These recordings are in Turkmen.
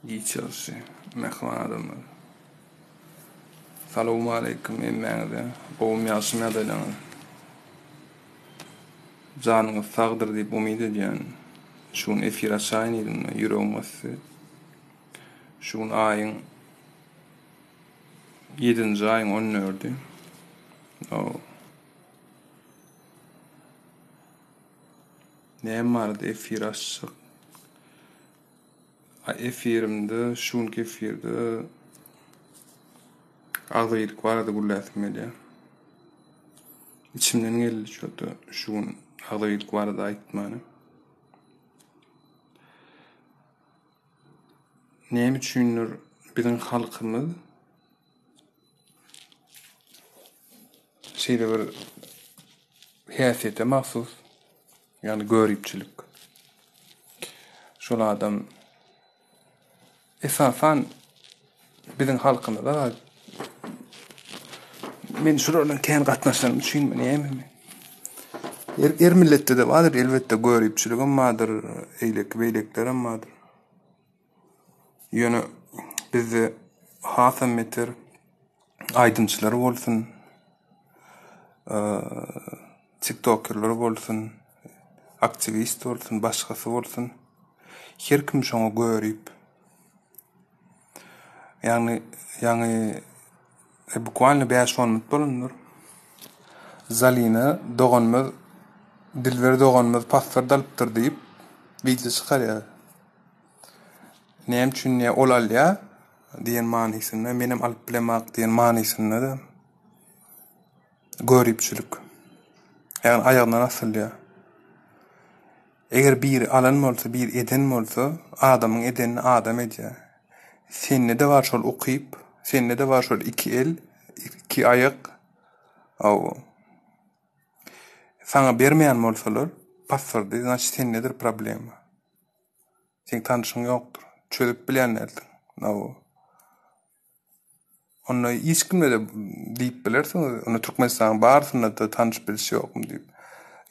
Giç ýagşy, mähriban adamlar. Salowmaleýkim hemmäňize. Gowumy ýagşymy ýagdaýlaryňyz? Janyňyz sagdyr diýip umyt edýän. Şu gün efir açaýyn diýdim, ýüregim gysdy. Şu gün aýyň ýedinji aýyň on dördi. Näme barada efir açjak? A efirimde, şu günki efirde agzybirlik barada gürläsim gelýär. Içimden geldi şo-da şu gün agzybirlik barada aýtmany. Näme üçindir biziň halkymyz şeýle bir häsiýete mahsus, ýagny göripçilik. Şol adam esasan biziň halkymyzda men şular bilen kän gatnaşanym üçinmi nämemi? Her, her milletde-de bardyr elbetde göripçiligem bardyr, eýleki beýlekilerem bardyr. Ýöne bizde hasam beter aýdymçylar bolsun, tiktokerler bolsun, aktiwist bolsun, başgasy bolsun, her kim şoňa görip, ýagny ýaňy bukwalno bäş-on minut bolandyr, Zalina doganymyz, Dilber doganymyz pasport alypdyr diýip, wideo çykarýar. Näme üçin diýýär, ol alýar diýen manysynda, menem alyp bilemok diýen manysynda-da göripçilik. Ýagny aýagyndan asylýar. Eger biri alan bolsa, biri eden bolsa, adamyň edenini adam edýär. Sende-de bar şol ukyp, sende-de bar şol iki el, iki aýak. Hawa. Saňa bermeýän bolsalar, pasyrdy, значит sendedir problema. Seň tanşyň ýokdur. Çözüp bilýän dälsiň. Hawa. Onda hiç kimde-de diýip bilersiňiz, onda Türkmenistanyň barysynda-da tanyş-biliş ýokmy diýip.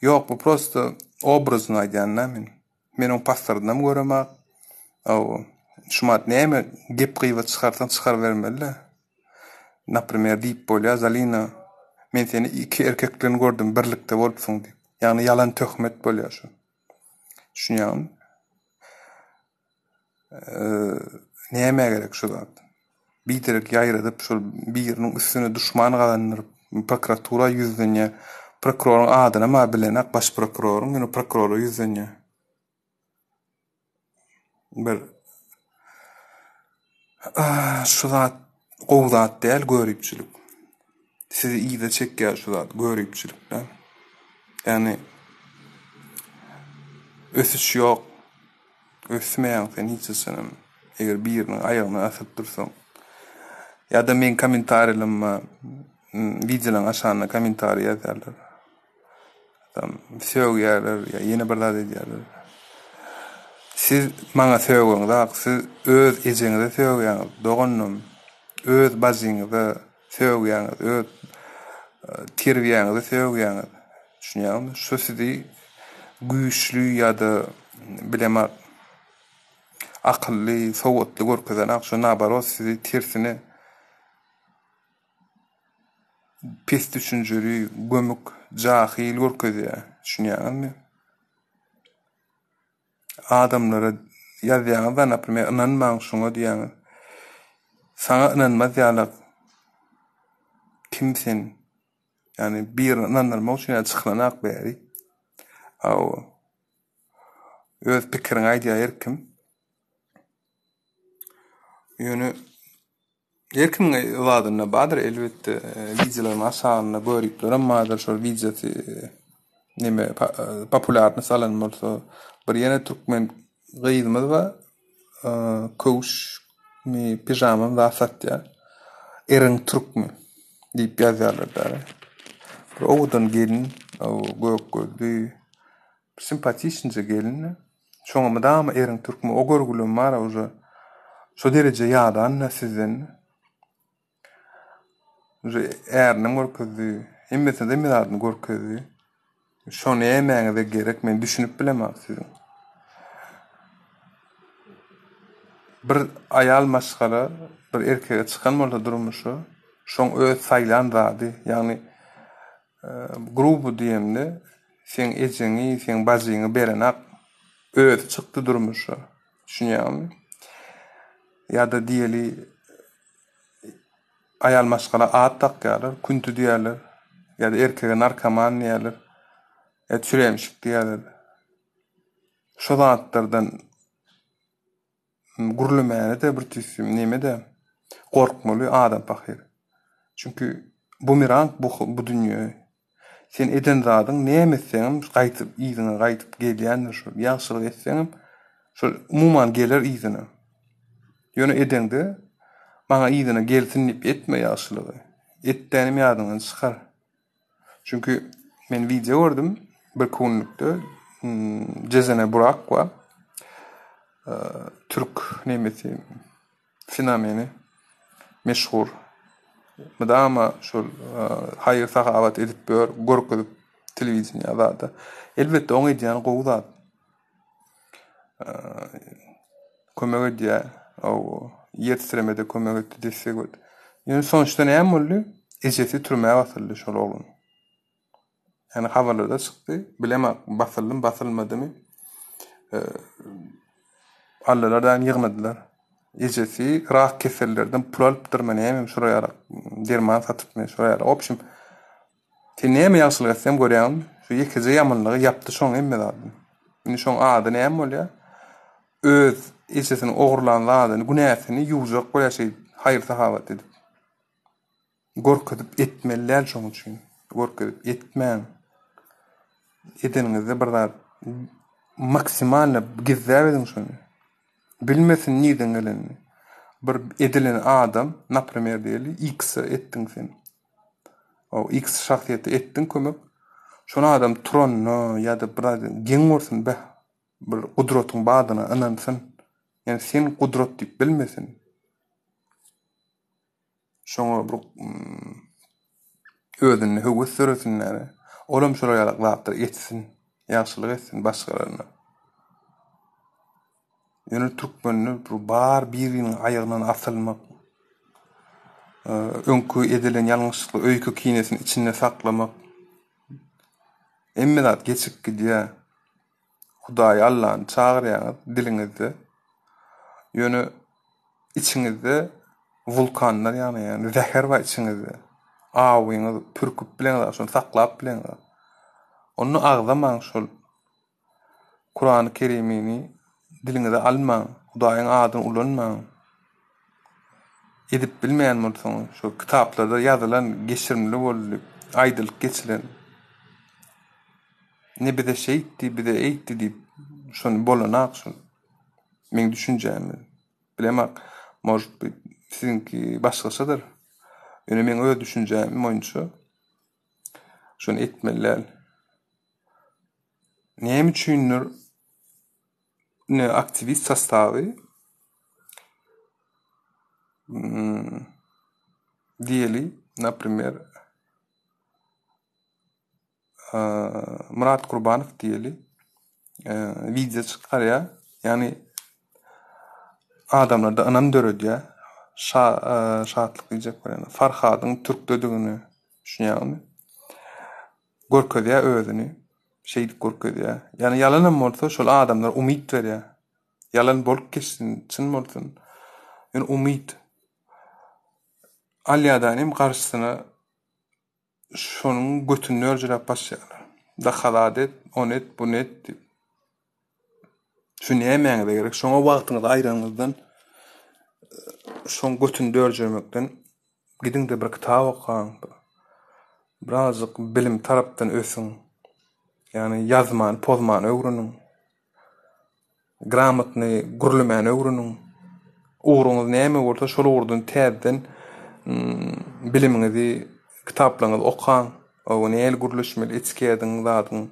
Ýok, bu prosto obrazyny aýdýan-da men. Men oň pasportynam göremok. Hawa. Şumat näme gep-gybat çykarsaň çykarybermeli-dä. Naprimer diýip bolýar, Zalina, men seni iki erkek bilen gördüm, birlikde bolupsyň diýip. Ýagny ýalan töhmet bolýar şu. Düşünýäňmi? Nämä gerek şu zat? Biderek ýaýradyp, şol biriniň üstüne duşman gazandyryp, prokuratura ýüzlenýär. Prokuroryň adynam-a bilenak, baş prokuroryň, ýöne prokurora ýüzlenýär. Bir şu zat gowy zat däl göripçilik. Sizi yza çekýär şu zat göripçilikde. Ýagny ösüş ýok. Ösmeýäň sen hiç haçanam. Eger biriniň aýagyna asylyp dursaň. Ýa-da meň kommentariýalarymda wideolaryň aşagynda kommentariýa ýazýarlar. Tam sögýärler ýa ýene bir zat edýärler. Siz maňa sögeňzak, siz öz ejeňize sögýäňiz, doganym, öz bajyňyza sögýäňiz, öz terbiýäňize sögýäňiz. Düşünýäňizmi? Şu sizi güýçli ýa-da bilemok akylly, sowatly görkezenak, şo naborot sizi tersine Pes düşünjeli, gömük, jahyl görkezýär. Düşünýäňizmi? Adamlara ýazýaňyz-da, naprimer, ynanmaň şuňa diýýäňiz. Saňa ynanmaz ýalak kim sen? Ýagny birini ynandyrmak üçin çykylanak bäri. Hawa. Öz pikirini aýdýar her kim. Ýöne Her kimiň zadynda bardyr elbetde wideolaryň aşagynda göriplerem bardyr şol wideosy neme populýarnost alan bolsa bir ýene türkmen gyzymyz bar köwüşmi pižamamy zat satýar eriň türkmi diýip ýazýarlar bäri bir owadan gelin gök gözli Simpatiçnyja gelin. Şoňa mydama eriň türkmi o görgülem bara uje şo dereje ýadan-da sizden. Uje ärinem görkezdi, hemmesine hemme zadyny görkezdi. Şo nämäňize gerek men düşünip bilemok siziň. Bir aýal maşgala bir erkege çykan bolsa durmuşa, şoň öz saýlan zady, ýagny gruby diýemde seň ejeňi, seň bajyňy berenak, özi çykdy durmuşa. Düşünýäňmi? Ýa-da diýeli aýal maşgala at dakýarlar, künti diýýärler, ýa-da erkege narkoman diýýärler, ýa çüremşik diýýärler. Şo zatlardan gürlemäne-de bir tüýsli neme-de gorkmaly adam pahyr. Çünki bumerang bu bu dünýe. Sen eden zadyň näme etseňem gaýtyp yzyňa gaýtyp gelýändir şol. Ýagşylyk etseňem şol umuman geler yzyna. Ýöne edeňde maňa yzyna gelsin diýip etme ýagşylygy. Etdänim ýadyňdan çykar. Çünki men wideo gördüm bir günlükde Cezene Burak bar. Türk nemesi fenomeni meşhur. Mydama şol haýyr sahawat edip ýör, görkezip telewideniýa zada. Elbetde oň edýäni gowy zat. Kömek edýär. Hawa, ýer titremede kömek etdi, destek berdi. Ýöne sonuçda näme boldy? Ejesi türmä basyldy şol ogluň. Ýani habarlarda çykdy. Bilemok, basyldymy, basylmadymy. Aldylar da ýygnadylar. Ejesi rak kesellerden pul alypdyrmy, näme, şolar ýaly derman satypmy, şolar ýaly. Wobşem, Sen näme ýagşylyk etseň görýäňmi? Şu ýekeje ýamanlygy ýapdy şoň hemme zadyny. Indi şoň ady näme bolýar? Öz ejesiniň ogurlan zadyny, günäsini ýuwjak bolýar şeýdip, haýyr-sahawat edip. Görkezip etmeli däl şoň üçin. Görkezip etmäň. Edeniňizde bir zat maksimalno gizläp ediň şony. Bilmesin nirden gelenini. Bir edilen adam, naprimer diýeli, X-e etdiň sen. O X şahsyýete etdiň kömek. Şol adam turanda ýa-da bir zat geň görsün beh bir gudratyň bardygyna ynansyn. Ýani sen gudrat diýip bilmesin. Şoňa bir özünde höwes döresin näme. Olam şolar ýaly zatlar etsin. Ýagşylyk etsin başgalaryna. Ýöne türkmende bu bar biriniň aýagyndan asylmak, öňki edilen ýalňyşlyklar öýke-kinesini içinde saklamak. Hemme zat geçip gidýär. Hudaýy Allany çagyrýaňyz diliňizde. Ýöne içiňizde wulkanlar ýanýar, ýagny zäher bar içiňizde. Awyňyz pürküp bileňizok, şony saklap bileňizok. Onda agzamaň şol Kurany Kerimini diliňize almaň, Hudaýyň adyny ulanmaň. Edip bilmeýän bolsaňyz, şo kitaplarda ýazylan geçirimli bol diýip aýdylyp geçilen. Ne bize şeýtdi, bize eýtdi diýip şony bolanak şol. Meň düşünjäm. Bilemok, может быть, siziňki başgaçadyr. Ýöne meň öz düşünjäm boýunça şony etmeli däl. Näme üçindir ine aktiwist sostawy diýeli, naprimer, Myrat Kurbanow diýeli, wideo çykarýar, ýagny adamlarda ynam döredýär, şatlyk diýjek bolýan, Farhadyň türkdedigini düşünýäňizmi? Görkezýär özüni. Şeýdip görkezýär. Ýagny ýalanam bolsa şol adamlara umyt berýär. Ýalan bolup geçsin, çyn bolsun. Ýöne umyt. Alýadany hem garşysyna şonuň götüni örjüläp başlaýarlar. Dahalat et, ony et, buny et diýip. Şu nämäňize gerek? Şoňa wagtyňyzy aýyranyňyzdan şoň götüni dörjemekden gidiň-de bir kitap okaň. Birazjyk bilim tarapdan ösüň. Ýagny ýazmany, pozmany öwreniň. Gramotny gürlemäni öwreniň. Ugruňyz näme bolsa şol ugurdan täzeden bilimiňizi, kitaplaryňyzy okaň. Oba nähili gürleşmeli, etiketiň, zadyň.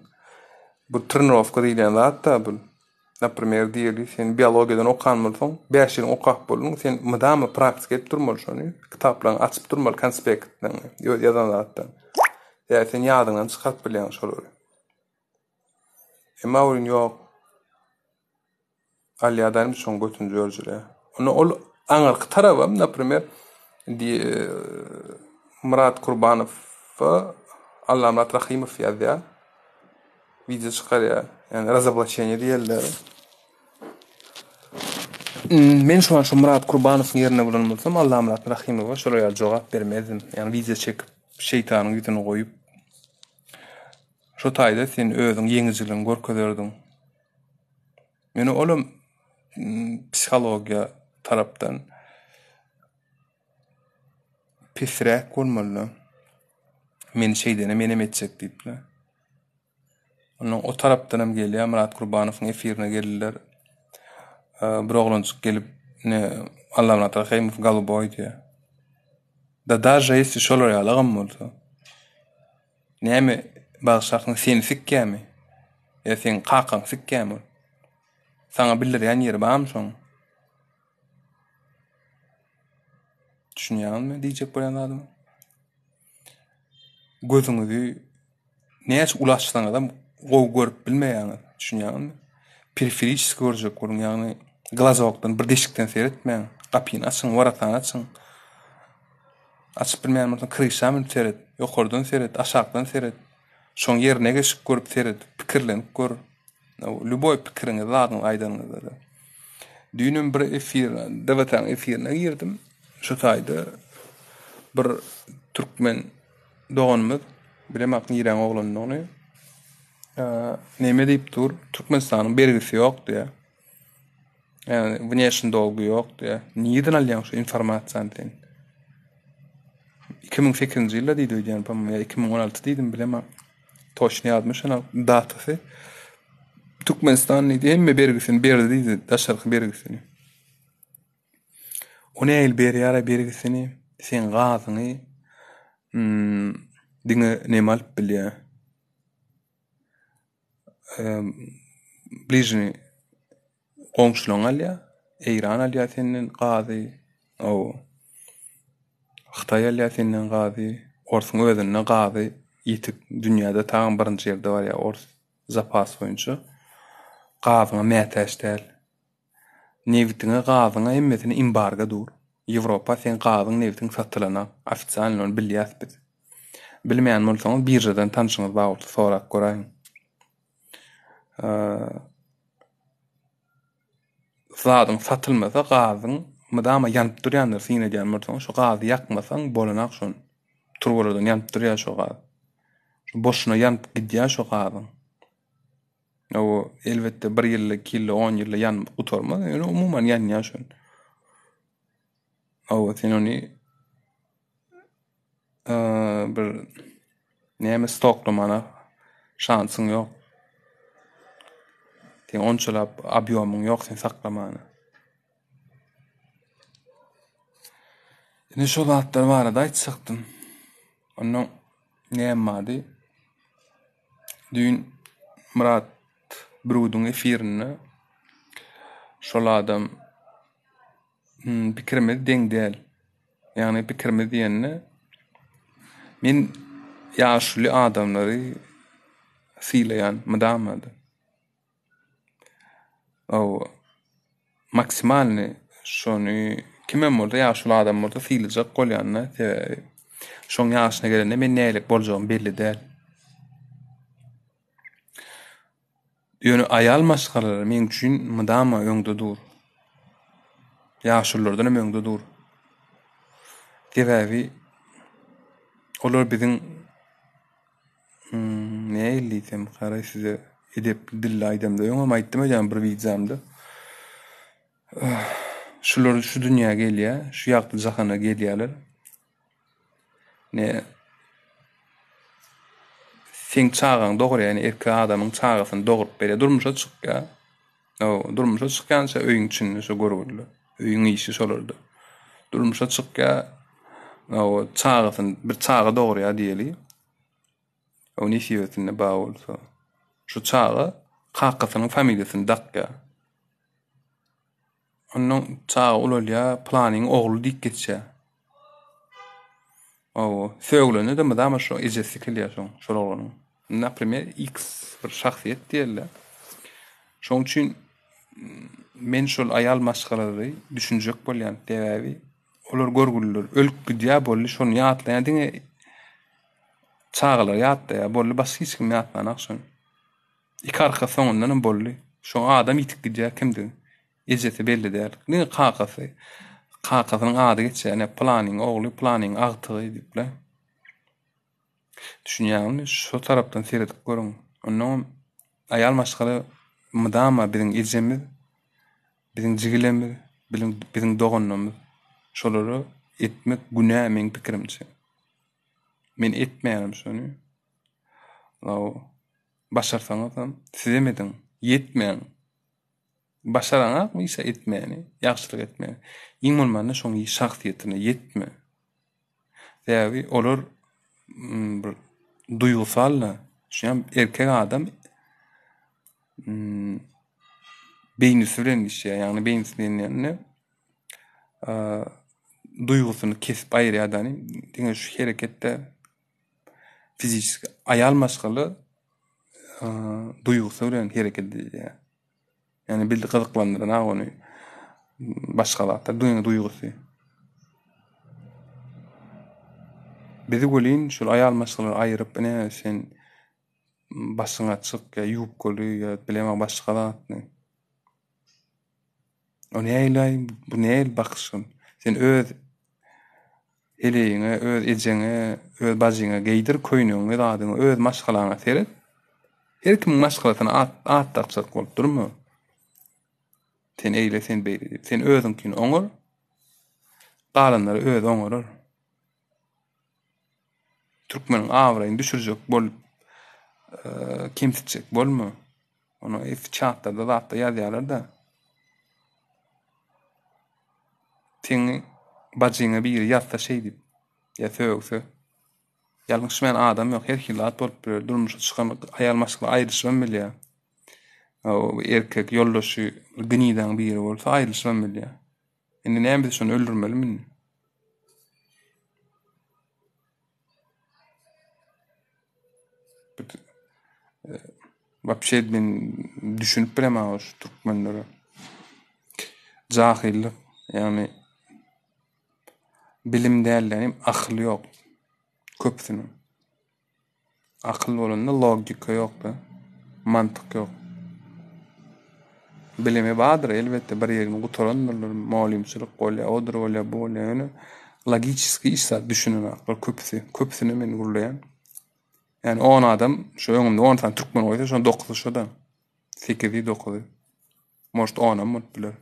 Bu trenirowka diýilýän zat-da bu. Naprimer diýeli, sen biologiýadan okan bolsaň, 5 ýyl okap bolduň, sen mydama praktika edip durmaly şony. Kitaplaryňy açyp durmaly, konspektlerini, öz ýazan zatlaryňy. Sebäbi sen ýadyňdan çykaryp bilýäň şolary. Emma welin ýok. Alýadaýmy şoň götüni jörjüle. Onda ol aňyrky tarabam, naprimer, Myrat Kurbanowa Allamyrat Rahymow ýazýar. Wideo çykarýar. Ýagny razoblaçeniýe diýerler. Men şu an şu Myrat Kurbanowyň ýerinde bolan bolsam, Allamyrat Rahymowa şolar ýaly jogap bermezdim. Ýagny wideo çekip, şeýtanyň ýüzüni goýup, şo taýda sen özüň ýeňijiligiňi görkezerdiň. Ýöne olam psihologiýa tarapdan pesräk bolmaly-da. Meni şeýdene menem etjek diýip-le. Ondan o tarapdanam gelýär, Myrat Gurbanowyň efirine geldiler. Bir oglanjyk gelip, ne Allamyrat Rahymow goluboý diýýär. Da daže ýesi şolar ýalagam bolsa. Näme bagyşlarsyň seni sikýämi? Ýa seň kakaň sikýämi ol? Saňa bildirýän ýeri barmy şoň? Düşünýäňizmi diýjek bolýan zadymy? Gözüňizi näçe uly açsaňyzam gowy görüp bilmeýäňiz. Düşünýäňizmi? Periferiçeski görjek boluň, ýagny glazokdan bir deşikden seretmäň. Gapyny açyň, waratany açyň. Açyp bilmeýän bolsaň kryşa münüp seret, ýokardan seret, aşakdan seret. Şoň ýerine geçip görüp seret, pikirlenip gör. Lýuboý pikiriňizi, zadyňyzy aýdanyňyzda-da. Düýnem bir efir, DWT-niň efirine girdim. Şu taýda bir türkmen doganymyz, bilemok niräň oglandygyny, neme diýip dur, Türkmenistanyň bergisi ýok diýýär. Ýagny wneşni dolgy ýok diýýär. Nireden alýaň şu informasiýany sen? 2008-nji ýylda diýdi öýdýän, po-moýemu, ýa 2016 diýdim, bilemok. Toçny ýadyma düşenok datasy. Türkmenistan diýdi, hemme bergisini berdi diýdi, daşarky bergisini. O nähili berýär-ä bergisini? Seň gazyňy diňe neme alyp bilýär? Bližniý goňşulaň alýar, Eýran alýar senden gazy, hawa, Hytaý alýar senden gazy, Orsuň özünde gazy ýetik, dünýäde tagam birinji ýerde barýar ors zapas boýunça. Gazyňa mätäç däl. Nebitiňe, gazyňa hemmesine embargo dur. Ýewropa seň gazyň, nebitiň satylanak. Ofisialno ony bilýäs biz. Bilmeýän bolsaňyz biržadan tanşyňyz bar bolsa sorap göräýiň. Zadyň satylmasa gazyň mydama ýanyp durýandyr syn edýän bolsaňyz şo gazy ýakmasaň bolanak şon. Turbalardan ýanyp durýar şo gaz. Şo boşuna ýanyp gidýär şo gazyň. Hawa, elbetde bir ýylda, iki ýylda, on ýylda ýanyp gutarmaz, ýöne umuman ýanýar şol. Hawa, sen ony bir näme stoklamana şansyň ýok. Sen onçalap obýomyň ýok sen saklamana. Ine şo zatlar barada aýtjakdym. Ondan näme bardy? Düýn Myrat Bürgüdiň efirinde şol adam pikirimiz deň däl. Ýagny pikirimiz diýende men ýaşuly adamlary sylaýan mydama-da. Hawa, maksimalny şony kimem bolsa ýaşuly adam bolsa sylajak bolýan-da, sebäbi şoň ýaşyna gelende men nähili boljagym belli däl. Ýöne aýal maşgalalar meň üçin mydama öňde dur. Ýaşululardan hem öňde dur. Sebäbi olar biziň Nähili diýsem, garaý size edepli dilde aýdamda, öňem aýtdym öýdýän bir wideomda. Şular şu dünýä gelýär, şu ýagty jahana gelýärler. Ne seň çagaň dogurýar, ýagny erkek adamyň çagasyny dogrup berýär, durmuşa çykýar. Durmuşa çykýança öýüň içinde şo görgüliler. Öýüň işi şolarda. Durmuşa çykýar, çagasyny bir çaga dogurýar diýeli. O nesibesinde bar bolsa. Şu çaga kakasynyň familiýasyny dakýar. Ondan çaga ulalýar, pylanyň ogly diýip geçýär. Hawa, sögülende-de mydama şo ejesi sikilýär şoň, şol oglanyň. Naprimer, X bir şahsyýet diýeli. Şoň üçin. Men şol aýal maşgalalary düşünjek bolýan. Sebäbi olar görgüliler. Ölüp gidýär boldy, şony ýatlaýan diňe çagalar ýatlaýar. Boldy, başga hiç kim ýatlanak şony. Iki arka soňundanam boldy. Şoň adam ýitip gidýär kimdigi. Ejesi belli däl. Diňe kakasy. Kakasynyň ady geçýär. Ine pylanyň ogly, pylanyň agtygy diýip-le. Düşünýäňizmi? Şo tarapdan seredip görüň. Onnoňam aýal maşgala mydama biziň ejemiz, biziň jigilemiz, biziň biziň doganlarymyz. Şolara etmek günä meň pikirimçe. Men etmeýänem şony. Hawa. Başarsaňyzam sizem ediň. Ýetmäň. Başaraňakmy işe etmäni, ýagşylyk etmäni. Iň bolmanda şoň şahsyýetine ýetme. Sebäbi olar bir duýgusal-da. Şuňam erkek adam beýnisi bilen işleýär. Ýagny beýnisi diýende duýgusyny kesip aýyrýar-da, diňe şu hereketde fiziçeski aýal maşgala duýgusy bilen hereket edýär. Ýagny bizi gyzyklandyran ony başga zatlar diňe duýgusy. Bizi welin şol aýal maşgalalary aýyryp ine sen başyň açyk ýa ýubkaly ýa bilemok başga zatmy. O nähili bu nähili bakyş sen öz heleýiňe öz ejeňe öz bajyňa geýdir köýnegiňi zadyňy öz maşgalaňa seret. Her kimiň maşgalasyna at at dakjak bolup durma. Sen eýle sen beýle diýip. Sen özüňkini oňar. Galanlary özi oňarar. Türkmeniň abraýyny düşürjek bolup kemsitjek bolma. Ony çatlarda zatda ýazýarlar-da. Seň bajyňa biri ýazsa şeýdip ýa sögse. Ýalňyşmaýan adam ýok, her hili zat bolup biler. Durmuşa çykan aýal maşgala aýrylyşybam bilýär. Erkek ýoldaşy gnidaň biri bolsa aýrylyşybam bilýär. Indi näme biz şony öldürmelimi indi? Wapşe men düşünip bilemok şu türkmenlere. Jahyllyk, ýagny bilim däl-de, akyl ýok köpüsiniň. Akyl bolanda logika ýok-da, mantyk ýok. Bilimi bardyr, elbetde, bir ýerini gutarandyrlar, mugallymçylyk bolýar, odur bolýar, bu bolýar, ýöne logiçeskiý hiç zat düşünenoklar köpüsi, köpüsine men gürleýän. Ýagny on adam, şu öňümde on sany türkmen goýsa, şonuň dokuzy şo-da. Sekizi, dokuzy. Может, onam bolup biler.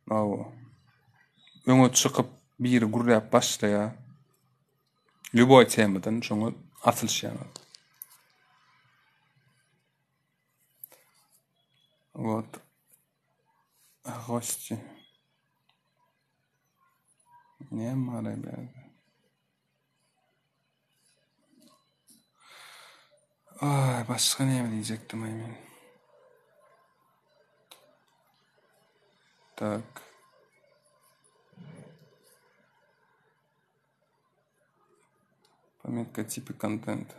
Hawa. Öňe çykyp biri gürläp başlaýar. Lýuboý temadan şoňa asylyşýaňyz. Wot. Gosti. Näme bar bärde? Ay başga näme diýjekdim aý men. Tak. Пометка типы контента.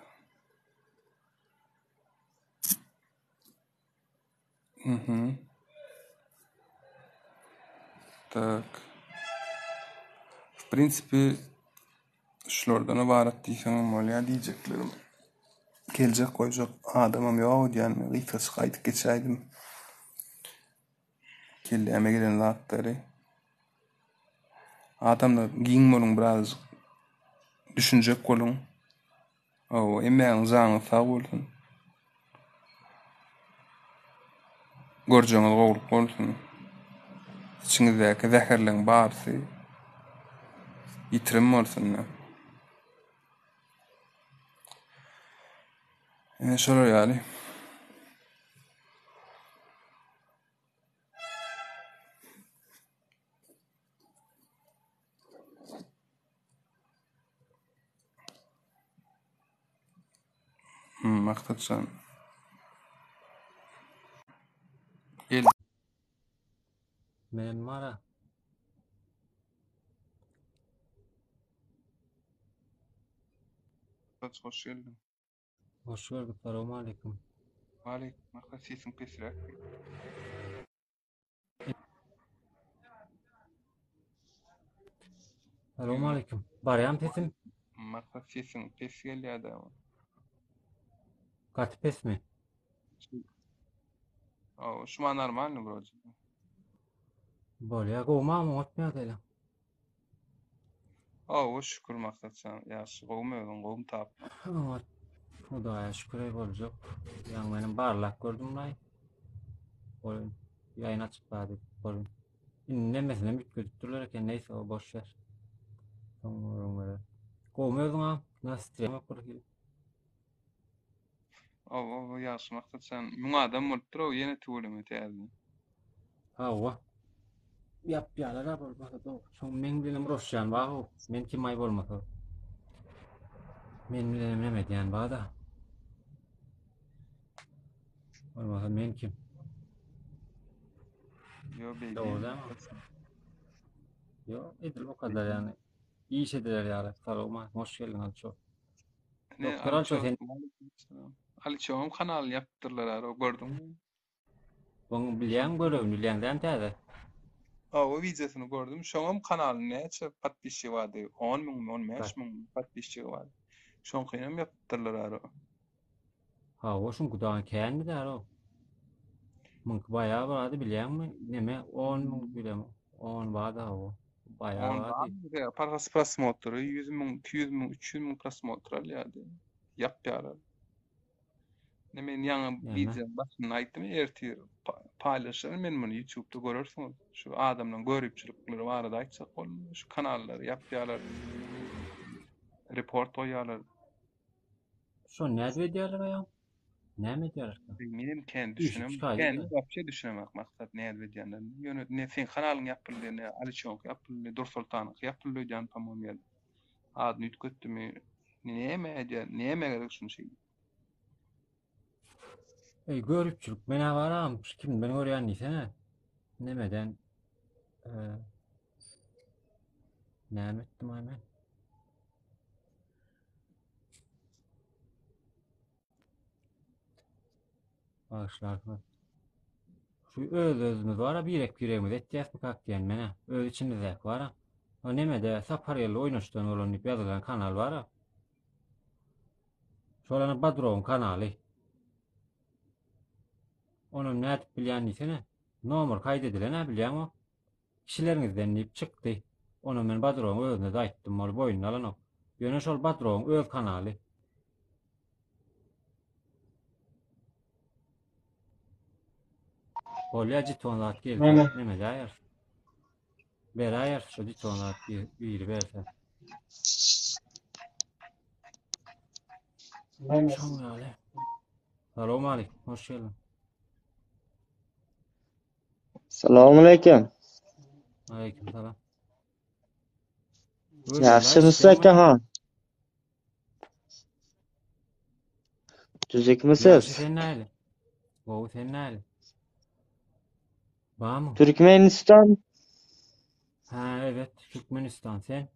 Mhm. Tak. W prinsipi şulardan ybarat diýseňem bolýar diýjeklerim. Geljek goýjak adamam ýok öýdýän men gysgaçyk aýdyp geçäýdim. Kelläme gelen zatlary. Adamlar giň boluň birazajyk. Düşünjek boluň. Hawa, hemmäňiziň janyňyz sag bolsun. Görjegiňiz gowluk bolsun. Içiňizdäki zäherleň barysy ýitirim bolsun. Ine şolar ýaly. Maksatjan. Gel. Men mara. Hoş geldiň. Hoş gördük. Salam aleyküm. Waleýkim Maksat sesiň pesräk. Salowmaleýkim. Barýam sesim? Maksat sesiň pes gelýär-de. Gaty pesmi? O, şu man normalny wrodzie. Bolýar, gowmy agam, oňatmy ýagdaýlaň? Hawa, şükür Maksatjan, ýagşy, gowumy özüň, gowumy tapma? Oňat. Hudaýa şükür eý boljak. Ýaňy menem barlap gördüm-laý. Bol, ýaýyn açyp bar diýip, bol. Indi nemesinem üýtgedipdirler eken, neýse o boş ber. Soň gürrüň berer. Gowumy özüň agam? Nastrýa ýok bir hili. Hawa, hawa, ýagşy Maksatjan. 1000 adam bolupdyr-ow, ýene tüweleme täzeden. Hawa. Ýapýarlar-a bolmasa dogry. Şoň meň bilenem uruşýan bar-ow. Men kim aý bolmasa. Men bilenem neme edýän bar-da. Bolmasa men kim? Ýo, beý Dogry diýme. dälmi? Ýo, edil o kadar ýagny. Iş ediler ýaly. Salowmaleýkim, hoş geldiň Alço. Ne, Doktor Alço Alço, sen Alçoň kanalyny ýapypdyrlar ara, gördüňmi? Oň bilýäň görevini bilýäň dämi täze? Hawa wideosyny gördüm. Şoňam kanaly näçe podpisçigi bardy? 10 müňmi, 15 Gat. müňmi podpisçigi bardy. Şoňkynam ýapypdyrlar ara. Hawa şuňky dagy känmi däl o. Muňky baýa bardy bilýäňmi? Neme 10 müň bilem 10 bardy hawa. Baýa 10 bardy. barmy? Parasy prosmotry 100 müň, 200 müň, 300 müň prosmotr alýardy. Ýapýarlar. Ne men ýaňy wideonyň başynda aýtdym ertir paýlaşaryn men muny YouTube'da görersiňiz. Şu adamlaryň göripçilikleri barada aýtjak boldum. Şu kanallary ýapýarlar. Report goýýarlar. Şony nädip edýärler aýam? Näme edýärler? Menem kän düşünem. Kän wapşe düşünemek maksat nädip edýänlerini. Ýöne ne seň kanalyň ýapyldy, ne Aliçoňky ýapyldy, Dursoltanyňky ýapyldy öýdýän po-moýemu ýa. Adyny üýtgetdimi? Näme edýär? Näme gerek şuny şeýdip? Eý görüpçilik men baram şu kimden görýän diýsene. Nemeden? Ee, näme etdim aý men? Bagyşlarsyňyz. Şu öz özümiz bara birek biregimiz etýäsmi kak diýen menä. Öz içimizdäki bara. O nemede Sapargeldi oýnaşdan bolan diýip ýazylan kanal bara. Şol ana Badrowyň kanaly. Onam nädip bilýän diýsene. Nomer kaýt edilen-ä bilýäňmi? Kişileriňizden diýip çykdy. Onam men Badrowyň özüne-de aýtdym, ol boýnuna alanok. Ýöne şol Badrowyň öz kanaly. Bolýa jeton zat gelse neme edäýeris. Beräýeris şu jeton zat biri berse. Şoň ýaly. Salam aleyküm, hoş geldiň. Salam aleyküm. Aleyküm salam. Ýagşymysyz akahan? Tüzükmisiz? Ýagşy sen näli? Gowy sen näli? Barmy? Türkmenistan. Ha evet Türkmenistan sen.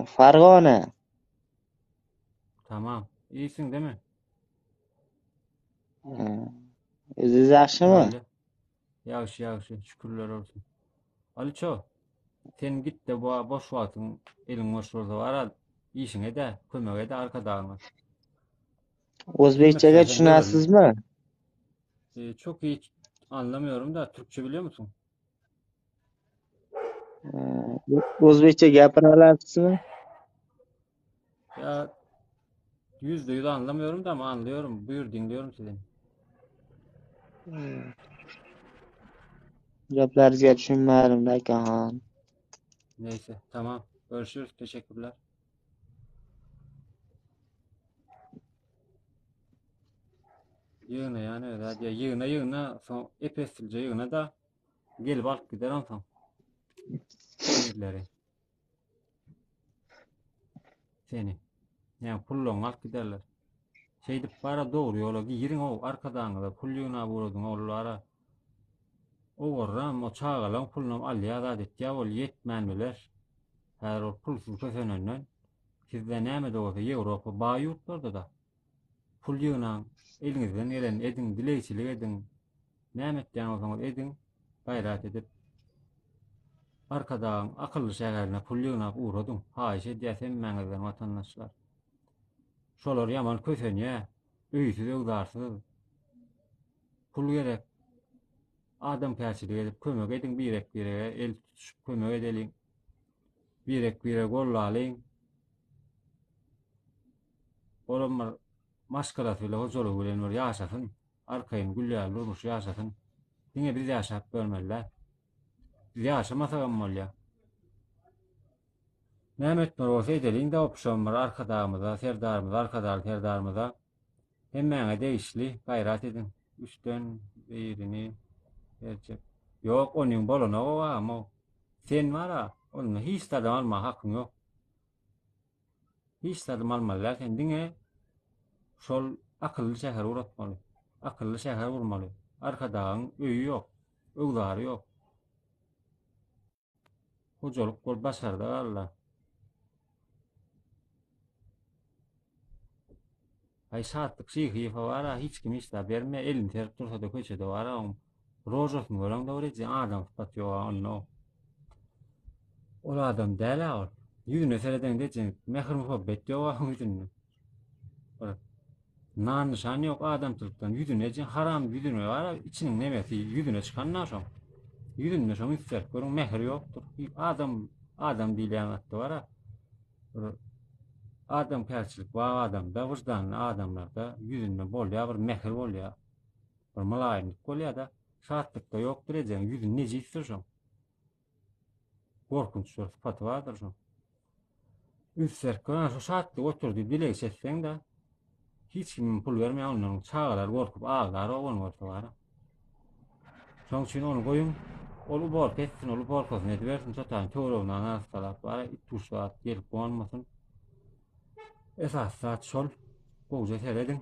Fargana. Tamam. İyisin değil mi? Özüňiz ýagşymy? Ýagşy ýagşy şükürler olsun. Aliço sen gitde bu boş wagtyň eliň boş bolsa bar işiňe ede kömek ede arkadagyňa. Özbekçege düşünäsizmi? E, çok iyi anlamıyorum da Türkçe biliyor musun? Özbekçe gapira olasizmi? Ya %100 anlamıyorum da ama anlıyorum. Buyur dinliyorum sizi. Hmm. Gaplaringizga tushunmadim akaxon. Neyse tamam. Görüşürüz. Teşekkürler. Ýygnaýan özi diýýär. Ýygna ýygna soň ep-eslije ýygna da gelip alyp gider onsoň. Birileri. Seni. Näme pullaryňy alyp giderler. Şeýdip bara dogry ýola giriň ow arkadaňyza pul ýygnap ugradyň ol bara. Owarram o çagalaň pulunam alýar zat etýär ol ýetmän biler. Häzir ol pulsuz kösenenden sizde näme-de bolsa Ýewropa baý ýurtlarda-da pul ýygnaň. Eliňizden gelenini ediň, dilegçilik ediň. Näme etýän bolsaňyz ediň, gaýrat edip. Arkadagyň akylly şäherine pul ýygnap ugradyň. Haýyş edýäs hemmäňizden watandaşlar. Şolar ýaman kösenýä, öýsüz-öwzarsyz. Pul gerek. Adamkärçilik edip kömek ediň birek-birege, el tutuşyp kömek edeliň. Birek-biregi gollalyň. Olam bir maşgalasy bilen, hojalygy bilen bir ýaşasyn. Arkaýyn gül ýaly durmuş ýaşasyn. Diňe biz ýaşap görmeli däl. Biz ýaşamasagam bolýar. Näme etmeli bolsa edeliň-de opşam bir Arkadagymyza, Serdarymyza, Arkadagly Serdarymyza. Hemmäňe degişli, gaýrat ediň. Üçden birini berjek. Ýok, onyň bolanok agam-ow. Sen bar-a, onda hiç zadam almaga hakyň ýok. Hiç zadam almaly däl, sen diňe şol akylly şäheri guratmaly. Akylly şäher gurmaly. Arkadagyň öýi ýok, öwzary ýok. Hojalyk bolup başarda galda. Aý Şatlyk Şyhyýewa bar-a hiç kim hiç zat bermeýär, elini serip dursa-da köçede bar-a oň rožasyny göreňde bir eje adam sypaty ýog-a onda. Ol adam däl-ä ol. Ýüzüne seredeňde ejeň mähir-muhabbet ýog-a oň ýüzünde. Bir nan-nyşan ýok adamçylykdan ýüzüne ejeň haram ýüzüne bar-a içiniň nemesi ýüzüne çykan-da şoň. Ýüzünde şoň üns berip görüň mähir ýokdur. Adam adam diýilýän zatda bar-a. Bir adamkärçilik bar adamda, wyždanly adamlarda ýüzünde bolýar, bir mähir bolýar. Bir mylaýymlyk bolýar-da, şatlykda ýokdur ejeň, ýüzi nejisdir şoň. Gorkunç bir sypaty bardyr şoň. Üns berip gör, ana şu şatlyk otur diýip dilegçi etseň-de, hiç kim pul bermeýär ondan, çagalar gorkup aglar o ony görse bara. Şoň üçin ony goýuň, ol uborka etsin, ol uborkasyny edibersin, şo taýyn töweregini arassalap bara, it guş zat gelip gonmasyn. Esasy zat şol, gowja serediň.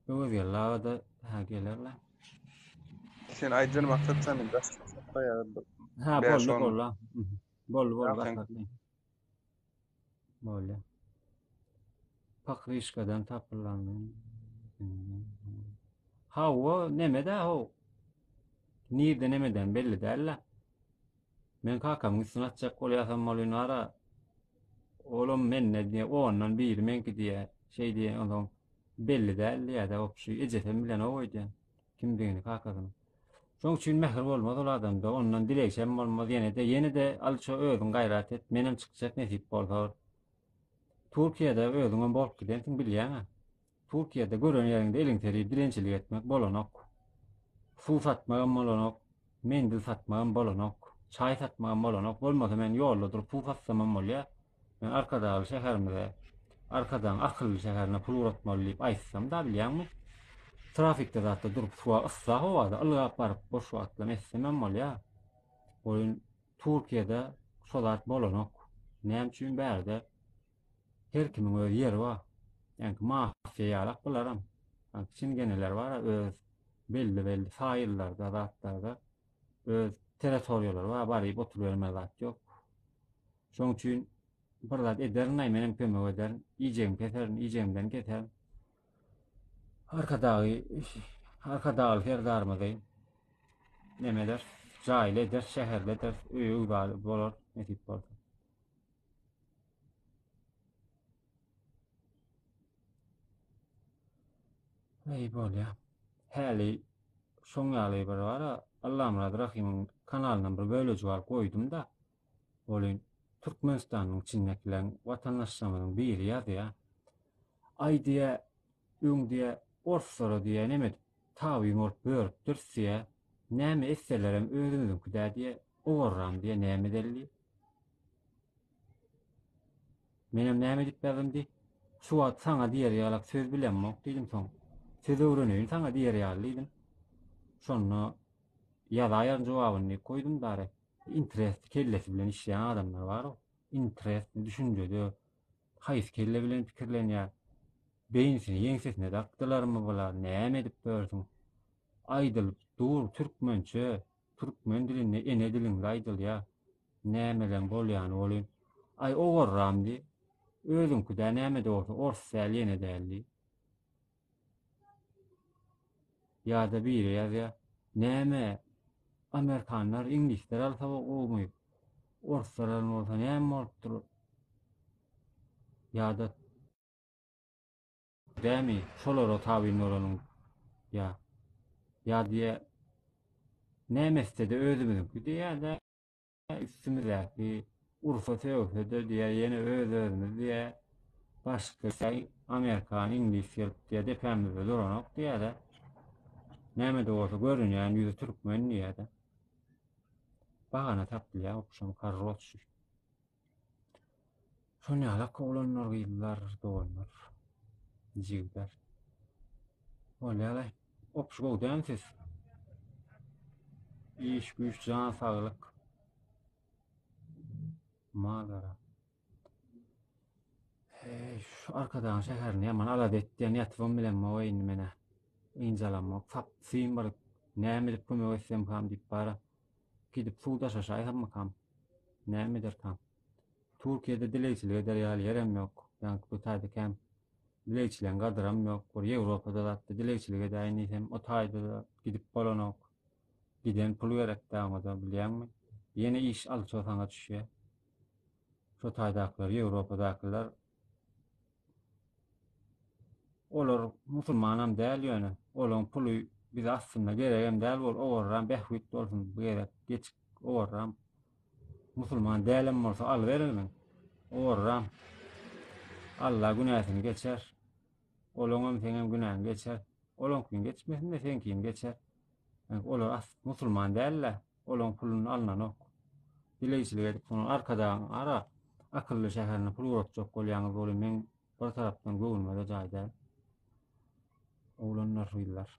Öwezgeldi aga-da hä geler-le. Sen aýdýan maksat sen daş çyksa Ha boldy boldy. Boldy boldy başlatdy. Boldy. Pakryşkadan tapylan. Hawa, neme-dä ho? Nirde nemeden belli däl-le. Men kakamyň üstüne atjak bolýasam bolýan ara. Olam mende diýe, ondan biri meňki diýe, şeý diýe, onsoň belli däl diýä-de, opşy ejesem bilenok öýdýän, kimdigini kakasynyň. Şoň üçin mähir bolmaz ol adamda, ondan dilegçem bolmaz, ýene-de, ýene-de alço özüň gaýrat et, menem çykjak nesip bolsa. Türkiýede özüňem bolup gidensiň bilýäň-ä. Türkiýede gören ýeriňde eliň serip dilençilik etmek bolanok. Suw satmagam bolanok, mendil satmagam bolanok, çaý satmagam bolanok. Bolmasa men ýolda durup suw satsamam bolýar. Men Arkadagly şäherimize, Arkadagyň akylly şäherine pul ugratmaly diýip aýtsam-da bilýäňmi? Trafikde zatda durup suwa yssa howada ylgap baryp boş wagtlam etsemem bolýar. Oýun Türkiýede şo zat bolanok. Näme üçin bärde Her kimiň öz ýeri bar. Ýaňky mafiýa ýalak bularam. Ýaňky çingeneler bar öz belli-belli saýyllarda, zatlarda öz territoriýalary bar, baryp oturybermeli zat ýok. Şoň üçin bir zat ederin-aý, menem kömek ederin. Iýjegimi keserin, iýjegimden keserin. Arkadagy, Arkadagly Serdarymyzy neme ederis, jaýly ederis, şäherli ederis, öýi öwzaly bolar, nesip bolsa. Eý bolýa. Häli şoň ýaly bir bara Allamyrat Rahymyň kanalyndan bir bölejik alyp goýdum-da. Welin Türkmenistanyň içindäkileň watandaşlarymyzyň biri ýazýa. Aý diýä, öň diýä, orslara diýä neme edip tabyn bolup börüpdiris diýä. Näme etselerem özümiziňki-dä diýä, owarram diýä näme edeli diýip. Menem näme diýip ýazdym diý. Şu wagt saňa diýer ýalak söz bilemok diýdim soň. Söz öwreneýin saňa diýer ýaly diýdim. Şonda ýazaýaryn jogabyny diýip goýdum dary. Interest kellesi bilen işleýän adamlar bar o. Interest düşünjede haýsy kelle bilen pikirlenýär. Beýnisini ýeňsesine dakdylarmy bular näme edip ýörsüň. Aýdylyp dur türkmençe türkmen dilinde ene diliňde aýdylýar. Nämeleň bolýany welin, Aý, owarram diý. Özüňki-dä näme-de bolsa ors däl ýene däl diý. Ýa-da biri ýazýar, näme amerikanlar, iňlisler alsa gowumy, orslar alan bolsa näme bolupdyr? Ýa-da dämi, şolara tabyn bolanyň ýa ýa diýä näme etse-de özümiziňki diýýär-dä. Üstümizdäki ursa sögse-de diýýär, ýene öz-özümiz diýýär. Başga amerikan, iňlis gelip diýýär, depämizde duranok diýýär-de. Näme-de bolsa görünýän ýüzi türkmen diýýär-de. Bahana tapylýar, okşam karroçi. Şon ýalak oglanlar, gyzlar, doganlar, jigler. Bolýalaý. Opşy gowy dämi siz? Iş, güýç, jan saglyk. Mal gara. Hey, şu Arkadagyň şäherini ýaman alada etýän ýatybam bilemok indi menä. Ynjalamok. Sapsyn bir näme edip kömek etsemkam diýip bara. Gidip suw daşaşaýsammykam? Näme ederkam? Türkiýede dilegçilik eder ýaly ýerem ýok. Ýaňky bu taýda kän dilegçiligiň gadyram ýok. Bir Ýewropada zatda dilegçilik edäýin diýsem, o taýda-da gidip bolanok. Giden pul gerek-dä oňa-da, bilýäňmi? Ýene iş alço saňa düşýär. Şo taýdakylar, Ýewropadakylar Olar musulmanam däl ýöne. Olaň puly bize aslynda geregem däl bol owarram bähbit bolsun bu gezek geçik owarram musulman dälem bolsa alyberermiň owarram Alla günäsini geçer olaňam seňem günäňi geçer olaňkyny geçmesin-de seňkini geçer olar as musulman däl-de olaň puluny alnanok dilegçilik edip soň Arkadagyň ara akylly şäherine pul ugratjak bolýaňyz welin meň Bir tarapdan göwnüme-de jaý däl. Oglanlar, gyzlar.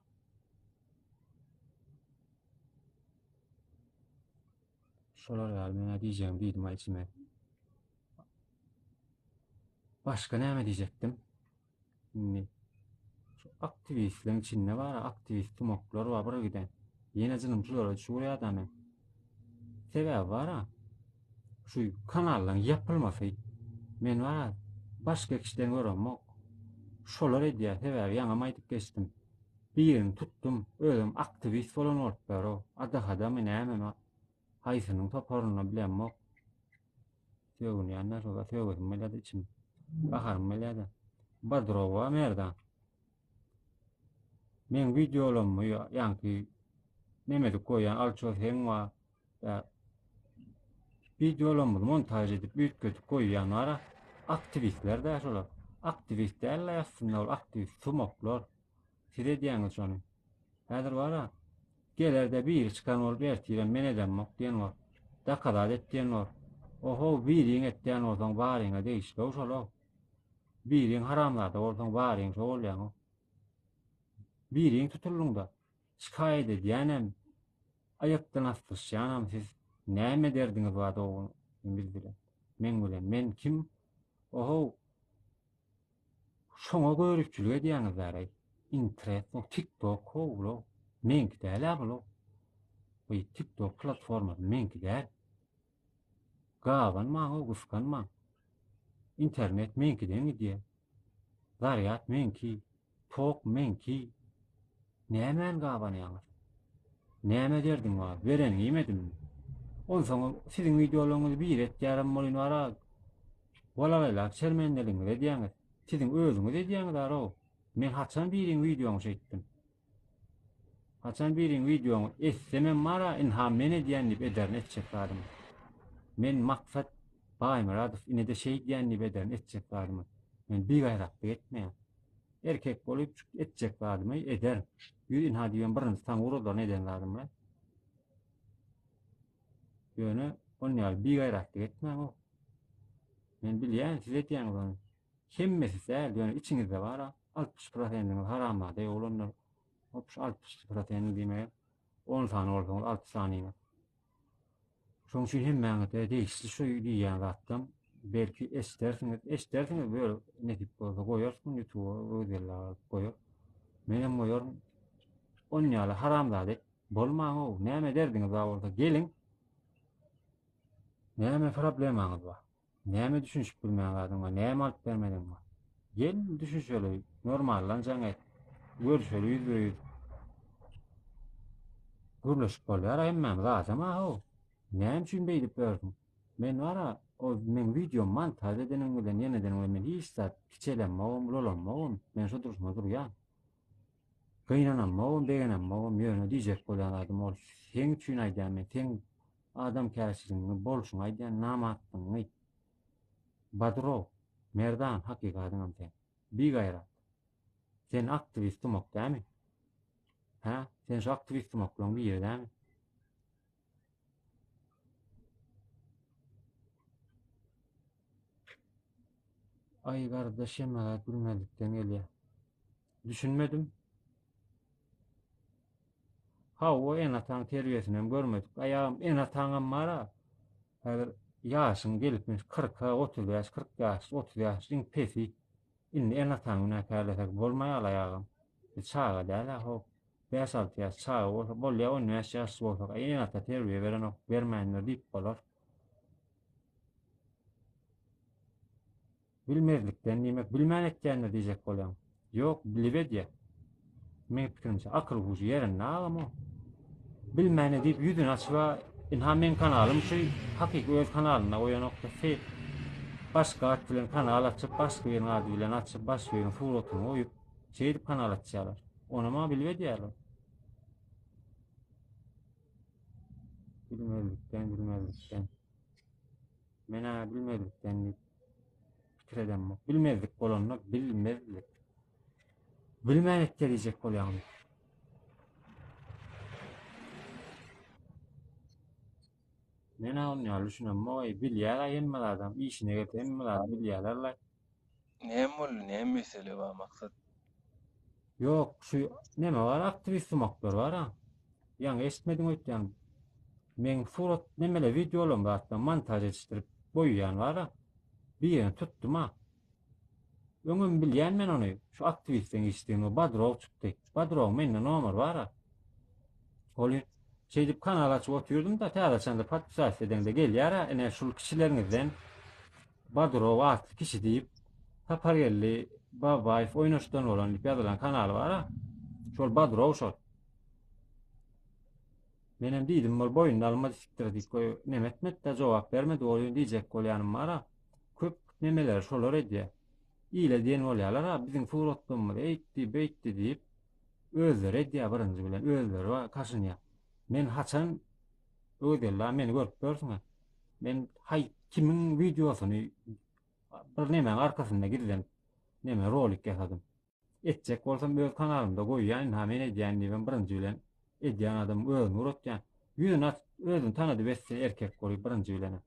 Şolar ýaly men-ä diýjegimi diýdim-aý içime. Başga näme diýjekdim? Indi şu aktiwistleriň içinde bar, aktiwist tumaklar bar bir giden. Ýene jynym şulara düşüberýär-dä men. Sebäbi bar-a, şu kanallaryň ýapylmasy men bar-a başga kişiden göremok. Şolar edýär, sebäbi ýaňam aýdyp geçdim. Birini tutdum, özem aktiwist bolan bolup bar-ow. ADH-damy nämemi, haýsynyň toparynda bilemok. Sögünýänler şolar sögesim gelýärdi içim. Gaharym gelýärdi. Badrowa Merdan. Meň wideolammy ýaňky nemedip goýýan alço seň bar. Ýa wideolamyzy montaž edip üýtgedip goýýan bar. Aktiwistler dä şolar. Aktiwist däl-le aslynda ol aktiwist sumaklar. Siz edýäňiz şony. Häzir bar-a, geler-de biri çykan bolup ertirem men edemok diýen bor. Dokazat et diýen bor. Ohow biriň etýän bolsaň baryňa degişli-ow şol-ow. Biriň haramzada bolsaň baryň şo bolýaň-ow. Biriň tutuldyň-da, şikaýat edýänem, aýakdan aslyşýanam siz näme derdiňiz bar dogan biz bilen, meň bilen, men kim? Ohow, şoňa göripçilik edýäňiz bäräý. Internet, o TikTok how-low. Meňki däl-ä bul-ow. Bu TikTok platformasy meňki däl. Gabanmaň-ow, gysganmaň. Internet meňkiden gidýär. Zarýad meňki, tok meňki. Nämäni gabanýaňyz? Näme derdiň bar? Bereniňi iýmedimmi? Onsoňam siziň wideolaryňyzy biri etýärem bolyn bara. Walalaýlap şermendeligiňizi edýäňiz. Siziň özüňiz edýäňiz arow. Men haçan biriň wideoňy şeýtdim? Haçan biriň wideoňy etsemem bara ynha men edýän diýip ederin etjek zadymy. Men Maksat Baýmyradow inede şeýdýän diýip ederin etjek zadymy. Men bigaýratlyk etmeýän. Erkek bolup etjek zadymy ederin. Ýü ynha diýen birinji saňa ugradaryn eden zadymy. Ýöne on ýaly bigaýratlyk etmäň-ow. Men bilýän siz edýäňiz ony. Hemmesi däl ýöne içiňizde bara. 60 prosendiňiz haramzada oglanlar. Hop şu 60 prosent diýmegi 10 sany bolsaňyz 6 sanyňyz. Şonuň üçin hemmäňize degişli şu diýýän zatdan belki eşdersiňiz, eşdersiňiz böyle nesip bolsa goýarys bunu YouTube'a öz alyp goýar. Menem goýaryn. Onun ýaly haramzada bolmaň ow. Näme derdiňiz bar bolsa geliň. Näme problemaňyz bar? Näme düşünişip bilmeýän zadyň bar? Näme alyp bermediň bar? Gel düşünişeli, normaldan jaň et. Görüşeli ýüzbe-ýüz. Gürleşip bolýar hemmämiz adam how. Näme üçin beýdip ýörsüň? Men bara o meň wideom montaž edeniň bilen ýene edeniň bilen men hiç zat kiçelemmogam, ulalanmogam. Men şo durşuma durýan. Gynanammogam, begenemmogam, ýöne diýjek bolýan zadym ol seň üçin aýdýan men, seň adamkärçiligiňi, bolşuňy aýdýan, namartlygyňy. Badyrow, Merdan hakykadyňam sen. Bigaýrat. Sen aktiwist tumak dämi? Hä? Sen şu aktiwist tumaklaryň biri dämi? Aý gardaş hemme zat bilmezlikden gelýär. Düşünmedim. Hawa ene-ataň terbiýesinem görmedik. Aýagam ene-ataňam bar-a. Häzir ýaşyň gelip kyrka, 35, 40 ýaş, 30 ýaş iň pesi. Indi ene-ataňy günäkärlesek bolmaýar aýagam. Biz çaga däl-ä hop. 5-6 ýaş çaga bolsa bolýar, 15 ýaşly bolsak, ene-ata terbiýe berenok, bermändir diýip bolar. Bilmezlikden diýmek, bilmän etýändir diýjek bolýaň. Ýok, bilip edýär. Meň pikirimçe akyl huşy ýerinde agam o. Bilmän edip ýüzüni açyba ynha meň kanalym şu hakyky öz kanalynda goýanokda fake başga at bilen kanal açyp başga biriniň ady bilen açyp başga biriniň suratyny goýup şeýdip kanal açýarlar. Onam bilip edýärler. Bilmezlikden bilmezlikden. Men-ä bilmezlikden diýip pikir edemok. Bilmezlik bolanda bilmezlik. Bilmän etdi diýjek bolýaňmy? Men-ä ony ýaly düşünemok. Eý, bilýär-ä hemme zadam. Işine gelse hemme zady bilýärler-le. Näme boldy, näme mesele bar maksat? Ýok, şu neme bar, aktiwist sumaklar bar-a. Ýaňy eşitmediň öýtýän. Meň surat nemele wideolarym zatda montaž edişdirip goýýan bar-a. Birini tutdum-a. Öňem bilýän men ony, şu aktiwistiň işdigini, Badrow çykdy. Badrowyň mende nomeri bar-a. Ol şeýdip kanal açyp otyrdym-da, täze açanda podpisasiýa edeňde gelýär-ä, ine şul kişileriňizden Badyrow atly kişi diýip, Sapargeldi Babaýew oýnaşdan bolan diýip ýazylan kanaly bar-a. Şol Badyrow şol. Menem diýdim, ol boýunda almady sikdir diýip, goý, neme etmedi-de, jogap bermedi, ol diýjek bolýanym bar-a. Köp nemeleri şolar edýär. Ile diýen bolýarlar-a, biziň suratlarymyzy eýtdi, beýtdi diýip, özleri edýär birinji bilen, özleri kaşynýar. Men haçan Öwezgeldi meni görüp ýörsüň-ä. Men haý kimiň wideosyny bir nemäň arkasynda gizlenip neme rolik ýasadym. Etjek bolsam öz kanalymda goýýan, ynha men edýän diýibem birinji bilen edýän adam özüni ugratýan. Ýüzüni açyp özüni tanadyp etse erkek bolup birinji bilen.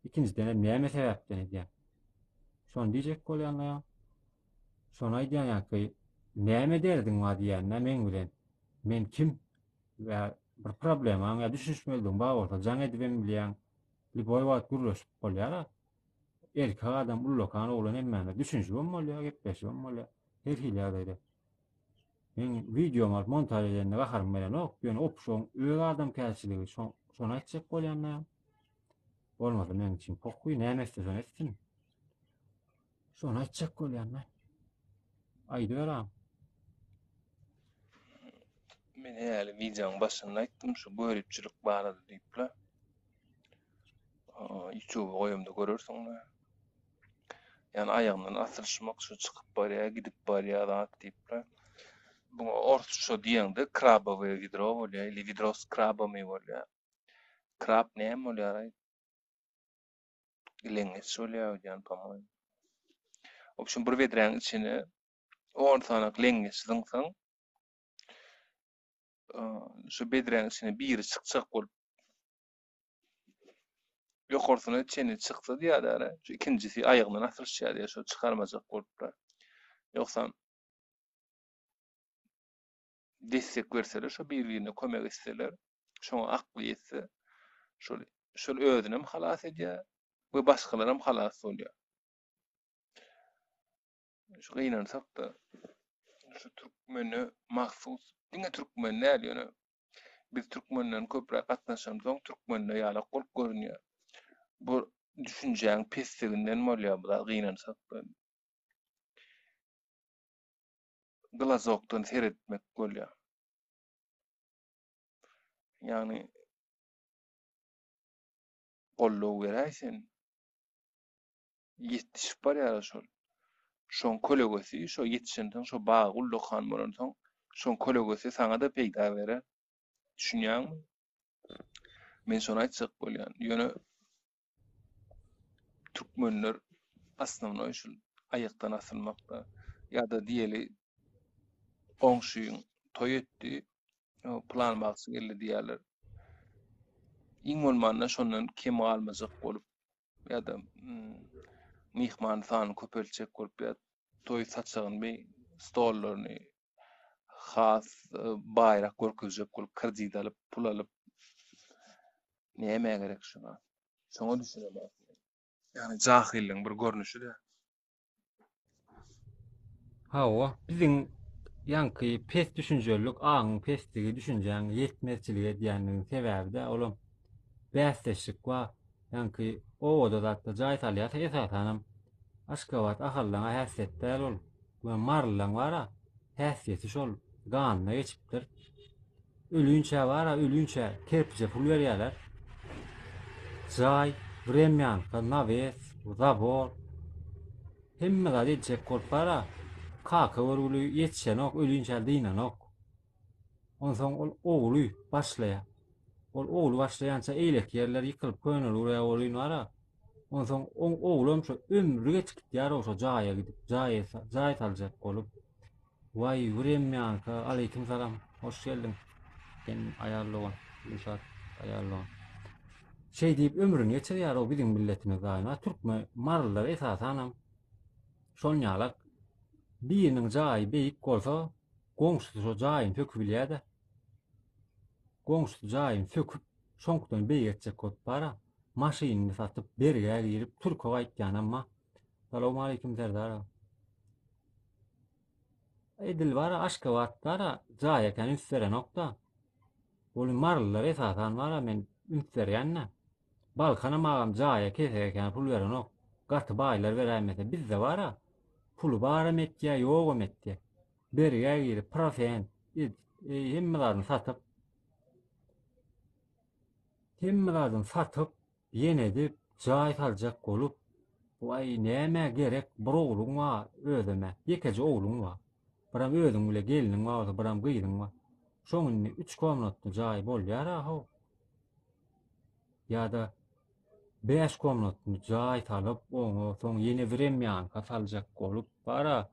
Ikinjiden hem näme sebäpden edýän. Şony diýjek bolýan ýa. Şony aýdýan ýa-ki näme derdiň bar diýýän-dä meň bilen. Men kim? Ýa bir problemaň ýa düşünişmezligiň bar bolsa jaň edibem bilýäň. Lýuboý wagt gürleşip bolýar-a. Erkek adam ullakan oglan hemmämiz düşünişibem bolýar, gepleşibem bolýar. Her hili ýagdaýda. Meň wideomy alyp montaž edende gaharym gelenok. Ýöne opşoň öz adamkärçiligi şony aýtjak bolýan da. Bolmasa meň üçin pohuý näme etse şony etsin. Şony aýtjak bolýan men. Aýdyber agam. Men häli wideoň başynda aýtdym şu göripçilik barada diýipler. YouTube goýamda görersiň. Ýani aýagyndan asylyşmak şu çykyp barýar, gidip barýar zat diýipler. Buňa orsça diýeňde krabowe widro bolýar, ili widro s krabami bolýar. Krab näme bolýar? Leňňeç bolýar öýdýän po-moýmu. Wobşem bir bedräň içine on sanak leňňeç zyňsaň, şu bedräň içine biri çykjak bolup ýokarsyna çenli çyksa diýýärler, şu ikinjisi aýagyndan asylyşýar diýýär, şo çykarmajak boluplar. Ýogsam destek berseler, şo bir-birine kömek etseler, şoňa akly ýetse, şol şol özünem halas edýär we başgalaram halas bolýar. Şu gynansak-da, şu türkmene mahsus, diňe türkmen däl, ýöne biz türkmenden köpräk gatnaşansoň türkmende ýalak bolup görünýär. Bu. Düşünjäň pesliginden bolýar bu zat gynansak-da. Glazokdan seretmek bolýar. Ýagny goldaw beräý sen. Ýetişip barýar şol. Şoň kölegesi, şo ýetişensoň, şo bag ullakan bolansoň, şoň kölegesi saňa-da peýda berer. Düşünýäňmi? Men şony aýtjak bolýan. Ýöne türkmenler osnownoý şul aýakdan asylmakda ýa-da diýeli goňşyň toý etdi, pylan bagşy geldi diýýärler. Iň bolmanda şondan kem galmajak bolup ýa-da myhman sanyny köpeltjek bolup ýa toý saçagyny, stollaryny has baýrak görkezjek bolup kredit alyp, pul alyp nämä gerek şu zat? Şoňa düşünemok. Ýagny jahyllygyň bir görnüşi-dä. Hawa, biziň ýaňky pes düşünjelilik, aňyň pesligi, düşünjäň ýetmezçilik edýänliginiň sebäbi-de olam bäsdeşlik bar. Ýaňky obada zatda jaý salýarsa esasanam Aşgabat Ahallaňa häsiýet däl ol. We Marylylaň bar-a häsiýeti şol ganyna geçipdir. Ölinçä bar-a ölinçä kerpije pul berýärler. Jaý, wremýanka, nawes, zabor hemme zat etjek bolup bar-a kaka görgüli ýetişenok ölinçä dynanok. Onsoň ol ogly başlaýar. Ol ogly başlaýança eýleki ýerler ýykylyp könelip urýar welin bar-a Onsoň oň oglam şo ömri geçip gitýär-ow şo jaýa gidip, jaý jaý saljak bolup. Waý, wremýanka, aleýkim salam, hoş geldiň. Sen aýal dogan, Gülşat aýal dogan. Şeý diýip ömrüni geçirýär-ow biziň milletimiz daýyna. Türkmen marylylar esasanam şon ýalak. Biriniň jaýy beýik bolsa, goňşusy şo jaýyny sökübilýär-de. Goňşusy jaýyny söküp, şoňkudan beýik etjek bolup bar-a. Maşynyny satyp, bergä girip, türke gaýtýanam bar. Salowmaleýkim Serdar aga. Edil bar-a Aşgabat bar-a jaýa kän üns berenok-da. Ol marylylar esasan bar-a men üns berýän-de. Balkanam agam jaýa kesege kän pul berenok. Gaty baýlar beräýmese bizde bar-a puly baram etýä ýogam etýä. Bergä girip prosent hemme zadyny satyp Hemme zadyny satyp, ýene edip, jaý saljak bolup, waý, nämä gerek, bir ogluň bar, özem-ä, ýekeje ogluň bar. Biram özüň bile gelniň bar bolsa, biram gyzyň bar. Şoň indi üç komnatly jaý bolýar-a how. Ýa-da bäş komnatly jaý salyp, oňa soň ýene wremýanka saljak bolup, bar-a,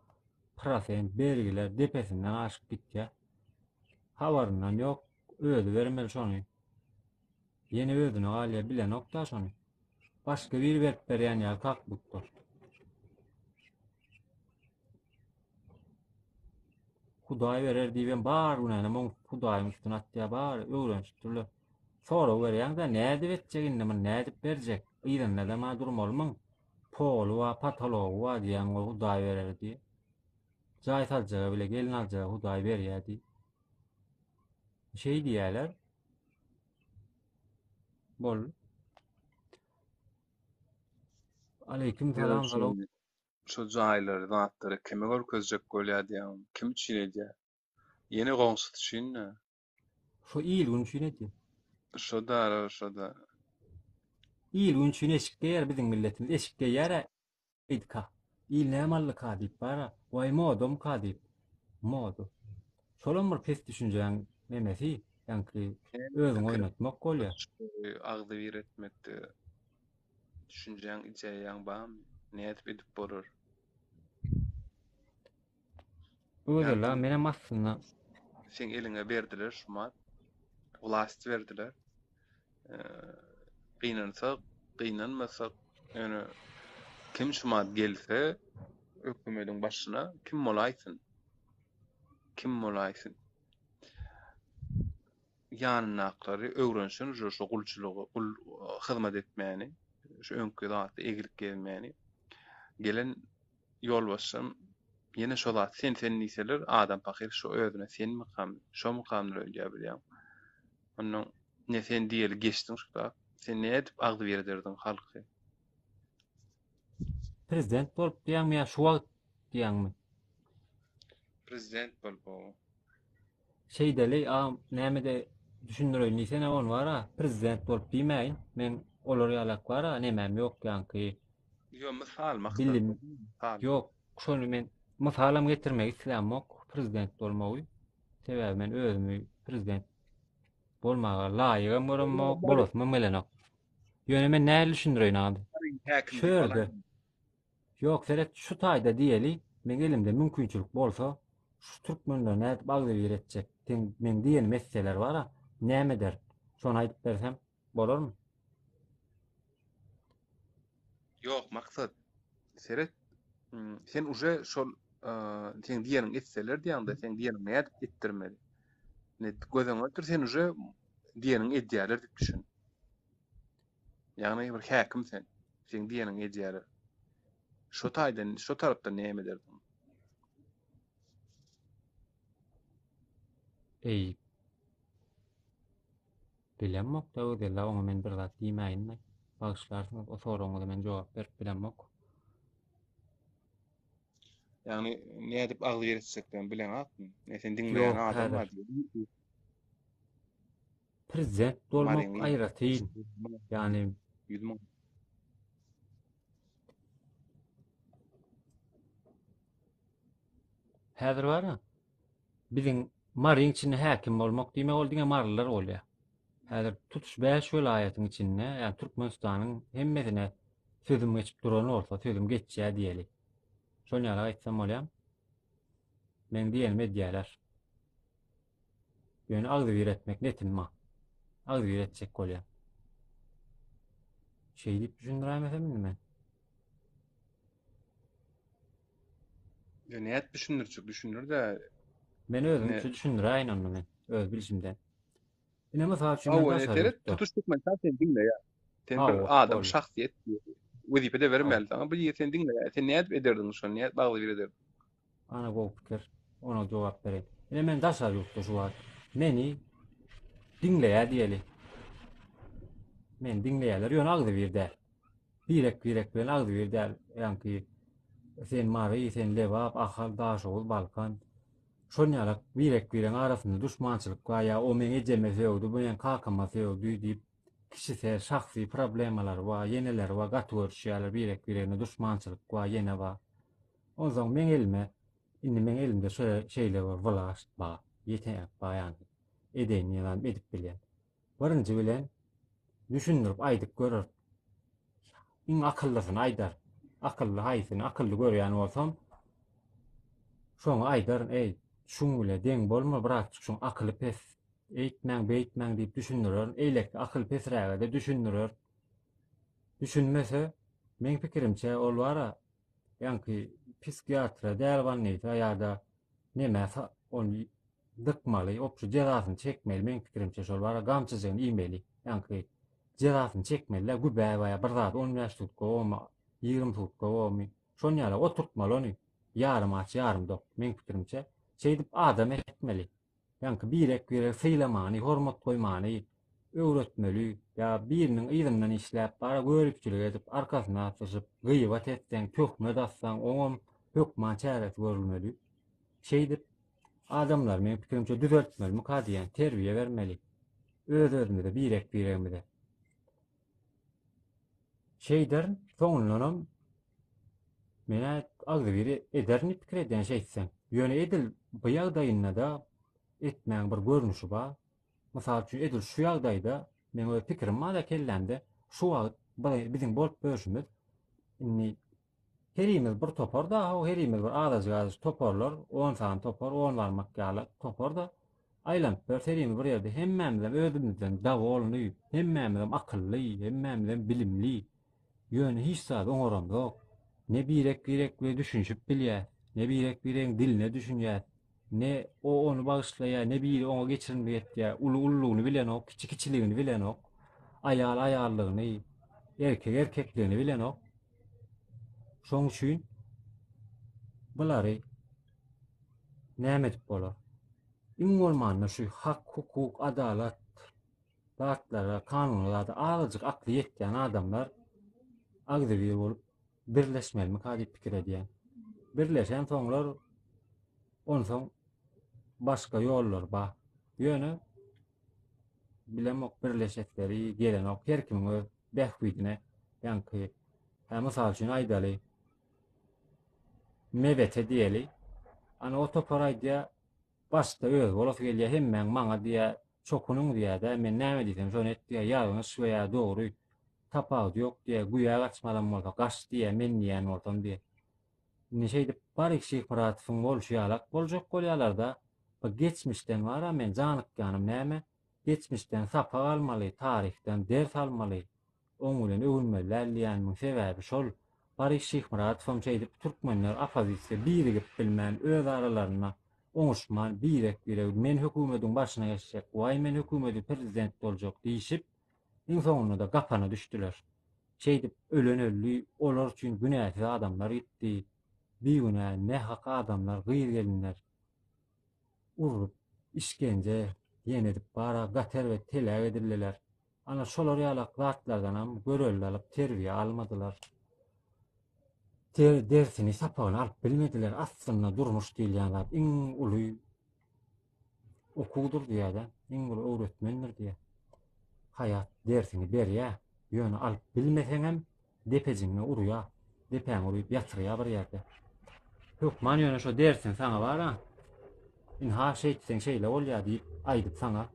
prosent bergiler depesinden aşyp gitýär. Habaryndan ýok, özi bermeli şony. Ýene özüne galýar, bilenok-da şony. Başga biri berip berýän ýaly kak budda. Hudaý berer diýibem bar günänem oň Hudaýyň üstüne atýar, bar öwrenişipdirler. Sorag berýäň-de, nädip etjek indi muny, nädip berjek? Yzynda-da maňa durmalymyň? Poly bar, potology bar diýýäň, ol Hudaý berer diýýär. Jaý saljaga bile gelin aljaga Hudaý berýär diý. Şeý diýýärler. Bol. Aleyküm salam salam. Şu jaýlary zatlary kime görkezjek bolýar diýýäň? Kim üçin edýär? Ýene goňşusy üçin-dä. Şu il gün üçin edýär. Şo da, şo da. Il gün üçin eşik geýer biziň milletimiz. Eşik geýýär-ä. Eýdika. Il näme aldyka diýip bar-a. Waý modamyka diýip. Moda. Şolam bir pes düşünjäň nemesi, ýaňky özüňi oýnatmak bolýa. Agzybir etmekde düşünjäň, ideýaň barmy? Nädip edip bolar? Öwezella menem aslynda Seň eliňe berdiler şumat. Wlast berdiler. Gynansak, gynanmasak, ýöne kim şumat gelse hökümediň başyna kim bolaýsyn? Kim bolaýsyn? Ýanyndakylary öwrenşen uje şo gulçulygy, gul hyzmat etmäni, şu öňki zatda egilik gezmäni. Gelen Ýolbaşçym ýene şo zat sen sen diýseler adam pahyr şo özüne senmikam şomykamdyr öýdýär bilýäň. Onnoň ne sen diýeli geçdiň şu zat. Sen nädip agzybir ederdiň halky? Prezident bolup diýýäňmi ýa şu wagt diýýäňmi? Prezident bolup oba. Şeýdeli agam nämede düşündireýin diýsene ony bara prezident bolup diýmäýin. Men olar ýalak bara nemem ýok ýaňky. Ýok mysal maksat. Bilim ýok şony men mysalam getirmek islämok prezident bolmagy. Sebäbi men özümi prezident bolmaga laýygam göremok, bolasymam gelenok. Ýöne men nähili düşündireýin abi? Şu ýerde Ýok, seret şu taýda diýeli, meň elimde mümkinçilik bolsa, şu türkmenleri nädip agzybir etjek? Seň meň diýenimi etseler bara, näme ederin? Şony aýdyp bersem bolarmy? Ýok, maksat. Seret, sen uje şol seň diýeniňi etseler diýäňde, seň diýeniňi nädip etdirmeli? Ine, göz öňüne getir, sen uje diýeniňi edýärler diýip düşün. Ýagny bir häkim sen. Seň diýeniňi edýärler. Şo taýdan, şo tarapdan näme ederdiň? Eý. Bilemok Dawudella oňa men bir zat diýmäýinmi? Bagyşlarsyňyz o soragyňyza men jogap berip bilemok. Ýagny nädip agzybir etjeklerini bileňakmy? Ne sen diňleýän adam bar diýip. Prezident bolmak aýratyn. Ýagny 100 Häzir bar-a. Biziň Maryň içinde häkim bolmak diýmek ol diňe marylylar bolýar. Häzir tutuş 5 welaýatyň içinde, ýagny Türkmenistanyň hemmesine sözüm geçip duran bolsa, sözüm geçýär diýeli. Şol ýaly aýtsam bolýar. Meň diýenimi edýärler. Ýöne agzybir etmek netim bar. Agzybir etjek bolýan. Şeý diýip düşündiräýmesem indi men. Ýa nädip düşündirjek? Düşündir-de. Men özümçe düşündiräýin onda men öz bilşimden. Ine mysal üçin men daşary ýurtda. Tutuş Türkmenistan seni diňleýär. Sen bir adam, şahsyýet. Wezipe-de bermeli saňa. Bu ýer seni diňleýär. Sen nädip ederdiň şony? Nädip agzybir ederdiň? Ana gowy pikir. Ona jogap bereýin. Ine men daşary ýurtda şu wagt. Meni diňleýär diýeli. Meni diňleýärler, ýöne agzybir däl. Birek-birek bilen agzybir däl. Ýaňky sen Mary, sen Lebap, Ahal, Daşoguz, Balkan. Şol ýalak birek-biregiň arasynda duşmançylyk bar, ýa o meň ejeme sögdi, bu meň kakama sögdi diýip, kişisel, şahsy problemalary bar, ýeneleri bar, gaty görüşýärler birek-biregine duşmançylyk bar, ýene bar. Onsoň meň elime, indi meň elimde şeýle bir wlast bar, ýetenek bar ýagny edeýin diýen zadym edip bilýän. Birinji bilen düşündirip aýdyp görer. Iň akyllysyny aýdar. Akylly haýsyny akylly görýän bolsam, şoňa aýdaryn, eý, şuň bile deň bolma, birazjyk şuň akyly pes, eýtmäň, beýtmäň diýip düşündirerin. Eýleki akyly pesräge-de düşündirer. Düşünmese, meň pikirimçe, ol bar-a, ýaňky psihiatra däl bolnisa ýa-da nämä ony dykmaly, opşy jezasyny çekmeli, meň pikirimçe şol bar-a, gamçyjygyny iýmeli, ýaňky jezasyny çekmeli-dä, gübä baýa bir zat 15 sutka bomy, 20 sutka bomy, şon ýaly oturtmaly ony, ýarym aç, ýarym dok, meň pikirimçe, şeýdip adam etmeli. Ýaňky birek-biregi sylamany, hormat goýmany öwretmeli, ýa biriniň yzyndan işläp, bara göripçilik edip, arkasyna atyşyp, gybat etseň, töhmet atsaň, oňam hökman çäresi görülmeli. Şeýdip, adamlary meň pikirimçe düzeltmelimika diýýän, terbiýe bermeli. Öz-özümize, birek-biregimize. Şeýderin, soňundanam men-ä agzybir ederin diýip pikir edýän şeýtseň. Ýöne edil bu ýagdaýynda-da etmäň bir görnüşi bar. Mysal üçin edil şu ýagdaýda meň öz pikirim bar-da kellämde, şu wagt biziň bolup ýörşümiz indi herimiz bir topar-da, how herimiz bir azajyk-azajyk toparlar, on sany topar, on barmak ýaly topar-da Aýlanyp ýörse herimiz bir ýerde hemmämizem özümizden dowolny, hemmämizem akylly, hemmämizem bilimli. Ýöne hiç zady oňaramzok. Ne birek-birek bilen düşünişip bilýäs, ne birek-biregiň diline düşünýäs. Ne o ony bagyşlaýar, ne biri oňa geçirimlik etýär. Uly ululygyny bilenok, kiçi kiçiligini bilenok. Aýal aýallygyny, erkek erkekligini bilenok. Şoň üçin bulary näme edip bolar? Iň bolmanda şu hak, hukuk, adalat zatlara, kanuna zada azajyk akly ýetýän adamlar agzybir bolup. Birleşmelimikä diýip pikir edýän. Birleşen soňlar onsoň başga ýollar bar. Ýöne bilemok birleşesleri gelenok. Her kimiň öz bähbidine ýaňky hä mysal üçin aýdaly Mebete diýeli. Ana o topar aýdýar başda özi bolasy gelýär hemmäň maňa diýýär çokunyň diýýär-dä men näme diýsem şony et diýýär ýalňyş we ýa dogry tapawudy ýok diýýär güýä gaçmalam bolsa gaç diýýär men diýýän bolsam diýýär. Indi şeýdip Barik Şyhmyratowyň bolşy ýalak boljak bolýalarda bu geçmişden bara men janykýanym näme geçmişden sapak almaly taryhdan ders almaly oň bilen öwünmeli däl diýýänimiň sebäbi şol Barik Şyhmyratowam şeýdip türkmenler opozisiýa birigip bilmän öz aralarynda oňuşman birek biregi men hökümediň başyna geçjek waý men hökümedi prezident boljak diýişip iň soňunda-da gapana düşdüler. Şeýdip ölen öldi olar üçin günäsiz adamlar gitdi bigünä nähak adamlar gyz gelinler urlup işgenje ýene edip bara gaty erbet heläk edildiler. Ana şolar ýalak zatlardanam görelde alyp terbiýe almadylar. Ter dersini sapagyny alyp bilmediler. Aslynda durmuş diýilýän zat iň uly okuwdyr diýýär-de, iň uly öwretmendir diýýär. Haýat dersini berýär, ýöne alyp bilmeseňem depejiňe urýar, depäňe urup ýatyrýar bir ýerde. Hökman ýöne şo dersini saňa bar-a. Ynha şeýtseň şeýle bolýar diýip aýdyp saňa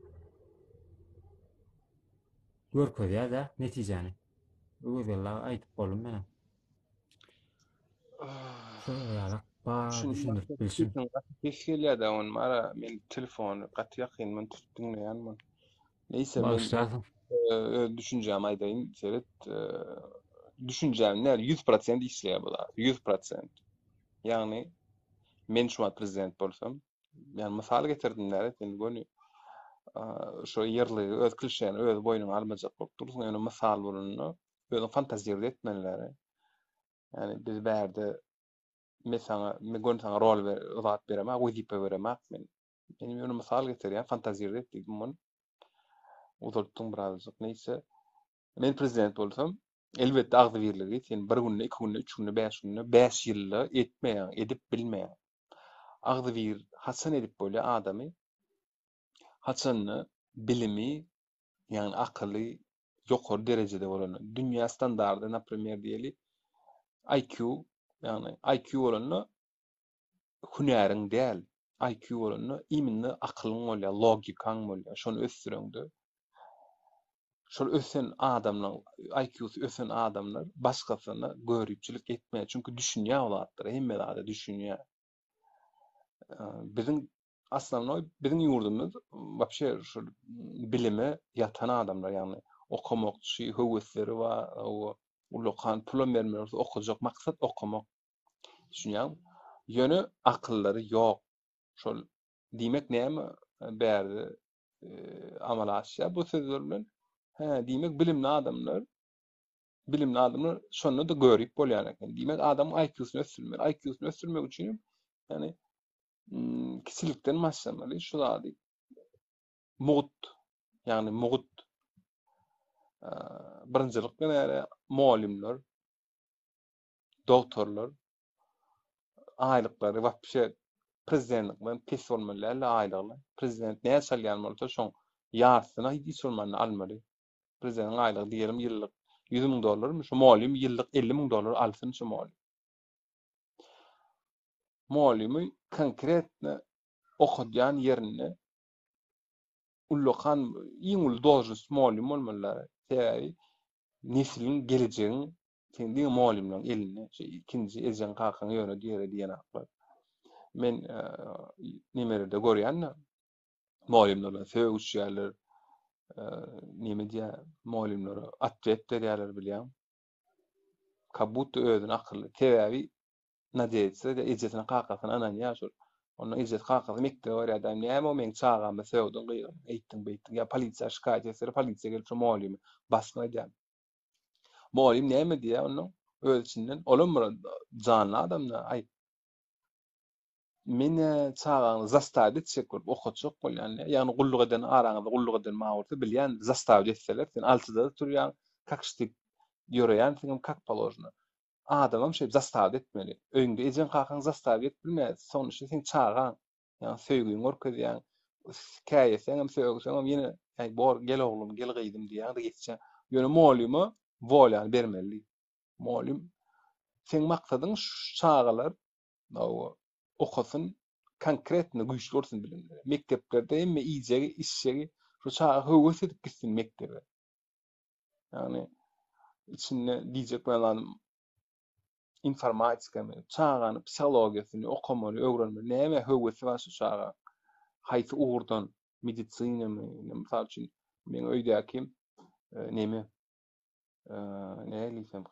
görkezýär-de netijäni. Öwezgeldi aga aýdyp boldum menem. Şolar ýalak bar düşündirip bilşim. Gaty pes gelýär-de ony mara men telefony gaty ýakyndan tutup diňleýän men. Neýse men Bagyşlarsyň. öz düşünjämi aýdaýyn, seret, düşünjäm näl 100% işleýär bu zat, 100%. Ýagny men şu wagt prezident bolsam, ýagny mysal getirdim nälet sen göni şo ýerligi öz klişäni öz boýnuňa almajak bolup dursuň, ýöne mysal bolanda özüň fantazirde etmeliler. Ýagny biz bärde men saňa, men göni saňa rol ber, zat beremak, wezipe beremak men. Men ýöne mysal getirýän, fantazirde et diýdim muny. Uzaltdyň birazajyk. Neýse. Men prezident bolsam, elbetde agzybirligi sen bir günde, iki günde, üç günde, bäş günde, bäş ýylda etmeýäň, edip bilmeýäň. Agzybir haçan edip bolýar adamy? Haçanda bilimi, ýagny akyly ýokary derejede bolanda. Dünýä standardy, naprimer diýeli, IQ, ýagny IQ bolanda hünäriň däl, IQ bolanda imенно akylyň bolýar, logikaň bolýar. Şony ösdüreňde şol ösen adamlaň IQ-sy ösen adamlar başgasyna göripçilik etmeýär. Çünki düşünýär o zatlara, hemme zada düşünýär. Biziň osnownoý biziň ýurdumyz wapşe şol bilime ýatan adamlar, ýagny okamakçy höwesleri bar, ullakan pulam bermeli bolsa okajak, maksat okamak. Düşünýäňmi? Ýöne akyllary ýok. Şol diýmek näme bärde amala aşýar bu sözler bilen? Hä, diýmek bilimli adamlar bilimli adamlar şonda-da görip bolýan eken. Diýmek adamyň IQ-syny ösdürmeli. IQ-syny ösdürmek üçin ýagny kiçilikden başlamaly şu zady. Mugt, ýagny mugt birinjilik bilen mugallymlar dogtorlar aýlyklary wapşe prezidentlikden pes bolmaly däldi aýlygyny. Prezident näçe alýan bolsa şoň ýarsyna hiç bolmanda almaly. Prezidentiň aýlygy diýelim ýyllyk 100 müň dollarmy şu mugallym ýyllyk 50 müň dollar alsyn şu mugallym. Mugallymy konkretno okadýan ýerinde ullakan iň uly dolžnost mugallym bolmalylar. Sebäbi nesliň gelejegiň Sen diňe mugallymlaryň elinde, şu ikinji ejeň kakaň ýöne diýere diýenaklar. Men nemelerde görýän-de, mugallymlar bilen sögüşýärler, neme diýýär, mugallymlara otwet berýärler bilýäň. Как будто özüni akylly. Sebäbi nadýeýtsa ejesine kakasyna ynanýar şol. Onda ejesi kakasy mekdebe barýar da, näme o meň çagama sögdüň, gygyrdyň, eýtdiň, beýtdiň. Ýa polisiýa şikaýat etseler, polisiýa gelip şo mugallymy basgyň edýär. Mugallym näme diýýär onda öz içinden? Olam bir janly adam-da. Aý, men çagaňy zastawiýt etjek bolup okatjak bolýan diýýär. Ýagny gulluk eden araňyzda gulluk eden bar bolsa bilýän, zastawiýt etseler sen altyda-da turýaň, kak ştyk ýöreýänsiňem kak položno. Adamam şeýdip zastaw etmeli. Öýüňde ejeň kakaň zastaw edip bilmeýär. Sonuçta seň çagaň. Ýagny söýgiňi görkezýäň. Käýeseňem, sögseňem ýene äý bor, gel oglum, gel gyzym diýýäň-de geçýäň. Ýöne molyma wolýany bermeli. Molym seň maksadyň şu çagalar okasyn, konkretno güýçli bolsun bilimleri. Mekdeplerde hemme iýjegi, içjegi şu çaga höwes edip gitsin mekdebe. Ýagny içinde diýjek bolýan zadym informatikamy, çaganyň psihologiýasyny okamaly, öwrenmeli. Nämä höwesi bar şu çaga? Haýsy ugurdan? Medisinamy? Mysal üçin, meň öýdäki e, neme? E, nähili diýsem,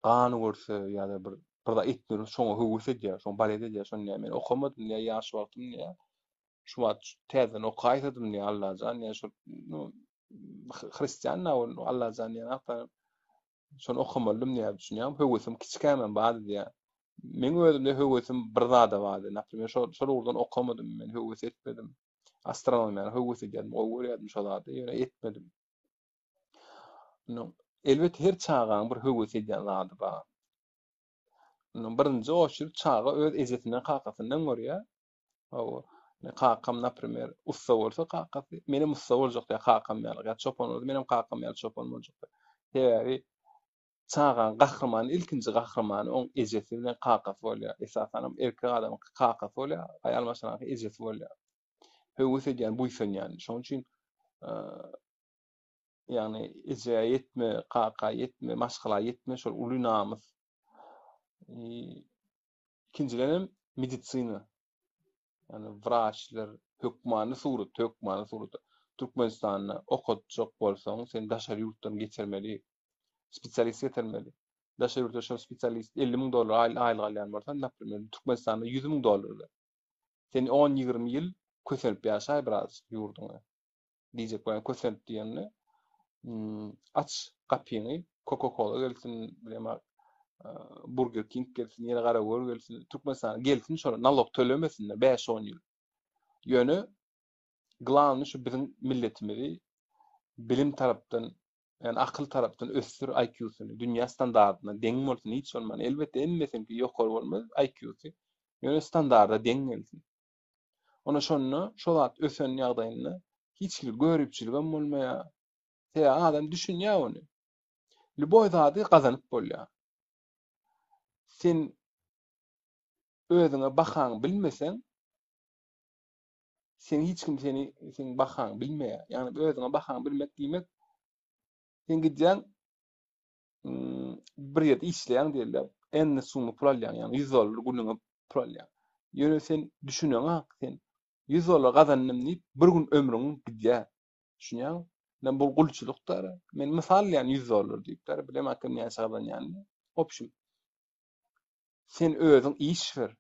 gan görse ýa-da bir bir zat etmeli, şoňa höwes edýär, şoňa balet edýär, şony näme men okamadym diýýär, ýaş wagtym diýýär. Şu wagt täzeden okaýsadym diýýär, Allajan diýýär, şol hristian da ol Allajan diýen aktaryp şony okamalydym diýýär, düşünýäňmi? Höwesim kiçikämem bardy diýýär. Meň özümde höwesim bir zada bardy. Naprimer, şol şol ugurdan okamadym men, höwes etmedim. Astronomiýany höwes edýärdim, gowy görýärdim şo zady, ýöne etmedim. Elbet her çagaň bir höwes edýän zady bar. Birinji oçurip çaga öz ejesinden, kakasyndan görýär. Hawa. Kakam, naprimer, ussa bolsa kakasy, menem ussa boljak diýýär kakam ýaly. Ýa çopan bolsa, menem kakam ýaly çopan boljak diýýär. Sebäbi çagaň gahrymany, ilkinji gahrymany oň ejesi bilen kakasy bolýar. Esasanam erkek adamyň kakasy bolýar, aýal maşgalanyňky ejesi bolýar. Höwes edýän, buýsanýan. Şonuň üçin ýagny ejä ýetme, kaka ýetme, maşgala ýetme şol uly namys. Ikinjidenem medisina. Ýagny wraçlar hökmany surat, hökmany suratda Türkmenistanda okatjak bolsaň, sen daşary ýurtdan getirmeli. Spesialist getirmeli. Daşary ýurtda şol spesialist 50 müň dollar aýlyk alýan bolsa, naprimer, Türkmenistanda 100 müň dollar. Sen 10-20 ýyl kösenip ýaşaý biraz ýurduňa. Diýjek bolýan kösenip diýende, aç gapyňy, Coca-Cola gelsin, bilemok, Burger King gelsin, ýene Garagöl gelsin, Türkmenistana gelsin şolar nalog tölemesinler 5-10 ýyl. Ýöne glawny şu biziň milletimizi bilim tarapdan, ýagny akyl tarapdan ösdür IQ-syny, dünýä standardyna deň bolsun hiç bolman. Elbetde hemmesiniňki ýokary bolmaz IQ-sy. Ýöne standarda deň gelsin. Ona şonda şo zat ösen ýagdaýynda hiç hili göripçiligem bolmaýar. Sebäbi adam düşünýär ony. Lýuboý zady gazanyp bolýar. Sen özüňe bahaňy bilmeseň, sen hiç kim seni seň bahaňy bilmeýär. Ýagny özüňe bahaňy bilmek diýmek, sen gidýäň bir ýerde işleýäň diýeli, enne summa pul alýaň, ýagny 100 dollar günüňe pul alýaň. Ýöne sen düşüneňok, sen 100 dollar gazandym diýip, bir gün ömrüň gidýär. Düşünýäňmi? Men bu gulçulyk dara. Men mysal alýan 100 dollar diýip dara, bilemok kim näçe gazanýanyny. Opşum. Sen özüň iş ber.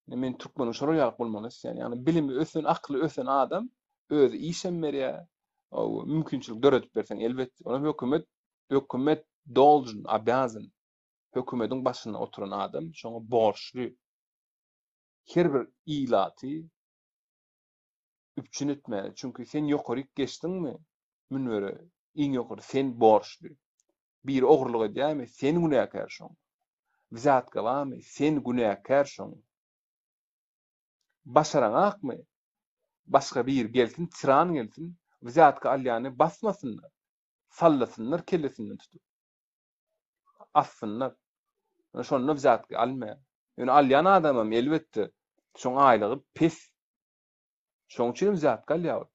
Men türkmeniň şolar ýaly bolmagyny isleýän. Ýagny bilimi ösen, akyly ösen adam özi işem berýär. Mümkinçilik döredip berseň elbetde. Ony hökümet hökümet dolžun, obýazan. Hökümediň başynda oturan adam şoňa borçly. Her bir ilaty üpjün etmäge. Çünki sen ýokaryk geçdiňmi münbere, iň ýokary sen borçly. Biri ogurlyk edýärmi, sen günäkär şoňa. Wzýatka barmy, sen günäkär şoňa. Başaraňakmy, başga biri gelsin, tiran gelsin, wzýatka alýany basmasynlar, sallasynlar kellesinden tutup. Assynlar. Şonda wzýatka almaýar. Ýöne alýan adamam elbetde şoň aýlygy pes. Şoň üçin hem wzýatka alýar ol.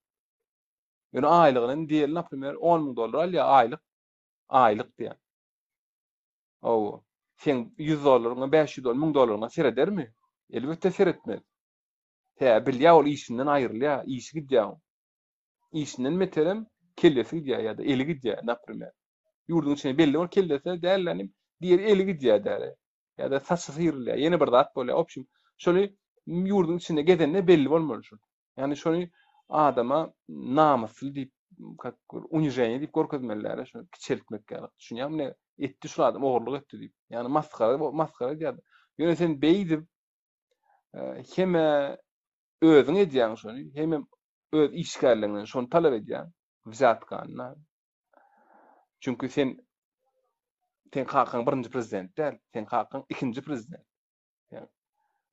Ýöne aýlygyny indi diýeli, naprimer, 10 müň dollar alýar aýlyk. Aýlyk diýýän. Hawa. Seň 100 dollaryňa, 500 dollar, 1000 dollaryňa seredermi? Elbetde seretmez. Sebäbi bilýär ol işinden aýrylýar, işi gidýär oň. Işinden beterem kellesi gidýär ýa-da eli gidýär, naprimer. Ýurduň içinde belli bir kellesi däl-de, diýeli eli gidýär däli. Ýa-da saçy syrylýar, ýene bir zat bolýar. Opşim, şony ýurduň içinde gezende belli bolmaly şol. Ýagny şony adama namysly diýip, kak bir uniženiýe diýip görkezmeli däl, şony kiçeltmek ýaly. Düşünýäňmi? Ne etdi şul adam, ogurlyk etdi diýip. Ýagny masgara, masgara edýär. Ýöne sen beýdip hem özüň edýäň şony, hemem öz işgärleriňden şony talap edýäň, wzýatkany. Çünki sen. Seň kakaň birinji prezident däl, seň kakaň ikinji prezident. Sen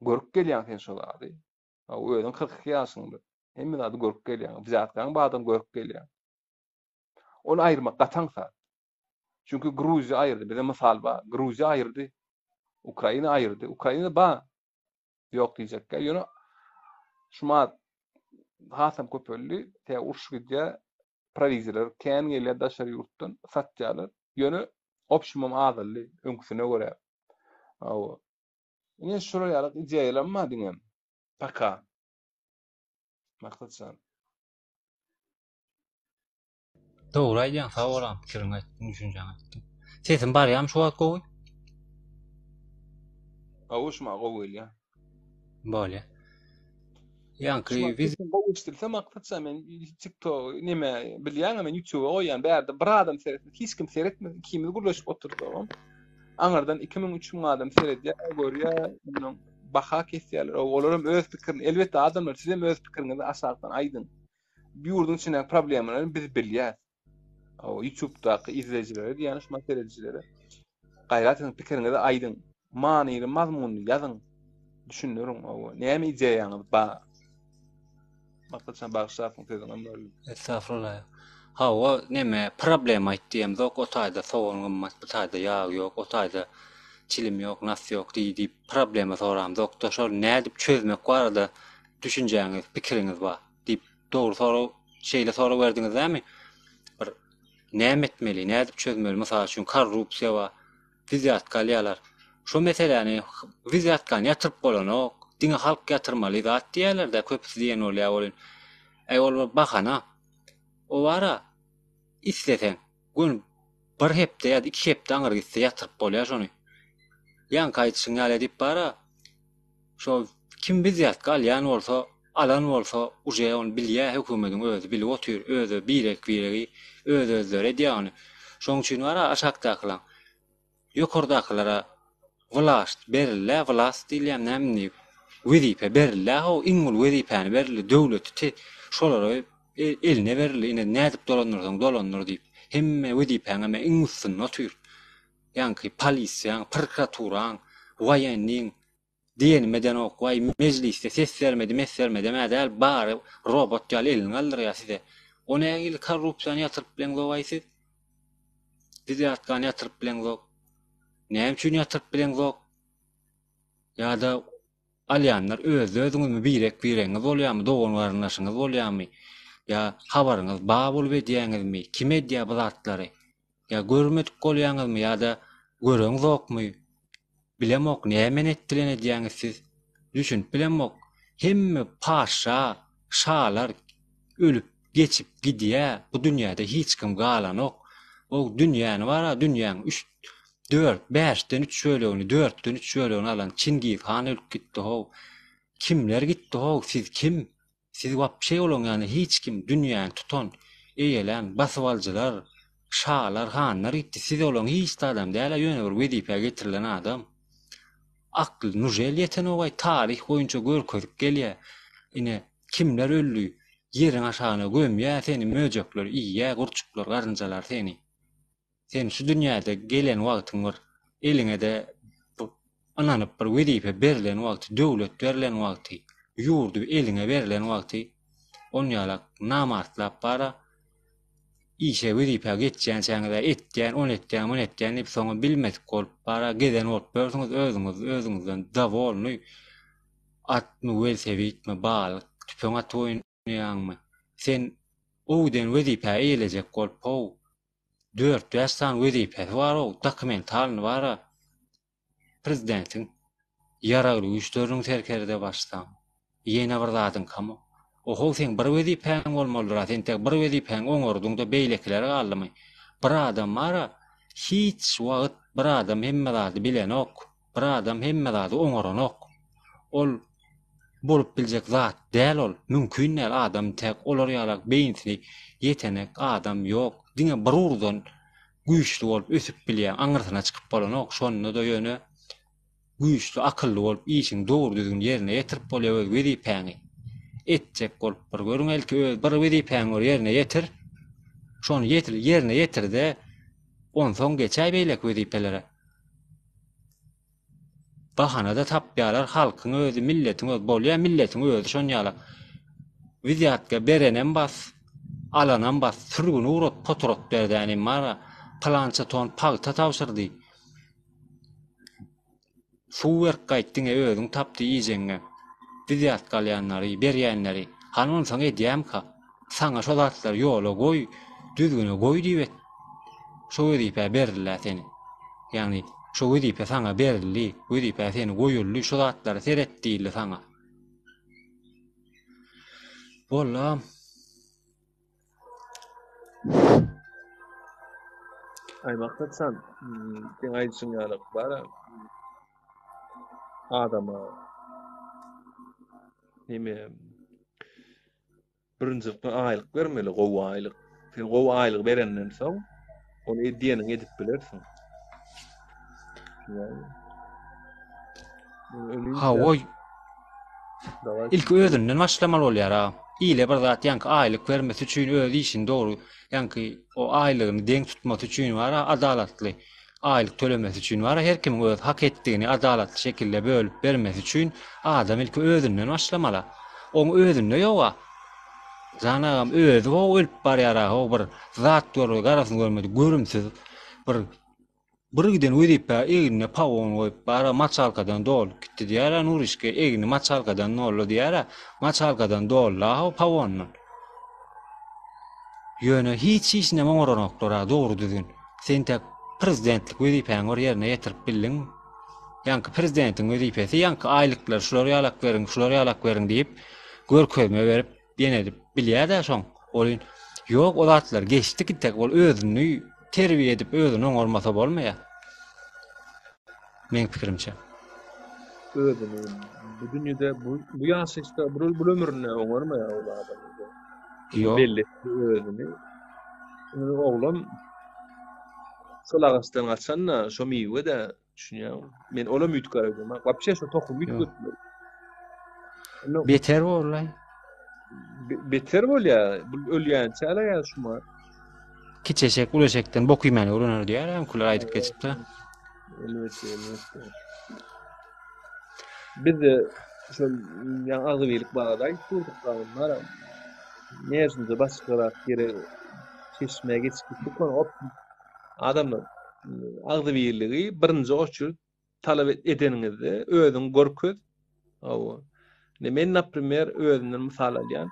görüp gelýäň sen şo zady. Özüň 42 ýaşyňda. Hemme zady görüp gelýäň. Wzýatkaň badyny görüp gelýäň. Ony aýyrmak gaty aňsat. Çünki Gruziýa aýyrdy. Bize mysal bar. Gruziýa aýyrdy. Ukraina aýyrdy. Ukraina bar. Ýok diýjekkä. Ýöne şumat hasam köpeldi. Tä uruş gidýär. Prowiziýalar kän gelýär daşary ýurtdan satýarlar. Ýöne opşumam azaldy öňküsine görä. Hawa. Ine şular ýaly ideýalarym bar diňe. Paka. Maksatjan. Dogry aýdýaň sag bol agam pikiriňi aýtdyň düşünjäňi aýtdyň. Sesim barýamy şu wagt gowy? Hawa şu maňa gowy gelýär. Bolýa. Ýaňky Şu wagt sesim gowy eşidilse Maksatjan men TikTok neme bilýäňä men YouTube-a goýýan bärde bir adam seretmez hiç kim seretmez ikimiz gürleşip otursagam aňyrdan 2000 3000 adam seredýär görýär ondan baha kesýärler olaram öz pikirini elbetde adamlar sizem öz pikiriňizi aşakdan aýdyň Bu ýurduň içindäki problemalary biz bilýäs. O YouTube-daky izleýjilere diýýän şu seredijilere. Gaýrat ediň, pikiriňizi aýdyň. Manyly, mazmunly ýazyň. Düşündiriň, o näme ideýaňyz bar? Maksatjan bagyşlarsyň sözüňem böldüm. Estagfurullah. Hawa, neme, problema aýt diýemzok, o taýda sogan gymmat, bu taýda ýag ýok, o taýda çilim ýok, nas ýok diý diýip problema soramzok-da, şol nädip çözmek barada düşünjäňiz, pikiriňiz bar. Diýip, dogry sorag, şeýle sorag berdiňiz dämi? Bir näme etmeli, nädip çözmeli? Mysal üçin, korrupsiýa bar, wzýatka alýarlar. Şo meseläni wzýatkany ýatyryp bolanok, diňe halk ýatyrmaly zat diýýärler-dä, köpüsi diýen bolýar welin. Äý, ol bir bahana. O bar-a, isleseň, göni bir hepde ýa-da iki hepde aňyr gitse ýatyryp bolýar şony. Ýaňky aýdyşyň ýaly edip bar-a, Şo kim wzýatka alýan bolsa, alan bolsa uje ony bilýä hökümediň özi bilip otyr, özi birek biregi öz özleri edýä ony. Şoň üçin bara aşakdakylaň ýokardakylara wlast berilä wlast diýilýämi näme indi wezipe berilä how iň uly wezipäni berildi döwleti te şolara eline berildi ine nädip dolandyrsaň dolandyr diýip hemme wezipäňem iň üstünde otyr. Ýaňky polisiýaň, prokuraturaň, waýenniň diýenimi edenok, waý mejlisde ses bermedi, mes bermedem-ä däl, bary robot ýaly elini galdyrýar size. O nähili korrupsiýany ýatyryp bileňzok-aý siz? Wzýatkany ýatyryp bileňzok. Näme üçin ýatyryp bileňzok? Ýa-da alýanlar özli-özüňizmi, birek-biregiňiz bolýarmy, dogan-garyndaşyňyz bolýarmy? Ýa habaryňyz bar bolup edýäňizmi? Kim edýär bu zatlary? Ýa görmedik bolýaňyzmy ýa-da göreňzokmy? Bilemok näme net bilen edýäňiz siz? Düşünip bilemok. Hemme paşşa, şalar ölüp geçip gidýä bu dünýäde hiç kim galanok. O dünýäni bara dünýäň üç, dört, bäşden üç bölegini, dörtden üç bölegini alan Çingiz han ölüp gitdi how. Kimler gitdi how siz kim? Siz wapşe olaň ýanyna hiç kim dünýäni tutan, eýelän, basybalyjylar, şalar, hanlar gitdi. Siz olaň hiç zadam däl-ä ýöne bir wezipä getirilen adam. Akly nužel ýetenogaý taryh boýunça görkezip gelýä. Ine, kimler öldi, ýeriň aşagyna gömýä seni möjekler iýýä, gurçuklar, garynjalar seni. Sen şu dünýäde gelen wagtyň bir eliňede ynanyp bir wezipe berlen wagty, döwlet berlen wagty, ýurdy eliňe berlen wagty onýalak namartlap bara işe wezipä geçýänçäňiz-ä etýän, ony etýän, muny etýän diýip soňam bilmedik bolup bara gezen bolup ýörsüňiz özüňiz özüňizden dowolny atmy, welsebitmi, balyk, tüpeň atyp oýnaýaňmy? Sen owden wezipä eýelejek bolup how Dört-bäş sany wezipesi bar-ow, dokumentalny bar-a. Prezidentiň Ýaragly güýçleriniň serkerdebaşysam. Ýene bir zadyňkam-ow. Ohow, seň bir wezipäň bolmalydyr-a, sen tek bir wezipäňi oňardyň-da beýlekiler galdymy? Bir adam bar-a, hiç wagt bir adam hemme zady bilenok, bir adam hemme zady oňaranok. Ol bolup biljek zat däl ol, mümkin däl adam täk olar ýalak beýnisini ýetenek adam ýok, diňe bir ugurdan güýçli bolup ösüp bilýäň, aňyrsyna çykyp bolanok, şonda-da ýöne güýçli akylly bolup işiňi dogry düzgün ýerine ýetirip bolýar öz wezipäňi etjek bolup bir görüň ilki öz bir wezipäňi bir ýerine ýetir, şony ýetir ýerine ýetirde. Onsoň geçäý beýleki wezipelere. Bahana-da tapýarlar halkyň özi, milletiň özi. Bolýa milletiň özi şonýala. Wzýatka berenem bas, alanam bas. Sürgüni ugrat, potrat berdänim bar-a. Pylança ton pagta tabşyrdy. Suw berip gaýt diňe özüň tap diý iýjegiňe. Wzýatka alýanlary, berýänleri. Hany onsoň edýämka? Saňa şo zatlary ýola goý, düzgüne goý diýip et. Şo wezipä berildi-ä seni. Ýagny şo wezipe saňa berildi, wezipä seni goýuldy, şo zatlara seret diýildi saňa. Bollam. Aý Maksat jan, seň aýdyşyň ýaly bar-a adama neme Birinjilikde aýlyk bermeli, gowy aýlyk. Sen gowy aýlyk berenden soň, ony diýeniňi edip bilersiň. Hawa. Ilki özünden başlamaly bolýar agam. Ile bir zat ýaňky aýlyk bermesi üçin öz işini dogry ýaňky o aýlygyny deň tutmasy üçin bar adalatly aýlyk tölemesi üçin bar her kimiň öz hak etdigini adalatly şekilde bölüp bermesi üçin adam ilki özünden başlamaly. Oň özünde ýoga. Jan agam özi ho ölüp barýar ho bir zat görmedi garasyny görmedi görümsiz bir bir giden wezipä egnine pagon goýup bara maçalkadan dolup gitdi diýýär-ä Nurişke egni maçalkadan doldy diýýär-ä maçalkadan doldy-a ho pagondan. Ýöne hiç işinem oňaranoklar-a dogry düzgün. Sen tek prezidentlik wezipäňi bir ýerine ýetirip bildiňmi? Ýaňky prezidentiň wezipesi ýaňky aýlyklary şular ýalak beriň, şular ýalak beriň diýip görkezme berip ýene edip bilýär-dä şoň. Ol ýok o zatlar geçdi gitek ol özüni terbiýe edip özüni oňarmasa bolmaýar. Meň pikirimçe. Özüni bu dünýede bu bu ýaşaýyşda bu bu ömründe oňarmaýar ol adam. Ýok. Belli özüni. Indi oglan şol agaçdan gaçanda şo miwe-de düşünýäňmi? Men olam üýtgär öýdemok. Wapşe şo tohumy üýtgetdiler. Beter boldy. Beter bolýar. Bu ölýänçä ýa şuma. Kiçi eşek uly eşekden bok iýmäni öwrener diýýär, öňküler aýdyp geçipdir. Elbetde, elbetde. Biz-de şol ýa agzybirlik barada aýdyp durduk da, Näçinji başgarak ýere çeşmä geçip gitdik, ony adamlar agzybirligi birinji oçurt talap edeniňizde özüň görkez. Hawa. Indi men naprimer özümden mysal alýan.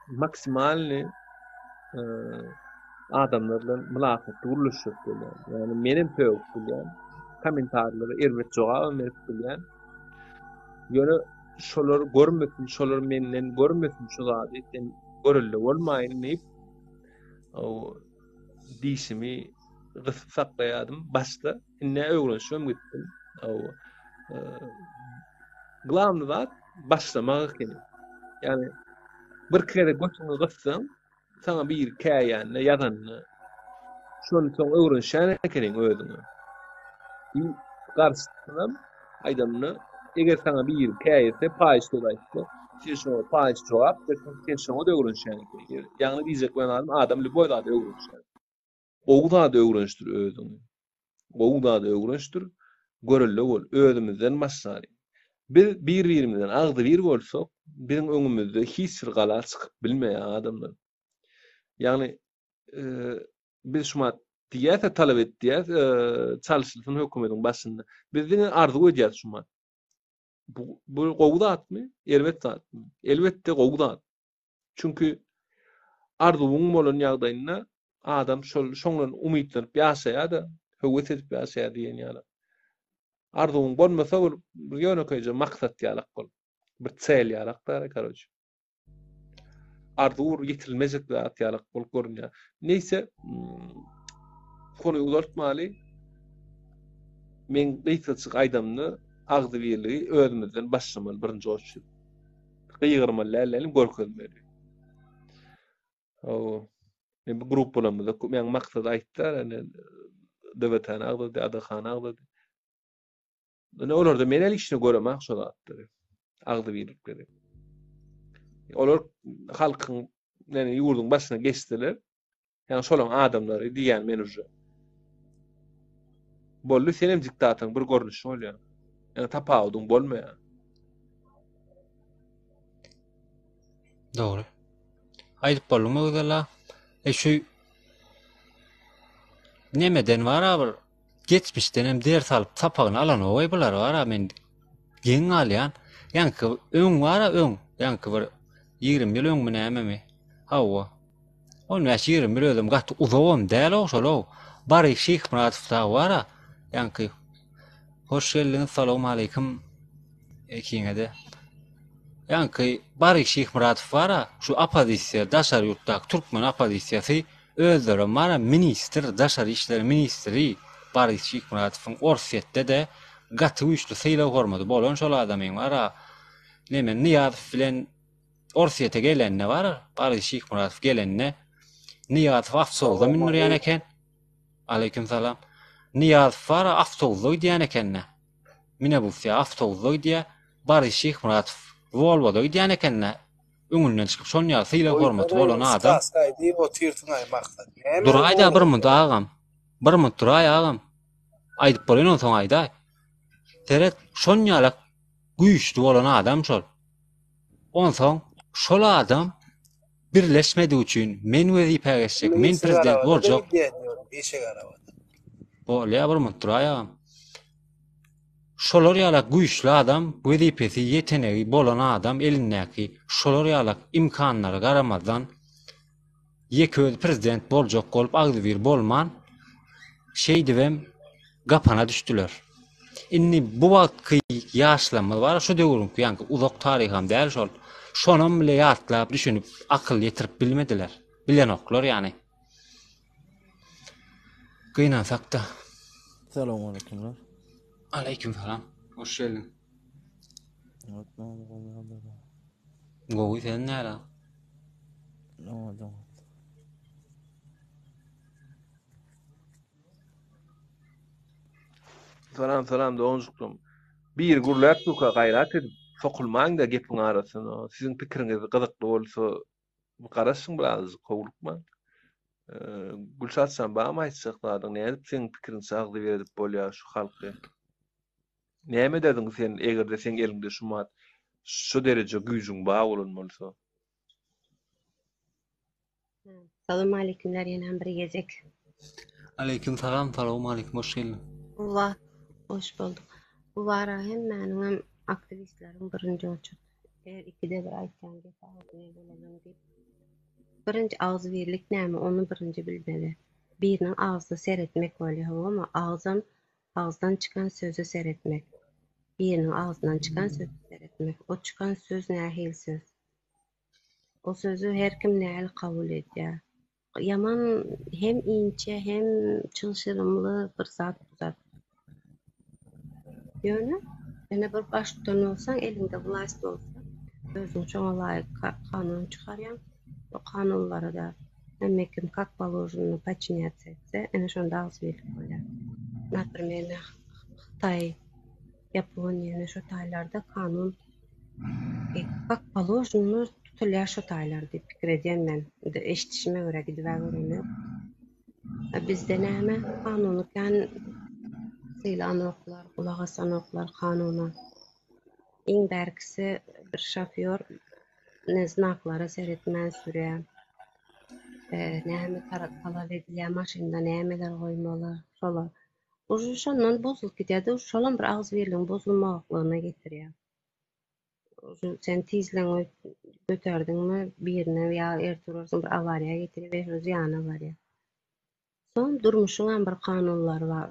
Maksimalny e, adamlar bilen mylakatly gürleşjek bolýan. Ýagny menem sögüp bilýän, kommentariýalara erbet jogabam berip bilýän. Ýöne şolar görmesin, şolar menden görmesin şu zady, sen görelde bolmaýyn diýip, dişimi gysyp saklaýardym başda. Indi öwrenişibem gitdim. Hawa. Glawny zat başlamak ekeni. Ýagny bir gezek götüňi gyssaň, saňa biri käýände, ýazanda şony soň öwrenişýän ekeniň özüňe. I garşysynam aýdanda, eger saňa biri käýese, paýyş söz aýtsa, sen şoňa paýyş jogap berseň, sen şoňa-da öwrenişýän ekeniň. Ýagny diýjek bolýan zadym, adam lýuboý zada öwrenişýär. Gowy zada öwrenişdir özüňi. Gowy zada öwrenişdir, görelde bol, özümizden başlalyň. Biz bir-birimizden agzybir bolsak, biziň öňümizde hiç bir gala çykyp bilmeýär adamlar. Ýagny, biz şumat diýýäs-ä, talap etýäs, çalşylsyn hökümetiň başynda. Biz diňe arzuw edýäs şumat. Bu, bu gowy zatmy, erbet zatmy? Elbetde gowy zat. Çünki arzuwyň bolan ýagdaýynda adam şol şoň bilen umytlanyp ýaşaýar-da, höwes edip ýaşaýar diýen ýaly. Arzuwyň bolmasa ol bir ýönekeýje maksat ýalak bol. Bir çel ýalak da, karoç. Arzuw bir ýetirilmejek zat ýalak bolup görünýär. Neýse, hmm, kony uzaltmaly. Men gysgaçyk aýdamda agzybirligi özümizden başlamaly birinji oçurt. Gygyrmaly däl dälim görkezmeli. Hawa. Men bu gruppalarymyzda meň maksady aýtdylar, ene DWT-ni agzady, ADH-ny agzady. Ine olarda men el işini göremok şo zatlary. Agzybirlikleri. Olar halkyň, ýani ýurduň başyna geçseler, Ýagny şolaň adamlary diýýän men uje. Boldy, senem diktatoryň bir görnüşi bolýaň. Ýagny tapawudyň bolmaýar. Dogry. Aýdyp bolduňmy Gözel aga? E şu nemeden bar-a bir geçmişden hem ders alyp sapagyny alanogaý bular bar-a men geň galýan. Ýaňky öň bar-a öň, ýaňky bir 20 ýyl öňmi nämemi? Hawa. 15 20 ýyl özem gaty uzagam däl-ow şol-ow. Baryk Şyhmyradow dagy bar-a. Ýaňky Hoş geldiňiz, salowmaleýkim ikiňe-de. Ýaňky Baryk Şyhmyradow bar-a, şu oppozisiýa, daşary ýurtdaky türkmen oppozisiýasy özlerem bar-a ministr, daşary işler ministri Baryk Şyhmyradowyň Orsýetde-de gaty güýçli sylag-hormaty bolan şol adamyň bar-a, neme Nyýazow bilen Orsýete gelende bar, Baryk Şyhmyradow gelende Nyýazow awtobusda mündürýän eken. Aleýkim salam. Nyýazow bar awtobusda gidýän ekende. Minebusýa awtobusda gidýär. Baryş Şyhmyradow Wolwoda gidýän ekende. Öňünden çykyp şon ýaly sylag hormaty bolan adam. Skaska diýip otyrsyň-aý Maksat. Näme Duraýda bir munt agam. Bir munt duraý agam. Aýdyp bolaýyn onsoň aýdaý. Seret şon ýalak güýçli bolan adam şol. Onsoň şol adam birleşmedigi üçin men wezipä geçjek, men prezident boljak. Eşek arabada. Bolýa bir munt duraý agam. Şolar ýalak güýçli adam, wezipesi, ýetenegi bolan adam elindäki şolar ýalak imkanlara garamazdan ýeke özi prezident boljak bolup agzybir bolman şeýdibem gapana düşdüler. Indi bu wagtky ýaşlarymyz bar şu döwrüňki ýaňky uzak taryham däl şol. Şonam bile ýatlap düşünip akyl ýetirip bilmediler. Bilenoklar ýany. Gynansakda. Salowmaleýkimler. Aleýkim salam. Hoş geldiň. Gowy sen nära? Salam salam doganjyklarym. Biri gürläp durka gaýrat edip sokulmaň-da gepiň arasyna. Siziň pikiriňiz gyzykly bolsa garaşyň birazajyk howlukmaň. Gülşatjan barmy aýtjak zadyň nädip seň pikiriňçe agzybir edip bolýar şu halky? Näme ederdiň sen egerde seň eliňde şumat şu dereje güýjüň bar bolan bolsa? Salowmaleýkimler ýenäm bir gezek. Aleýkim salam salowmaleýkim hoş geldiň. Wah hoş bolduk. Bu bara hemmäniňem aktiwistleriň birinji oçurt. Her ikide bir aýtýan gepi agzybir bolalyň diýip. Birinji agzybirlik näme ony birinji bilmeli. Biriniň agzyna seretmek bolýar howamy agzam agzdan çykan söze seretmek. Biriniň agzyndan çykan söze seretmek. O çykan söz nähili söz. O sözi her kim nähili kabul edýär. Ýaman hem inçe hem çylşyrymly bir zat bu zat. Ýöne ýene bir baştutan bolsaň, eliňde wlast bolsa, özüň şoňa laýyk kanun çykarýaň. O kanunlara-da hemme kim kak položeno podçinýatsa etse, ene şonda agzybirlik bolýar. Naprimer, Hytaý Ýaponiýa ene şo taýlarda kanun kak položeno tutulýar şo taýlar diýip pikir edýän men. Indi eşidişime görä gidibä görem ýok. A bizde näme kanuny kän sylanoklar, gulak asanoklar kanuna. Iň bärkisi bir şofýor ne znaklara seretmän sürýär. Näme talap edilýär maşynda nämeler goýmaly şolar. Uje şondan bozulyp gidýär-de, şolam bir agzybirligiň bozulmaklygyna getirýär. Uje sen tizligiňi göterdiňmi, birine ýa ertir görseň bir awariýa getirýär we şo zyýana barýar. Soň durmuşyňam bir kanunlary bar.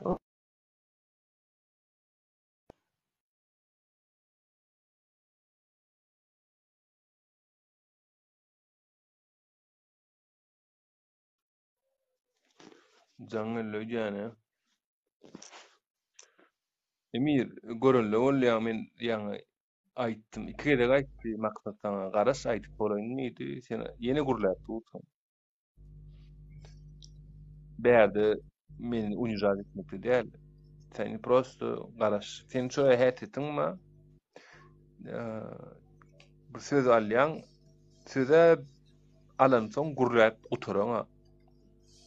Jaň geldi öýdýän-ä. Emir, görelde bolýaň, men ýaňy aýtdym, iki gezek aýtdy, Maksat saňa garaş aýdyp bolaýyn diýdi, sen ýene gürläp dursuň. Bärde meni unižat etmekde däl. Sen prosto garaş. Sen şo häsiýetiň bar. Bir söz alýaň, söze alansoň gürläp gutaraňa.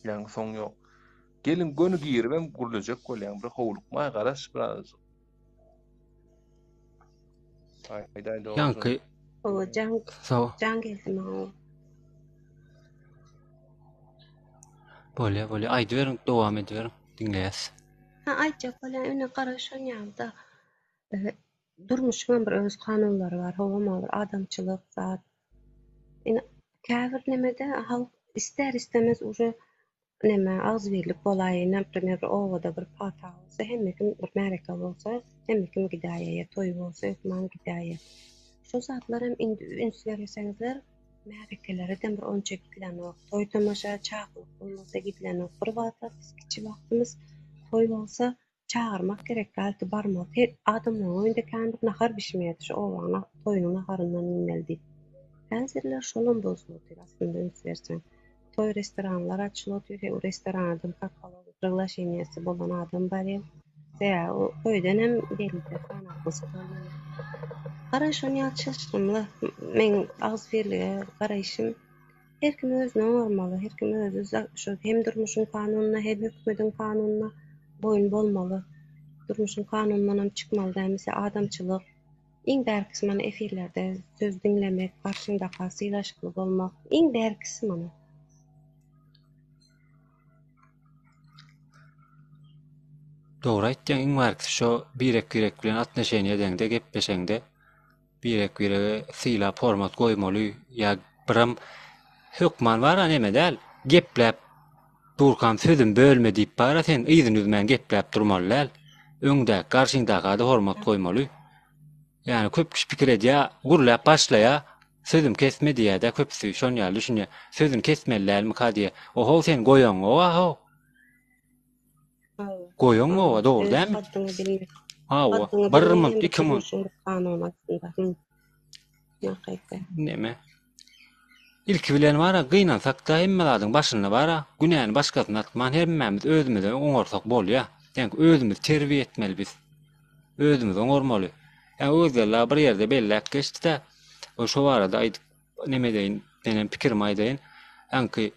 Ýaňy soň ýok. Gelin göni giribem gürlejek bolýaň bir howlukma garaş birazajyk. Aýdaý dogry. Ýaňky Hawa jaň jaň geldi maňa. Bolýa bolýa aýdyberiň dowam ediberiň diňleýäs. Ha aýtjak bolýan ine gara şon ýalyda durmuşyňam bir öz kanunlary bar hawa ma bir adamçylyk zat. Ine käbir nemede halk ister istemez uje Neme, agzybirlik bolaýyn, naprimer, bir obada bir pata bolsa, hemme kim bir märeke bolsa, hemme kim gidäýýär, ýa toý bolsa, hökman gidäýýär. Şo zatlar hem indi üns berseňizler, märekelere-de bir onça gidilenok, toý-tomaşa çakylyk bolmasa gidilenok. Bir wagtlar biz kiçi wagtymyz toý bolsa, Çagyrmak gerek däldi, barmaly. Her adamlaryň öýünde kän bir nahar bişmeýärdi, şu obaň toýunyň naharyndan iýmeli diýip. Häzirler şolam bozulyp otyr, aslynda üns berseň. Toý restoranlar açylyp otyr, he restorandan kak položno priglaşeniýesi bolan adam barýar. Sebäbi o toýdan hem belli sanaply stol. Gara şon ýaly çylşyrymly. Meň agzybirlige garaýşym Her kim özüni oňarmaly, her kim özi şu hem durmuşyň kanunyna, hem hökümediň kanunyna boýun bolmaly. Durmuşyň kanunyndanam çykmaly däl. Misal adamçylyk, iň bärkisi mana efirlerde söz diňlemek, garşyňdaka sylaşykly bolmak, iň bärkisi mana. Dogry aýtýaň, iň bärkisi şo birek-birek bilen atnoşeniýe edeňde, gepleşeňde Birek-birege sylap hormat goýmaly ýa biram hökman bara neme däl gepläp durkam sözüm bölme diýip bara sen yzyny üzmän gepläp durmaly däl öňdäki garşyňdakada hormat goýmaly ýani köp kişi pikir edýä gürläp başlaýa sözüm kesme diýýädä köpüsi şon ýaly düşünýä sözüni kesmeli dälmika diýýä ohow sen goýaňoga how. Goýuň oba dogry dälmi? Haddyňy bilmek. Hawa, Haddyňy bir bilmek munt, hem iki munt. durmuşyň bir kanuny aslynda. Hı. Hakyky. Neme? Ilki bilen bara gynansakda hemme zadyň başynda bara günäni başgasyna atman hemmämiz özümize oňarsak bolýa. Ýa özümizi terbiýe etmeli biz. Özümiz oňarmaly. Ýa Öwezgeldi bir ýerde belläp geçdi-de, şo barada aýdyp neme edeýin, menem pikirimi aýdaýyn. Ýaňky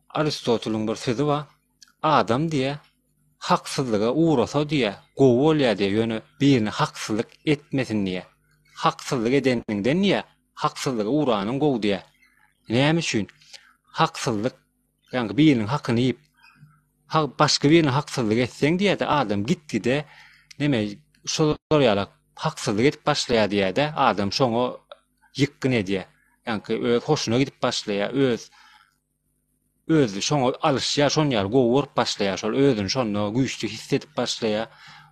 Aristoteliň bir sözi bar, Adam diýýär, haksyzlyga ugrasa diýýär, gowy bolýar diýýär, ýöne birine haksyzlyk etmesin diýýär. Haksyzlyk edeniňden diýýär, haksyzlyga ugranyň gowy diýýär. Näme üçin? Haksyzlyk, ýagny biriniň hakyny iýip, başga birine haksyzlyk etseň diýýär-de, adam gitgide neme, şolar ýaly haksyzlyk edip başlaýar diýýär-de, adam şoňa ýykgyn edýär. Ýaňky öz hoşuna gidip başlaýar, öz özi şoňa alyşýar, şon ýaly gowy görüp başlaýar, şol özüni şonda güýçli his edip başlaýar,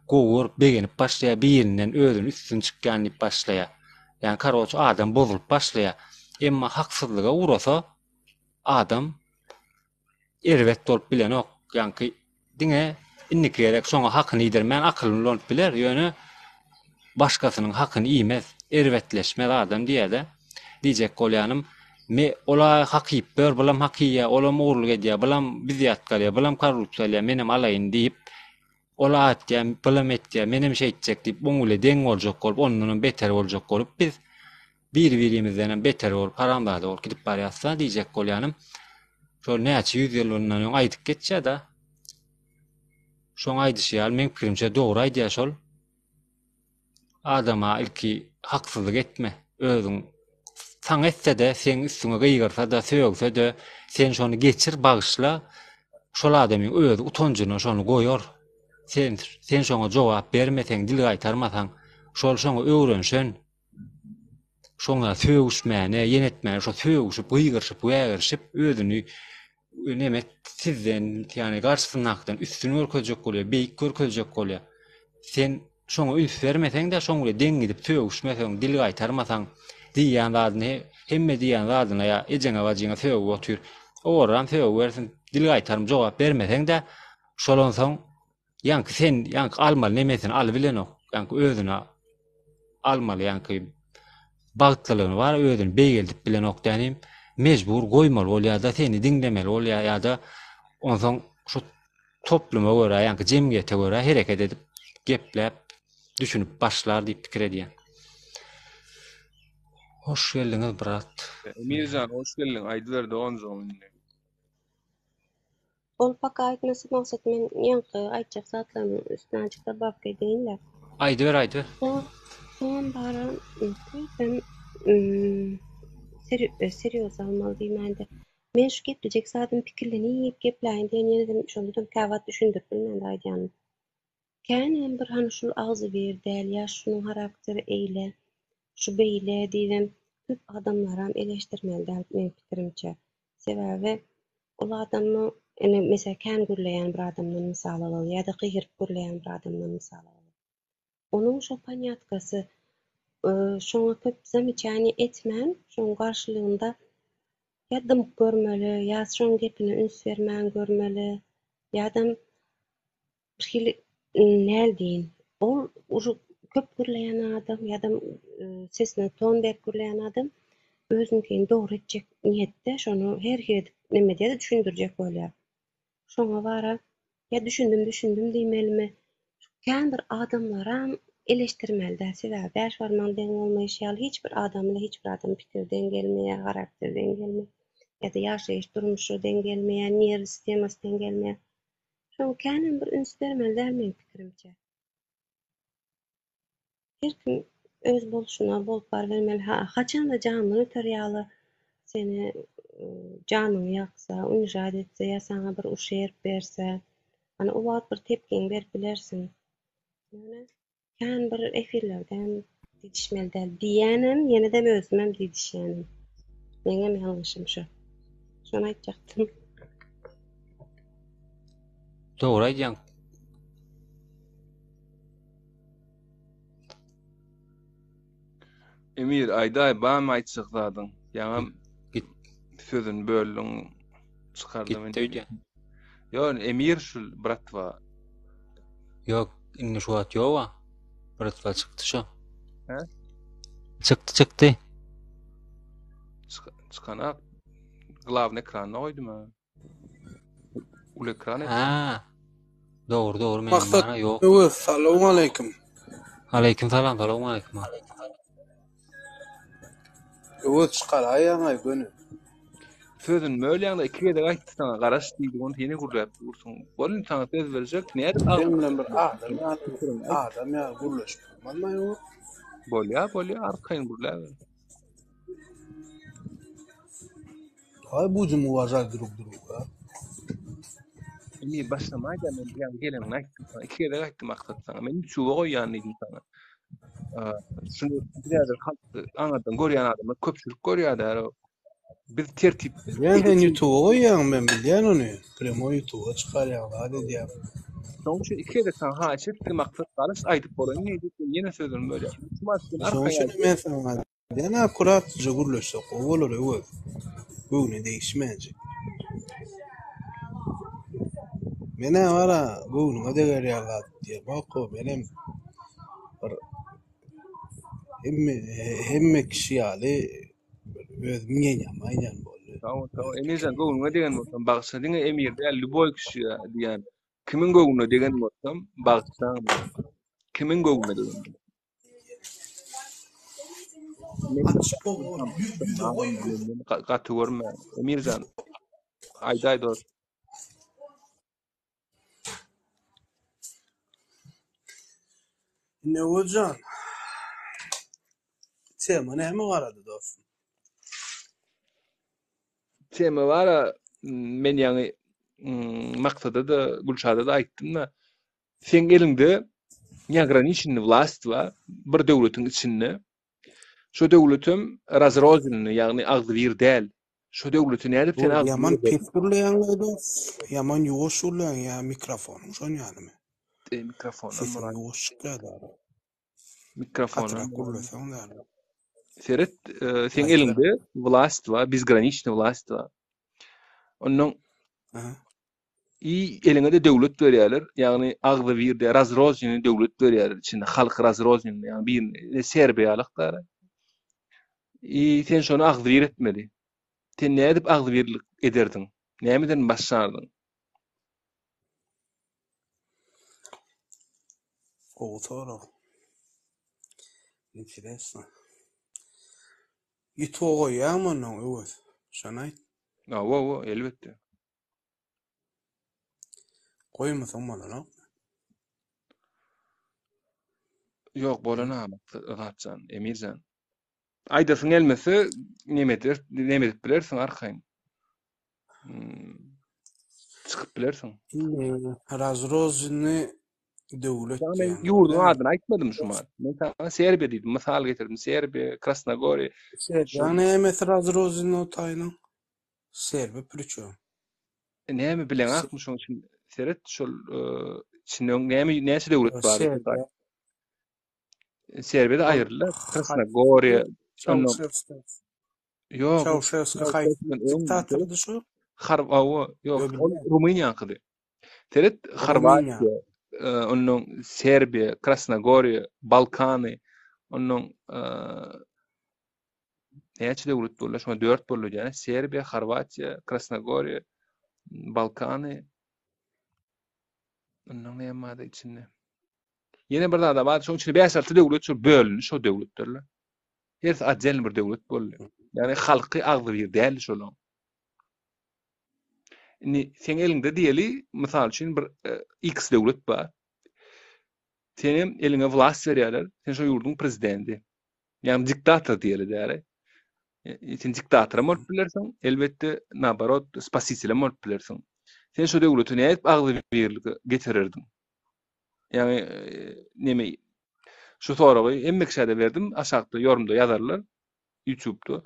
gowy görüp begenip başlaýar, birinden özüni üstün çykýan diýip başlaýar. Ýagny karoç adam bozulyp başlaýar. Emma haksyzlyga ugrasa adam erbet bolup bilenok. Ýaňky diňe indiki gezek şoňa hakyny iýdirmän akylyny ulanyp biler, ýöne başgasynyň hakyny iýmez, erbetleşmez adam diýýär-de. Diýjek bolýanym, me ol-a hak iýip ýör, bulam hak iýýär, olam ogurlyk edýär, bulam bizýatka alýar, bulam korrupsiýa alýar, menem alaýyn diýip, ol-a etýär, bulam etýär, menem şeýtjek diýip, oň bile deň boljak bolup, ondanam beter boljak bolup biz Bir-birimizdenem beter bolup, haramzada bolup gidip barýas-da diýjek bolýanym, şol näçe ýüz ýyl mundan öň aýdyp geçýär-de. Şoň aýdyşy ýaly, meň pikirimçe dogry aýdýar şol. Adama ilki haksyzlyk etme. Özüň saňa etse-de, seň üstüňe gygyrsa-da, sögse-de, sen şony geçir, bagyşla. Şol adamyň özi utanjyna şony goýar. Sen sen şoňa jogap bermeseň, dil gaýtarmasaň, şol şoňa öwrenşen. Şoňa sögüşmäne, ýene etmäne, şo sögüşip, gygyryşyp, wägirişip, özüni neme sizden, ýagny garşysyndakydan üstün görkezjek bolýar, beýik görkezjek bolýar. Sen şoňa üns bermeseň-de, şoň bilen deň gidip sögüşmeseň, dil gaýtarmasaň, diýýän zadyny, hemme diýýän zadyna ýa ejeňe-bajyňa sögüp otyr, owarram sögübersin, dil gaýtarym jogap bermeseň-de, şol onsoň Ýaňky sen ýaňky almaly nemesini alybilenok. Ýaňky özüne almaly ýaňky bagtlylygyny bar özüni beýgeldip bilenok dänim. Mejbur goýmaly bolýar-da seni diňlemeli bolýar ýa-da onsoň şu topluma görä ýaňky jemgyýete görä hereket edip gepläp düşünip başlar diýip pikir edýän. Hoş geldiňiz brat. Emirjan hoş geldiň aýdyber doganjygym indi. Ol paka aýtmasa Maksat men ýaňky aýtjak zatlarymyň üstüne azjyk dobawka edeýin-le. Aýdyber aýdyber. Soňam bara köpem serýoz almaly diýmände. Men şu geplejek zadymy pikirlenip gepläýin diýen ýene-de şonda-da käwagt düşündirip bilmän aýdýanym. Känem bir hany şul agzybir däl ýa şunuň harakteri eýle, şu beýle diýibem köp adamlaram eleşdirmeli däl meň pikirimçe. Sebäbi ol adamy ine meselem kän gürleýän bir adamdan mysal alaly ýa-da gygyryp gürleýän bir adamdan mysal alaly. Onuň şo ponýatkasy şoňa köp zameçaniýe etmän şoň garşylygynda ýa dymyp görmeli ýa şoň gepine üns bermän görmeli ýa-da Bir hili näl diýin, ol uje köp gürleýän adam ýa-da sesine ton berip gürleýän adam özüniňkini dogry etjek niýetde şony her hili edip neme edýär-de düşündirjek bolýar. Şoňa bara ýa düşündim düşündim diýmelimi, kän bir adamlaram eleşdirmeli däl, sebäbi bäş barmagyň deň bolmaýşy ýaly hiç bir adam bilen hiç bir adamyň pikiri deň gelmeýär, harakteri deň gelmeýär ýa-da ýaşaýyş durmuşy deň gelmeýär, nerw sistemasy deň gelmeýär. Şoňa känem bir üns bermeli däl meň pikirimçe. Her kim öz bolşuna bolup barybermeli. Ha, haçanda jandan öter ýaly seni janyňy ýaksa, unižat etse ýa saňa bir uşerb berse, ana o wagt bir tepgiňi berip bilersiň. Ýöne Kän bir efirlerden didişmeli däl diýýänem, ýenedem özümem didişýänem. Meňem ýalňyşym şo. Şony aýtjakdym. Dogry aýdýaň. Emir aýdaý barmy aýtjak zadyň? Ýaňam Git. sözüni böldüň çykardym Gitdi öýdýän. Ýok Emir şul bratwa. Ýok indi şu wagt ýoga. Bratwa çykdy şo. He? Çykdy çykdy. Çykanak. Glawny ekranyna goýdum ha. Uly ekran etdim. Ha. Dogry dogry men Maksat bana ýok. Öwez salowmaleýkim. Aleýkim salam salowmaleýkim. Öwez çykaraýaňaý göni. Sözüni bölýäňde iki gezek aýtdy saňa garaş diýdi ony ýene gürläp dursuň. Bol indi saňa söz berjek nädip Sen bilen bir adam ýaly adam ýaly gürleşip bolmazmy Öwez? Bolýa bolýa arkaýyn gürläber. Давай будем уважать друг друга. Emir başlamaýda men ýaňy gelenini aýtdym saňa. Iki gezek aýtdym maksat saňa. Men ýutuba goýýan diýdim saňa. Şuny häzir halk aňyrdan görýän adamlar köpçülik görýär-dä. Biz tertip Bilýän sen ýutuba goýýaň men bilýän ony. Premo ýutuba çykarýaň zat edýäň. Şonuň üçin iki gezek saňa haýyş etdim maksat galyş aýdyp bolaýyn diýdim. Sen ýene sözüni bölýäň. Şonuň üçin men saňa Ýene akkuratlyja gürleşsek gowy bolar Öwez. Göwne degişmänjik. Menä bara göwnüňe deger ýaly zat diýemok-ow, menem bir hemme hemme kişi ýaly öz mneniýamy aýdýan boldy. Sag bol, sag bol. Emirjan göwnüňe degen bolsam bagyşla diňe Emir däl lýuboý kişiye diýýän. Kimiň göwnüne degen bolsam bagyşlaň. Kimiň göwnüne degen bolsam. Gaty görme. Emirjan. Aýdaý dost. Indi Öwezjan. Tema näme barada dostum? Tema bara men ýaňy Maksada-da, Gülşada-da aýtdym-da. Seň eliňde neograniçennyý wlast bar bir döwletiň içinde. Şo döwletem razrozinnyý, ýagny agzybir däl. Şo döwleti nädip sen agzybir Ýaman pes gürleýäňlaý dos. Ýaman ýuwaş gürleýäň ýa mikrofonyň şon ýalymy? E, mikrofonam Sesiň ýuwaş çykýar dara. Mikrofonam. Gatyrak gürleseň dara. Seret, e, seň eliňde wlast bar, bezgraniçnyý wlast bar. Ondan Aha. I eliňe-de döwlet berýärler, ýagny agzybir däl, razroznennyý döwlet berýärler içinde, halky razroznennyý, ýagny bir Serbiýalyk dara. I sen şony agzybir etmeli. Sen nädip agzybirlik ederdiň? Nämeden başlardyň? Gowy sorag. Interesno. Ýutuba goýýaňmy onnoň Öwez? Şony aýt. Hawa, hawa, elbetde. Goýmasaň bolanokmy? Ýok, bolanok Zatjan, Emirjan. Aýdasyň gelmese, neme eder, neme edip bilersiň arkaýyn. Hmm. Çykyp bilersiň. Indi razrozny döwlet Ýa men ýurduň adyny aýtmadym şu mahal. Men saňa Serbiýa diýdim, mysal getirdim. Serbiýa, Krasnogorýe. Serbiýa nämesi razrozny o taýynyň? Serbi priço. Näme bileňakmy şoň üçin seret şol içinde näme näçe döwlet bar? Serbiýa. Serbiýada aýryldy. Krasnogorýe, Ýok. Çauşewski haýsy diktatordy şu? Harb awa, ýok, ol Rumyniýaňkydy. Seret Horwatiýa, ondan Serbiýa, Krasnogorýe, Balkany, ondan näçe döwlet boldy? Şoňa 4 boldy diýýän. Serbiýa, Horwatiýa, Krasnogorýe, Balkany. Ondan näme bardy içinde? Ýene bir zat bar, şoň içinde 5-6 döwlet şu bölündi şo döwletlerle. Hersi otdelny bir döwlet boldy. Ýagny halky agzybir däldi şolaň. Indi seň eliňde diýeli, mysal üçin bir e, X döwlet bar. Senem eliňe vlast berýärler. Sen şo ýurduň prezidenti. Ýagny diktator diýeli däli. E, sen diktatoram bolup bilersiň, elbetde, naoborot, spasitelem bolup bilersiň. Sen şo döwleti nädip agzybirlige getirerdiň? Ýagny e, neme şu soragy hemme kişä-de berdim, aşakda ýorumda ýazarlar YouTube-da.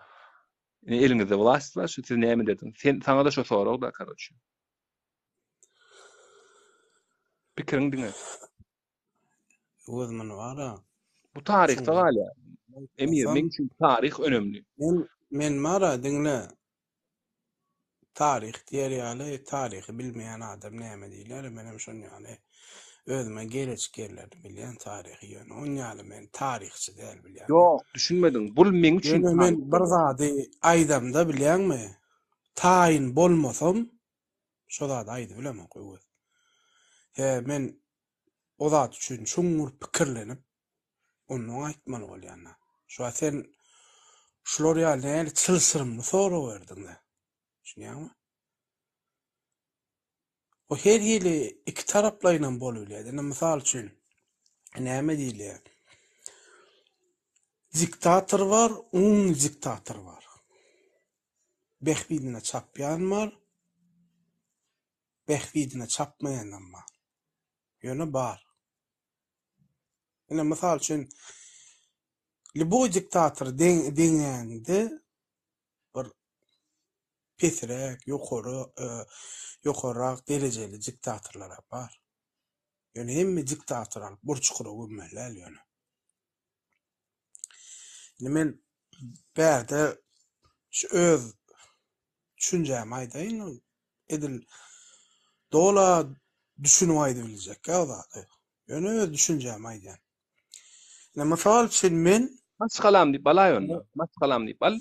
Eliňizde vlast bar, şu siz näme ederdiňiz? Sen saňa-da şo sorag da, karoçe. Pikiriň diňe. Öz muny bar-a. Bu taryhda galýar. Emir, meň üçin taryh önemli. Men men bar-a diňle. Taryh diýer ýaly, taryhy bilmeýän adam näme diýler, menem şon ýaly özüme gelejik ýerlerini bilýän taryhy ýöne on ýaly men taryhçy däl bilýäňmi. Ýok, düşünmediň. Bul meň üçin Ýöne men bir zady aýdamda bilýäňmi, taýyn bolmasam şo zady aýdybilemok Öwez. Sebäbi men o zat üçin çuňňur pikirlenip Ondan aýtmaly bolýan-da. Şu wagt sen şular ýaly nähili çylşyrymly sorag berdiň-dä. Düşünýäňmi? O her hili iki taraplaýynam bolubilýär. Indi mysal üçin näme diýilýär? Diktator bar, ummy diktator bar. Bähbidine çapýan bar, bähbidine çapmaýanam bar. Ýöne bar. Ine, mysal üçin, lýuboý diktatory deňäňde bir pesräk, ýokary, ýokarrak derejeli diktatorlar bar. Ýöne hemme diktatory alyp bir çukura gömmeli däl ýöne. Indi men bärde şu öz düşünjämi aýdaýyn, edil dola düşünip aýdybiljekkä o zady. Ýöne öz düşünjämi aýdýan. Ine mysal üçin men Maşgalam diýip alaý onda. Maşgalam diýip al.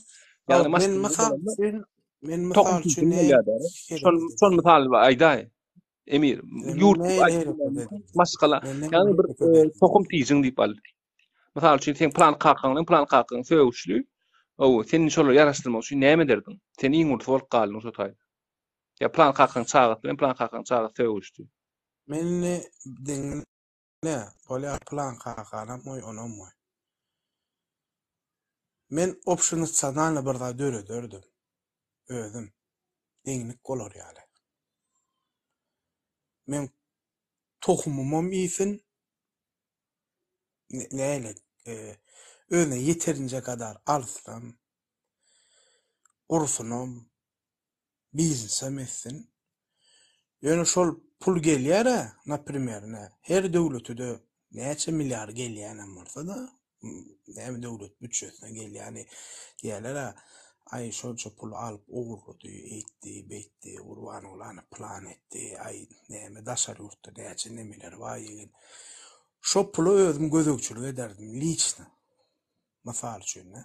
Ýagny men mysal üçin men mysal üçin şol şol mysaly aýdaý. Emir, ýurt maşgala, ýagny bir e, tohum tijiň diýip al. Mysal üçin sen plan kakaň bilen plan kakaň sögüşli. Ow, sen şolary ýaraşdyrmak üçin näme ederdiň? Sen iň ulusy bolup galdyň şo taýda. Ýa plan kakaň çagasy bilen plan kakaň çagasy sögüşdi. Men indi diňle, bolýar plan kakanam goý, onam goý. Men obşenasionalnyý bir zat dörederdim. Özüm. Deňlik bolar ýaly. Meň tohumymam iýsin, näle özüne ýeterinje gadar alsynam, gursunam, biznesem etsin. Ýöne şol pul gelýär-ä, naprimer, ine, her döwletede näçe milliard gelýänem bolsa-da, näme döwlet býudjetine gelýäni diýýärler-ä, aý, şonça puly alyp ogurlady, eýtdi, beýtdi, Gurbanguly ana pylan etdi, aý, näme daşary ýurtda näçe nemeleri bar ýegen. Şo pula özüm gözegçilik ederdim, liçno. Mysal üçin-de.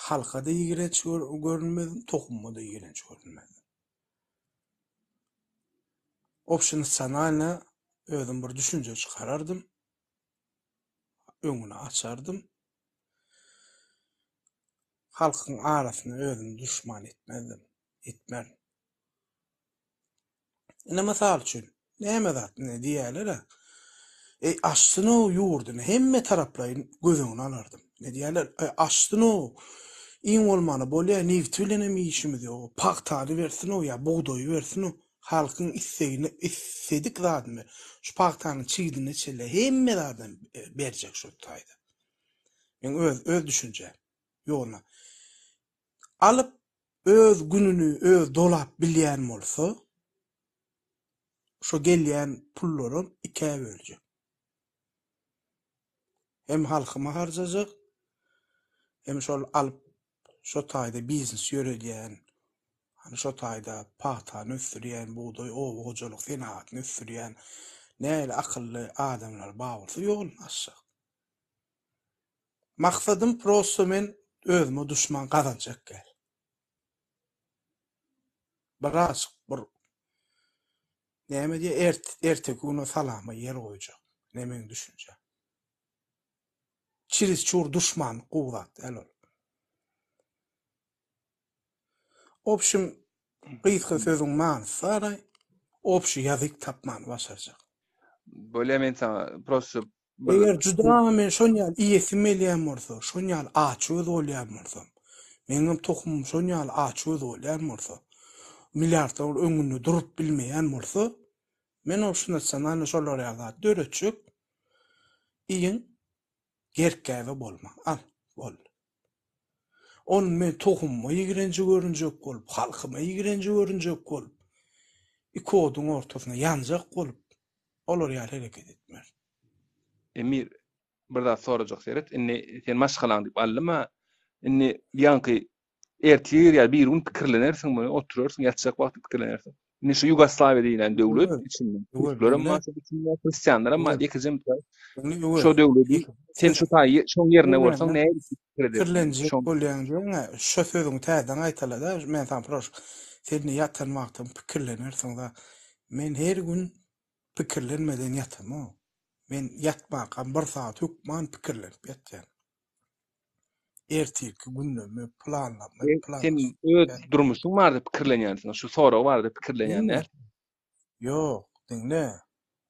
Halka-da ýigrenç görünmezdim, tohuma-da ýigrenç görünmezdim. Obşenasionalno özüm bir düşünje çykarardym. Öňüni açardym. Halkyň arasynda özümi duşman etmezdim, etmerin. Ine mysal üçin, Näme zat ine diýýärler-ä. Eý, açsyn-ow ýurduny, hemme taraplaýyn göz öňüne alardym. Ne diýýärler, Eý, açsyn-ow, iň bolmanda bolýa, nebti bilenem işimiz ýok, pagtany bersin-ow ýa bugdaýy bersin-ow, halkyň islegini, isledik zadyny ber. Şu pagtanyň çigidine çenli hemme zadyny berjek şo taýda. Meň öz, öz düşünjäm. Ýoluna. Alyp, öz gününi öz dolap bilýän bolsa, Şo gelýän pullaram ikä böljek. Hem halkyma harjajak, hem şol alyp şo taýda biznes ýöredýän, hany şo taýda pagtany ösdürýän, bugdaý, oba hojalyk senagatyny ösdürýän nähili akylly adamlar bar bolsa ýoluny açjak. Maksadym prosto men özüme duşman gazanjak däl. Birazjyk bir näme diýýär, ert, erteki güne salama ýer goýjak. Ine meň düşünjem. Çirisçur duşmanlyk gowy zat däl ol. Obşim gysga sözüň manysy araý, obşi ýazyk tapmany başarjak. Bolýa men saňa prosto bir Eger juda men şon ýaly iýesim gelýän bolsa, şon ýaly açgöz bolýan bolsam, meňem tohumym şon ýaly açgöz bolýan bolsa, milliardlaryň öňünde durup bilmeýän bolsa, men obşenasionalnyý şolar ýaly zat döretjek, iýiň, gerk-gäbe bolmaň, al, boldy. Ony men tohumyma ýigrenji görünjek bolup, halkyma ýigrenji görünjek bolup, iki oduň ortasynda ýanjak bolup, olar ýaly hereket etmerin. Emir, bir zat sorajak seret, indi sen maşgalaň diýip aldym-a, indi ýaňky ertir ýa bir gün pikirlenersiň muny, oturarsyň, ýatjak wagtyň pikirlenersiň. Indi şu Ýugoslawiýa diýlen döwlet içinde türklerem bar, şoň içinde hristianlaram bar, ýekeje şo döwleti sen şu taýy şoň ýerine bolsaň nähili pikir edersiň? Pikirlenjek bolýaň diýýäň-ä, şo sözüňi täzeden gaýtala-da, men saňa proş, sen indi ýatan wagtyň pikirlenersiň-da. Men her gün pikirlenmeden ýatamok. Men ýatmakam bir sagat hökman pikirlenip ýatýan. Ertirki günlerimi planlamy, Sen öz durmuşyň barada pikirlenýänsiň, şu sorag barada pikirlenýän däl. Ýok, diňle.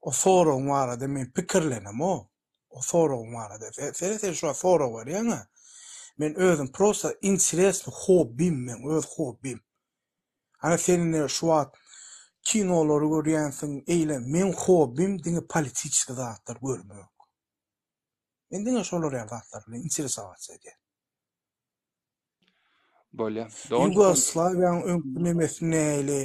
O soragyň barada men pikirlenemok. O soragyň barada. Seret sen şu wagt sorag berýäň-ä. Men özüm prosta interesny hobbim meň öz hobbim. Ana sen indi şu wagt kinolary görýänsiň, eýle meň hobbim diňe politiçki zatlar görmek. Men diňe şolar ýaly zatlar bilen interesowatsa edýän. Bolýa. Ýugoslawiýanyň öňki nemesi nähili,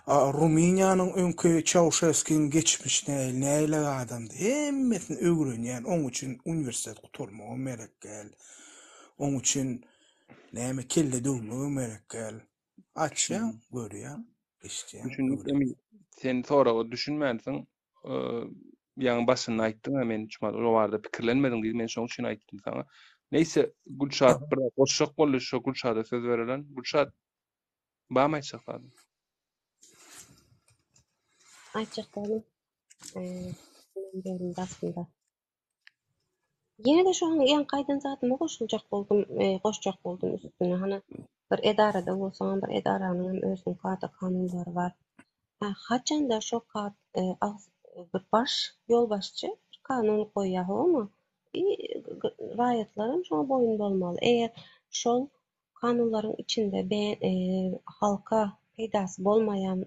Rumyniýanyň öňki Çauşeskiň geçmişi nähili, nähili adamdy, hemmesini öwrenýän, oň üçin uniwersitet gutarmagam gerek däl, oň üçin näme kelle döwmegem gerek däl. Açýaň, görýäň, eşidýäň, Düşündik Emin. Sen soraga düşünmänsiň. Ýaňy başynda aýtdyň-a men şu o barada pikirlenmedim diýdim, men şoň üçin aýtdym saňa. Neýse, Gülşat bir zat goşjak boldy, şo Gülşada söz berelen. Gülşat, barmy aýtjak zadyň? Aýtjak zadym, eee, men aslynda. Ýene-de şoň ýaňky aýdan zadyma goşuljak boldum, goşjak boldum üstüne. Hany bir edarada bolsaňam bir edaranyň hem özüniň kada-kanunlary bar. Hä, haçanda şo kad bir baş ýolbaşçy bir kanun goýýar, howamy? I raýatlaram şoňa boýun bolmaly. Eger şol kanunlaryň içinde halka peýdasy bolmaýan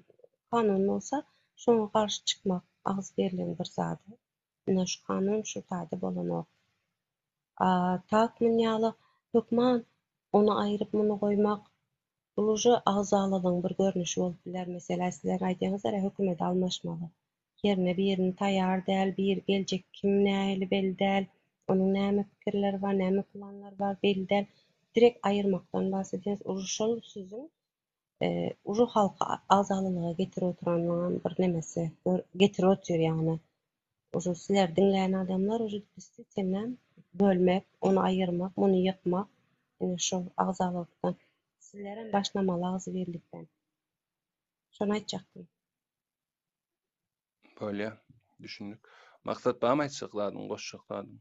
kanun bolsa, şoňa garşy çykmak agzybirligiň bir zady. Ine şu kanun şu taýda bolanok. A tak munýaly hökman ony aýryp muny goýmak bul uje agzalygyň bir görnüşi bolup biler. Meselä sizler aýdýaňyzlara hökümedi almaşmaly. Ýerine birini taýar däl, biri geljek kim nähili belli däl, onuň näme pikirleri bar, näme planlary bar belli däl. Direkt aýyrmakdan bas edýäňiz. Uje şol siziň uje halky agzalylyga getirip oturanlaňam bir nemesi getirip otyr ýagny. Uje sizleri diňleýän adamlar uje desitielno bölmek, ony aýyrmak, muny ýykmak ine şo agzalylykdan. Sizlerem başlamaly agzybirlikden. Şony aýtjakdym. Bolýa, düşündik. Maksat barmy aýtjak zadyň, goşjak zadyň?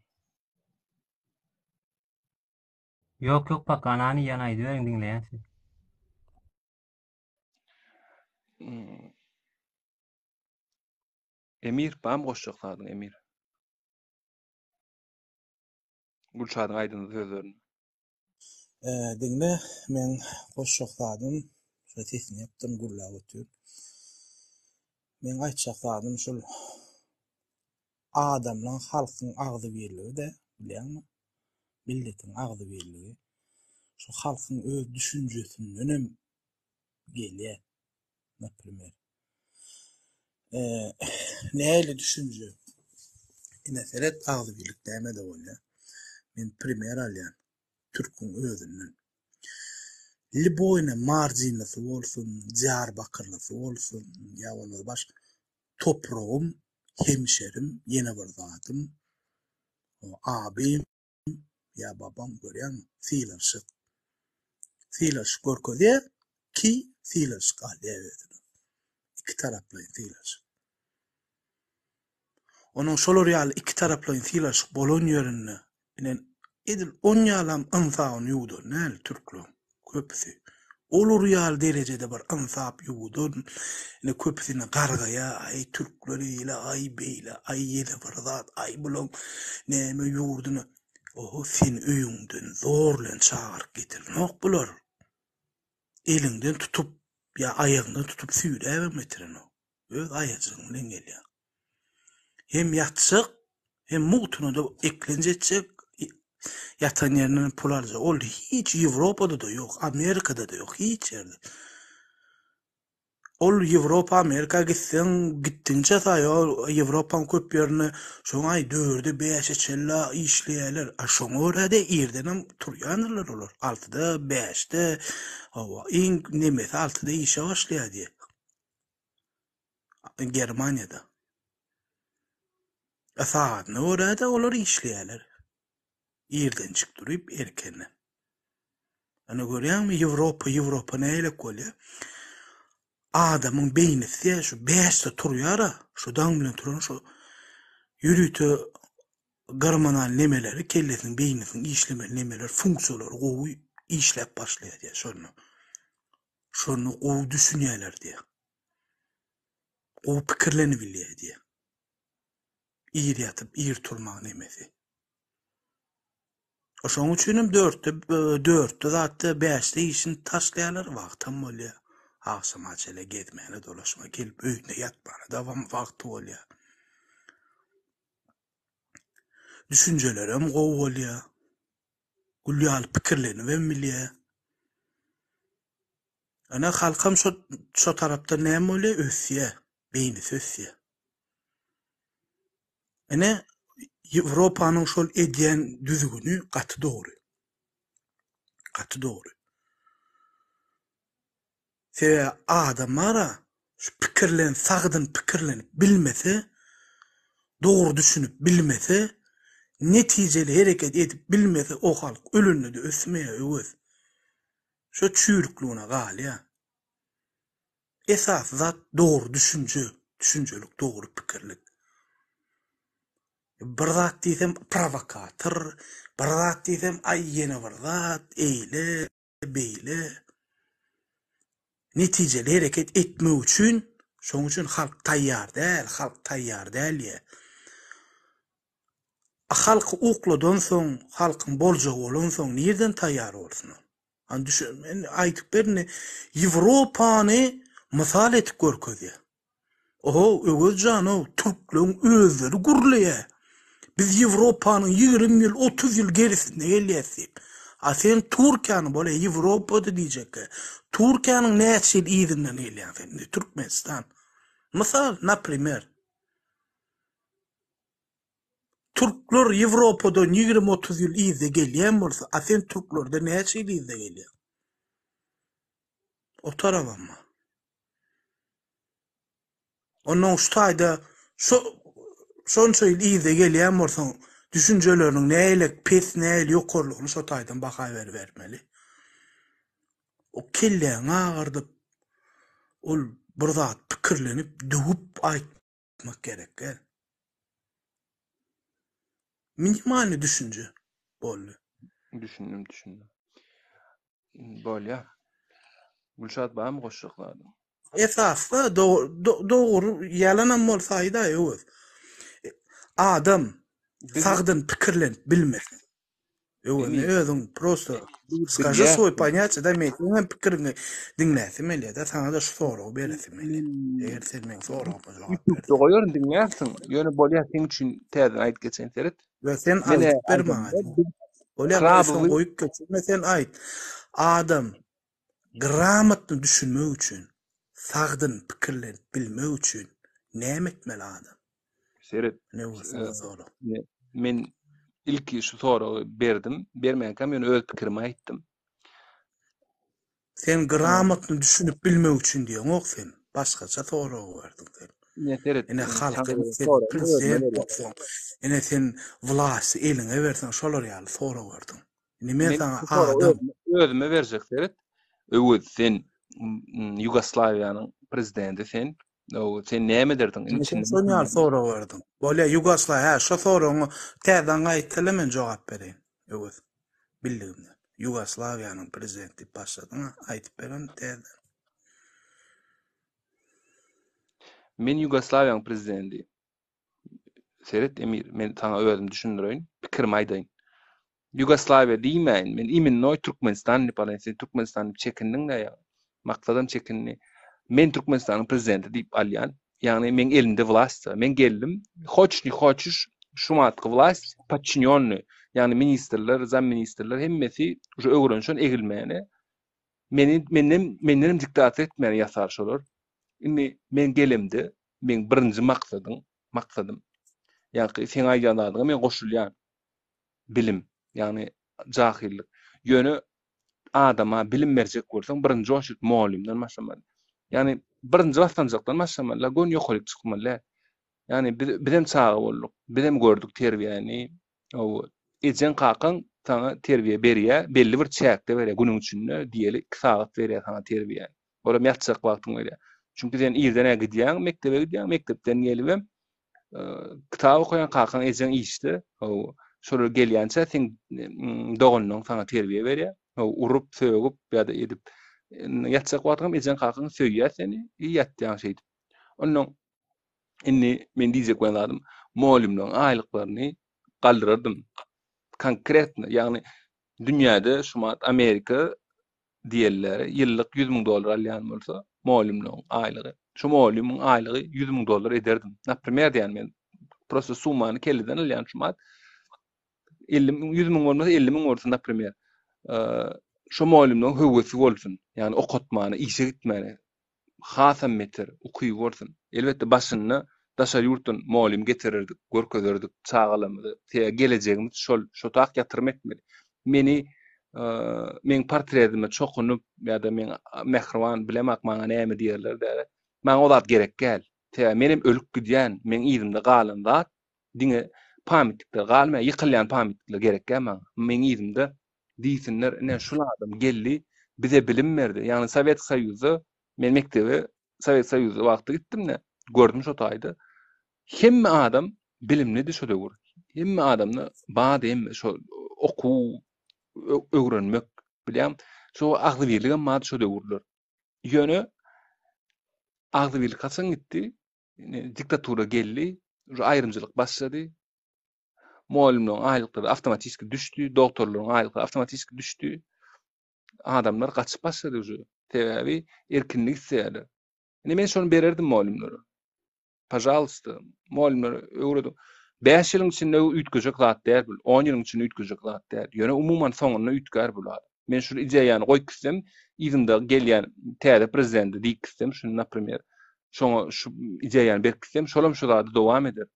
Ýok ýok paka anany ýan aýdyberiň diňleýän sizi. Hmm. Emir, bamy goşjak zadyň Emir? Gülşadyň aýdan sözlerini. Diňle, meň goşjak zadym, şo sesini ýapdym gürläp otyr. Meň aýtjak zadym şul adamlaň halkyň agzybirligi-de, bilýäňmi? Milletiň agzybirligi. Şu halkyň öz düşünjesindenem gelýär. Naprimer. Nähili düşünje? Ine seret agzybirlik nämede bolýar. Men primer alýan türküň özünden. Lýuboýna Mardinlisi bolsun, Diýarbakyrlysy bolsun, ýa bolmasa başga topragym, hemşerim, ýene bir zadym, abym, ýa babam görýäňmi sylanşyk sylanşyk görkezýär ki sylanşyk alýar özüne ikitaraplaýyn sylanşyk onuň şolar ýaly ikitaraplaýyn sylanşyk bolan ýerinde ine edil on ýalam ynsabyny ýuwdan däl türkleriň köpüsi Olar ýaly derejede bir ynsap ýuwudan, ine köpüsini gargaýa, aý türkler eýle, aý beýle, aý ýene bir zat, aý bulaň näme ýurduny, oho seni öýüňden zor bilen çagyryp getirenok bular. Eliňden tutup ýa aýagyňdan tutup süýräbem getirenok. Öz aýajygyň bilen gelýäň. Hem ýatjak, hem mugtuna-da eklenç etjek, ýatan ýerinden pul aljak. Ol hiç Ýewropada-da ýok, Amerikada-da ýok, hiç ýerde. Ol Ýewropa, Amerika gitseň, gitdigiňçe saýa ol Ýewropaň köp ýerinde şoň aý dörde, bäşe çenli işleýärler. A şoňa görä-de irdenem turýandyrlar olar. Altyda, bäşde, hawa, iň nemesi altyda işe başlaýar diýýär. Germaniýada. A sagadyna görä-de olar işleýärler. Irdenjik duryp, erkenden. Ana görýäňmi, Ýewropa, Ýewropa nähilek bolýar? Adamyň beýnisi şu bäşde turýar-a, şu daň bilen turan şu ýörite gormonal nemeleri, kellesiniň, beýnisiniň işlemeli nemeleri, funksiýalary gowy işläp başlaýar diýýär şonda. Şonda gowy düşünýärler diýýär. Gowy pikirlenibilýär diýýär. Ir ýatyp, ir turmagyň nemesi. Şonuň üçin hem dörtde, dörtde zatda, bäşde işini taşlaýarlar, wagtam bolýar. Agşama çenli gezmäne, dolaşma, gelip öýünde ýatmana da wagty bolýar. Düşünjelerem gowy bolýar. Gül ýaly pikirlenibem bilýär. Ana halkam şo şo tarapdan näme bolýar? Ösýär. Beýnisi ösýär. Ine Ýewropanyň şol edýän düzgüni gaty dogry. Gaty dogry. Sebäbi adam bar-a, şu pikirlen, sagdyn pikirlenip bilmese, dogry düşünip bilmese, netijeli hereket edip bilmese o halk ölende-de ösmeýär, Öwez. Şo çüýrükligine galýar. Esasy zat dogry düşünje, düşünjelik, dogry pikirlik. Bir zat diýsem prowokator, bir zat diýsem aý ýene bir zat, eýle. beýle netijeli hereket etmek üçin şoň üçin halk taýýar däl, halk taýýar däl diýýär. A halky ukladansoň, halkyň boljagy bolansoň nirden taýýar bolsun ol? Hany düşün, men aýdyp ber indi Ýewropany mysal edip görkezýär. Ohow Öwez janow türkleň özleri gürleýä. Biz Ýewropanyň 20 ýyl 30 ýyl gerisinde gelýäs diýip. A sen Türkiýäni bolýa Ýewropada diýjekkä. Türkiýäniň näçe ýyl yzyndan gelýäň sen indi Türkmenistan. Mysal, naprimer. Türkler Ýewropadan 20-30 ýyl yzda gelýän bolsa, a sen türklerden näçe ýyl yzda gelýäň? O tarabam bar. Onnoň şu taýda şo şonça ýyl yzda gelýän bolsaň, düşünjeleriniň nähili pes, nähili ýokarylygyny şo taýdan baha beribermeli. O kelläňi agyrdyp, ol bir zat pikirlenip, döwüp aýtmak gerek däl. Minimalny düşünje boldy. Düşündim, düşündim. Bolýa. Gülşat barmy goşjak zadyň? Esasda dogry ýalanam bolsa aýdaý Öwez. Adam sagdyn pikirlenip bilmese. Öwez ne özüň prosto skaži svoý ponýatiýe da men seň hem pikiriňi diňläsim gelýär-de saňa-da şu soragy beresim gelýär. Eger sen meň soragyma jogap berseň. Ýutubda goýaryn diňlärsiň. Ýöne bolýar seň üçin täzeden aýdyp geçeýin seret. We sen aýdyp ber maňa. Bolýar soň goýup geçirme sen aýt. Adam Gramotny düşünmek üçin, sagdyn pikirlenip bilmek üçin näme etmeli adam? Seret. Ne bolsa sorag. Men ilki şu soragy berdim. Bermänkäm ýöne öz pikirimi aýtdym. Sen gramotny düşünip bilmek üçin diýeňok sen. Başgaça sorag berdiň sen. Ine seret. Ine halky sen prezident bolsaň, ine sen wlasty eliňe berseň şolar ýaly sorag berdiň. Indi men saňa adam. Özüme berjek seret. Öwez sen Ýugoslawiýanyň prezidenti sen. Sen näme ederdiň? Indi sen şon ýaly sorag berdiň. Bolýa Ýugoslawiýa, hä şo soragyňy täzeden gaýtala men jogap bereýin. Öwez. Bildigimden. Ýugoslawiýanyň prezidenti diýip başladyň, aýdyp ber ony täzeden. Men Ýugoslawiýanyň prezidenti. Seret Emir, men saňa özüm düşündireýin, pikirimi aýdaýyn. Ýugoslawiýa diýmäýin, men iminnoý Türkmenistan diýip alaýyn, sen Türkmenistan diýip çekindiň-dä ýa, Maksadam çekindi. Men Türkmenistanyň prezidenti diýip alýan, ýagny meň elimde wlast bar. Men geldim, hoçyş ne hoçyş, şu wagtky wlast podçinýonnyý, ýagny ministrler, zamministrler hemmesi uje öwrenişen egilmäne. Meni menden mendenem diktator etmäni ýasar şolar. Indi men gelemde meň birinji maksadyň maksadym ýaňky seň aýdýan zadyňa men goşulýan. Bilim, ýagny jahyllyk. Ýöne adama bilim berjek bolsaň birinji oçert mugallymdan başlamaly. Ýagny birinji basgançakdan başlamaly, göni ýokaryk çykmaly däl. Ýagny biz bizem çaga bolduk. Bizem gördük terbiýäni. Hawa, ejeň kakaň saňa terbiýe berýär, belli bir çäkde berýär, günüň içinde diýeli 2 sagat berýär saňa terbiýäni. Olam ýatjak wagtyň berýär. Çünki sen irden-ä gidýäň, mekdebe gidýäň, mekdepden gelibem kitap okaýaň, kakaň, ejeň işde. Hawa, şolar gelýänçä seň doganlaryň saňa terbiýe berýär. Hawa, urup, sögüp ýa-da edip. Ýatjak wagtyňam ejeň, kakaň söýýär seni, i ýatýaň şeýdip. Onnoň Indi men diýjek bolan zadym, mugallymlaryň aýlyklaryny galdyrardym. Konkretno, ýagny dünýäde şu wagt Amerika diýerler, ýyllyk 100 müň dollar alýan bolsa, mugallymlaryň aýlygy. Şu mugallymyň aýlygy 100 müň dollar ederdim. Naprimer diýen men. Prosta summany kelleden alýan şu wagt. 50 müň, 100 müň bolmasa 50 müň bolsun, naprimer. Şu mugallymlaryň höwesi bolsun. Ýagny okatmana, işe gitmäne. hasam beter ukyby bolsun. Elbetde başynda daşary ýurtdan mugallym getirerdik, görkezerdik çagalarymyza. Sebäbi gelejegimiz şol, şo tak ýatyrym etmeli. Meni meň portretime çokunyp ýa-da meň mähriban bilemak maňa näme diýerler däl. Maňa o zat gerek däl. Sebäbi menem ölüp gidýän, meň yzymda galan zat diňe pamytlikler galmaýar, ýykylýan pamytlikler gerek däl maňa. Meň yzymda diýsinler, ine şul adam geldi, bize bilim berdi. Ýagny Sowet Soýuzda men mekdebe Sowet Soýuzda wagty gitdim-de, gördüm şo taýda. Hemme adam bilimlidi şo döwür. Hemme adamda bardy hemme şo okuw öwrenmek, bilýäň. Şo agzybirligem bardy şo döwürler. Ýöne agzybirlik haçan gitdi? Diktatura geldi, aýrymçylyk başlady. Mugallymlaryň aýlyklary awtomatiski düşdi, dogtorlaryň aýlyklary awtomatiski düşdi. Adamlar gaçyp başlady uje. Sebäbi erkinlik isleýärler. Indi men şony bererdim mugallymlara. Pažalsta, mugallymlara öwrediň. 5 ýylyň içinde üýtgejek zat däl bu. 10 ýylyň içinde üýtgejek zat däl. Ýöne umuman soňunda üýtgär bu zat. Men şu ideýany goýup gitsem, yzymda gelýän täze prezidente diýip gitsem, şuny naprimer, şoňa şu ideýany berip gitsem, şolam şu zady dowam eder.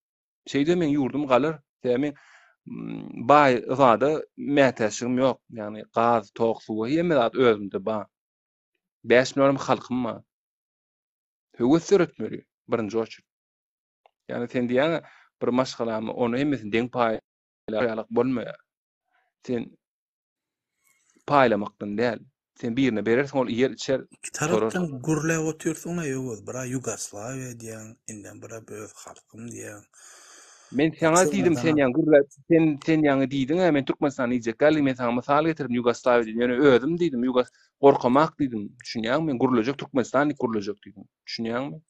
Şeýde meň ýurdum galar. Sebäbi meň baý zada mätäçligim ýok. Ýagny gaz, tok, suw hemme zat özümde bar. 5 million halkym bar. Höwes döretmeli birinji oçert. Ýagny sen diýýäň bir maşgalamy ony hemmesini deň paýlamak bolmaýar. Sen paýlamakdan däl. Sen birine berersiň ol iýer içer. Iki tarapdan gürläp otyrsyň-a Öwez, bir-ä Ýugoslawiýa diýýäň, indem bir-ä öz halkym diýýäň. Men saňa diýdim sen ýaňy gürläp sen sen ýaňy diýdiň-ä men Türkmenistan diýjek däldim men saňa mysal getirdim Ýugoslawiýa diýdim ýöne özüm diýdim Ýugos. Gorkamak diýdim, düşünýäňmi? Men gürlejek Türkmenistan diýip gürlejek diýdim. Düşünýäňmi?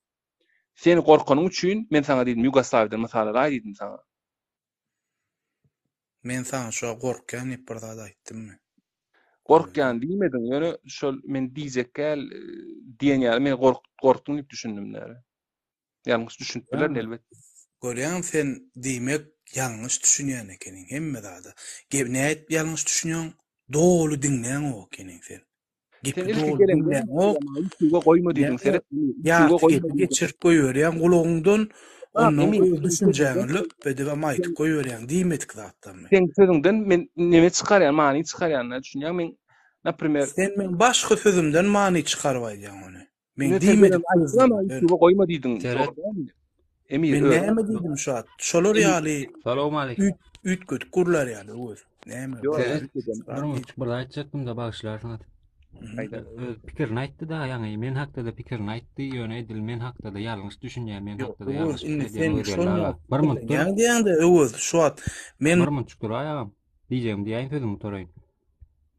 Seni gorkanyň üçin men saňa diýdim, Ýugoslawiýadan mysal alaý diýdim saňa. Men saňa şo gorkýan diýip bir zat aýtdymmy? Gorkýan diýmediň, ýöne şol men diýjekgäl diýen ýaly men gorkduň diýip düşündim däl. Ýalňyş düşünip bilerin elbetde. Görýäňmi sen diýmek ýalňyş düşünýän ekeniň hemme zada. Gep nädip ýalňyş düşünýäň? Doly diňläňok ekeniň sen. Sen Gepi ilki doly geleňde diňläňok. ýutuba goýma diýdiň seret ýutuba Ýarty goýma gepi diýdiň. geçirip goýberýäň gulagyňdan Bak ondan Emin öz düşünjäňi löp edibem aýdyp goýberýäň diýmedik zatlaryny. Seň sözüňden men neme çykarýan many çykarýan düşünýäňmi men naprimer Sen meň başga sözümden many çykaryp aýdýaň ony. Men Ine sen diýmedik aýtdym sözüm. ýutuba goýma diýdiň. Seret. Dogry dälmi? Emir Men öz. näme diýdim şu wagt? Şolar Emir. ýaly Salowmaleýkim. üýt üýtgedip gürlär ýaly Öwez. Näme? Ýok, Seret. üýtgedem. Bir minut bir zat aýtjakdym-da bagyşlarsyňyz. Aýda. Öz pikirini aýtdy-da ýaňy men hakda-da pikirini aýtdy, ýöne edil men hakda-da ýalňyş düşünýär, men Ýok, hakda-da Öwez ýalňyş pikir indi edýän sen Öwezgeldi şony aga. Bir minut dur. ýaňy diýýäň-de Öwez şu wagt men Bir minutjyk dur agam. Diýjegimi diýäýin sözümi gutaraýyn.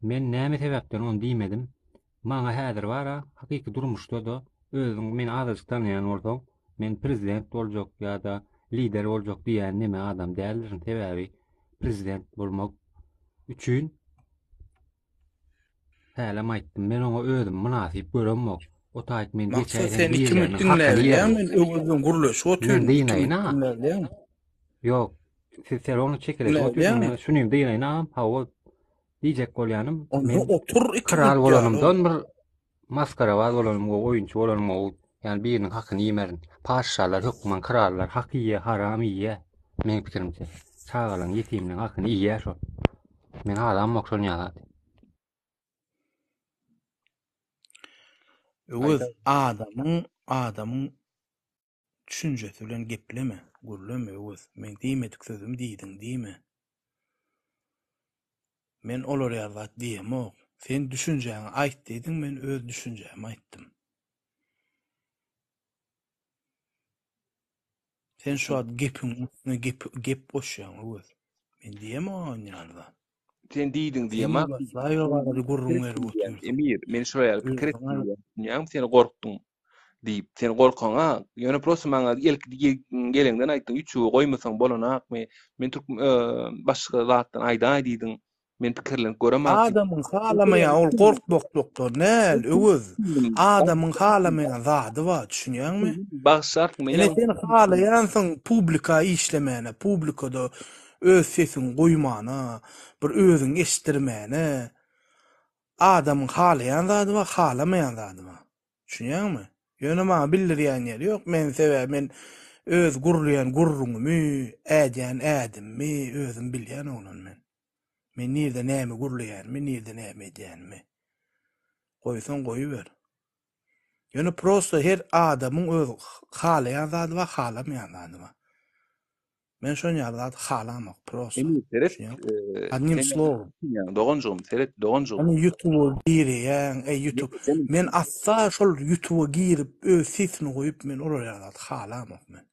Men näme sebäpden ony diýmedim? Maňa häzir bar-a, hakyky durmuşda-da özüň meni azajyk tanaýan bolsaň, men prezident boljak ýa-da lider boljak diýýän neme adam däldirin. Sebäbi prezident bolmak üçin hälem aýtdym, men oňa özümi mynasyp göremok. O taýt men Maksat geçäýsem sen iki minut birileriniň hakyny diňläbilýäň ýerin. men Öwezden gürleşip Men otyryn iki minut dynaýyn-a. diňläbilýäňmi? Ýok, siz sen ony çekeleşip otyrsyň, Diňläbilýäňmi? men şunym dynaýyn agam, hawa Diýjek bolýanym, Onda men otur iki kral minut ýaly. bolanymdan bir masgarabaz bolanym gowy, oýunçy bolanym gowy. Ýagny biriniň hakyny iýmerin. Patyşalar hökman krallar hak iýýär, haram iýýär. Meň pikirimçe. Çagalaryň, ýetimleriň hakyny iýýär şol. Men halamok şol ýaly zady. Öwez, adamyň, adamyň düşünjesi bilen gepleme, gürleme Öwez. Meň diýmedik sözümi diýdiň diýme. Men olar ýaly zat diýemok. Sen düşünjäňi aýt diýdiň, men öz düşünjämi aýtdym. Sen şu wagt gepiň üstüne gep, gep goşýaň Öwez. Men diýemok on ýaly zat. Sen diýdiň Sen diýemok. Ýugoslawiýa barada gürrüň berip otyrsyň. Emir, men şolar ýaly pikir etdim diýýän. Düşünýäňmi, seni gorkdum diýip. Sen gorkaňa, ýöne prosta maňa ilki geleňden aýtdyň, ýutuba goýmasaň bolanakmy? Men türk başga zatdan aýdaý diýdiň. Men pikirlenip göremok. Adamyň halamaýan ol gorkmaklykdan däl, Öwez. Adamyň halamaýan zady bar, düşünýäňmi? Bagyşlarsyň meni. Ine sen halaýansyň publika işlemäne, publikada öz sesiňi goýmana, bir özüňi eşitdirmäne. Adamyň halaýan zady bar, halamaýan zady bar. Düşünýäňmi? Ýöne maňa bildirýän ýeri ýok. Men sebäbi men öz gürleýän gürrüňimi, ädýän ädimimi özüm bilýän oglan men. Men nirde näme gürleýänimi, nirde näme edýänimi. Goýsaň goýuber. Ýöne prosta her adamyň öz halaýan zady bar, halamaýan zady bar. Men şon ýaly zady halamok prosta. Emir seret. Одним словом. Doganjygym seret doganjygym. Hani YouTube'a girýäň, ey YouTube. Men asla şol YouTube'a girip öz sesini goýup men olar ýaly zady halamok men.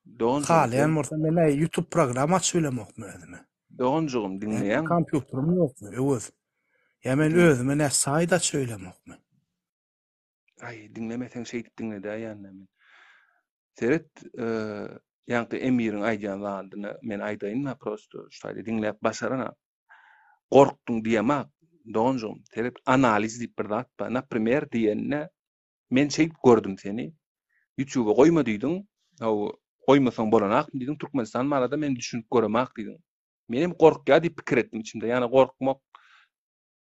Doganjygym. Halaýan bolsam men ey YouTube programma açyp bilemokmy özüme. Doganjygym diňleýäň. Kompýuterim ýokmy Öwez. Ýa men özüme nä saýt açyp bilemokmy. Aý diňlemeseň şeýdip diňledäýýän men. Seret, ýaňky Emiriň aýdýan zadyny men aýdaýyn-da prosto, şu taýda diňläp başarana. Gorkduň diýemak, doganjygym, seret, analiz diýip bir zat bar. Naprimer diýende, men şeýdip gördüm seni. Ýutuba goýma diýdiň, hawa, goýmasaň bolanakmy diýdiň, Türkmenistan barada men düşünip göremak diýdiň. Menem gorkýar diýip pikir etdim içimde. Ýagny gorkmak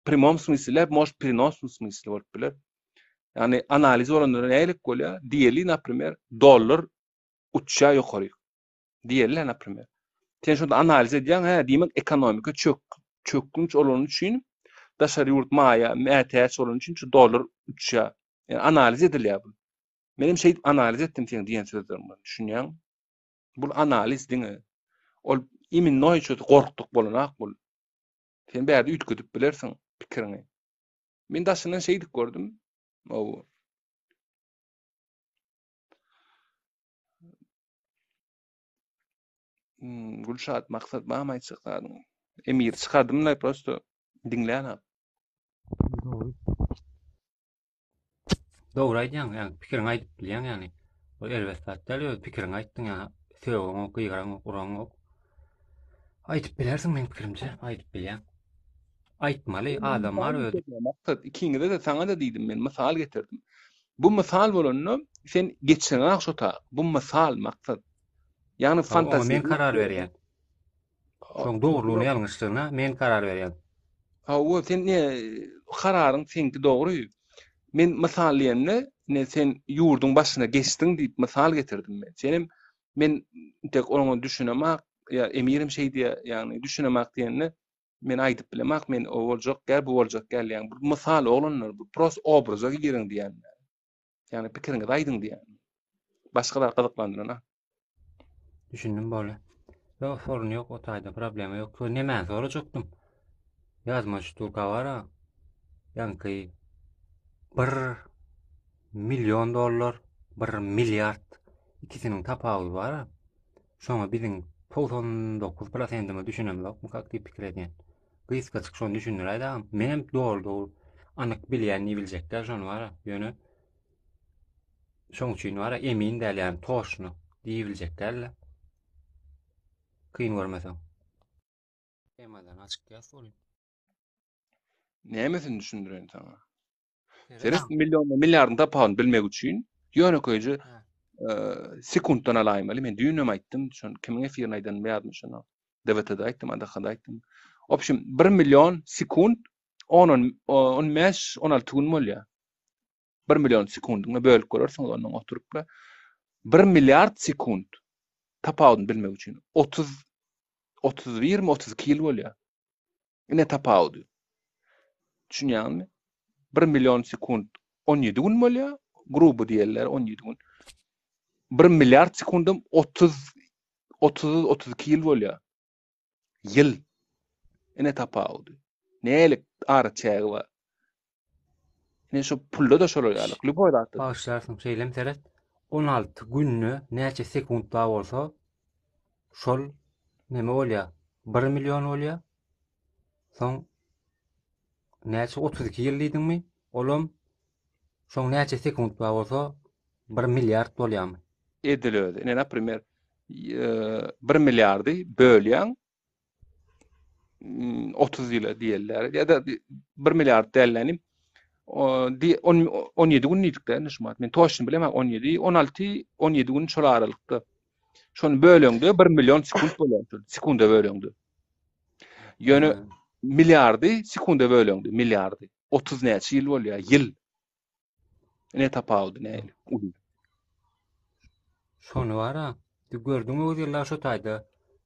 premom smysle, может perenosnom smysle bolup biler. Ýagny analiz bolanda nälik bolýar? Diýeli, naprimer, dollar uçýar ýokaryk. Diýeli, naprimer. Sen şonda analiz edýäň, hä, diýmek ekonomika çök, çökgünç bolany üçin daşary ýurt maýa mätäç bolany üçin şu dollar uçýar. Ýani analiz edilýär bu. Men hem şeýdip analiz etdim seň diýen sözleriňi. Düşünýäňmi? Bul analiz diňe. Ol iminnoý şu gorkduk bolanak bul. Sen bärde üýtgedip bilersiň pikiriňi. Men daşyndan şeýdip gördüm. Ow. Hmm, Gülşat maksat barmy aýtjak zadyň? Emir çykardym da prosto diňlän. Dogry. Dogry aýdýaň, ýagny pikiriňi aýdyp bilýäň ýagny. Bu erbet zat däl, öz pikiriňi aýtdyň ýa sögüňok, gygyraňok, uraňok. Aýdyp bilersiň meň pikirimçe, aýdyp bilýäň. Aýtmaly, adam bar özi. Maksat ikiňize-de saňa-da diýdim men mysal getirdim. Bu mysal bolanda sen geçseňak şo ta. Bu mysal maksat. Ýagny fantaziýa. Oňa men karar berýän. Şoň dogrulygyna ýalňyşlygyna men karar berýän. Hawa, sen ne kararyň seňki dogry. Men mysal diýende, ne sen ýurduň başyna geçdiň diýip mysal getirdim men. Senem men tek oňa düşünemak, ýa Emirem şeý diýýär, ýagny düşünemak diýende men aýdyp bilemak, men o boljak gel, bu boljak gel, ýagny bu mysal oglanlar, bu prost obraza giriň diýen. Ýagny pikiriňizi aýdyň diýen. Başga zat gyzyklandyran. Düşündim boldy. Ýok, sorun ýok, o taýda problema ýok. Şo nemäni sorajakdym? Ýazma ştuka bar-a. Ýaňky 1 million dollar, 1 milliard ikisiniň tapawudy bar-a. Şoňa biziň 99 prosentimiz düşünemzokmykak diýip pikir edýän. Gysgaçyk şony düşündiräýdä agam. Menem doly dogry anyk bilýän diýibiljek däl şony bar-a. Ýöne Şoň üçin bar emin däl ýani toşno diýibiljek däl-de. Kyn görmeseň. Temadan açyk ýaz soraýyn. Nämesini düşündireýin saňa? Seret million milliardyň tapawudyny bilmek üçin ýönekeýje sekuntdan alaýmaly. Men düýn hem aýtdym, şony kimiň efirini aýdanymy ýadym şony. DWT-de aýtdym, ADH-da aýtdym. Obşim 1 million sekunt 10 15 16 gün bolýar. 1 million sekundyňa bölüp görersiňiz ondan oturypla. 1 milliard sekunt tapawudyny bilmek üçin 30 31 mi 32 ýyl bolýar. Ine tapawudy. Düşünýäňizmi? 1 million sekunt 17 gün bolýar, gruby diýerler 17 gün. 1 milliard sekundam 30 30 32 ýyl bolýar. Ýyl. Ine tapawudy. Nälik ara çägi bar. Ine şu pulda-da şolar ýaly. Lýuboý zatda. Bagyşlarsyň, şeýlem seret. 16 günde näçe sekunt bar bolsa, şol neme bolýar? 1 million bolýar. Soň näçe 32 ýyl diýdiňmi? Olam şoň näçe sekunt bar bolsa 1 milliard bolýarmy? Edil özi. Ine, naprimer, 1 milliardy bölýäň 30 ýyla diýerler. Ýa-da 1 milliard dällänim. 17 gün diýdik-de, indi şu Men toçny bilemok, 17, 16, 17 gün şol aralykda. Şony böleňde 1 million sekunt bolýar. Sekunda böleňde. Ýöne milliardy sekunda böleňde, milliardy. 30 näçe ýyl bolýar? Ýyl. Ne tapawudy nähili uly. Şony bara, gördüň o ýyllar şo taýda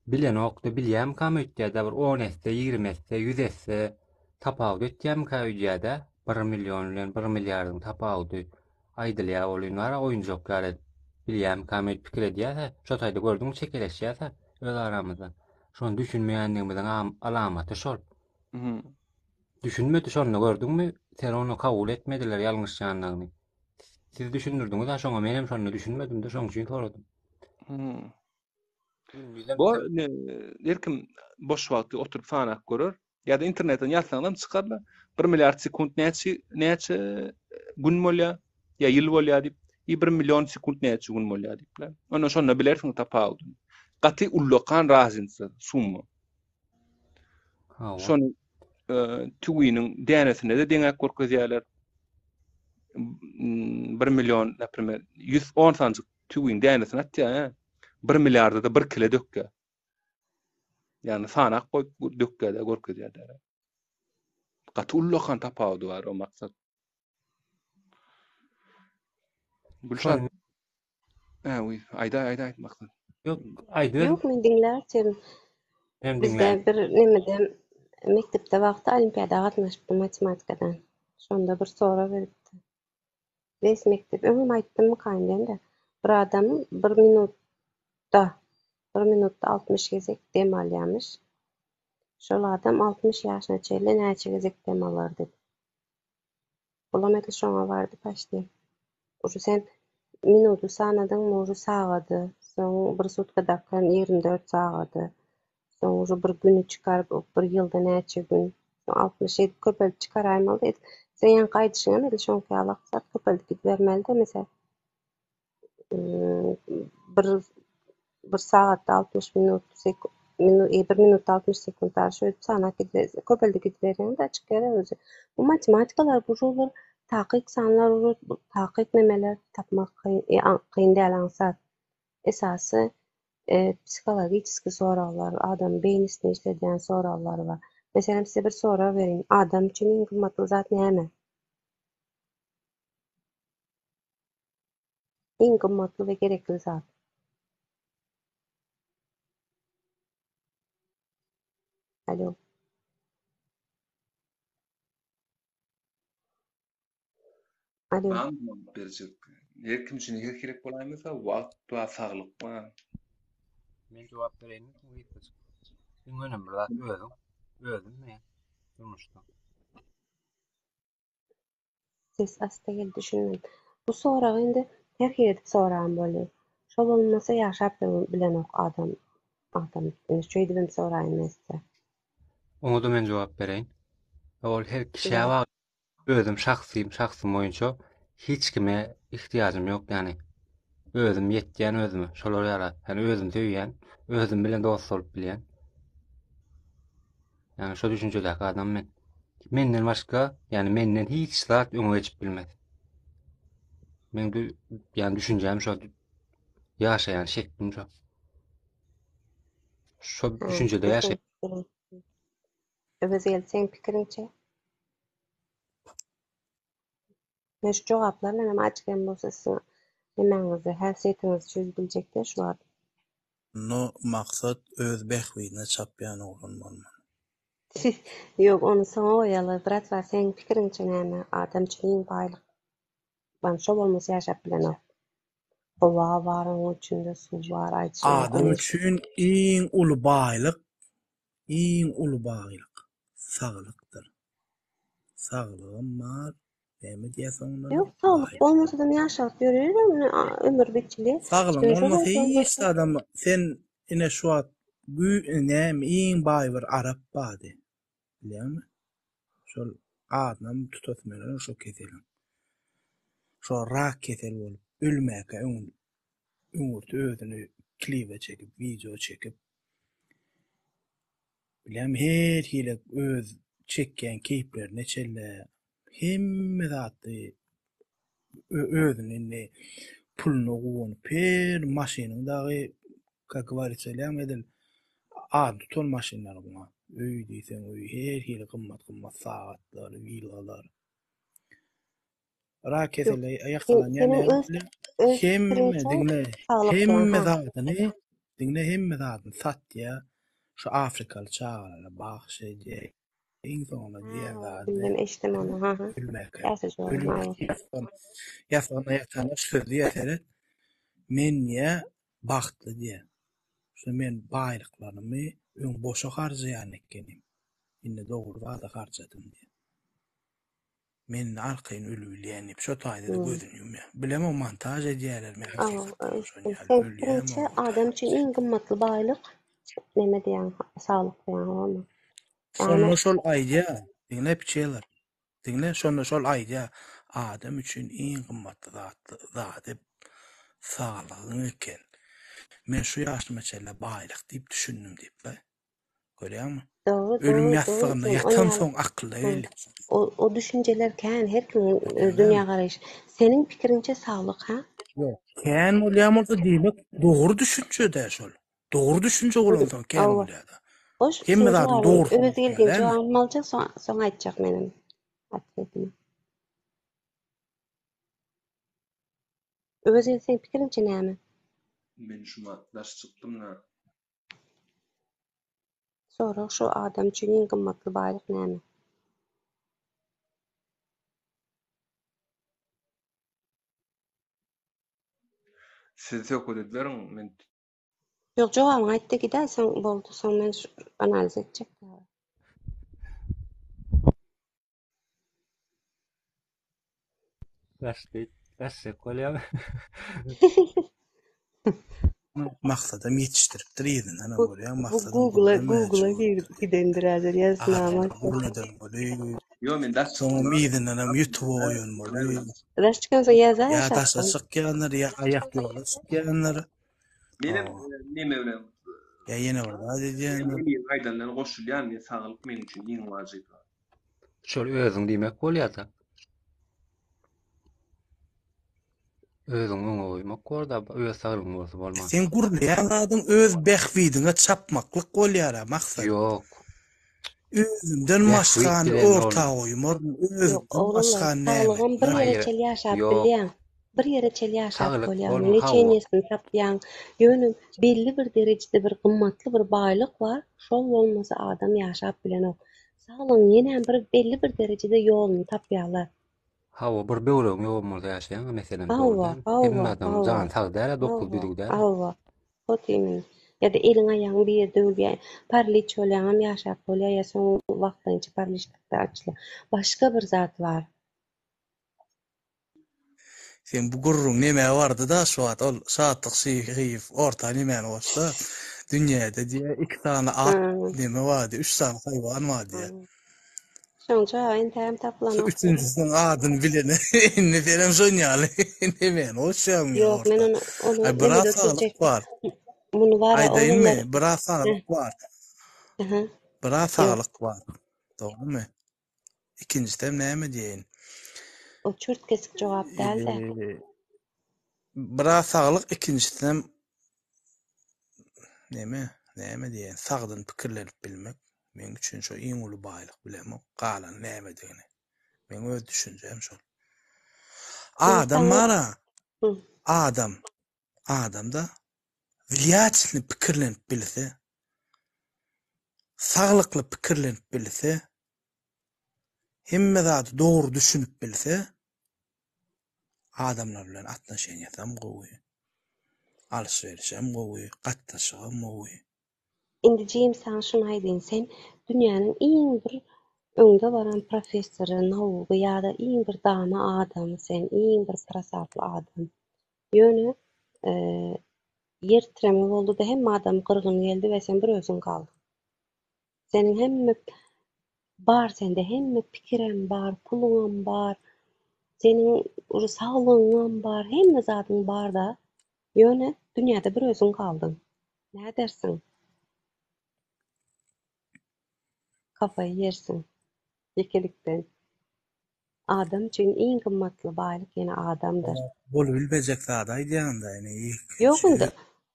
bilenokdy, bilýämikam öýtýädä bir 10 esse, 20 esse, 100 esse tapawut etýämika öýdýädä. 1 million bilen 1 milliardyň tapawudy aýdylýar ol bara oýunjak ýaly edip bilýämikam öýdüp pikir edýäs-ä. Şo taýda gördüňmi çekeleşýäs-ä öz aramyzda. Şony düşünmeýändigimiziň alamaty şol. Düşünmedi şonda gördüňmi sen ony kabul etmediler ýalňyşýandygyny. Siz düşündirdiňiz-ä şoňa menem şonda düşünmedimde şoň üçin soradym. Hmm. Bu ne her kim boş wagty oturyp sanap görer. Ýa-da internetden ýazsaňam çykarlar. 1 milliard sekunt näçe näçe gün bolýar ýa ýyl bolýar diýip, i 1 million sekunt näçe gün bolýar diýipler. Onda şonda bilersiň tapawudyny. Gaty ullakan raznitsa summa. Hawa. Şony e, tüwiniň dänesine de deňäp görkezýärler. 1 million, naprimer, 110 sanjyk tüwiň dänesini atýar, he. 1 milliarda da 1 kile dökýär. Ýagny sanak goýup dökýär-de, görkezýär-de. Gaty ullakan tapawudy bar o maksat. Gülşat. Hä, uý, aýdaý, aýdaý, maksat. Ýok, aýdyber. Ýok, men diňläp Hem Bizde diňläýin. bir nemede mekdepde wagty olimpiada gatnaşypdym matematikadan. Şonda bir sorag beripdi. Wes mekdep öňem aýtdymmyka indem-de. Bir adam bir minutda, bir minutda 60 gezek dem alýarmyş. Şol adam 60 ýaşyna çenli näçe gezek dem alar diýip. Bulam edil şoňa bardy paçti. Uje sen minudy sanadyňmy uje sagady, soň bir sutkadaky 24 sagady, soň uje bir güni çykaryp bir ýylda näçe gün. 60 edip köpeldip çykaraýmaly edip. Sen ýaňky aýdyşyň hem edil şoňky ýaly aksat köpeldip gidibermeli-de meselem. Bir bir sagatda 60 minut minut bir minutda 60 sekunt bar şöýdüp sanap gidiber köpeldip gidiberýäň-de çykýar özi. Bu matematikalar bu şolar takyk sanlar takyk nemeler tapmak kyn kyn däl aňsat. Esasy psihologiçeskiý soraglar, adam beýnisini işledýän soraglar bar. Meselem, size bir sorag bereýin. Adam üçin iň gymmatly zat näme? Iň gymmatly we gerekli zat. Alo. Alo. Bamy jogap berjek? Her kim üçin her gerek bolaýmasa, wagt bar, saglyk bar. Men jogap bereýinmi gysgajyk? Iň önemli zat özüň, özüm men durmuşda. Ses asta geldi düşünmedim. Bu soragy indi her hili edip soran bolýar. Şo bolmasa ýaşap bilenok adam. Adam indi şeýdibem soraýyn men size. Oňa-da men jogap bereýin. Ol her kişä bagly. Özüm şahsym, şahsym boýunça hiç kime ihtiýajym ýok, ýagny özüm ýetýän özüme, şolar ýaly, ýagny özüm söýýän, özüm bilen dost bolup bilýän. Ýagny şo düşünjedäki adam men. Menden başga, ýagny menden hiç zat öňe geçip bilmez. Meň ýagny düşünjäm şo, ýaşaýan şeklim şo. Şo düşünjede ýaşaýan. Öwezgeldi seň pikiriňçe? Men şu jogaplar bilen açyk hem bolsa siziň nemäňizi, häsiýetiňizi çözüp biljekde şu wagt. No maksat öz bähbidine çapýan oglan bolmaly. Ýok ony soňa goýaly bratwa seň pikiriňçe näme adam üçin iň baýlyk bar şo bolmasa ýaşap bilenok howa bar oň içinde suw bar aýdyşyň Adam üçin iň uly baýlyk Iň uly baýlyk saglykdyr. Saglygym bar, näme diýýär soňundan? Ýok, saglyk bolmasadam ýaşap ýörer ömür biçili. Saglygyň bolmasa hiç zadam sen ine şu wagt gü näme iň baý bir arap bardy. Bilýäňmi? Şol adynam tutasym gelenok şo keseliň. Şo rak kesel bolup ölmäkä öň öňürti özüni klibe çekip, wideo çekip Bilýäňmi, her hili öz çekýän keýplerine çenli hemme zatdy özüni indi puluna guwanyp her maşynyň dagy kak gowaritsýa bilýäňmi edil ady tutan maşynlar muňa öý diýseň öý her hili gymmat gymmat sagatlar willalar. Rak keseli ýakalanýan näme hemme diňle hemme zadyny diňle hemme zadyny satýa şu afrikaly çagalara bagyş edýä iň soňunda diýen zady Bildim eşitdim ony ha ha. Ölmäkä ýassygynda ýatanda şu sözi diýýä seret men diýýä bagtly diýýä şu men baýlyklarymy öň boşa harjaýan ekenim indi dogry zada harjadym diýýä. Men arkaýyn ölübilýän diýip şo taýda-da gözüni ýumýar. Bilemok montaž edýärlermi hakykatdan şony ýaly Seň ölýärmi pikiriňçe o adam üçin iň gymmatly baýlyk neme diýýäň saglyk diýýäň howamy? Şonda şol aýdýar, diňle pçelar. Diňle şonda şol aýdýar, adam üçin iň gymmatly zat zady saglygyň eken. Men şu ýaşyma çenli baýlyk diýip düşündim diýip-le. Görýäňmi? Dogry, Ölüm dogry, dogry. ýassygynda Sen o ýatansoň ýaly akyla Hı. geldi. O, o düşünjeler kän, her kimiň öz Görýäňmi? dünýägaraýşy. Seniň pikiriňçe saglyk, ha? Ýok. Kän bolýan bolsa diýmek dogry düşünje-dä şol. Dogry düşünje bolansoň kän Hawa. bolýar-da. Hoş, Hemme seň zadyň jogabyň, dogrusyny Öwez aýtýar geldiň dälmi? jogabyny aljak, soň, soň aýtjak menem otwetimi. Öwez geldi seň pikiriňçe näme? Men şuňa daş çykdym-da. Sorag şu adam üçin iň gymmatly baýlyk näme? Siz söhbet ediberiň, men Ýok jogabyňy aýtda gidäý soň boldy soň men analiz etjek. Gaçdy, gaçjak bolýar. Maksadam ýetişdiripdir yzyndanam Bu, görýäň bu Maksadam Google'a gürlemäýän Google'a şu girip wagtlar. gidendir häzir ýaznama. Adamlar gürleden boly. Ýo men daş Soňam çykdym. yzyndanam ýutuba goýan boly. Daş çykansoň ýazaý Ýa daşa aşakdan. çykýandyr ýa aýak ýola çykýandyr. Menem Hawa. neme bilen Ýa ýene bir zat edýändir. Emiriň aýdanyndan goşulýan men saglyk meň üçin iň wajyp zat. Şol özüň diýmek bolýada. Özüňi öňe goýmak borda, öz saglygyň bolsa bolman. Seň gürleýän zadyň öz bähbidiňe çapmaklyk bolýara Maksat. Ýok. Özümden Bähbit başgany bilen ol orta goýmaryn, Ýok, özümden oglanlar, başgany näme saglygam bir etmerin. ýere Aýry çenli ýaşap ýok. bilýäň. Bir ýere çenli ýaşap Saglyk bolýar, bolma, hawa. leçeniýesini tapýaň. Ýöne belli bir derejede bir gymmatly bir baýlyk bar, şol bolmasa adam ýaşap bilenok. Saglygyň ýenem bir belli bir derejede ýoluny tapýarlar. Hawa, bir böwregiň ýogam bolsa ýaşaýaň-a meselem, dogry Hawa, dälmi? Hemme hawa, adamyň hawa, jany sag däl-ä, dokuz hawa, düzüw däl-ä. hawa. Hut imенно. Ýa-da eliň aýagyň bir ýeri döwülýär, paraliç bolýaňam ýaşap bolýar, ýa soň wagtlaýynça paraliçlikde açylýar. Başga bir zat bar. Seň bu gürrüň nämä bardy-da şu wagt ol Şatlyk Şyhyýew orta nemäni goşsa, dünýäde diýýär iki sany at neme bar diýýär, üç sany haýwan bar diýýär. Şoň jogaby entägem Şu tapylanok. üçünjisiniň adyny bilene indi senem şon ýaly nemäni goşýaň ýa Ýok, men orta. ony ony Aý biraz nemede saglyk oturjak. bar. Muny bara Aýdaýynmy, oglanlar biraz saglyk bar. Aha. Biraz Ýok. saglyk bar. Dogrumy? Ikinjisem näme diýeýin? O çürt kesik jogap däl-de. Biraz saglyk, ikinjisem neme, näme diýeýin, sagdyn pikirlenip bilmek. Meň üçin şo iň uly baýlyk bilemok, galany nämedigini. Meň öz düşünjem şol. Adam bar-a, adam, adamda wlýaçny pikirlenip bilse, saglykly pikirlenip bilse, hemme zady dogry düşünip bilse, adamlar bilen atnoşeniýasam gowy, alyş-berişem gowy, gatnaşygam gowy. Indi jigim saňa şuny aýdaýyn, sen dünýäniň iň bir öňde baran professory, naugy ýa-da iň bir dana adamy sen, iň bir parasatly adam. Ýöne ýer titreme boldy-da hemme adam gyrgyn geldi we sen bir özüň galdyň. Seniň hemme bar sende hemme pikirem bar, puluňam bar, seniň ur saglygyňam bar, hemme zadyň bar-da. Ýöne dünýäde bir özüň galdyň. Nädersiň? Kafayy ýersiň. Ýekelikden. Adam üçin iň gymmatly baýlyk ýene adamdyr. Bolubilmejek zady aýdýaňda ine Ýok indi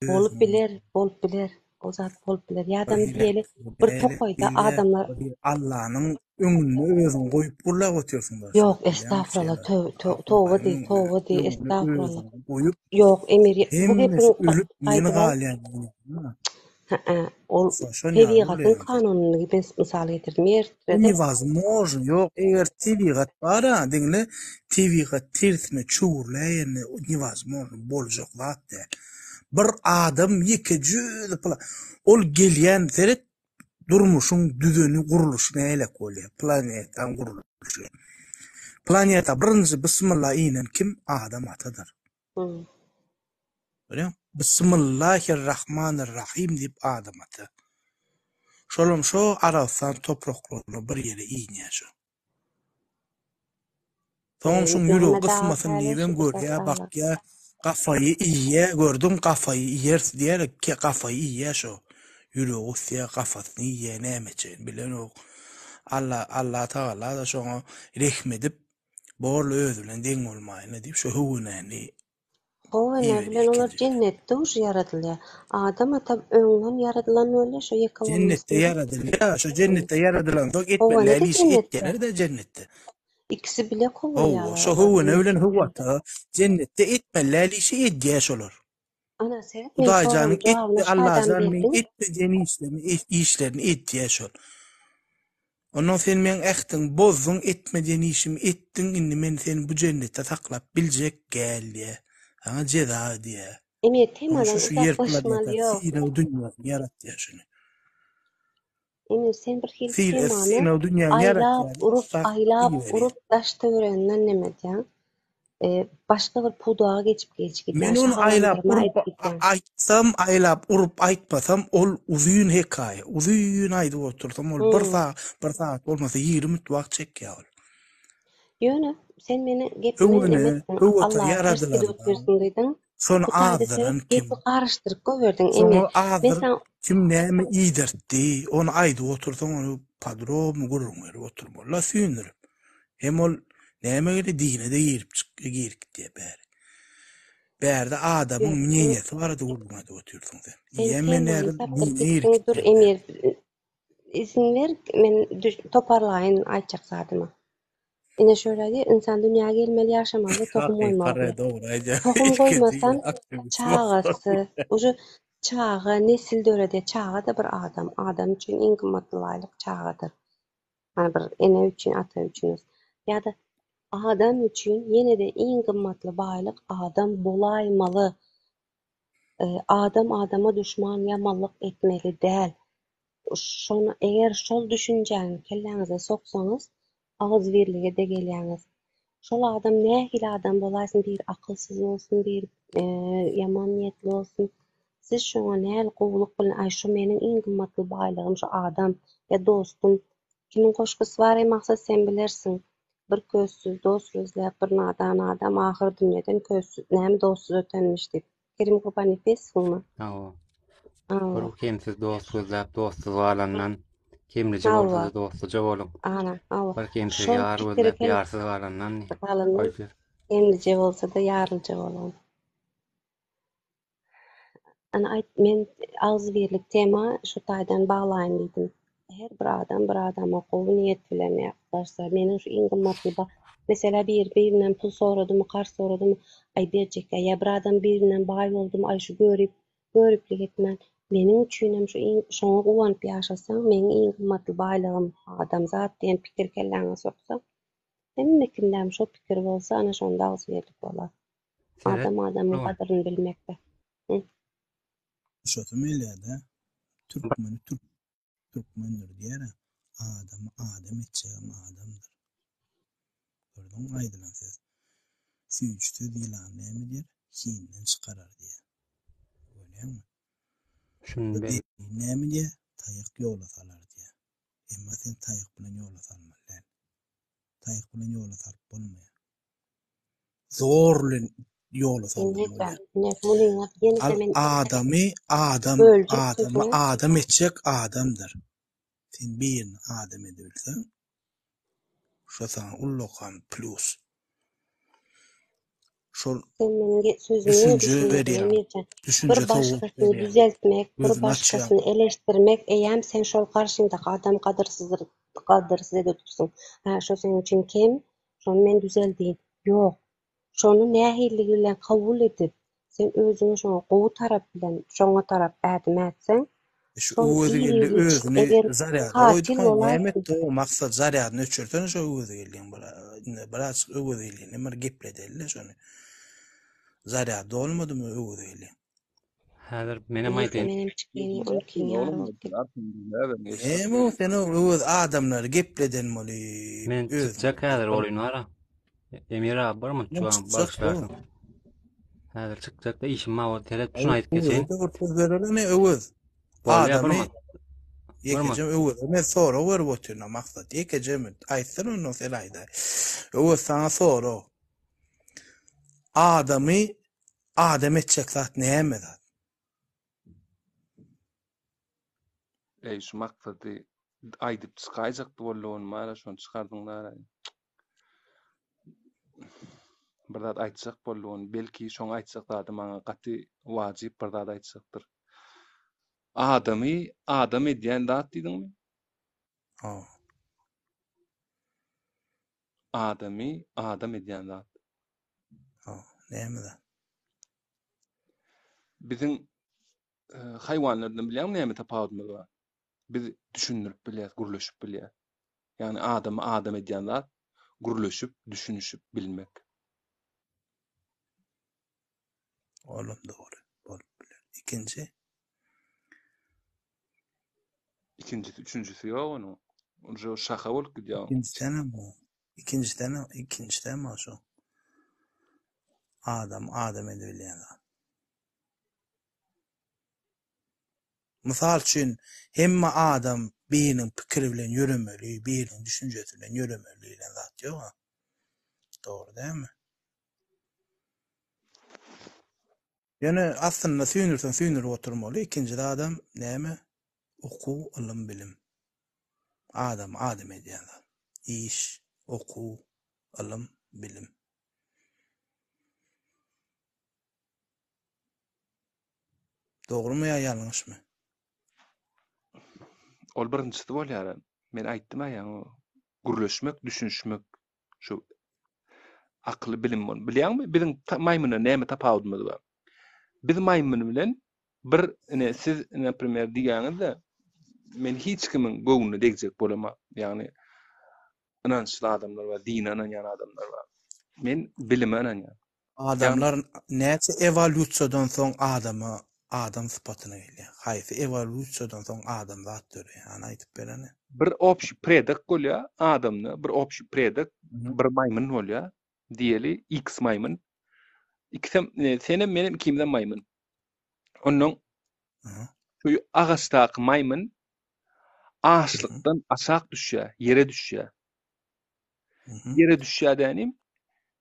bolup biler, bolup biler. O zat bolup biler. Ýa-da diýeli bir tokaýda adamlar Allanyň öňünde özüňi goýup gürläp otyrsyň da. Ýok, estagfurullah, toba diý, toba diý, estagfurullah. Goýup Ýok, Emir, bu gepiň hemmesi ölüp men aýdyp galýan. Hä-ä, ol tebigatyň kanunyny men mysal getirdim. Ýer titredi. Newazmojno, ýok, eger tebigat bar-a, diňle, tebigat tersine çöwrüläýende newazmojno, boljak zat däl. Bir adam ýekeje özi pla, ol gelýän, seret, durmuşyň düzeni, gurluşy nähilek bolýar, planetaň gurluşy. Planeta birinji bismilla inen kim? Adam atadyr. Görýäňmi? Bismillahirrahmanirrahim diýip Adam ata. Şolam şo Arabystan topraklaryna bir ýere inýär şo. Soňam şuň ýüregi gysmasyn diýibem görýär, bakýar, gafaýy iýýär, gördüň, gafaýy iýeris diýýär, gafaýy iýýär şo. Ýüregi gysýar, gafasyny iýýär, näme etjegini bilenok. Alla, Allatagala-da şoňa rehm edip, Borly özi bilen deň bolmaýyn-a diýip, şo höwünäni Howene iberýär bilen olar ikinji gezek. jennetde uje ýaradylýar. Adam ata öňden ýaradylan bolýar, şo ýeke Jennetde bolmasyn diýip. ýaradylýar, şo jennetde ýaradylansoň Howene-de etmeli işi jennetde. etýärler-de jennetde. Ikisi bile Hawa, kowulýarlar şo olar höwene bilen jennetden. Höw ata jennetde etmeli däl işi edýär şolar. Ana, seret men Hudaýjanyň soragyň jogabyny etme, şu taýdan Allajan meň berdiň. etme diýen işlerimi işlerini edýär şol. Onnoň sen meň ähtiňi bozduň, etme diýen işimi etdiň, indi men seni bu jennetde saklap biljek gäl diýýär. Saňa jeza diýýär. Emir Onuň temadan şu şu ýer uzaklaşmaly planeta ýok. synag dünýäsini ýaratýar şuny. Emir sen bir hili Syl temany synag dünýäni aýlap ýaratýar, urup sak aýlap iberýär. urup daş töwereginden neme edýäň. Başga bir pudaga geçip geçip gidýän, Men ony aýlap şahalandyrma urup aýdyp gidýän. aýtsam, aýlap urup aýtmasam, ol uzyn hekaýa. Uzyn aýdyp otursam, ol bir Hmm. sagat, bir sagat bolmasa 20 minut wagt çekýär ol. Ýöne sen meni gepimi Öwene, emetdiň, öwete Allaha ters gidip ýaradylandan otyrsyň diýdiň. şony Bu taýda sen azdyran kim? gepi garyşdyryp goýberdiň, Şoňa Emir. Men azdyr saňa kim näme iýdirtdi, ony aýdyp otursaň, ony podrobny gürrüň berip oturmaly-la süýndürip. Hem ol näme gelýär, dine-de girip çyk, girip gidýär bäri. Bärde adamyň Ýok, sen mneniýasy barada gürrüň edip otyrsyň sen. sen Diýýän men temany häzir sapdyryp dine girip gitdiň, dur gitýän bärde. Emir, izin ber, men düş toparlaýyn aýtjak zadymy. Ine şöyle diýýär, ynsan dünýä gelmeli, ýaşamaly we tohum Hakyky goýmaly diýýär. dogry aýdýar. Tohum Ilkinji goýmasaň, aktiwist çagasy, uje çaga nesil döredýär. Çaga-da bir adam. Adam üçin iň gymmatly baýlyk çagadyr. Hany bir ene üçin, ata üçin. Ýa-da adam üçin ýene-de iň gymmatly baýlyk adam bolaýmaly. Adam adama duşman ýamanlyk etmeli däl. Şony eger şol düşünjäni kelläňize soksaňyz, agzybirlige-de gelýäňiz. Şol adam nähili adam bolaýsyn, biri akylsyz bolsun, biri ýaman niýetli bolsun, siz şoňa nähili gowulyk bilen, aý şu meniň iň gymmatly baýlygym şu adam ýa dostum. Kimiň goşgusy bar-eý Maksat sen bilersiň. Bir közsüz dost gözläp bir nadan adam ahyr dünýeden közsüz näme dostsuz ötenmiş diýip. Kerim Gurbannepesowyňmy? Hawa. Hawa. Bir kemsiz dost gözläp dostsuz galandan, kemlije Hawa. bolsa-da dostluja boluň. Ana, hawa. Bir kemsiz Şol ýar pikiri gözläp hem ýarsyz galandan galandan aýdýar. kemlije bolsa-da ýarlyja boluň. Ana aýt, men agzybirlik tema şu taýdan baglaýyn diýdim. Her bir adam bir adama gowy niýet bilen ýaklaşsa, meniň şu iň gymmatly ba Meselä biri birinden pul soradymy, karz soradymy, aý berjekkä, ýa bir adam birinden baý boldumy, aý şu görip, göriplik etmän, meniň üçinem şu iň şoňa guwanyp ýaşasaň, meň iň gymmatly baýlygym adamzat diýen pikir kelläňe soksaň, hemme kimdäm şo pikir bolsa, ana şonda agzybirlik bolar. Seret, Adam adamyň gadyryny bilmekde. Hı. Şosy melýada türkmeni türk türkmendir diýer-ä, adamy adam etjegem adamdyr. Gördüňmi aýdylan söz. Süýji söz ýylany näme edýär? Hinden çykarar diýýär. Görýäňmi? Şuny Bir bel. näme diýýär? Taýak ýola salar diýýär. Emma sen taýak bilen ýola salmaly däl. Taýak bilen ýola salyp bolmaýar. Zor bilen ýola salmaly bolýar. Al adamy adam adamy adam etjek adamdyr. Sen birini adam edebilseň, şo saňa ullakan plýus. Şol Sen meniň sözüme düşünje düşünmediň berýär. Emirjan. Düşünje Bir sowgat başgasyny berýär. düzeltmek, bir Gözüni açýar. başgasyny eleştirmek eýýäm sen şol garşyňdaky adamy gadyrsyz gadyrsyz edip otyrsyň. Hä, şo seň üçin kem, Şony men düzeldeýin. Ýok. Şony nähilligi bilen kabul edip, sen özüňi şoňa gowy tarap bilen şoňa tarap ädim ätseň, Şu şol Öwezi geldi ir-igiç özüni eger zarýada katil goýduka näme bolaýsyn. etdi o maksat zarýadyny öçürsene şo Öwezi geldiň bir indi birazjyk Öwezi gelini bir gepledeli şony. Zarýady dolmadymy Öwezi geldiň. Häzir menem Neyse aýdaýyn. menem çykyň on ikiň ýary bolup gitdi. Näme o sen o Öwez adamlary gepleden bolyp Men özüni çykjak häzir olyň ara. Emir abi bir minut Men juwan çykjak bagyşlarsyň. o. Häzir çykjakda işim bar bol seret şuny aýdyp Öweze geçeýin. de bir söz bereli Öwez. Bolýa bir Adamy minut. Bir minut. ýekeje Öweze men sorag berip otyryn maksat. Ýekeje minut. Aýtsyn ondan sen aýdaý. Öwez saňa sorag. Adamy adam etjek zat näme zat? Eý şu maksady aýdyp çykaýjakdy boldy ony mara şony çykardyň dara. Bir zat aýtjak boldy ony belki şoň aýtjak zady maňa gaty wajyp bir zat aýtjakdyr. Adamy adam edýän zat diýdiňmi? Hawa. Adamy adam edýän zat. Hawa, näme zat? Biziň haýwanlardan bilýäňmi näme tapawudymyz bar? Biz düşündirip bilýäs, gürleşip bilýäs. Ýagny adamy adam edýän zat gürleşip, düşünişip bilmek. Olam dogry bolup biler. Ikinji? Ikinjisi, üçünjisi ýok onuň. Uje şaha bolup gidýär. Ikinjisi näme? Ikinjisi näme? Ikinjisi näme şo? Adam adam edebilýän zat. Mysal üçin, hemme adam biriniň pikiri bilen ýöremeli, biriniň düşünjesi bilen ýöremeli diýlen zat ýog-a. Dogry dälmi? Ýöne aslynda süýnürseň süýnürip oturmaly. Ikinji zadam näme? Okuw, ylym, bilim. Adamy adam edýän zat. Iş, okuw, ylym, bilim. Dogrumy ýa ýalňyşmy? Ol birinjisi bolýar. Men aýtdym-a ýaňy gürleşmek, düşünişmek şu akyly bilim bol. Bilýäňmi, biziň maýmyndan näme tapawudymyz bar? Biz maýmyn bilen bir ine siz naprimer diýýäňiz-de men hiç kimiň göwnüne degjek bolamok. Ýagny ynançly adamlar bar, dine ynanýan adamlar bar. Men bilime ynanýan. Adamlar näçe ewolýusiýadan soň adama adam sypatyna gelýär? Haýsy ewolýusiýadan soň adamzat döreýär? Hany aýdyp berene. Bir obşi predok bolýar adamda, bir obşi predok, bir maýmyn bolýar. Diýeli X maýmyn. Ikisem senem menem ikimizem maýmyn. Ondan şu agaçdaky maýmyn açlykdan aşak düşýär, ýere düşýär. Ýere düşýär dänim,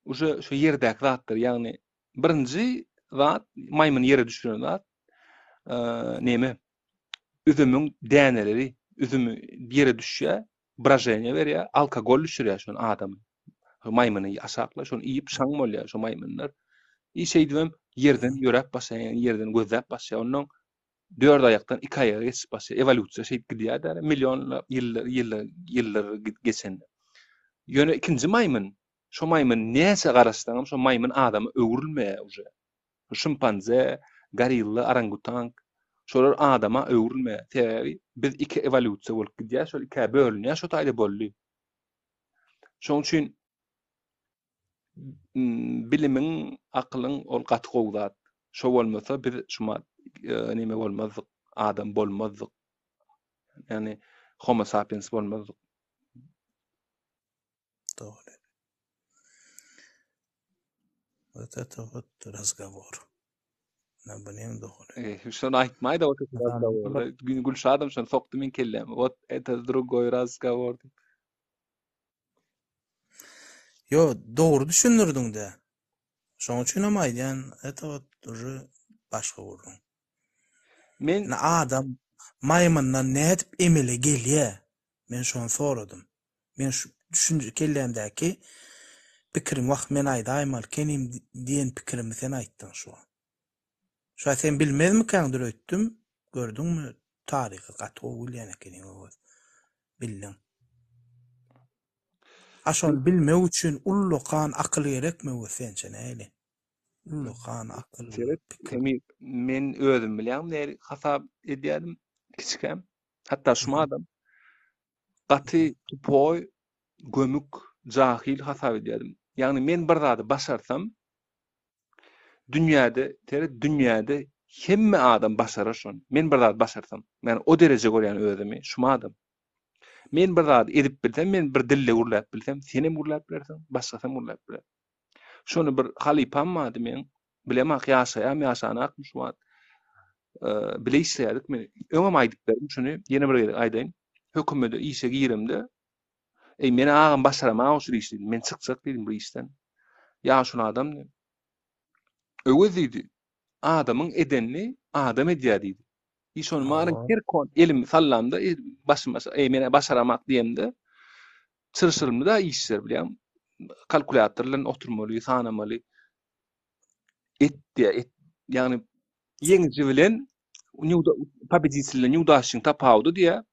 uje şu ýerdäki zatlar, ýagny birinji zat maýmyny ýere düşüren zat neme? Üzümiň däneleri, üzümi ýere düşýär, braženiýa berýär, alkogol düşürýär şony adamy. Maýmyny aşakla, şony iýip şaň bolýar şo maýmynlar. I şeýdibem ýerden ýöräp başlaýar, ýagny ýerden gözläp başlaýar. Ondan dört aýakdan iki aýaga geçip başlaýar. Ewolýusiýa şeýdip gidýär-de, millionlap ýyllar, ýyllar, ýyllar geçende. Ýöne ikinji maýmyn, şo maýmyn näçe garaşsaňam şo maýmyn adama öwrülmeýär uje. Şimpanze, gorilla, orangutang şolar adama öwrülmeýär. Sebäbi biz iki ewolýusiýa bolup gidýär, şol ikä bölünýär, şo taýda boldy. Şonuň üçin bilimiň, akylyň ol gaty gowy zat. Şo bolmasa biz şumat neme bolmazdyk, adam bolmazdyk. Ýagny homo sapiens bolmazdyk. Dogry. Вот это вот razgovor. Na bu neň dogry. E, şony aýtmaýda вот это razgovor. Gülşadam şony sokdy meň kelläme. Вот это другой razgovor. Ýo, dogry düşündirdiň-dä. Şoň üçinem aýdýan, это вот уже başga gürrüň. Men Ine adam maýmyndan nädip emele gelýä? Men şony soradym. Men şu düşünje kellämdäki pikirim wah men aýdaýmaly kenim diýen pikirimi sen aýtdyň şu wagt. Şu sen bilmezmikäňdir öýtdüm, gördüňmi taryhy gaty gowy bilýän ekeniň Öwez. Bildiň. A şony bilmek üçin ullakan akyl gerekmi Öwez sençe näli? Ullakan akyl, Seret, pikir. Emir, men özüm bilýäňmi näli hasap edýärdim kiçikäm. Hatda şu adam gaty tupoý, gömük, jahyl hasap edýärdim. Ýagny men bir zady başarsam, Dünýäde, seret, dünýäde hemme adam başarar şony. Men bir zat başarsam, men o dereje görýän özümi, şum adam. Men bir zady edip bilsem, men bir dilde gürläp bilsem, senem gürläp bilersiň, başgasam gürläp biler. Şony bir halypam bardy meň, bilemok ýaşaýarmy, ýaşanakmy şu wagt. Bile işleýärdik men. Öňem aýdyp berdim şuny, ýene bir gezek aýdaýyn. Hökümede işe giremde, Eý, men agam başaramok şu işi diýdim. Men çykjak diýdim bu işden. Ýaşuly adam diýdim. Öwez diýdi. Adamyň edenini adam edýär diýdi. I şony maňa her kon elimi sallamda başym başa, eý men başaramak diýemde çyrşyrymly da işler bilýän. Kalkulýator bilen oturmaly, sanamaly. Et diýä, et. Ýagny ýeňiji bilen pobeditel bilen neudaşyň tapawudy diýä.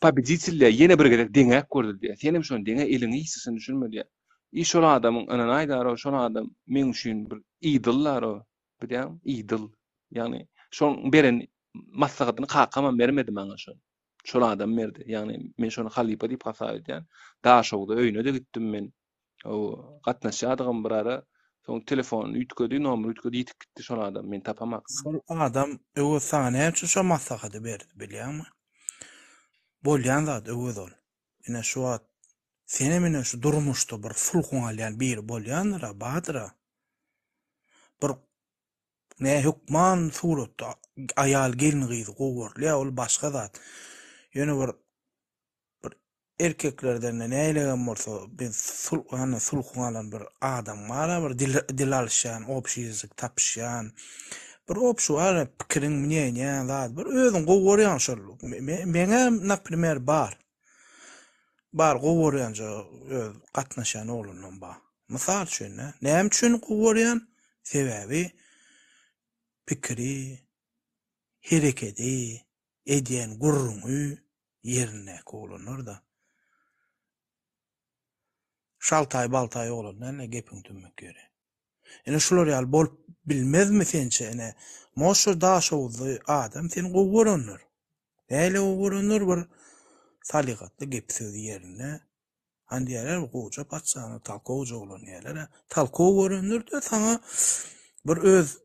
Pobeditel diýä, ýene bir gezek deňäp gördi diýä. Senem şony deňe eliňi hiç haçan düşürme diýä. I şol adamyň ynanaýdar-ow, şol adam meň üçin bir idollar-ow. Bilýäňmi? Idol. Ýagny şoň beren maslahatyny kakamam bermedi maňa şony. Şol adam berdi. Ýagny men şony halypa diýip hasap edýän. Daşogza öýüne-de gitdim men. O gatnaşýadygam bir ara. Soň telefonyny üýtgedi, nomerini üýtgedi, ýitip gitdi şol adam. Men tapamak. Şol adam Öwez saňa näme üçin şo maslahaty berdi bilýäňmi? Bolýan zat Öwez ol. Ine şu wagt. Senem ine şu durmuşda bir sulhuň alýan biri bolýandyr-a, bardyr-a. Bir nä hökman suratda aýal gelin-gyzy gowy görülýär, ol başga zat. Ýöne bir bir erkeklerden-de näilegem bolsa bir sul hany sulhuň alan bir adam bar-a, bir dil dil alyşýan, obşi ýazyk tapyşýan. Bir obşi bar-a pikiriň, mneniýaň zat bir özüň gowy görýäň şol. Meňem naprimer bar. Bar gowy görýänje öz gatnaşýan oglanlam bar. Mysal üçin dä. Näme üçin gowy görýän? Sebäbi pikiri, herekedi, edýän gürrüňi ýerindäki oglanlar-da. Şaltaý-baltaý oglan däl-de gepiň tümmek ýeri. Ine şular ýaly bolup bilmezmi sençe ine moş şu daşoguzly adam seni gowy görendir. Näle gowy görendir bir salygatly gepi sözi ýerinde. Hany diýerler gowja paçany talkowja oglan diýerler. Talkow görendir-de saňa bir öz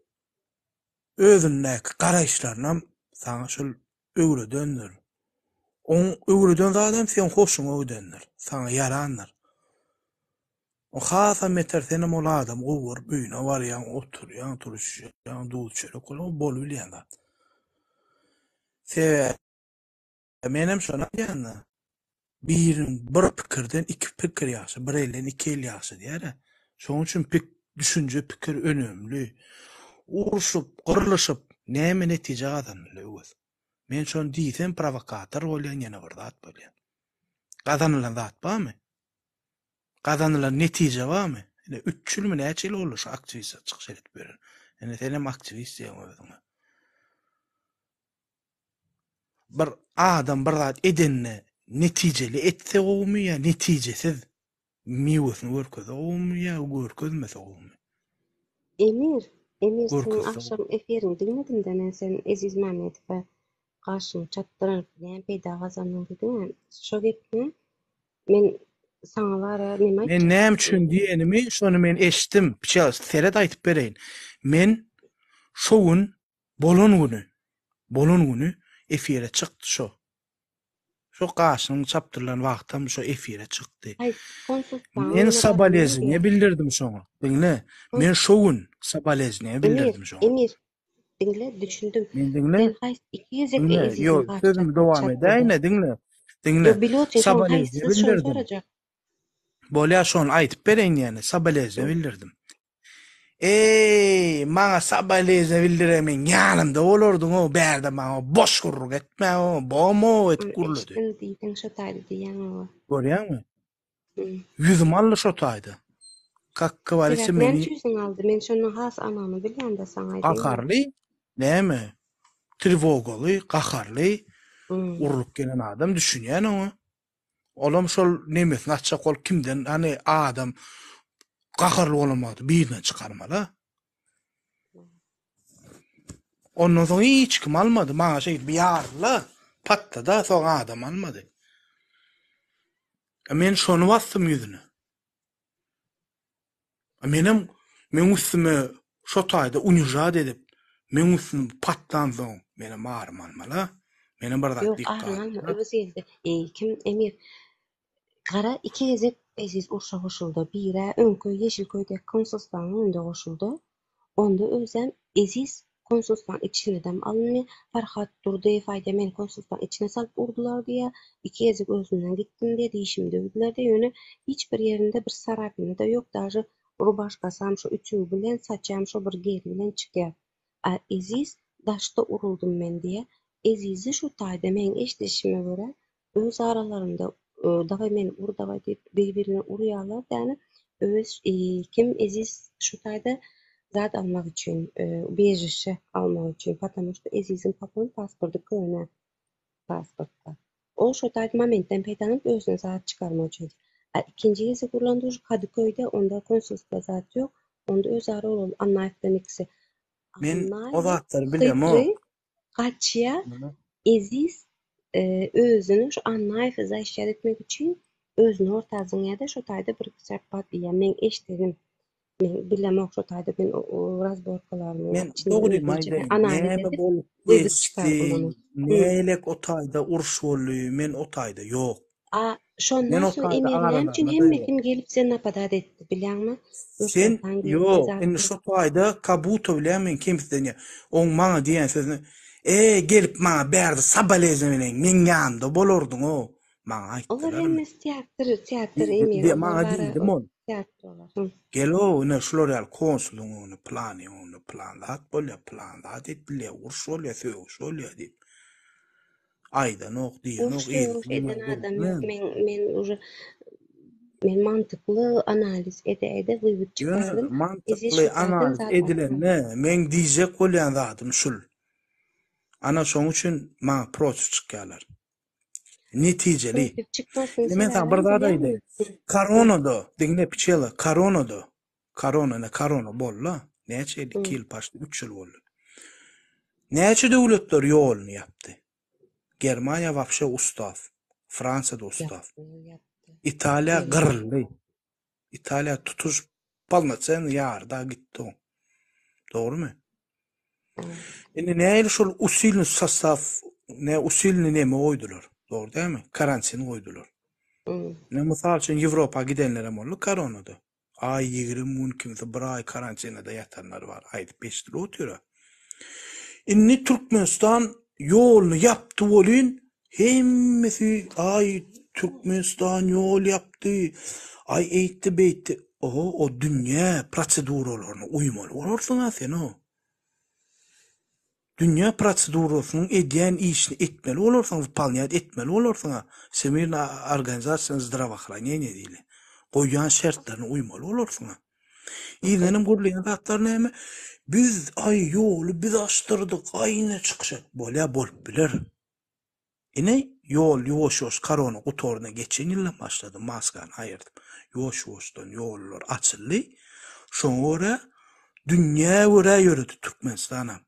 özündäki garaýyşlarynam saňa şol öwredendir. Oň öwreden zadam seň hoşuňa gidendir, saňa ýarandyr. O hasam beter senem ol adamy gowy görüp öýüne barýaň, oturýaň, turuşýaň, duz-çörek bolýaň, o bolubilýän zat. Sebäbi menem şony aýdýan-da. Biriň bir pikirden iki pikir ýagşy, bir elden iki el ýagşy diýer-ä. Şonuň üçin pik, düşünje, pikir önemli. Urşup, gyrlyşyp näme netije gazanyldy Öwez? Men şony diýsem prowokator bolýan ýene bir zat bolýan. Gazanylan zat barmy? Gazanylan netije barmy? Ine üç ýylmy näçe ýyl boldy şu aktiwist çykyş edip ýören. Ine senem aktiwist diýýäň özüňe. Bir adam bir zat edende netijeli etse gowumy ýa netijesiz miwesini görkezse gowumy ýa görkezmese gowumy? Emir, Emir seň agşam efiriňi diňledimde men sen Eziz Mämmedowa gaşyňy çatdyryp näme peýda gazandyň diýdiňä şo gepiňe men saňa bara neme Men näme üçin diýenimi şony men eşitdim. Seret aýtyp bereýin. Men şo gün Bolan güni, bolan güni efire çykdy şo. Şo gaşynyň çapdyrylan wagtam şo efire çykdy. Aý, konsultanyň Men neme sobolezniýe bildirdim şoňa. Diňle, men şo gün sobolezniýe Emir, bildirdim şoňa. Emir, diňle, düşündim. Men diňle, Sen haýsy iki gezek diňle, Eziziň ýok, gaşy sözümi dowam çatdyrdy. edäýin-le, diňle, diňle. Ýok, bilýän şoň Sobolezniýe haýsysy şony bildirdim. sorajak. Bolýar, şony aýdyp bereýin ýene, sobolezniýe bildirdim. Eý, maňa sobolezne bildiren meň ýanymda bolardyň-ow, bärde maňa boş gürrüň etmäň-ow, bom-ow edip gürledi. Eşitdim diýdiň şo taýda diýýäň-ow. Görýäňmi? Ýüzüm aldy şo taýda. Kak goworisa Sebäp näme meni üçin ýüzüň aldy? Men şondan has anygyny bilýän-de saňa aýdaýyn. Gaharly, näme, trewogaly, gaharly, urlup gelen adam düşünýän oňa. Olam şol nemesini açjak bolup kimden hany adam gaharly bolan wagty birinden çykarmaly. Ondan soň hiç kim almady. Maňa şeýdip ýarla patda-da soň adam almady. Men şony basdym ýüzüne. Menem meň üstüme şo taýda unižat edip, meň üstüme patlansoň, menem arym almaly-a. Menem bir zat Ýok, diýip aryny alma, galmaly. Öwez geldi. Eý, kim, Emir. Gara, iki gezek Eziz urşa goşuldy. Birä öňki Ýeşilköýdäki konsulstwanyň öňünde goşuldy. Onda özem Eziz konsulstwaň içinedem alyndy. Farhat Durdyýew aýdýar, meni konsulstwaň içine salyp urdular diýýär. Iki gezek özümden gitdim diýýär, dişimi döwdüler diýýär. Ýöne hiç bir ýerinde bir sarapina-da ýok, daže rubaşkasam şo ütügi bilen, saçam şo bir geli bilen çykýar. A Eziz daşda uruldym men diýýär. Ezizi şo taýda meň eşidişime görä Öz aralarynda dawaý meni ur dawaý diýip bir-birine urýarlar däne Öwez kim Eziz şu taýda zat almak üçin ubežişe almak üçin patamu şto Eziziň popon pasporty köne pasportda ol şo taýda momentden peýdalanyp özüne zat çykarmak üçin a ikinji gezek urlanda uje Kadyköýde onda konsulstwa zat ýok onda özara ol Annaýew bilen ikisi Men o Annaýew zatlary bilemok. hytry Gaçýa Eziz özüni şu Annaýewi zaşýat etmek üçin özüni orta zyňýada şo taýda bir çapbat diýýä meň eşdenim men bilemok şo taýda men o razborkalaryny Men içinde dogrymy özümçe aýdaýyn analiz näme edip bolup göýdük çykardy geçdi muny. nälik o taýda uruş boldy men o taýda ýok. A. Men Şondan o soň taýda Emir näme üçin aralarynda-da hemme ýok. kim gelip sen napadat etdi bilýäňmi? Sen Nursoltan geldi ýok, zat indi geldi. şo taýda kabuto bilýän men kemsidenýä. Oň maňa diýen sözüni, E, gelip maňa bärde soboleznowanie meň ýanymda bolardyň-ow. Maňa Olar aýtdylarmy? hemmesi teatr, teatr Diýdi, Emir, diýe olar maňa bara diýdim ol. teatr olar. Hı. Gel-ow, ine şular ýaly konsulyň öňünde planyň öňünde plan zat bolýar, plan zat edilýär, uruş bolýar, sögüş bolýar diýip. Aýdanok, Uruş diýenok, sögüş yzyndan eden adam ýok. görmän. Men men uje men mantykly analiz ede ede wywod Ýöne çykardym. Eziz mantykly şu taýdan analiz zat aýtmady. edilende meň diýjek bolýan zadym şul. Ana şoň üçin maňa protiv çykýarlar. Netijeli. Protiv çykmasyn Indi men saňa bir sebäbem zat bilýäňmi? aýdaýyn. Koronada, diňle piçela, koronada, korona ine korona boldy-a. Näçe ýyl, 2 ýyl paçdy, 3 ýyl boldy. Näçe döwletler ýoluny ýapdy? Germaniýa wapşe ustaw. Fransiýa-da ustaw. Ýapdy, ýapdy. Italiýa Geldi. gyryldy. Italiýa tutuş polnosennyý ýary dagy gitdi oň. Dogrumy? Indi nähili şol usilnyý sostaw, ne usilnyý neme goýdular. Dogry dälmi? Karantin goýdular. Ine mysal üçin Ýewropa gidenlerem boldy koronada. Aý 20 gün kimsi bir aý karantinada ýatanlar bar. Aýdyp eşidilip otyr-a. Indi Türkmenistan ýoluny ýapdy welin hemmesi aý Türkmenistan ýol ýapdy, aý eýtdi beýtdi. Oho o dünýä proseduralaryna uýmaly bolarsyň-a sen-o. Dünýä prosedurasynyň edýän işini etmeli bolarsyň, wypolnýat etmeli bolarsyň-a. Wsemirna organizasiýa zdrawoohraneniýa diýilýär. Goýýan şertlerine uýmaly bolarsyň-a. Yzyndanam gürleýän zatlar näme? Biz aý ýoly biz açdyrdyk, aý ine çykyş et. Bolýa bolup biler. Ine ýol ýuwaş-ýuwaş korona gutaryna geçen ýyldan başlady, maskany aýyrdyp. Ýuwaş-ýuwaşdan ýollar açyldy. Şoňa görä dünýä görä ýöredi Türkmenistanam.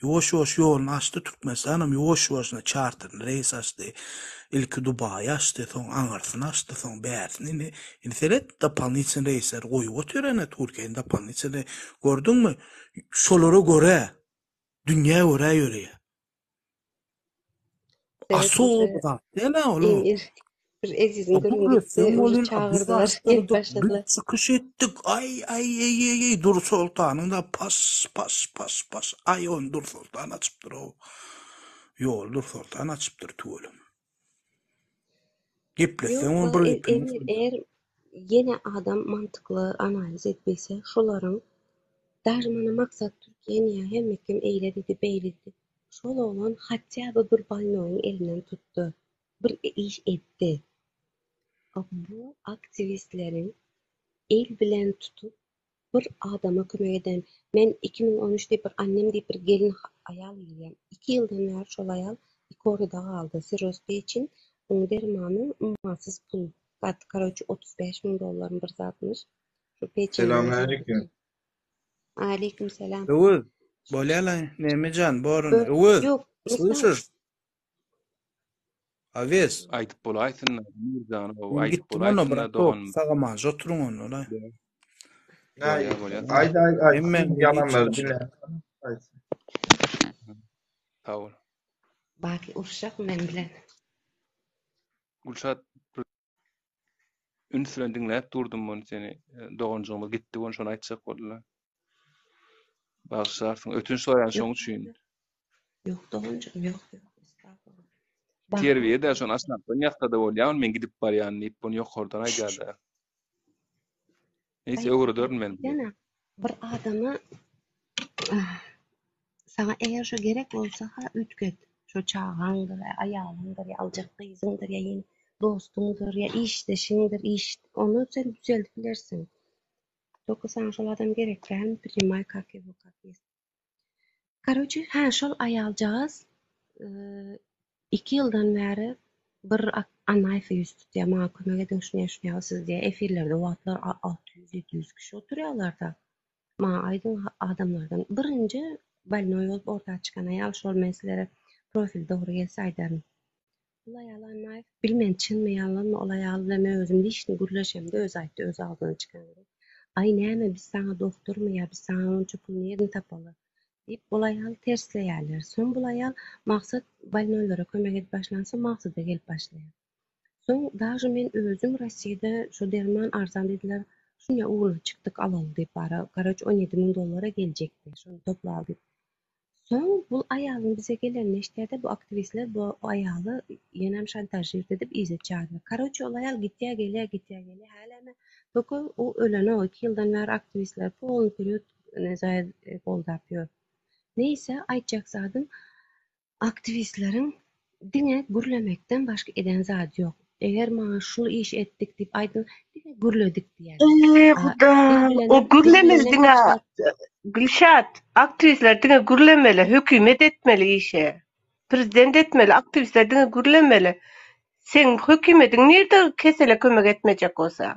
Ýuwaş-ýuwaş ýoluny açdy Türkmenistanam ýuwaş-ýuwaşyna çarterli reýs açdy. Ilki Dubaýy açdy, soň aňyrsyny açdy, soň bärsini indi indi seret dopolnitelnyý reýsleri goýup otyr ene Türkiýe indi dopolnitelnyý gördüňmi? Şolara görä dünýä görä ýöreýär. Seret Asoby uje zat däl-ä ol-a. Emir bir Eziziň A gürrüňi gitdi, gürletseň uje welin, a biz çagyrdylar, gelip açdyrdyk, biz başladylar. çykyş etdik, aý, aý, eý, eý, eý, Dursoltanyň da paş, paş, paş, paş, aý, ony Dursoltan açypdyr-ow. Ýoly Dursoltan açypdyr tüweleme. Gepletseň Ýok, ony bir e- gepiň Emir eger ýene adam mantykly analiz edip bilse, şolaryň daže mana Maksat Türkiýe hemme kim eýle diýdi, beýle diýdi. Şol oglan hatýa by bir bolnoýyň elinden tutdy. Bir iş etdi. A bu aktiwistleriň el bilen tutup bir adama kömek eden men 2013 diýip bir annem diýip bir gelin aýal bilýän. Iki ýyldan bäri şol aýal Ikorida galdy. Sirroz peçin oň dermany ummasyz pul. Gaty karoçi 35 müň dollarmy bir zatmyş. Şu peçiniň Selam özleri aleyküm. üçin. Aleyküm selam. Öwez, bolýa-laý, Nemejan, borun, Ö- Öwez, Ýok, mysal slyşyş, Awez. Aýdyp bolaýsyn-da, Mirjan, ow, Men aýdyp gitdim onda, bolaýsyn-da, bratok, doganym. sag-amanja oturyň onda-laý. Bolýa, bolýa. Aýt, aýt, aýt. Hemmäňize Ýalanlary hiç diňle. Aýt. Sag bol. Baki uruşjakmy men bilen? Gülşat, bir üns bilen diňläp durdum muny seni. Doganjygymyz gitdi, ony şony aýtjak boldular. Bagyşlarsyň. Ötünç soraýan şoň üçin. Ýok doganjygym, ýok, ýok. Estagfurullah. Baka Terbiýe-dä şony aşakdan ýazsa-da bolýar, ony men gidip barýan diýip, ony ýokardan aýdýar-da. Neýse öwrederin men. Ýene bir adama saňa eger şo gerek bolsa ha üýtget. Şo çagaňdyr, ýa aýalyňdyr, ýa aljak gyzyňdyr, ýa ýene dostuňdyr, ýa işdeşiňdir, iş ony sen düzeldip bilersiň. Tolko saňa şol adam gerek dälmi, primaý kak ýa kak ýest. Karoçe, hä şol aýaljagaz iki ýyldan bäri bir Annaýewe ýüz tutýar, maňa kömek ediň şuny şuny ýaly siz diýýär, efirlerde o wagtlar 600 700 kişi oturýarlarda. Maňa aýdyň adamlardan birinji bolnoý bolup orta çykan aýal şol men sizlere profil dogry gelse aýdaryn. Ol aýal Annaýew bilmen çynmy ýalanmy ol aýal bilen men özüm liçni gürleşemde özi aýtdy öz agzyndan çykan gürrüň. Aý näme biz saňa dogtormy ýa biz saňa onça pul nirden tapaly diýip ol aýaly tersleýärler. Soň bul aýal Maksat bolnoýlara kömek edip başlansoň Maksada gelip başlaýar. Soň daže men özüm Rossiýada şo derman arzan diýdiler. Şunya ugruna çykdyk alaly diýip bara. Karoç 17 mün dollara geljekdi. Şony toplaly diýip. Soň bul aýalyň bize gelenini eşidýärde bu aktiwistler bu aýaly ýenem şantažirt edip yza çagyrýar. Karoçe ol aýal gitýär gelýär gitýär gelýär häleme toko o ölenok iki ýyldan bäri aktiwistler polny period nezaýet goldap ýör. Neýse aýtjak zadym aktiwistleriň diňe gürlemekden başga eden zady ýok. Eger maňa şul iş etdik diýip aýdyň diňe gürledik diýýärler. Eý A Huda, dil o bilenem dil gürlemeli bilenem diňe hiç zat Gülşat, aktiwistler diňe gürlemeli, hökümet etmeli işi. Prezident etmeli, aktiwistler diňe gürlemeli. Seň hökümediň nirde kesele kömek etmejek bolsa?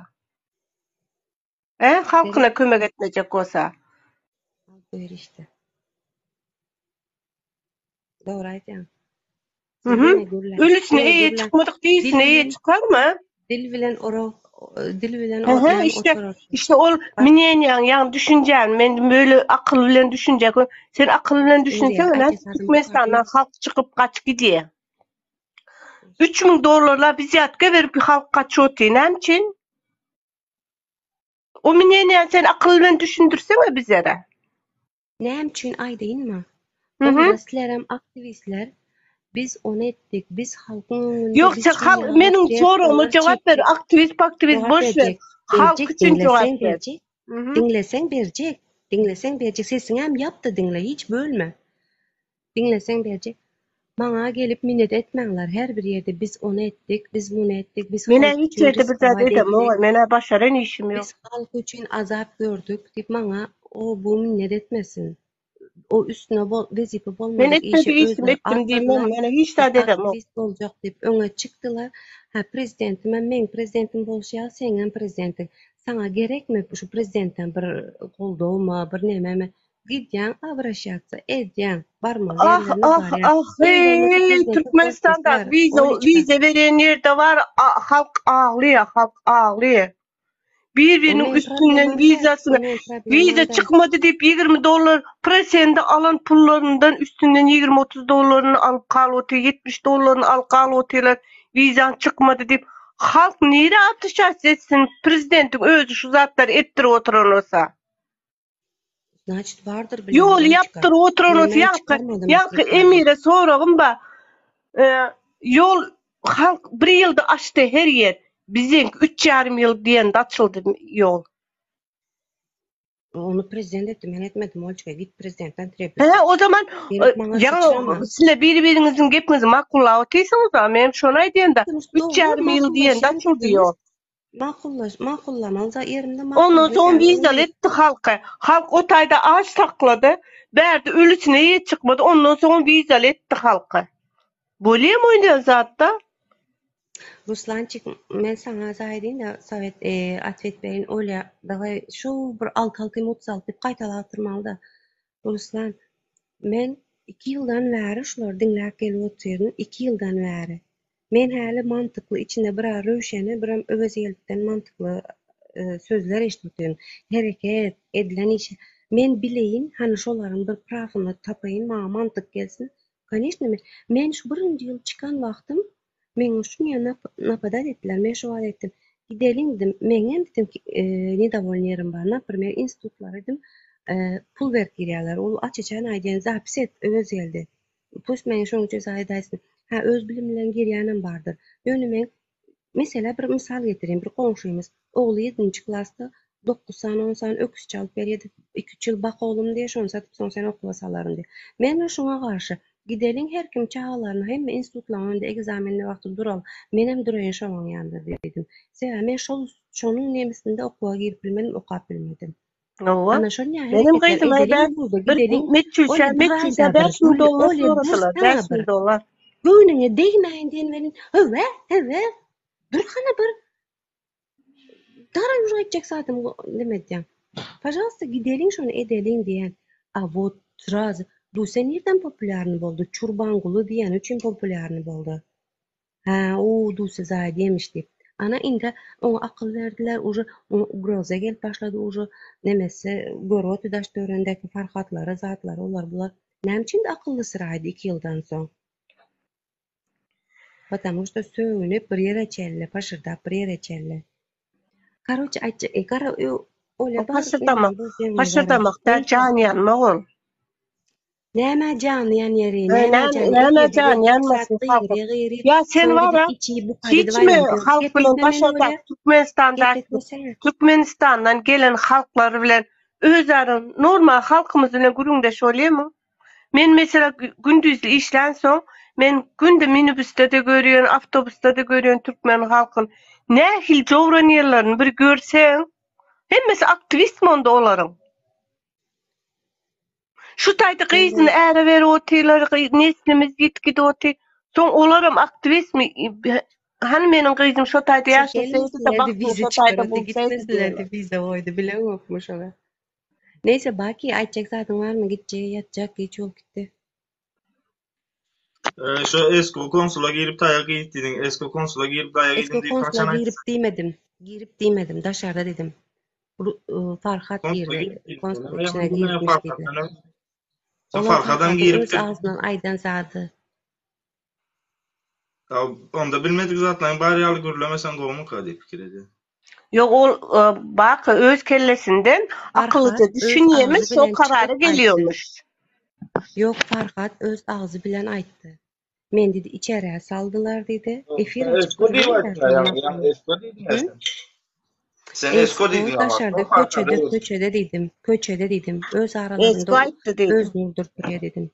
E, halkyna kömek etmejek bolsa? Alyp işte. Dogry aýdýaň. Siz diňe gürläň. Ölüsine eýe çykmadyk dirisine eýe çykarmy? Dil bilen orak, dil bilen Aha, işte, işte ol mneniýaň, ýagny düşünjäň, men böyle akyl bilen düşünjek. Sen akyl bilen düşünseň, näme Türkmenistandan halk çykyp gaçyp gidýär. 3000 dollarla wzýatka berip halk gaçyp otyr. Näme üçin? O mneniýany sen akyl bilen düşündirseňe bizlere. Näme üçin aýdaýynmy? Onda sizlerem aktiwistler biz ony etdik, biz halkyň öňünde Ýok, biz sen şuny halk ýaly meniň soragyma žertwalar jogap ber, çekdik. aktiwist paktiwist Jogap boş ver. berjek. Halk Berjek, üçin jogap diňleseň ber. berjek. Diňleseň berjek. Diňleseň berjek. Sesiňem ýap-da diňle, hiç bölme. Diňleseň berjek. Maňa gelip minnet etmäňler her bir ýerde biz ony etdik, biz muny etdik, biz Menä halk hiç üçin ýerde bir zat riskowat edemok, etdik. menä başaran işim ýok. Biz halk üçin azap gördük diýip maňa o bu minnet etmesin. O üstüne bol, wezipe Men bolmadyk işe etmedik işimi özleri etdim diýmem, atladylar. menä hiç Biz zat edemok. aktiwist boljak diýip öňe çykdylar. Ha prezidentimem meň prezidentim bolşy ýaly seňem prezidentiň. Saňa gerekmi şu prezidentden bir goldawmy, bir nememi? Gidýäň, obraşýatsa edýäň, barmaly Ah ýerlerine ah barýaň. ah Iň bolmasa heý prezidentiň Türkmenistanda podpisi bar, wiza Oliçka. wiza beren ýerde bar a- halk aglaýar halk aglaýar. Bir O biriniň meň üstünden problemam däl, o wizasyny meň wiza problemam däl. çykmady diýip 20 dollar prosenti alan pullaryndan üstünden 20-30 dollaryny alyp galyp otyr 70 dollaryny alyp galyp otyrlar wizaň çykmady diýip halk nirä atyşat etsin prezidentiň özi şu zatlary etdirip oturan bolsa. Значит, bardyr bilen Ýoly Oliçka. ýapdyryp oturan Ýöne bolsa men ýaňky çykarmadym ýaňky aktiwistleri. Emire soragym bar. Ýol halk bir ýylda açdy her ýer. Biziňki üç ýarym ýyl diýende açyldy ýol. Ony prezident etdi, men etmedim Oliçka. Git prezidentden Hä, treb o zaman Gelip maňa ýaňy syçrama. sizler biri-biriňiziň gepiňizi makullap otyrsyňyz-a, men şony aýdýan-da, Durmuş üç dogry ýarym ýyl diýende makullaşýan açyldy gepimiz ýol. Makullaş, makullamaly ýerimde Ondan makullady. soň Sen wizaly ony etdi halky. Halk o taýda aç saklady. Bärde ölüsine eýe çykmady. Ondan soň wizaly etdi halky. Bolýamy oýnaýan zatda? Ruslançik, men saňa aýdayyn-da, sowet, e, otwet berin, Olya, daway şu bir alty alty 36 diýip gaýtalap oturmaly-da. Ruslan, men iki ýyldan bäri şulary diňläp gelip otyryn, iki ýyldan bäri. Men häli mantykly içinde bir röwşeni, birem öwezgeldikden mantykly e, sözler eşidip otyryn. Hereket, edilen iş. Men bileýin, hany şolaryň bir prawını tapaýyn, maňa mantyk gelsin. Конечно, men, men şu birinji ýyl çykan wagtym Meň şuny napadat etdiler. Men şu wagt aýtdym. Gideliň diýdim. Meňem diýdim e, недовольный ýerim bar. Например, institutlara diýdim, e, pul berip girýärler. Ol aç-açan aýdýan, zapis et, öz geldi. Pust meň şoň üçin aýdaýsyn. Ha, öz bilim bilen girýänem bardyr. Ýöne men mesela bir mysal getireyim. Bir goňşymyz ogly 7-nji klasda 9 sany 10 sany öküz çalyp berýärdi. 2-3 ýyl bak oglum diýe, şony satyp soň sen okuwa salaryn diýe. Men şoňa garşy Gideliň her kim çagalaryny hemme institutlaryň önünde ekzamende wagty dural. Menem duraýyn şonuň ýanynda diýdim. Sebäbi men şol şonuň nemisinde okuwa girip bilmedim, okap bilmedim. Hawa. Ana şol ýa Menem hereketler gyzym edeliň aýdan burada bir gideliň. metçülşä Olya metçülşä duraýda bir. 5000 Olya dollar Olya soradylar. dursana 5000 bir. dollar. Göwnüňe degmäýin diýen welin, höwe, höwe. Dur hana bir. Dara уже aýtjak zadym neme edýän. Пожалуйста, gideliň şony edeliň diýen. A вот сразу Duse nirden populýarny boldy? Çurbanguly diýeni üçin populýarny boldy. Ha, o Duse zaý diýmiş diýip. Ana indi oňa akyl berdiler, уже oňa ugroza gelip başlady, уже nemesi görüp otyr daş töwerindäki Farhatlary, zatlary, olar bular. Näme üçin akylly syraýdy 2 ýyldan soň? Потому что sögünip bir ýere çenli, paşyrdap bir ýere çenli. Karoçe aýtjak, e, gara Olýa bar. Paşyrdamak, paşyrdamak däl, jan ýanmak ol. Nämä jany ýanýary, nämä jany, nämä jany ýanmasyn halkyň. Ýa sen wara hiçmi halk bilen daşardaky Türkmenistandaky Türkmenistandan gelen halklar bilen özara normal halkymyz bilen gürrüňdeş bolýamyň? Men mesela gündizli işlänsoň men günde minibusda-da görýän, awtobusda-da görýän türkmen halkyny. Nähili jowranýanlaryny bir görseň, hemmesi aktiwistmi onda olaryň? Şu taýda gyzyny äre berip otyrlar, neslimiz ýitip gidip otyr. Soň olaram aktiwistmi? Hany meniň gyzym şo taýda ýaşasaydy-da, bagtyny şo taýda bulsaydy diýýärler. Wiza goýdy, bileňokmy şony? Neýse Baki aýtjak zadyň barmy gitjek ýatjak giç bolup gitdi. Şo Esko konsula girip taýak iýip diýdiň. Esko konsula girip taýak iýdim diýip haçan aýtdyň? Girip diýmedim. Girip diýmedim. Daşarda diýdim. Farhat girdi. Konsul içine giripmiş diýdi. Farhadam giripdir. Öz agzyndan aýdan zady. Onda bilmedik zatlaryň bar ýaly gürlemeseň gowumyka diýip pikir edýän. Ýok ol Baka öz kellesinden akyllyja düşünýemiş şo karara gelýomiş. Ýok Farhat öz agzy bilen aýtdy. Men diýdi içerä saldylar diýdi. Efir açyp görýän Sen Esko diýdiň daşarda köçede köçede diýdim. Köçede diýdim. Öz aralarynda özüni urduryp durýar diýdim.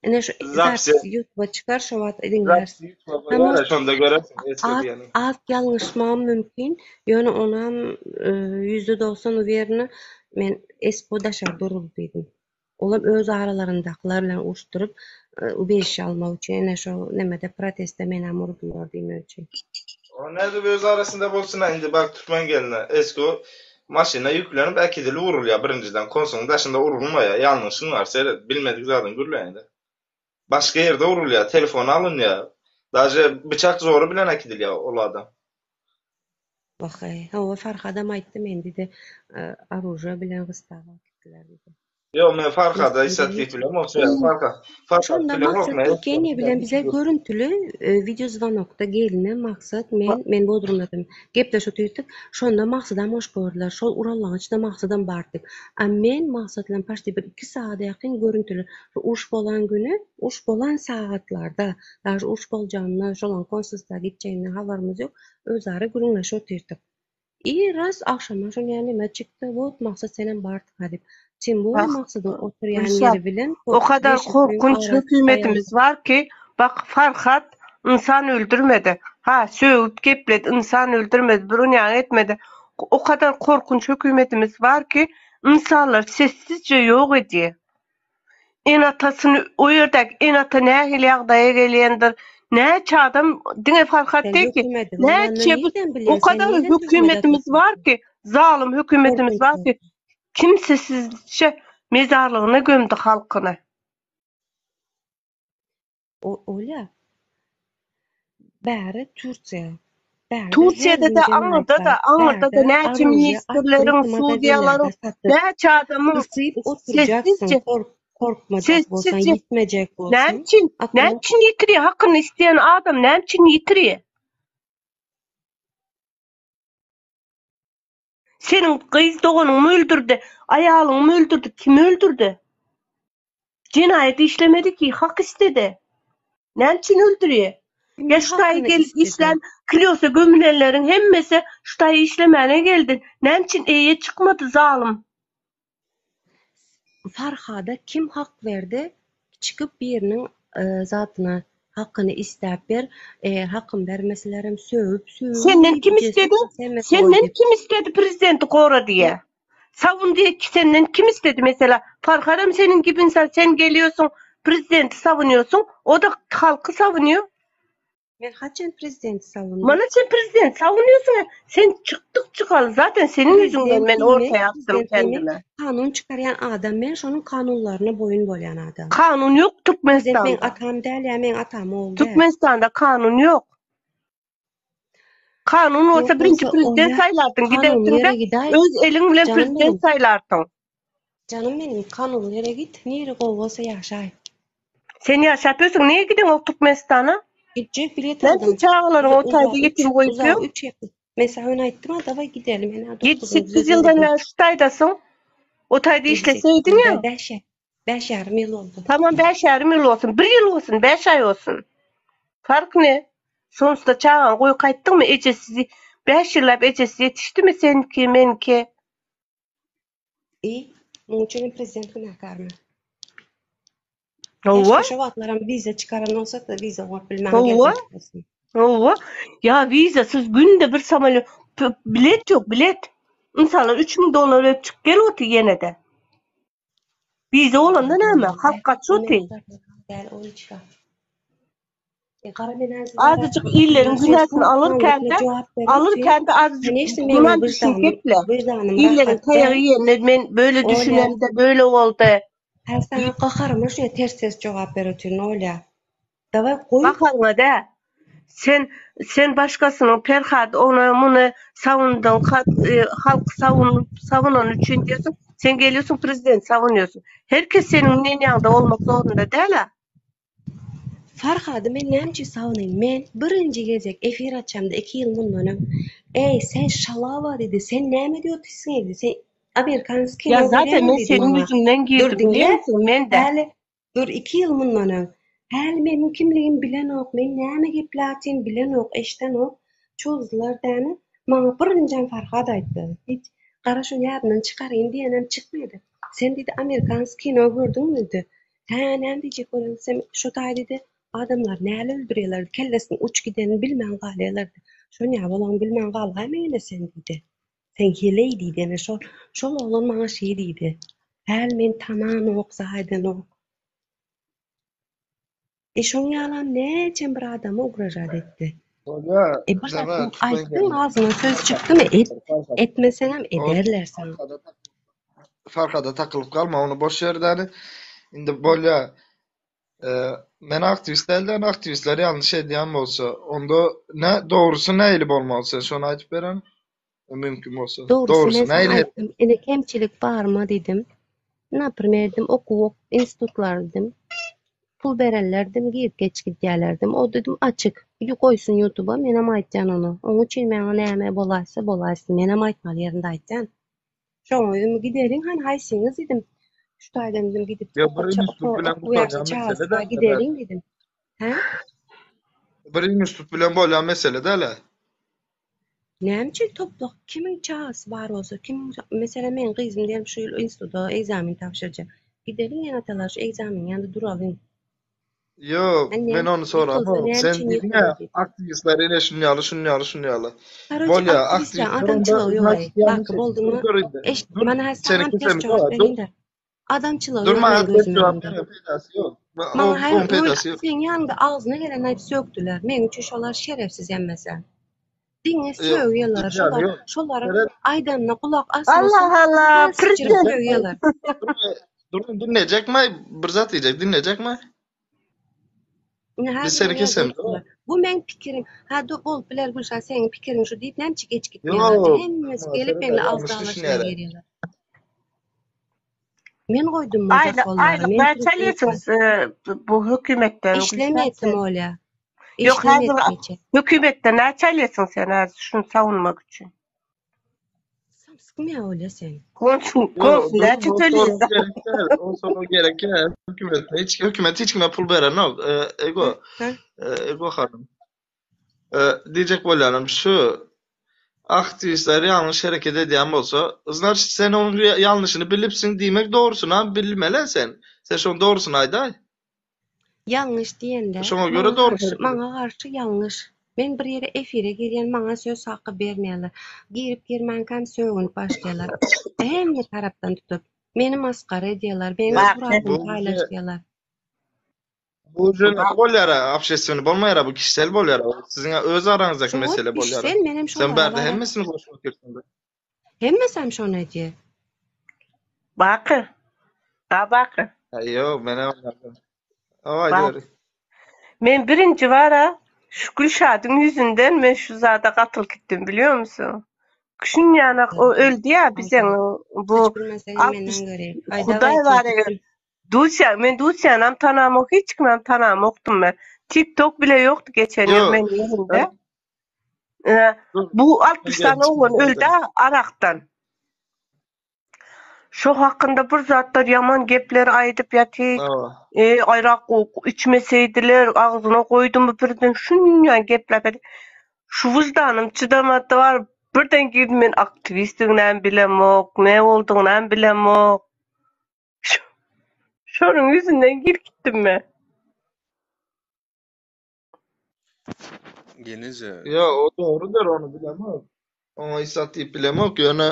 Ine şu zapis YouTube'a çykar şo wagt diňlär. Tamam. Şonda görersiň eski diýeni. Az ýalňyşmagym mümkin. Ýöne onam %90 uwerny men Esko daşarda duruldy diýdim. Olam öz aralaryndakylar bilen uruşdyryp ubejişe almak üçin ine şo nemede protestde menam urdular diýmek üçin. O nädip öz arasynda bolsun-a indi bak türkmen gelni Esko Maşyna ýüklenip äkidilip urulýar birinjiden konsulyň daşynda urulmaýar ýalňyşyň bar seret bilmedik zadyňy gürleýäňdä başga ýerde urulýar telefony alynýar daže byçak zory bilen äkidilýär ol adam. Wah-eý, hawa Farhadam aýtdy men diýdi oružýa bilen gystap alyp gitdiler diýdi. Ýok men Farhada hiç zat diýip bilemok sebäbi Farhat Farhat Şonda bilemok Maksat men Türkiýe bilen bize görüntüli wideo zwonokda gelne Maksat men men Bodrumdadym gepleşip otyrdyk şonda Maksadam hoş gördüler şol uranlaryň içinde Maksadam bar diýip a men Maksat bilen paçti bir iki sagada ýakyn görüntüli şu uruş bolan güni uruş bolan sagatlarda daže uruş boljagyndan şolaň konsulstwa gitjeginden habarymyz ýok özara gürrüňleşip otyrdyk I ras agşama şol ýa neme çykdy wot Maksat senem bardyňa diýip. Tim bolýa Maksadyň oturýan ýeri bilen O kadar korkunç hökümetimiz bar ki bak Farhat ynsan öldürmedi. Ha sögüp gepledi ynsan öldürmedi bir onýaňy etmedi. O kadar korkunç hökümetimiz bar ki ynsanlar sessizje ýok edýä. Ene-atasyny o ýerdäki ene-ata nähili ýagdaýa gelýändir, näçe adam diňe Farhat Sen değil ki, hökümedi bolanyny näçe bu nirden o bilýäň? Sen kadar nirden töhmet hökümetimiz bar atýaň? ki, zalym hökümetimiz bar Korkunç. ki, kimsesizçe mezarlygyna gömdi halkyny. Olýa. Bäri Türkiýe. Bärde her Türkiýede gün de jenaýat aňyrda-da, bar. aňyrda-da Bärde näçe oružýa ministrleriň, otkryty sudýalaryň, magazinlerde satyp, näçe adamyň gysyp oturjaksyň, sessizje, kork, korkmajak bolsaň, sessizje ýitmejek näme bolsaň, üçin, näme aklyň üçin ýitirýär, hakyny isleýän adam näme üçin ýitirýär? Seniň gyz doganyňmy öldürdi, aýalyňmy öldürdi, kimi öldürdi? Jenaýat işlemedi ki, hak istedi. Näme üçin öldürýär? Kimiň Ýa şu taýy hakyny gelip istedi? işlän klýosa gömülenleriň hemmesi şu taýy işlemäne geldi. Näme üçin eýe çykmady zalym? Farhada kim hak berdi çykyp biriniň zatyna hakyny istäp ber eger hakyny bermeselerem sögüp sögüp Senden kim jesep istedi? hemmesi goý Senden diýip. kim istedi prezidenti gora diýe? Savun diýe ki senden kim istedi mesela Farhadam seniň gibi insan sen geliyorsun prezidenti savunuyorsun o da halky savunuyor. Men haçan prezidenti sawundym? Mana sen prezident savunuyorsun sen çykdyk çykaly zaten seniň ýüzüňden Prezident men diýmek, ortaya atdym prezident diýmek kendimi. kanun çykarýan adam men şonuň kanunlaryna boýun bolýan adam. Kanun ýok Prezident meň Türkmenistanda. atam däl ýa meň atam ogly däl. Türkmenistanda kanun ýok. Kanun Ýok bolsa birinji bolsa prezident olýa saýlardyň kanunly gidersiňde ýere gidäý öz eliň bilen janym prezident benim. saýlarsyň. Janym benim kanunly ýere git nire gowy bolsa ýaşaý. Sen ýaşap ýörsüň nirä gideňok Türkmenistana? Gitjek bilet Näme aldyň. üçin çagalaryňy o Uza taýda üç, ýetim goýup uza ýör? üç hepde. Men saňa öň aýtdym-a, daway gidelim, men-ä Ýedi dokuzynjy sekiz düzelde ýyldan diýdim. bäri şu taýdasyň. O taýda Ýedi sekiz işleseýdiň ýyl ýa. däl, bäş ýa, bäş ýarym ýyl boldy. Tamam bäş ýarym ýyl bolsun, bir ýyl bolsun, bäş aý bolsun. Fark ne? Şonsuzda çagaňy goýup gaýtdyňmy, ejesiz bäş ýyllap ejesiz ýetişdimi senki, menki? I, muň üçin hem prezident günäkärmi? Hawa. Keşke şo wagtlaram wiza çykaran bolsak-da, wiza goýup bilmän Hawa. gelmedik bolsun. Hawa. Ýa wizasyz günde bir samolýot, bilet ýok, bilet. Ynsanlar 3000 dollar berip çykyp gelip otyr ýene-de. Wiza bolanda näme? Halk gaçyp otyr. Däl, Oliçka. E, gara men häzir gara Azajyk illeriň söz günäsini spontanlyk bilen alyrkände, jogap berip otyr. alyrkände azajyk Конечно, meniň güman düşünip wyždanym, geple. wyždanym Illeriň rahat taýagy däl. ýerine men böyle Olýa, düşünemde böyle boldy. häzir saňa gaharyma şeýle ters-ters jogap berip otyryn, Olýa. Daway goý. Gaharyňa dä. Sen sen başgasynyň Perhady ony muny sawundyň halky sawun sawunany üçin diýersiň. Sen gelýärsiň prezidenti sawunýarsyň. Her kes seniň mneniýaňda bolmak zorunda däl-ä. Farhady men näme üçin sagynaýyn? Men birinji gezek efir açamda iki ýyl mundan öň, Eý, sen şalaba diýdi, sen näme edip otyrsyň diýdi, sen amerikanskiý Ýa kino zaten görýäňmi men diýdi seniň maňa. ýüzüňden Dur girdim diňle, bilýärmisin men-de. häli, dur iki ýyl mundan öň. Häli meniň kimligimi bilenok, men näme geplätini bilenok, eşdenok. Çozdular däni. Maňa birinjem Farhad aýtdy. Hiç, gara şuny ýadyndan çykaryn diýenem çykmady. Sen diýdi, amerikanskiý kino gördüňmi diýdi. Hä, näme diýjek bolýaň diýsem, şo taý diýdi, adamlar näle öldürýärler, kellesiniň uçup gidenini bilmän galýarlar diýdi. Şo näme bolanyny bilmän galgaýma ýene sen diýdi. Sen heleý diýdi ene şol, şol oglan maňa şeý diýdi. Häli meni tananok, zaýdanok. E şoň ýalam näçem bir adama ugražat etdi. Bolýa, E bir zat Jana, türkmen aýtdyň gelni. agzyňa söz çykdymy et, etmeseňem ederler saňa. Farhada takylyp galma, ony boş ber däni. Indi bolýa. Men aktiwist däl däni, aktiwistler ýalňyş edýän bolsa, onda nä dogrusy nähili bolmaly sen şony aýdyp beren mümkin bolsa. Dogrusy Dogrusy men saňa nähili aýtdym, ine kemçilik barmy diýdim. Naprimer diýdim, okuw institutlary diýdim. Pul berenler diýdim, girip geçip gidýärler diýdim. O diýdim açyk. Goýsun ýutuba, menem aýtýan ony. Oň üçin maňa näme bolaýsa bolaýsyn, menem aýtmaly ýerinde aýtýan. Şoňa dedim, gideliň hany haýsyňyz diýdim. Şu taýdan dedim gidip Ýok, bir okuw institut bilen okuw ýaşly gutarýan çagasy mesele bar däl. gideliň diýdim. Hä? Bir institut bilen bolýan mesele däl-ä. Näme üçin toplak kimiň çagasy bar bolsa, kimiň meselem meň gyzym diýelim şu ýyl instituta ekzamen tabşyrjak. Gideliň ene-atalar şu ekzameniň ýanynda duralyň. Ýok, Sen men näme ony ýykylsa soramok. näme Sen üçin diýdiň-ä, ýykyldy diýip. aktiwistler ine şuny ýaly, şuny ýaly, şuny ýaly. Karoçe Bolýa, aktiwistleň aktiwistler onda adamçylygy ýogaý. значит ýalňyş Baky etdi. bolduňmy? Dur, dur indi. Eş, Dur, mana häzir seni saňam ters kesemok, jogap dur. bereýin-de. Adamçylygy Dur ýok maňa meň ters gözümiň jogap öňünde. berme, peýdasy ýok. Maňa O, her oň öl peýdasy ýok. seň ýanyňda agzyna gelen aýdyp sökdüler. Meň üçin şolar şerefsiz hemmesi. Diňe Ýok, sögýärler. diýýän Şolar ýok. şolaryň Seret. aýdanyna gulak asmasaň, Allah Allah, has syçyryp prezident. sögýärler. Dur, dur, diňlejekmi? Bir zat diýjek, diňlejekmi? Ine Biz häzir seni meň ýadyma kesemzok. düşdüler. Bu meň pikirim. Ha do bolup biler Gülşat seň pikiriň şu diýip näme üçin geçip gitmeýärler? Ýok. Hemmesi Maňa gelip seret, meňle agyz ýalňyş dalaşyna düşünýärler. girýärler. Men goýdum Aýlyk zakonlary, aýlyk men näçe prezident. alýarsyňyz e, bu hökümetden Gülşat Işlemedim sen? Olýa. Ýok häzir Işlemedim hiç. hökümetden näçe alýarsyň sen häzir şuny savunmak üçin? Samsykmy ýa Olýa sen? Konsul Ýok, konsul dur, näçe o sorag töleýär? gerek däl. O sorag gerek däl. Hökümet hiç hökümet hiç kime pul berenok. E, Ego, Ha? e, Ego hanym. E, diýjek bolýanym şu. Aktiwistler ýalňyş hereket edýän bolsa, znaçit sen onuň ýalňyşyny bilipsiň, diýmek dogrusynam bilmeli sen. Sen şoň dogrusyny aýdaý. Ýalňyş diýende, Şoňa görä maňa dogry garşy, hereket et. maňa garşy ýalňyş. Men bir ýere efire girýän, maňa söz haky bermeýärler. Girip girmänkäm sögünip başlaýarlar. Hemme tarapdan tutup. Meni masgara edýärler, meniň Bak, suratymy Bu paýlaşýarlar. Bu uje näme bolýara, obşestweniý bolmaýara, bu kişisel bolýara. Siziň öz araňyzdaky Şo mesele bolýara. kişisel, menem Sen şolara bärde baram. hemmesini goşup otyrsyň-da. Hemmesem şony edýär. Baky. A Baky. Ýok, menem oňa. Hawa, Bak. aýdyberi. Men birinji bara şu Gülşadyň ýüzünden men şu zada gatylyp gitdim bilýär musun? Şunýanak o öldi ýa bizeň bu Hiç bilmeseňem 60 menden görýär. Aý Hudaý daway bar gitdim. Dusýa, men Dusýanam tanamok, hiç kimem tanamokdym men. TikTok bile ýokdy geçen ýyl Ýok. men ýerimde. Bu 60 sany oglan öldi arakdan. Şo hakynda bir zatlar ýaman gepler aýdyp ýaty. E, arak içmeseýdiler, agzyna goýdumy birden şunýan gepläp ýaty. Şu wyždanym çydamady bar, birden girdim men aktiwistdiginem bilemok, ne boldugynam bilemok. Şonuň ýüzünden girip gitdim men. Gelneje. Ýok, o dogrudyr, ony bilemok. Oňa hiç zat diýip bilemok, ýöne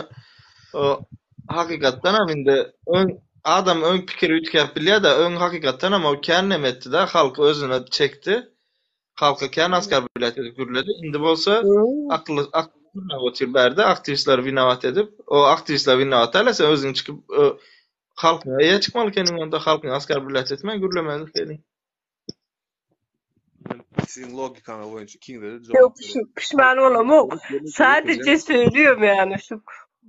o hakykatdan hem indi öň adam öň pikiri üýtgäp bilýär-de, öň hakykatdan hem o kän neme etdi-de, halky özüne çekdi. Halka kän oskarblyat edip gürledi. Indi bolsa akylly akylly gürläp otyr bärde, aktiwistleri winowat edip, o aktiwistler winowat däl, sen özüň çykyp halkyňa eýe çykmaly ekeniň onda, halkyňa oskarblyat etmän gürlemeli ekeniň. Siziň logikaňyz boýunça ikiňize-de Ýok, jogap berýän. pişman bolamok. Sadece söylüyorum yani şu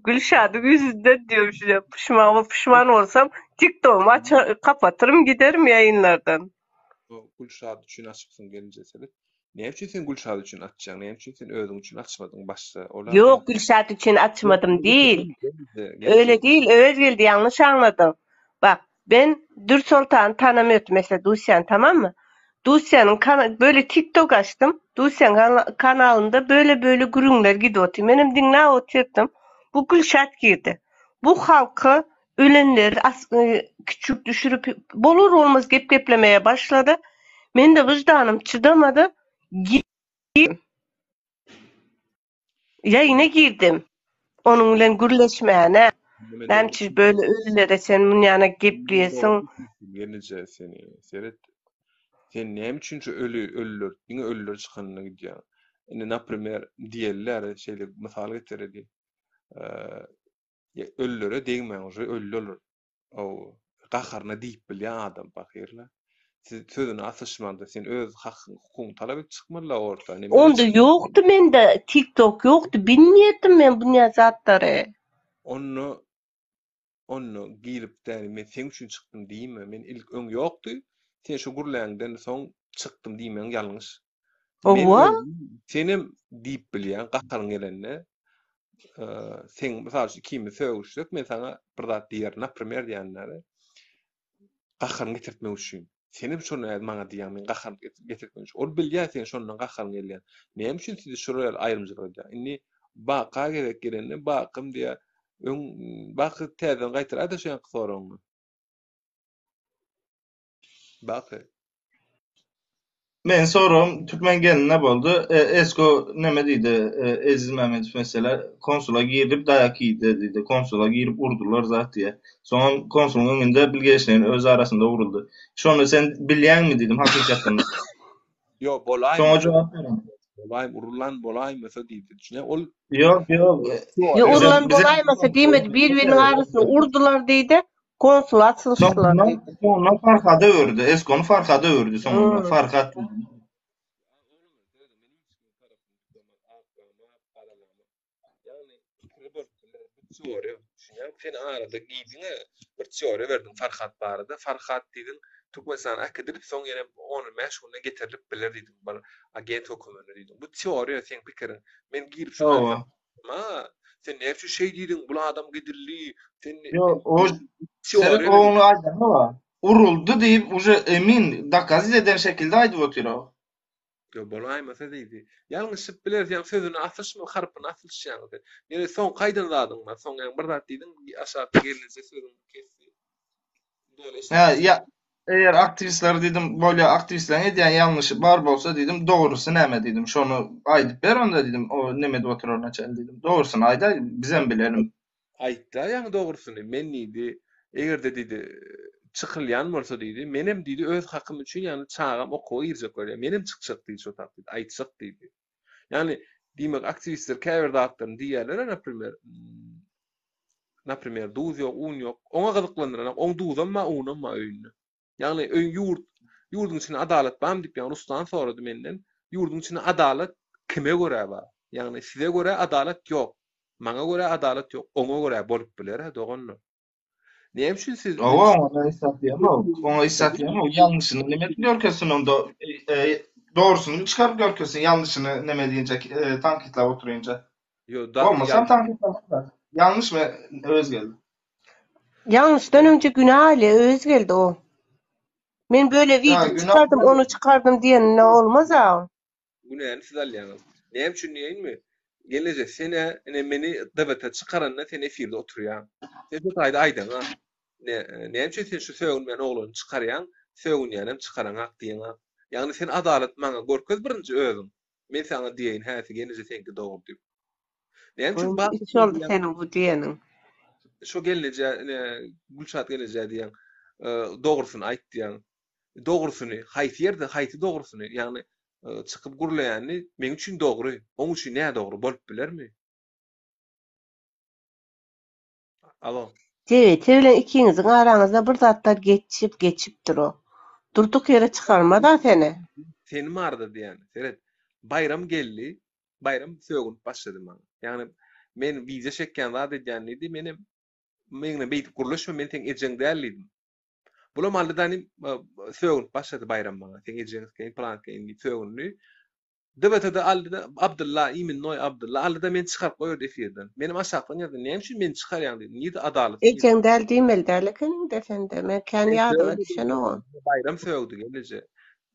Gülşadyň ýüzünden diýiyorum şu pişman, pişman bolsam TikTogymy açar, kapatyrym giderim ýaýynlardan. Gülşat üçin açypsyň gelinje seret. Näme üçin sen Gülşat üçin açýaň? Näme üçin sen özüň üçin açmadyň başda? Olam Ýok, Gülşat üçin açmadym diýil. Öyle değil, Öwezgeldi ýalňyş aňladyň. Bak, ben Dür Soltany tanamyýordum, mesela Dusyany tamam mı? Dusyanyň kana böyle TikTok açdym. Dusyanyň kanalynda böyle böyle gürrüňler gidip otyr. Menem diňläp otyrdym. Bu Gülşat girdi. Bu halka ölenleri küçük düşürip bolar bolmaz gep geplemeye başlady. Men de wyždanym çydamady. Girdim. Ýaýyna girdim. Onuň bilen gürleşmäne. Näme üçin böyle ölülere sen munýana gepleýesiň? Gelneje seni seret. Sen näme üçin şu öli ölüler diňe ölüler çykanyna gidýäň? Indi naprimer diýeliler şeýle mysal getireli. Ölülere degmäň uje öldi olar. O gaharyna diýip bilýär adam pahyrla. Siz sözüni asyşmanda sen öz hakyň hukugyňy talap edip çykmalyla orta. Onda ýokdy mende tiktok ýokdy bilmeýärdim men bunýa zatlary. Onda onda girip däli men seň üçin çykdym diýme men ilk öň ýokdy sen şu gürläňden soň çykdym diýmegiň ýalňyş. Men Owa. özüm senem diýip bilýäň gaharyň gelende seň mysal üçin ikimiz sögüşsek men saňa bir zat diýerin naprimer diýenleri gaharyňy getirtmek üçin. Senem şony maňa diýýäň men gaharymy getirtmek üçin. Ol bilýär seň şondan gaharyň gelýän. Näme üçin sizi şolar ýaly aýrymçylyk edýär? Indi Baka gezek gelende Bakym diýýär. Öň Baky täzeden gaýtaraýda şu ýanky soragyňy. Baky. Men soragym türkmen gelinine boldy. Esko neme diýdi Eziz Mämmedow mesele konsula girilip daýak iýdi diýdi. Konsula girip urdular zat diýýär. Soňam konsulyň öňünde bilgeşleýin öz arasynda uruldy. Şony sen bilýäňmi diýdim hakykatdan. Ýok bolaýmasa. Şoňa jogap beriň. Bolaý urulan bolaýmasa diýdi. Düşünýäňmi? Ol Ýok ýok. Ýok urulan bolaýmasa diýmedi. Bir-biriniň arasynda urdular diýdi. Konsul açylyşdylar Soňundan, diýdi. soňundan Farhada öwürdi. Eskony Farhada öwürdi soňunda. Hmm. Farhat. Teoriýa. Düşünýäňmi? Sen arada giýdiň-ä, bir teoriýa berdiň Farhat barada. Farhat diýdiň, Türkmenistana äkidilip, soň ýene on bäş günde getirilip biler diýdiň, bir agent höküminde diýdiň. Bu teoriýa, seň pikiriň. Men girip şu Hawa. Ma, sen näme üçin şeý diýdiň, bul adam gidildi, sen Ýok, o seret teoriýa o ony aýdany bar. Uruldy diýip uje emin dokazit eden şekilde aýdyp otyr o. Ýok, bolaýmasa diýdi. Ýalňyşyp bileris, ýagny sözüni asyşma, harpyny asylyşýaň sen. Ýöne soňky aýdan zadyň bar, soň ýagny bir zat diýdiň, aşakda gelneje sözüňi kesdi. Doly Hä, eşitmedim. ýa eger aktiwistler diýdim, bolýa aktiwistleriň edýän ýalňyşy bar bolsa diýdim, dogrusy näme diýdim, şony aýdyp ber onda diýdim, o neme edip oturanyna çenli diýdim. Dogrusyny aýdaý, bizem bilelim. Aýtda ýaňy dogrusyny, men diýdi, eger-de diýdi, çykylýan bolsa diýdi, menem diýdi, öz hakym üçin, ýagny çagam okuwa girjek bolýar, menem çykjak diýdi şo tap diýdi, aýtjak diýdi. Ýagny, diýmek, aktiwistler käbir zatlaryny diýýärler-ä, naprimer, naprimer, duz ýok, un ýok, oňa gyzyklandyranok, oň duzam bar, unam bar öýünde. Ýagny, öý, ýurt, ýurduň içinde adalat barmy diýip, ýagny Ruslan sorady menden, ýurduň içinde adalat kime görä bar? Ýagny, size görä adalat ýok, maňa görä adalat ýok, oňa görä bolup biler-ä, doganlar. Näme üçin siz Hawa, oňa hiç zat diýemok. Oňa hiç zat diýemok. Ýalňyşyny neme edip görkezsin onda, dogrusyny çykaryp görkezsin, ýalňyşyny neme diýinje, tankytlap oturynja. Ýo, da, Bolmasam tankytlamasyn. Ýalňyşmy Öwezgeldi? Ýalňyşdan öňje günä alýa Öwezgeldi o. Men böyle wideo çykardym, ony çykardym diýenine olmaz-a ol. Günäni siz alýaňyz. Näme üçin diýeýinmi? Gelneje, sen-ä ine meni DBT çykaranda sen efirde oturýaň. Sen şo taýda aýdaňa. Ne, näme üçin sen şu sögünmeýän oglany çykarýaň, sögünýänem çykaraňak diýeňak. Ýagny sen adalat maňa görkez birinji özüň. Men saňa diýeýin häsi gelneje seňki dogry diýip. Näme üçin Boýun iç boldy seniň bu diýeniň. Şo gelneje ine Gülşat gelneje diýýäň. Dogrusyny aýt diýýäň. Dogrusyny, haýsy ýerde, haýsy dogrusyny, ýagny çykyp gürleýäni meň üçin dogry, oň üçin nädogry bolup bilermi? Alo. TVT bilen ikiňiziň araňyzda bir zatlar geçip geçipdir o. Durduk ýere çykarmaz-a seni. Seni barada diýýän. Seret, Baýram geldi, Baýram sögünip başlady maňa. Ýagny men wideo çekýän zat edýän diýdi, menem meň bilen beýdip gürleşme, men seň ejeň däl diýdim. Bulam aldy da inim sögünip başlady Baýram maňa. Seň ejeň skeýin, pylan skeýin diýip sögündi. DBT-de aldy-da Abdylla, iminnoý Abdylla aldy-da meni çykaryp goýberdi efirden. Menem aşakdan ýazdym, näme üçin meni çykarýaň diýdim. Nirde adalat? Ejeň däl diýmeli däl ekeniň-dä sende. Men kän ýadyma düşenogam. Baýram sögdi gelneje.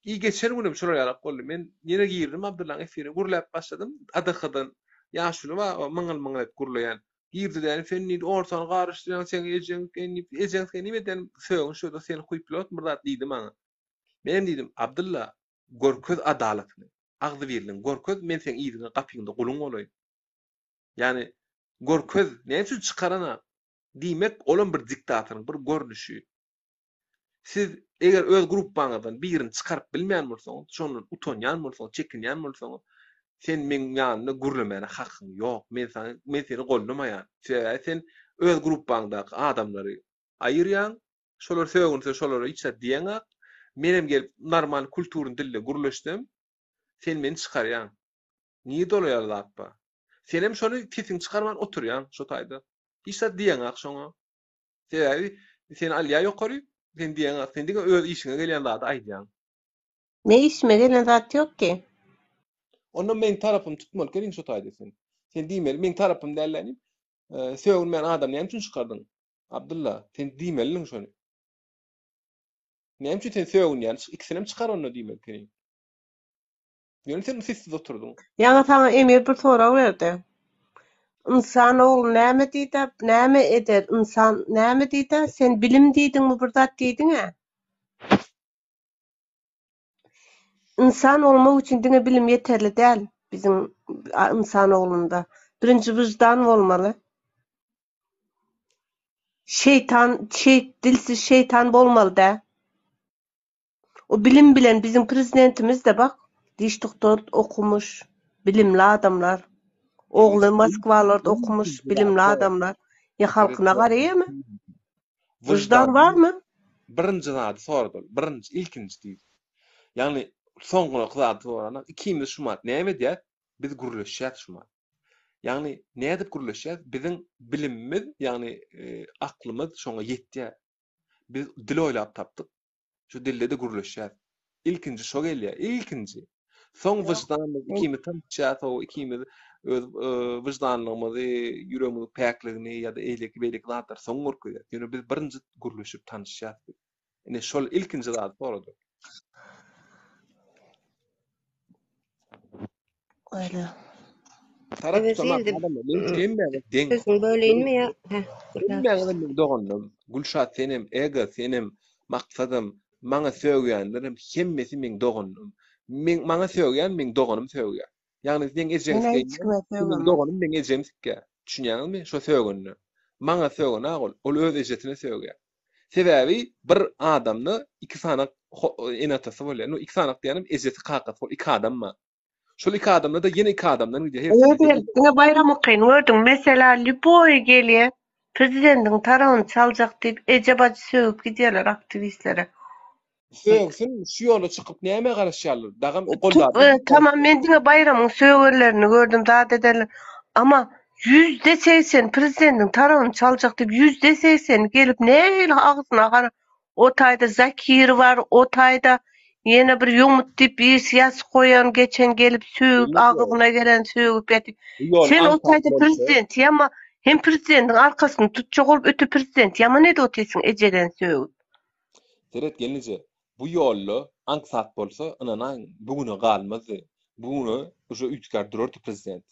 I geçen günem şolar ýalak boldy. Men ýene girdim Abdyllaň efirine, gürläp başladym. ADH-dan ýaşuly bar, o myňyl-myňyl edip gürleýän. Girdi däni sen diýdi ortany garyşdyrýaň seň ejeň sen diýip ejeň sen nime edýän sögün şurada sen huýplot bir zat diýdi maňa. Menem diýdim Abdylla görkez adalatyny agzybirligiňi görkez men seň yzyňa gapyňda guluň bolaýyn. Ýagny görkez näme üçin çykarana diýmek olam bir diktatoryň bir görnüşi. Siz eger öz gruppaňyzdan birini çykaryp bilmeýän bolsaňyz, şondan utanýan bolsaňyz, çekinýän bolsaňyz, sen meň ýanymda gürlemäne hakyň ýok. Men saňa, men seni goldamaýan. Sebäbi sen öz gruppaňdaky adamlary aýyrýaň, şolar sögünse şolara hiç zat diýeňak. Menem gelip normal kulturny dilde gürleşsem, sen meni çykarýaň. Nirde ol ýaly zat bar? Senem şony sesiňi çykarman oturýaň şo taýda. Hiç zat diýeňak şoňa. Sebäbi seni alýar ýokary, sen diýeňok, sen diňe öz işiňe gelýän zady aýdýaň. Ne işime gelen zat ýok ki. Onda meň tarapymy tutmaly ekeniň şo taýda sen. Sen diýmeli, meň tarapym däl dänim. Sögünmeýän adamy näme üçin çykardyň? Abdylla, sen diýmelidiň şony. Näme üçin sen sögünýän, ikisinem çykar onda diýmeli ekeniň. Ýöne sen sessiz oturdyň. Ýaňy saňa Emir bir sorag berdi. Ynsan ogly näme diýdä, näme eder, ynsan näme diýdä, sen bilim diýdiňmi bir zat diýdiň-ä. Ynsan bolmak üçin diňe bilim ýeterli däl biziň ynsan oglunda. Birinji wyždan bolmaly. Şeýtan, şeý, dilsiz şeýtan bolmaly däl. O bilim bilen biziň prezidentimiz-de bak, diş doktor okumyş, bilimli adamlar. Ogly Moskwalarda okumyş, bilimli adamlar. Ýa halkyna garaýamy? Wyždan barmy? Birinji zady sorady ol. Birinji, ilkinji diýdi. Ýagny soňraky zady soranak, ikimiz şumat näme edýäs? Biz gürleşýäs şumat. Ýagny nädip gürleşýäs? Biziň bilimimiz, ýagny aklymyz şoňa ýetýär. Biz dil oýlap tapdyk. Şu dilde-de gürleşýäs. Ilkinji şo gelýär, ilkinji. Soň wyždanymyz ikimiz tanyşýas, o ikimiz öz wyždanlygymyzy, ýüregimiziň päkligini ýa-da eýleki-beýleki zatlary soň görkezýäs. Ýöne biz birinji gürleşip tanyşýas biz. Ine şol ilkinji zady sorady. Öyle. Tarap Evet, tutmak indi adamlar, men üçin hemmäňiz deň. Sözüňi böleýinmi ýa? Heh, gürläp. Hemmäňizem meň doganlarym. Gülşat senem, Ega senem, Maksadam, maňa sögýänlerem hemmesi meň doganlarym. Meň maňa sögýän meň doganym sögýär. Ýagny seň ejeň Men-ä hiç sikýän, kime meň sögemok. doganym meň ejemi sikýär. Düşünýäňizmi? Şo sögende. Maňa sögenok ol. Ol öz ejesine sögýär. Sebäbi bir adamda iki sanak ene-atasy bolýar. Nu iki sanak diýýänim ejesi, kakasy bol, iki adam bar. Şol iki adamda-da ýene iki adamdan gidýär. Hersinde Özi gelip diňe Baýramykyny gördüň. Mesela lýuboý gelýär, prezidentiň tarabyny çaljak diýip eje-bajy sögüp gidýärler aktiwistlere. Sögsün, şu ýola çykyp nämä garaşýarlar? Dagam Tut, goldarlar. tamam men diňe Baýramyň sögenlerini gördüm, zat edenler. Ama. 80% prezidentiň tarabyny çaljak diýip 80% gelip nähili agzyna gara o taýda Zakir bar, o taýda ýene bir ýomut diýip birisi ýazyp goýan geçen gelip sögüp agzyna gelen sögüp ýatyp. Sen o taýda prezident ýama hem prezidentiň arkasyny tutjak bolup öte prezident ýaman edip otyrsyň ejeden sögüp. Seret gelneje, bu ýolda aňsat bolsa ynanaýyň bu güne galmazdy. Bu güne uje üýtgär durardy prezident.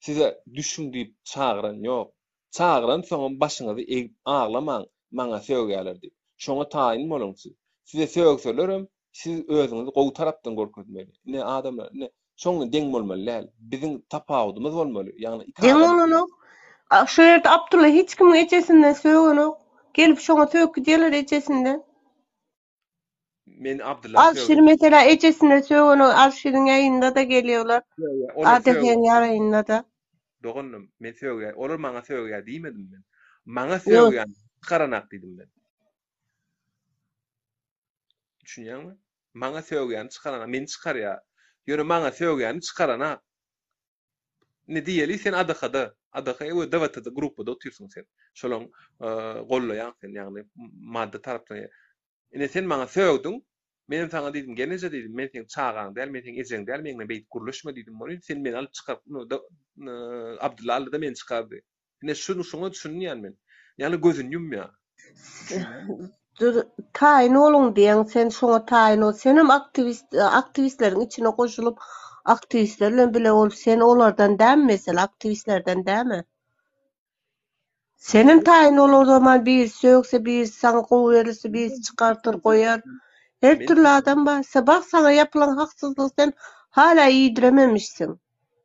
Size düşüň diýip çagyran ýok. Çagyran soňam başyňyzy egip aglamaň maňa sögýäler diýip. Şoňa taýyn boluň siz. Size sögselerem siz özüňizi gowy tarapdan görkezmeli. Ine adamlar ine şoň bilen deň bolmaly däl. Biziň tapawudymyz bolmaly. Ýagny iki Deň adam bolanok. Şu ýerde Abdylla hiç kimiň ejesinden sögenok. Gelip şoňa sögüp gidýärler ejesinden. Men Abdylla Alşir sögün. mesela ejesine sögeni Alşiriň ýaýynda-da gelýärler. Sögýär. Olar ADH-niň sögýär. ýaýynda-da. Doganym, men sögýär. Olar maňa sögýär diýmedim men. Maňa Ýok. sögýän çykaranak diýdim men. Düşünýäňmi? Maňa sögýäni çykaranak, meni çykarýar. Ýöne maňa sögýäni çykaranak. Indi diýeli sen ADH-da, ADH we DWT-da gruppada otyrsyň sen. Şolaň gollaýaň sen, ýagny maddy tarapdan. Ine sen maňa sögdüň, menem saňa diýdim, gelneje diýdim, men seň çagaň däl, men seň ejeň däl, meň bilen beýdip gürleşme diýdim welin, sen meni alyp çykaryp, Abdylla aldy-da meni çykardy. Ine şuny şuňa düşünýän men. Ýagny gözüni ýumýar. Düşünýäňmi? Dur, taýyn boluň diýýäň, sen şoňa taýyn bol. Senem aktiwist, aktiwistleriň içine goşulyp, aktiwistler bilen bile bolup, sen olardan dämi mesele, aktiwistlerden dämi? Senem taýyn bol o zaman birisi sögse, birisi saňa gowy berilse, birisi çykartyr goýar. Her Men türli adam bar. Bak saňa ýapylan haksyzlygy sen hala iýdirememişsiň.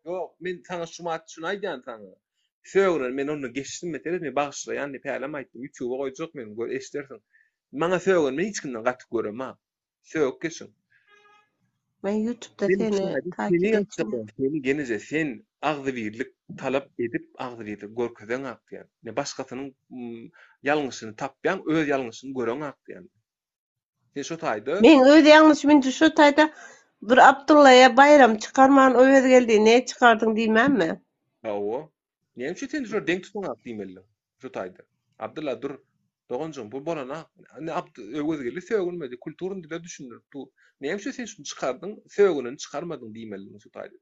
Ýok, men saňa şumat şuny aýdýan saňa. Sögülen men onda geçdim meselesi men bagyşlaýan diýip hälem aýtdym ýutuba goýjak men gör eşidersiň. Maňa sögen men hiç kimden gaty göremok. Sögüp geçiň. Men ýutubda Men seni şaýdy takip seni etjek. ýatjak seni gelneje sen agzybirlik talap edip agzybirlik görkezeňak diýen. Ne başgasynyň ýalňyşyny tapýaň öz ýalňyşyňy göreňak diýen. Sen şo taýda. Meň öz ýalňyşym indi şo taýda bir Abdyllaýa Baýram çykarman Öwezgeldi ne çykardyň diýmänmi? Hawa. Näme üçin sen şular deň tutmaňak diýmelidiň şo taýda. Abdylla dur doganjygym bu bolanak. Indi Abdy Öwezgeldi sögünmedi kulturny dile düşündirip dur. Näme üçin sen şuny çykardyň sögüneni çykarmadyň diýmelidiň şo taýda.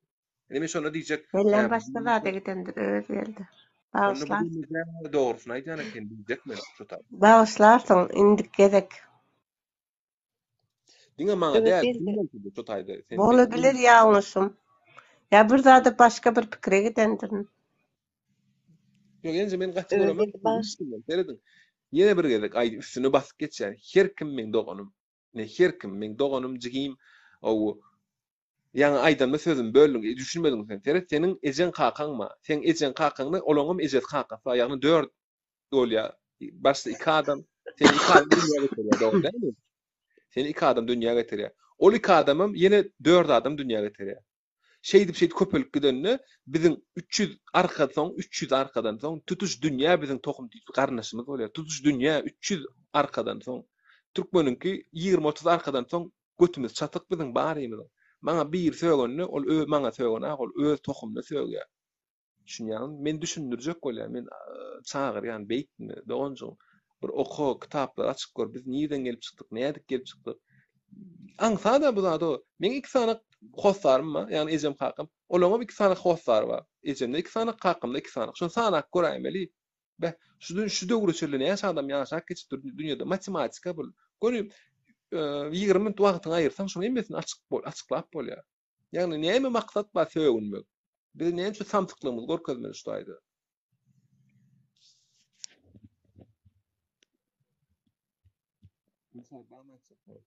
Indi men şonda diýjek. Kellem başga zada gidendir Öwezgeldi. Onda bu Bagyşlarsyň. gelneje dogrusyny aýdýan eken diýjek men şu taýda. Bagyşlarsyň indiki gezek. Diňe maňa däl, Öwezgeldi. kim bolsa-da şu taýda sen Bolabiler ýalňyşym. Ýa bir zada başga bir pikire gidendirin. Ýok, gelneje men gaty göremok. Öwezgeldi bagyş. Serediň. Ýene bir gezek aýdyp üstüne basyp geçýän. Her kim meň doganym. Ine her kim meň doganym, jigim, ow Ýaňy aýdanda sözümi böldüň, düşünmediň sen. Seret, seniň ejeň kakaň bar. Seň ejeň kakaňda olaňam ejesi kakasy bar. Ýagny dört bolýar. Başda iki adam, seni iki adam dünýä getirýär, dogry dälmi? Seni iki adam dünýä getirýär. Ol iki adamam ýene dört adam dünýä getirýär. Şeýdip şeýdip köpelip gidende biziň 300 arka soň, 300 arkadan soň tutuş dünýä biziň tohum garyndaşymyz bolýar. Tutuş dünýä 300 arkadan soň. Türkmeniňki ýigrimi-otuz arkadan soň Götümiz çatyk biziň barymyzyň. Maňa biri sögende ol öz maňa sögenak ol öz tohumyna sögýär. Düşünýäňizmi? Men düşündirjek bolýan, men çagyrýan beýtme doganjygym. Bir oka, kitaplary açyp gör, biz nirden gelip çykdyk, nädip gelip çykdyk. Aňsada bu zat o. Meň iki sany hossarym bar, ýagny ejem kakam. Olaňam iki sany hossary bar. Ejemde iki sany, kakamda iki sany. Şony sanap göräýmeli. Beh, şu şu döwre çenli näçe adam ýaşap geçipdir dünýede? Matematika bu. Göni 20 minut wagtyňy aýyrsaň, şunuň hemmesini açyk bol, açyklap bolýar. Ýagny näme maksat bar sögünmek? Bize näme üçin samsyklygymyzy görkezmeli şu taýda? Mysal barmy aýtjak bolup?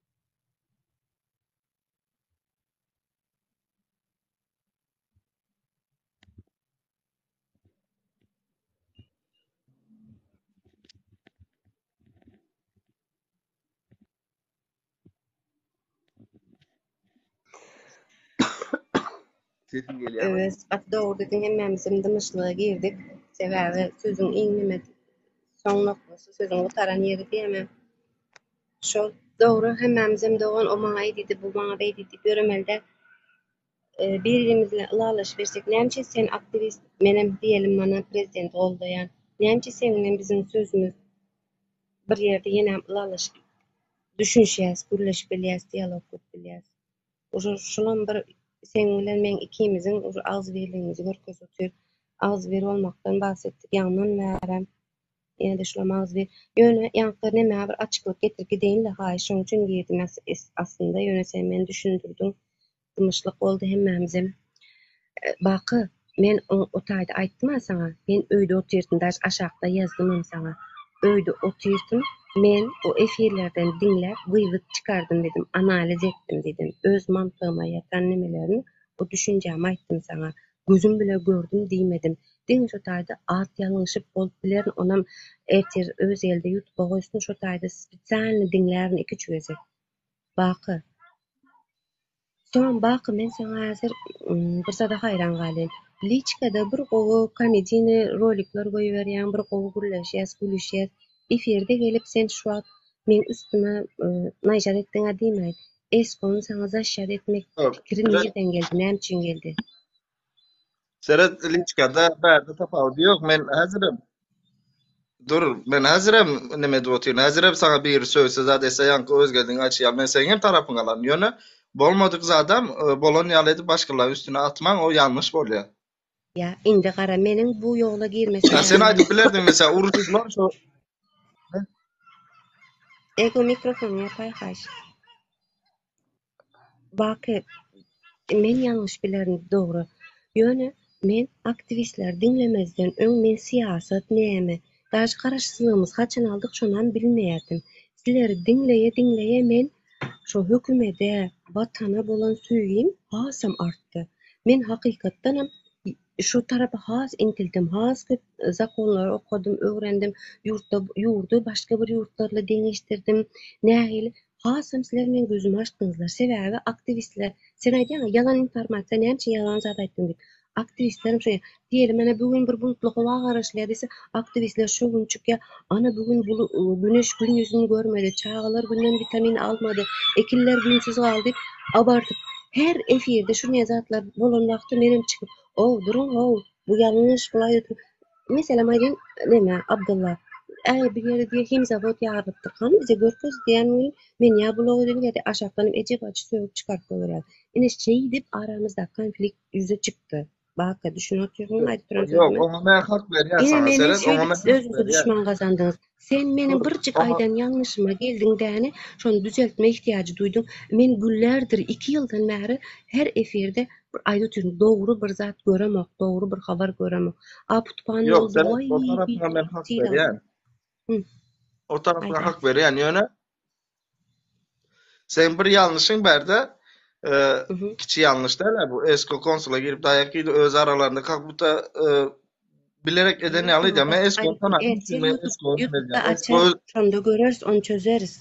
Sesim gelýärmi? Öwez, gaty dogry diýdiň, hemmämizem dymyşlyga girdik. Sebäbi sözüň iň neme soň noktasy, sözüň gutaran ýeri diýeme. Şol dogry, hemmämizem dogan, o maňa eý diýdi, bu maňa beý diýdi diýip ýöremeli däl. Bir-birimiz bilen ylalaşyp bersek, näme üçin sen aktiwist, menem diýelim mana prezidenti goldaýan. Näme üçin seň bilen biziň sözümiz bir ýerde ýenem ylalaşyp düşünişýäs, gürleşip bilýäs, dialog gurup bilýäs. Uje şulam bir seň bilen meň ikimiziň uje agzybirligimizi görkezip otyr. Agzybir bolmakdan bahs etdik ýaňdan bärem. Ýene-de şulam agzybir. Ýöne ýaňky nämä bir açyklyk getirip gideýin-le haýyş şoň üçin girdim aslynda ýöne sen meni düşündirdiň. Dymyşlyk boldy hemmämizem. Baky, men o taýda aýtdym-a saňa, men öýde otyrdym, daž aşakda ýazdymam saňa. Öýde otyrdym, men o efirlerden diňläp wywod çykardym diýdim, analiz etdim diýdim. Öz mantygyma ýatan nemelerini, o düşünjämi aýtdym saňa. Gözüm bile gördüm diýmedim. Diňe şo taýda at ýalňyşyp bolup bilerin, onam ertir öz elde ýutuba goýsun, şo taýda spesialny diňlärin iküç gezek. Baky. Soňam Baky men saňa häzir bir zada haýran galýan. Liçkada bir gowy komediyny rolikler goýberýäň, bir gowy gürleşýäs, gülüşýäs. Efirde gelip sen şu wagt meň üstüme naýjat etdiň-ä diýmäý. Eskony saňa zaşşat etmek pikiri nirden geldi, näme üçin geldi? Seret liçkada bärde tapawudy ýok. Men häzirem Dur, men häzirem neme edip otyryn. Häzirem saňa biri sögse zat etse ýaňky Özgeldiň aýtşy ýaly men seň hem tarapyňy alaryn. Ýöne bolmadyk zadam bolan ýaly edip başgalaryň üstüne atmaň o ýalňyş bolýar. Ýa indi gara meniň bu ýola girme Ýa sen sebäbim aýdyp bilerdiň meselem uruşdylar şo Ego mikrofonyňy ýapaý haýyş. Baky, men ýalňyş bilerin dogry. Ýöne men aktiwistleri diňlemezden öň men syýasat näme, daže garaşsyzlygymyzy haçan aldyk şonam bilmeýärdim. Sileri diňleýe diňleýe men şo hökümede, watana bolan söýgim hasam artdy. Men hakykatdanam şo tarapa has intildim, has köp zakonlary okadym, öwrendim, ýurtda ýurdy başga bir ýurtlarla deňeşdirdim. Nähili Hasam sizler meň gözümi açdyňyzlar. Sebäbi aktiwistler, sen aýdýaňa ýalan informasiýa näme üçin ýalan zat aýtdyň diýip. Aktiwistlerem şo diýeli mana bu gün bir bulutly howa garaşylýar diýse, aktiwistler şo gün çykýar, ana bu gün güneş gün ýüzüni görmedi, çagalar günden witamin almady, ekinler günsüz galdy diýip abartyp her efirde şunýa zatlar bolan wagty menem çykyp, ow duruň how bu ýalňyş bulaý Meselem aýdyn, neme, Abdylla, Äý, bir ýerde diýýär, himzawod ýarylypdyr, hany bize görkez diýen welin, men ýa bulagy edin ýa-da aşakdanam eje-bajy sögüp çykaryp goýberýär. Ine, şeýdip aramyzda konflikt ýüze çykdy. Baka, düşünip otyrsyňmy aýdyp duran Ýok, sözüme? oňa men hak berýän Ine, saňa, meni seret, oňa şeýdip men siz hak özüňize berýän. duşman gazandyňyz. Sen meniň Dur, birjik oňa aýdan ýalňyşyma geldiň däni, şony düzeltme ihtiýajy duýduň. Men günlerdir, iki ýyldan bäri her efirde Bir aýda otyryn, dogry bir zat göremok, dogry bir habar göremok. A putpan Ýok, boldy, sen waý, o tarapyna men hak tiz aldy. berýän. Hı. O tarapyna Aýdaý. hak berýän, ýöne seň bir ýalňyşyň bärde, e, Mhm. kiçi ýalňyş däl-ä bu. Esko konsula girip daýak iýdi, öz aralarynda kak buta e, bilerek eden Men ýaly saňa edýär. Men başda Eskony aýtdym, tanadym ertir üçin men YouTube, Eskony YouTube'da bilýän. Esko açar, öz şonda göreris, ony çözeris.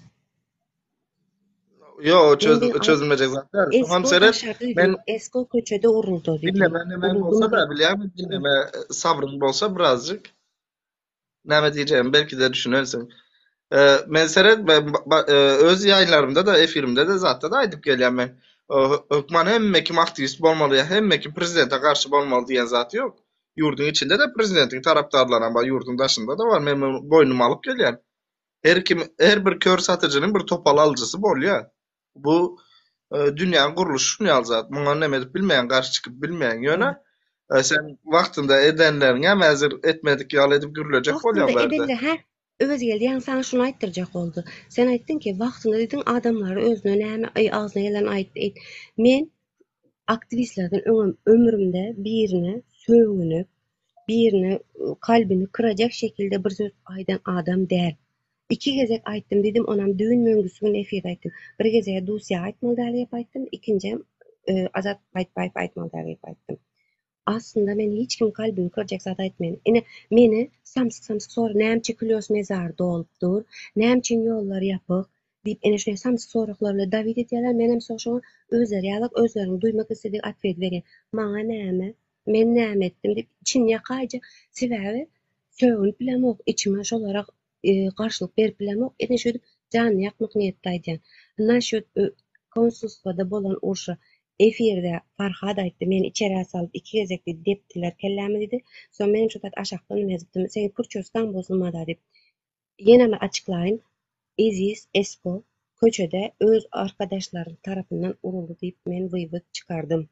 Ýo, o Men çöz, diňe aýt, çözülmejek zat däl. Soňam Esko seret, daşarda diýdim, men Esko köçede uruldy diýdim. Dinleme nemäň Uruldymy bolsa-da diýdim. bilýäňmi, dinleme sabryň bolsa birazjyk näme diýjegimi belki-de düşünersiň. Men seret, ben öz ýaýynlarymda-da, efirimde-de zatda-da aýdyp gelýän men. Hökman hemme kim aktiwist bolmaly ýa hemme kim prezidente garşy bolmaly diýen zat ýok. Ýurduň içinde-de prezidentiň tarapdarlaram bar, ýurduň daşynda-da bar. Men muny boýnuma alyp gelýän. Her kim, her bir kör satyjynyň bir topal alyjysy bolýar. Bu dünýäniň gurluşy şun ýaly zat. Muňa neme edip bilmeýäň, garşy çykyp bilmeýäň. Ýöne sen wagtynda edenleriňem häzir etmedik ýaly edip gürlejek bolýaň Wagtynda bärde. edende hä, Öwezgeldi ýaňy saňa şuny aýtdyrjak boldy. Sen aýtdyň ki, wagtynda diýdiň adamlary özüne näme aý agzyna geleni aýt eýt. Men aktiwistlerden öňem ömrümde birine sögünip, birine kalbini kyrajak şekilde bir söz aýdan adam däl. Iki gezek aýtdym diýdim, onam düýn möňňüsi gün efirde aýtdym. Bir gezegä Dusýa aýtmaly däl gep aýtdym, ikinjem Azat Gaýtbaýew aýtmaly däl gep aýtdym. Aslynda men hiç kimiň kalbini kyrjak zat aýtmaýan. Ine, meni samsyk-samsyk sorag, näme üçin klýos mezary dolup dur, näme üçin ýollar ýapyk diýip ene şeýle samsyk soraglar bilen dawit edýärler, menem soň şoňa özleri ýalak özleriniň duýmak isledigi otwet berýän. Maňa näme, men näme etdim diýip içini ýakaýja, sebäbi sögünip bilemok, içime şolara garşylyk berip bilemok, ine şeýdip janyny ýakmak niýetde aýdýan. Naşýot konsulstwada bolan urşa. Efirde Farhad aýtdy, meni içerä salyp iki gezek diýdi, depdiler kellämi diýdi. Soň menem şo zat aşakdanam ýazypdym, seň purçoskaň bozulmada diýip. Ýene bir açyklaýyn, Eziz Esko köçede öz arkadaşlary tarapyndan uruldy diýip men wywod çykardym.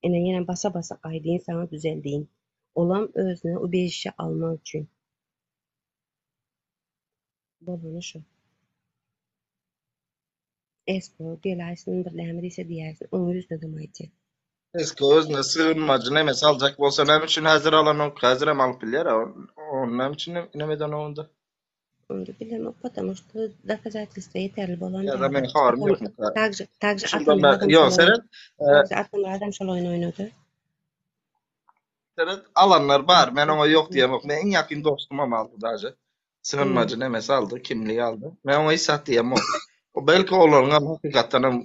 Ine ýene basa-basa aýdýyn saňa düzeldiýin. Olam özüne ubežişe almak üçin. Bolany şo. Esko geläýsin bir näme diýse diýäýsin oň ýüzüne-de aýtýan. Esko özüne sygynmajy neme saljak bolsa näme üçin häzir alanok häzirem alyp bilýär ony näme üçin neme edenok onda. Onda bilemok потому что dokazatelstwo ýeterli bolan Ýa-da meniň habarym ýokmyka. Также также Şundan bäri ýok seret Также Atamyradam şol oýny oýnady. Seret alanlar bar men oňa ýok diýemok men iň ýakyn dostumam aldy daže. Sygynmajy nemesi aldy, kimligi aldy. Men oňa hiç zat diýemok. O belki olaryň hem hakykatdan hem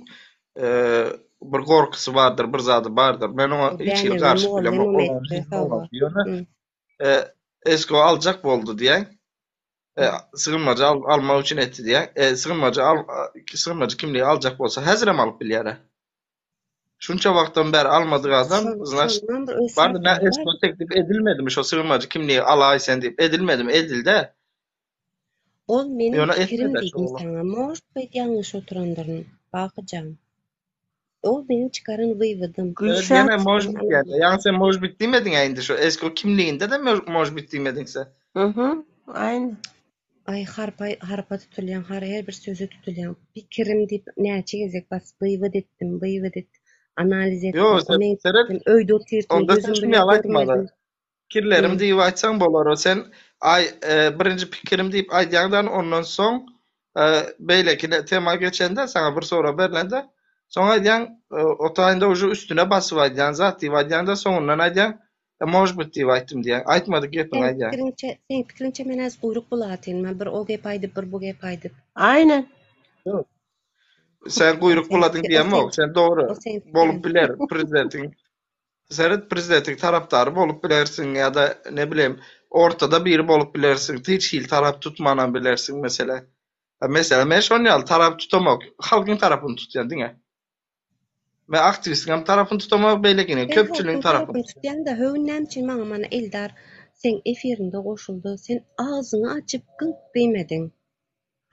bir gorkusy bardyr, bir zady bardyr. Men oňa hiç hili garşy bilemok. Ýöne Esko aljak boldy diýen. Sygynmajy almak üçin etdi diýen. Sygynmajy al, sygynmajy kimligi aljak bolsa häzirem alyp bilýär. Şunça wagtdan bäri almadyk adam, znaçt, bardy nä esko teklip edilmedimi şo sygynmajy kimligi alaý sen diýip, edilmedimi, edildi. Ol meniň pikirim diýdim saňa, может быть ýalňyş oturandyryn, Bakyjan. Ol meniň çykaran wywodym. Gülşat. Ýene может быть diýýän. Ýaňy sen может быть diýmediň-ä indi şo esko kimliginde-de может быть diýmediň sen. Mhm, aýna. Aý harpa harpa tutulýaň har her bir söze tutulýaň pikirim diýip näçe gezek bas wywod etdim wywod etdim analiz etdim Ýok o sen meň seret pikirim öýde otyrtym onda sen gözüm şuny bilen ýaly aýtmaly görmedim. pikirlerim Hı. diýip aýtsaň bolar o sen aý e, birinji pikirim diýip aýdýaňdan ondan soň e, beýleki ne- tema geçende saňa bir sorag berlende soň aýdýaň e, o taýynda uje üstüne basyp aýdýaň zat diýip aýdýaňda soňundan aýdýaň E, может быть diýip aýtdym diýýäň. Aýtmadyk gepiňi Seň aýdýaň. pikiriňçe, seň pikiriňçe men häzir guýruk bulatyn, men bir o gep aýdyp, bir bu gep aýdyp. Aynen. Ýok. Sen O guýruk seň buladyň o seň diýemok. Sen dogry o seň bolup pikiriň. biler prezidentiň. Seret prezidentiň tarapdary bolup bilersiň ýa-da ne bileyim ortada biri bolup bilersiň. Hiç hili tarap tutmanam bilersiň mesele. Meselem men şon ýaly tarap tutamok. Halkyň tarapyny tutýan diňe. Men aktiwistiň hem tarapyny tutamok, beýlekiniň, Sen köpçüligiň halkyň tarapyny tarapyny tutýaň-da, höwün näme üçin maňa mana Eldar seň efiriňde goşuldy, sen agzyňy açyp gyňk diýmediň.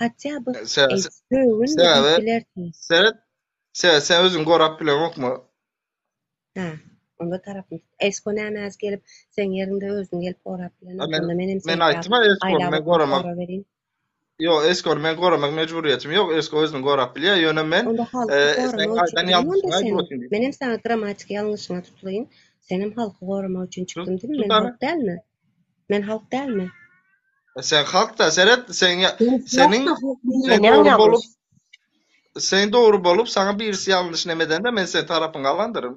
Hatýa by Se, eý se, höwün diýip sebäbi bilersiň. seret, sebäbi sen özüňi gorap bileňokmy? Hä, onda tarapyny tut. Esko näme äz gelip seň ýeriňde özüni gelip gorap Ha, bilenok, men onda menem men seni aýtdym-a Eskony aýlap men oturyp goramak goraberin. Ýok, Eskony men goramak mejburiýetim ýok, Esko özüni gorap bilýär, ýöne men Onda halky e, seň goramak üçin aýdan diýdim onda ýalňyşyňy aýdyp senem. otyryn diýdim. Menem saňa grammatik ýalňyşyňa tutulaýyn. Senem halky goramak üçin Tut, çykdym diýdim. tut Men hany. halk dälmi? Men halk dälmi? E, Sen halk-da, seret, sen Sen seniň halk-da halk sen diýen dogry ýalňyş. bolup, sen dogry bolup, saňa birisi ýalňyş neme edende men seň tarapyňy alandyryn.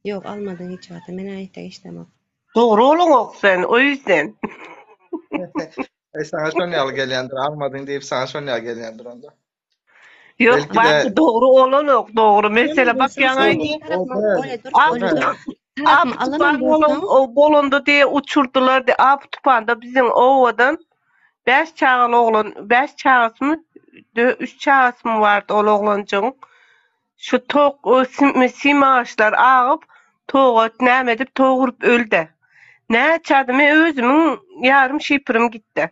Ýok, almadyň hiç wagta. Men aýtda işlemok. Dogry boluňok sen, o ýüzden. Eý saňa şon ýaly gelýändir, almadyň diýip saňa şon ýaly gelýändir onda. Ýok, Belki-de bak dogry bolanok, dogry. Mesele bak Sen ýaňy meň o tarapyma däl, Olya dur, o Olya däl. dur. Ap Tarapymy alanam tupan bolan bolsaň, o bolanda diýe uçurdylar diýe ap tupanda biziň owadan bäş çagaly oglan bäş çagasymy üç çagasymy bardy ol oglanjygyň Şu tok sim agaçlar agyp, toga näme edip tok urup öldi. Näçe adam, men özümiň ýarym şipirim gitdi.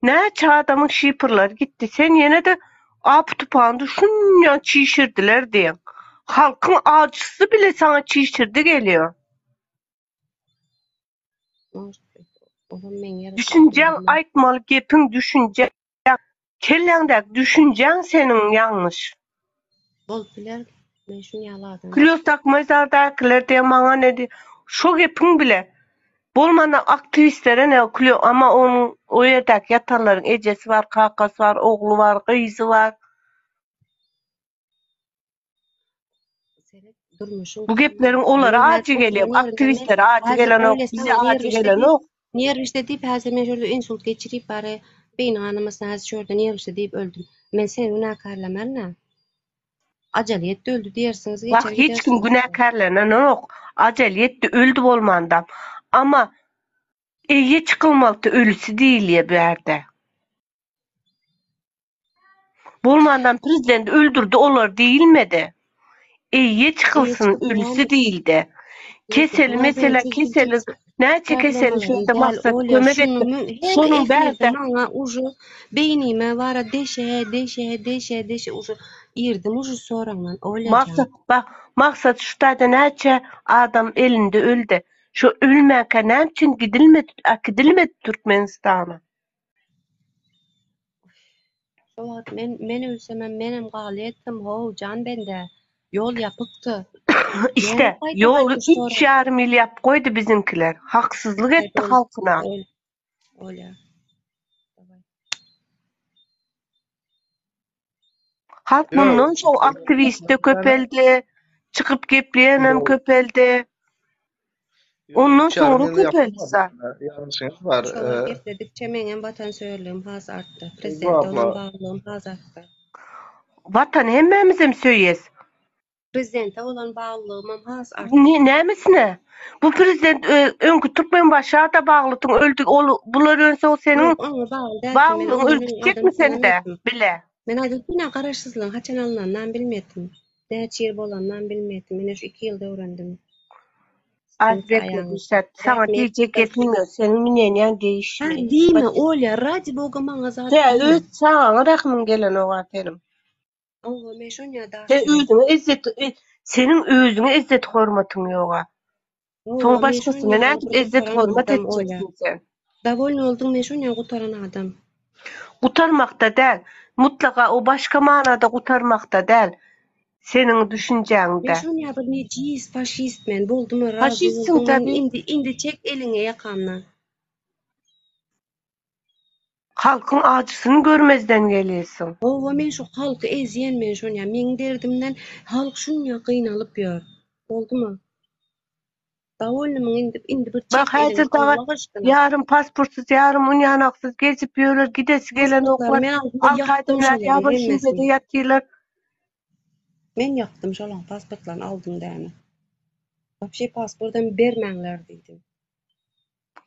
Näçe adamyň şipirleri gitdi. Sen ýene-de apy-tupandy şunýan çişirdiler diýeň. Halkyň ajysy bile saňa çişirdi gelýär. Düşünjäň aýtmaly gepiň düşünjäň kelläňdäki düşünjäň seniň ýalňyş. Bolup biler men şuny ýaly adam. Klýos dakmazardakylar diýen maňa ne diý şo gepiň bile bolmanda aktiwistlere ne klýo amma onuň o ýerdäki ýatanlaryň ejesi bar kakasy bar ogly bar gyzy bar. Seret durmuşyň Bu gepleriň olara ajy gelýär, aktiwistlere ajy gelenok, bize ajy gelenok. Nerwişde diýip häzir men şu ýerde insult geçirip bary beýni ganamasyna häzir şu ýerde nerwişde diýip öldüm. Men seni günäkärlemerin-ä. Ajal ýetdi öldi diýersiňiz Wah geçer hiç kim gidersiňiz. günäkärlenenok. Ajal ýetdi öldi bolmandam. Amma eýe çykylmalydy ölüsi diýilýär bu ýerde. Bolmandan prezident öldürdi olar diýilmedi. Eýe çykylsyn ölüsi diýilde. Keseli mesele keseli näçe keseli şunda maksat kömek etdi. Şonuň bärde. Maňa uje beýnime bara deşe deşe deşe deşe uje irdim uje soraňdan Olýa jan. Maksat bak maksat şu taýda näçe adam elinde öldi. Şu ölmänkä näme üçin gidilmedi äkidilmedi Türkmenistana. Şo wagt men men ölsemem menem galýetdim how jan bende. Ýol ýapykdy. Işte ýoly üç ýarym ýyl ýapyp goýdy biziňkiler. Haksyzlyk etdi halkyna. Olýa. Halk mundan soň aktiwist-de köpeldi, çykyp gepleýänem köpeldi. Ondan soňra köpeldi zat. Ýalňyşyňyz bar. Şolar gepledikçe meňem watansöýerligim has artdy. Prezidente olan baglylygym has artdy. Watany hemmämizem söýýäs. Prezidente bolan baglylygymam has artdy. Nämesine? Bu prezident öňki Türkmenbaşa-da baglydyň öldi ol bular ölensoň seniň Ýok oňa bagly däldim men baglylygyň oňa ölüp meniň gitjekmi adamsynam sende etdim. bile? Men aýdypdym-a garaşsyzlygyň haçan alynanynam bilmedim. Näçe ýyl bolanynam bilmedim. Ine şu iki ýylda öwrendim. Az bekle Gülşat saňa diýjek gepim ýok seniň mneniýaň Ha degişli. diýme Olýa radi boga maňa zat Tä diýme. öz çagaňa rahymyň gelenok-a seniň. Owa men şonýa Sen daşyna. özüňe ezzet seniň özüňe ezzet hormatyň ýoga. Soň Owa men başgasyna şonýa nädip bir ezzet gutaran hormat adam Olýa. etjeksiň sen? Dowolny bolduň men şonýa gutaran adam. Gutarmakda däl. Mutlaka o başga manada gutarmakda däl. Seniň Men düşünjäňde. şonýa bir nejis faşist men boldumy razy Faşistsiň bolduňmy tabi. indi indi çek eliňi ýakamdan. Halkyň ajysyny görmezden gelýärsiň. Howwa men şu halky ezýän men şonýa meň derdimden halk şunýa gynalyp ýör. Boldumy? Dowolnymyň indi indi bir Bak çek eliňi häzir dagy Allah aşkyna. ýarym pasportsyz ýarym unýanaksyz gezip ýörler gidesi Pasportlary gelenoklar men aldym-da alty ýakdym aýdan bäri şolaryň ýa bir hemmesini. şubede ýatyrlar. Men ýakdym şolaň pasportlaryny aldym däne. Wapşe pasportam bermäňler diýdim.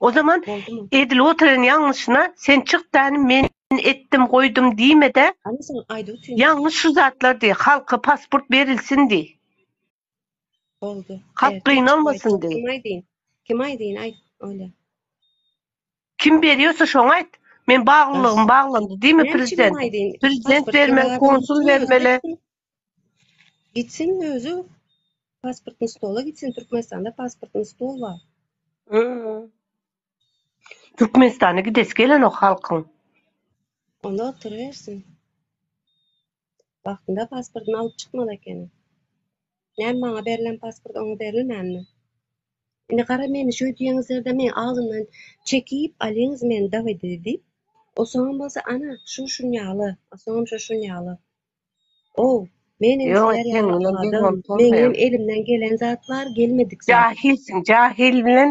O zaman Boldumy? edil oturan ýalňyşyna sen çyk däni men etdim goýdum diýmede Hany sen aýdyp otyryn. ýalňyş şu zatlar diý halka pasport berilsin diý. Boldy. Halk Ertir çykyp gynalmasyn aýtjak. diý. Kim aýdyn? Kim aýdyn aýt Olýa. Kim berýorsa şoňa aýt. Men baglylygym baglandy diýme Näme üçin men prezidente. aýdyn? Prezident Pasport bermeli gerek adam konsul gitsin özi bermeli. etsin. Gitsin özi pasportny stola gitsin Türkmenistanda pasportny stol bar. Türkmenistana gidesi gelenok halkyň. Onda oturybersin. Wagtynda pasportyny alyp çykmaly ekeni. Näme maňa berlen pasport oňa berilmänmi? Indi gara meni şöý diýeňizlerde meň agzymdan çekip alyňyz meni daway diýip, o soňam bolsa ana şu şunýaly, a soňam şo şunýaly. Ow, menem Ýok, sizler seň ýaly bilen deň adam, bolup meňem bolmaýar. elimden gelen zat bar, gelmedik zat. Jahilsiň, jahil bilen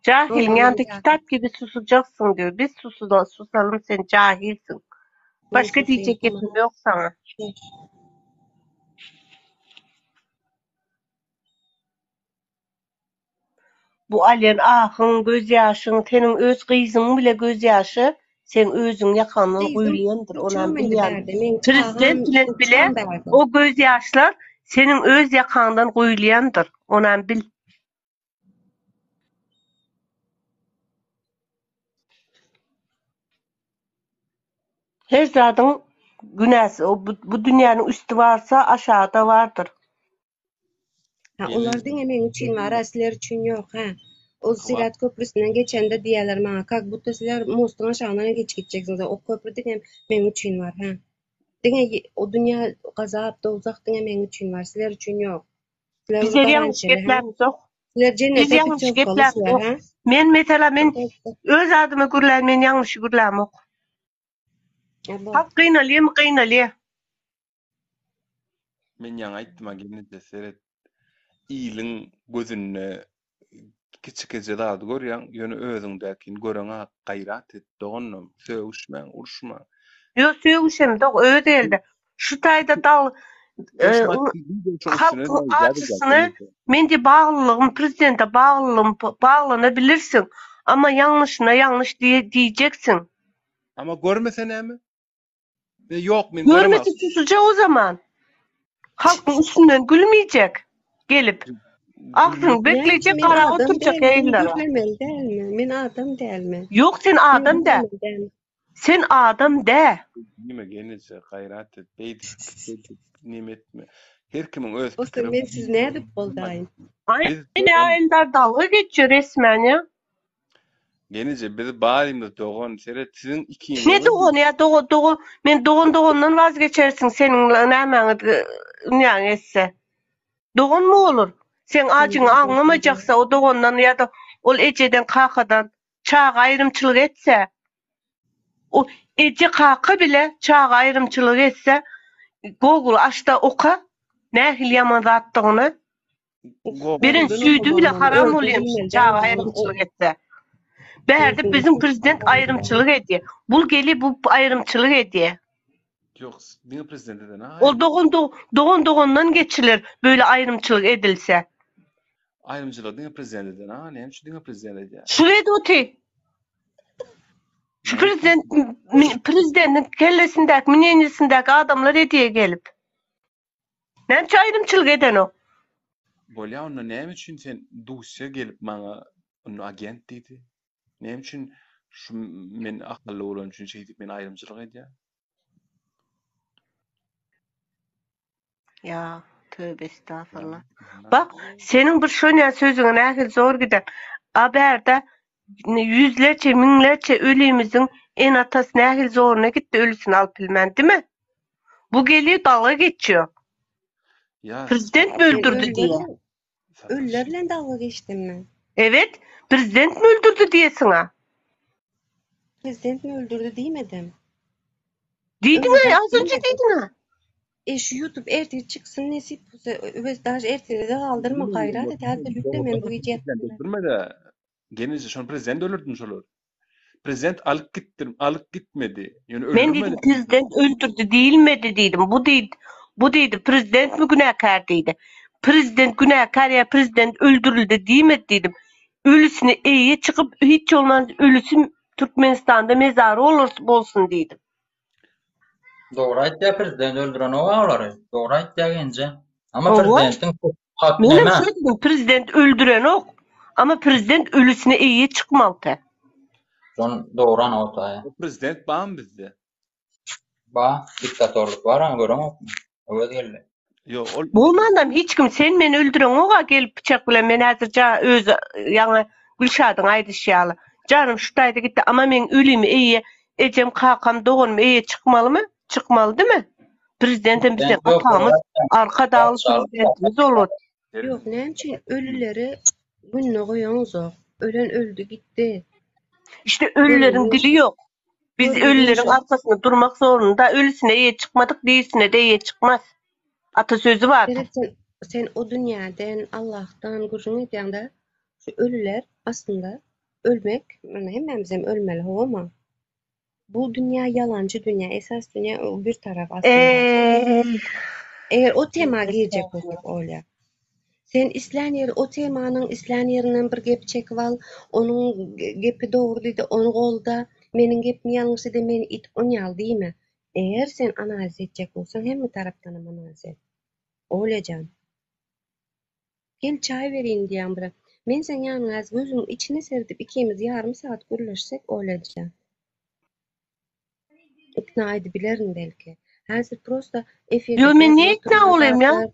jahiliň Ow, men ýanynda jahil. kitap gibi susujaksyň diýär. Biz susuda susalym sen jahilsiň. Men Başga susaýyn, diýjek tamam. gepim ýok saňa. Bu alýan ahyň, gözýaşyň, seniň öz gyzyňyň bile gözýaşy seň özüň ýakaňdan Gyzym guýulýandyr, onam uçam indi bilýän. bärde, meň çagam Prezident bilen bile uçam bärde. o gözýaşlar seniň öz ýakaňdan guýulýandyr, onam bil. Her zadyň günäsi, bu dünýäniň üsti barsa, aşagy-da bardyr. Ha, olar diňe meň üçin bar, a sizler üçin ýok, hä. O Syrat köprüsinden geçende diýýärler maňa, kak budda sizler mostuň aşagyndan geçip gitjeksiňiz, o köpri diňe meň üçin bar, hä. Diňe o dünýä gazap, dowzah diňe meň üçin bar, sizler üçin ýok. Sizler Bizler ýalňyş garantiýaly, hä. geplämizok. Sizler Biz jennete ýalňyş putýowkaly sizler, geplämizok. hä. Men mesela men öz adyma gürlän men ýalňyş gürlämok. Halk gynalýamy gynalýa. Men ýaňy aýtdym-a gelneje seret iliň gözünde kiçikeje zady görýäň ýöne özüňdäkini göreňak gaýrat et doganym sögüşmäň uruşmaň. Ýok sögüşemzok öz elde şu taýda dag halkyň ajysyny men diý baglylygym prezidente baglylygym baglana bilirsiň amma ýalňyşyna ýalňyş diýjeksiň. Amma görmese näme? Ýok men göremok. Görmese susujak o zaman. Halkyň üstünden gülmeyjek gelip. Agzyňy bekleyjek Men garap adam oturjak dälmi? Men ýaýynlara. gürlemeli dälmi? Men adam dälmi? Ýok sen Men adam dä. gürlemeli dälmi? Sen adam dä. Nime gelneje gaýrat et beýdip beýdip neme etme. Her kimiň öz Bolsa pikiri men sizi nädip goldaýyn? Aý Biz nä Eldar dalga geçýär resmen ýa. Gelneje biz barymyz dogan seret siziň Ne ikiňiziň dogan ýa dogan dogan men dogan dogandan wazgeçersiň seniň nämäňi näňi etse. Doganmy olur? Seň ajyňy aňlamajaksa o dogandan ýa-da ol ejeden kakadan çaga aýrymçylyk etse o eje kaka bile çaga aýrymçylyk etse google açda oka nähili ýaman zatdygyny. Beren süýdi bile haram bolýarmyş çaga aýrymçylyk etse. Bärde biziň prezident aýrymçylyk edýär. Bul geli bu aýrymçylyk edýär. Ýok, diňe prezident eden ha. Ol dogan dogan dogandan geçiler böyle aýrymçylyk edilse. Aýrymçylygy diňe prezident eden ha, näme üçin diňe prezident edýär? Şul edip otyr. Şu prezident prezidentiň kellesindäki, mneniýesindäki adamlar edýär gelip. Näme üçin aýrymçylyk edenok? Bolýa onda näme üçin sen Dusýa gelip maňa onda agent diýdi? Näme üçin şu men akylly bolany üçin şeýdip meni aýrymçylyk edýär? Ýa, töbe estagfurullah. Bak, seniň bir şonýa sözüňe nähili zor gider. A bärde ýüzlerçe, müňlerçe ölimiziň ene-atasy nähili zoruna gitdi ölüsini alyp bilmän, dime? Bu gelýär dalga geçýär. Ýa, Prezident mi öldürdi diýýär. Ölüler bilen dalga geçdimmi? Evet, prezident mi öldürdi diýesiň-a? Prezident mi öldürdi diýmedim. Diýdiň-ä, az önje diýdiň-ä. E şu YouTube ertir çyksyn nesip bolsa, öz daž ertire-de galdyrma gaýrat et häzir ýükle men bu gije ýatyp bilerin. Öldürmedi. Gelneje şony prezident öldürdimi şolary? Prezident alyp gitdir, alyp gitmedi. Ýöne Men öldürmedi. diýdim prezident öldürdi diýilmedi diýdim. Bu diýdi, bu diýdi prezidentmi günäkär diýdi. Prezident günäkär ýa prezident öldürildi diýmedi diýdim. Ölüsine eýe çykyp hiç bolman ölüsi Türkmenistanda mezary olur bolsun diýdim. Dogry aýtýar prezident öldürenok olary. Dogry aýtýar genje. Amma Hawa. prezidentiň hat Menem neme? şo diýdim prezident öldürenok. Amma prezident ölüsine eýe çykmalydy. Şon dogry ana otaýa. O prezident barmy bizde? Ba, diktatorlyk bar ana göreňokmy? Öwez geldi. Ýok, ol Bolmandam hiç kim sen meni öldüreňoga gelip pyçak bilen men häzir ja öz ýaňy Gülşadyň aýdyşy ýaly janym şu taýda gitdi ama meň ölimi eýe ejem kakam doganym eýe çykmalymy çykmaly dimi prezidentem biziň atamyz arkadagly prezidentimiz olur. Ýok näme üçin ölüleri gününe goýaňyzok ölen öldi gitdi. Işte ölüleriň dili ýok. Biz ölüleriň arkasynda durmak zorunda ölüsine eýe çykmadyk dirisine-de eýe çykmaz. Ata sözi bardyr. Seret sen sen o dünýäden Allahdan gürrüň edýäňdä şu ölüler aslynda ölmek indi hemmämizem ölmeli howama bu dünýä ýalançy dünýä esas dünýä o bir tarap aslynda. Eý. Eger o tema girjek bolsak Olýa. Sen islän ýeri o temanyň islän ýerinden bir gep çekip al, onuň gepi dogry diýdi, ony golda, meniň gepim ýalňyş diýdi, meni it on ýaly diýme. Eger sen analiz etjek bolsaň hemme tarapdanam analiz et. Olýajan. Gel çaý bereýin diýýän bire. Men seň ýanyňa häzir gözümiň içine seredip ikimiz ýarym sagat gürleşsek Olýajan. Ikna edibilerin belki. Häzir prosta efirde Ýo men berlip niye ikna oturan bolayım ya? zatlar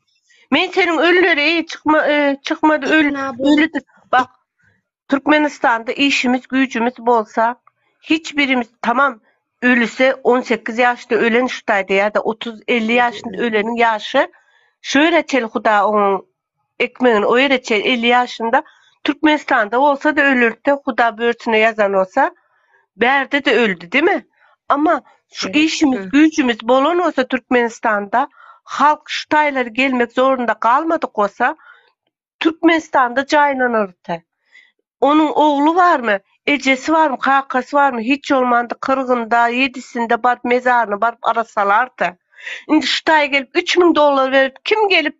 Men seniň ölülere eýe çykma e, çykmady öl ikna bolup ölüdir. Bak Türkmenistanda işimiz güýjümiz bolsa hiç birimiz tamam ölüse 18 ýaşda ölen şu taýda ýa-da 30 50 ýaşynda öleniň ýaşy şu ýere çel huda onuň ekmegini o ýere çel 50 ýaşynda Türkmenistanda bolsa-da ölürdi huda börsüne ýazan bolsa bärde-de öldi dimi? Ama şu Evet. işimiz Hı. güýjümiz bolan bolsa Türkmenistanda halk şu taýlary gelmek zorunda galmadyk bolsa Türkmenistanda jaýlanardy. Onuň ogly barmy, ejesi barmy, kakasy barmy, hiç bolmanda kyrgynda, ýedisinde baryp mezaryna baryp arassalardy. Indi şu taýa gelip 3000 dollar berip kim gelip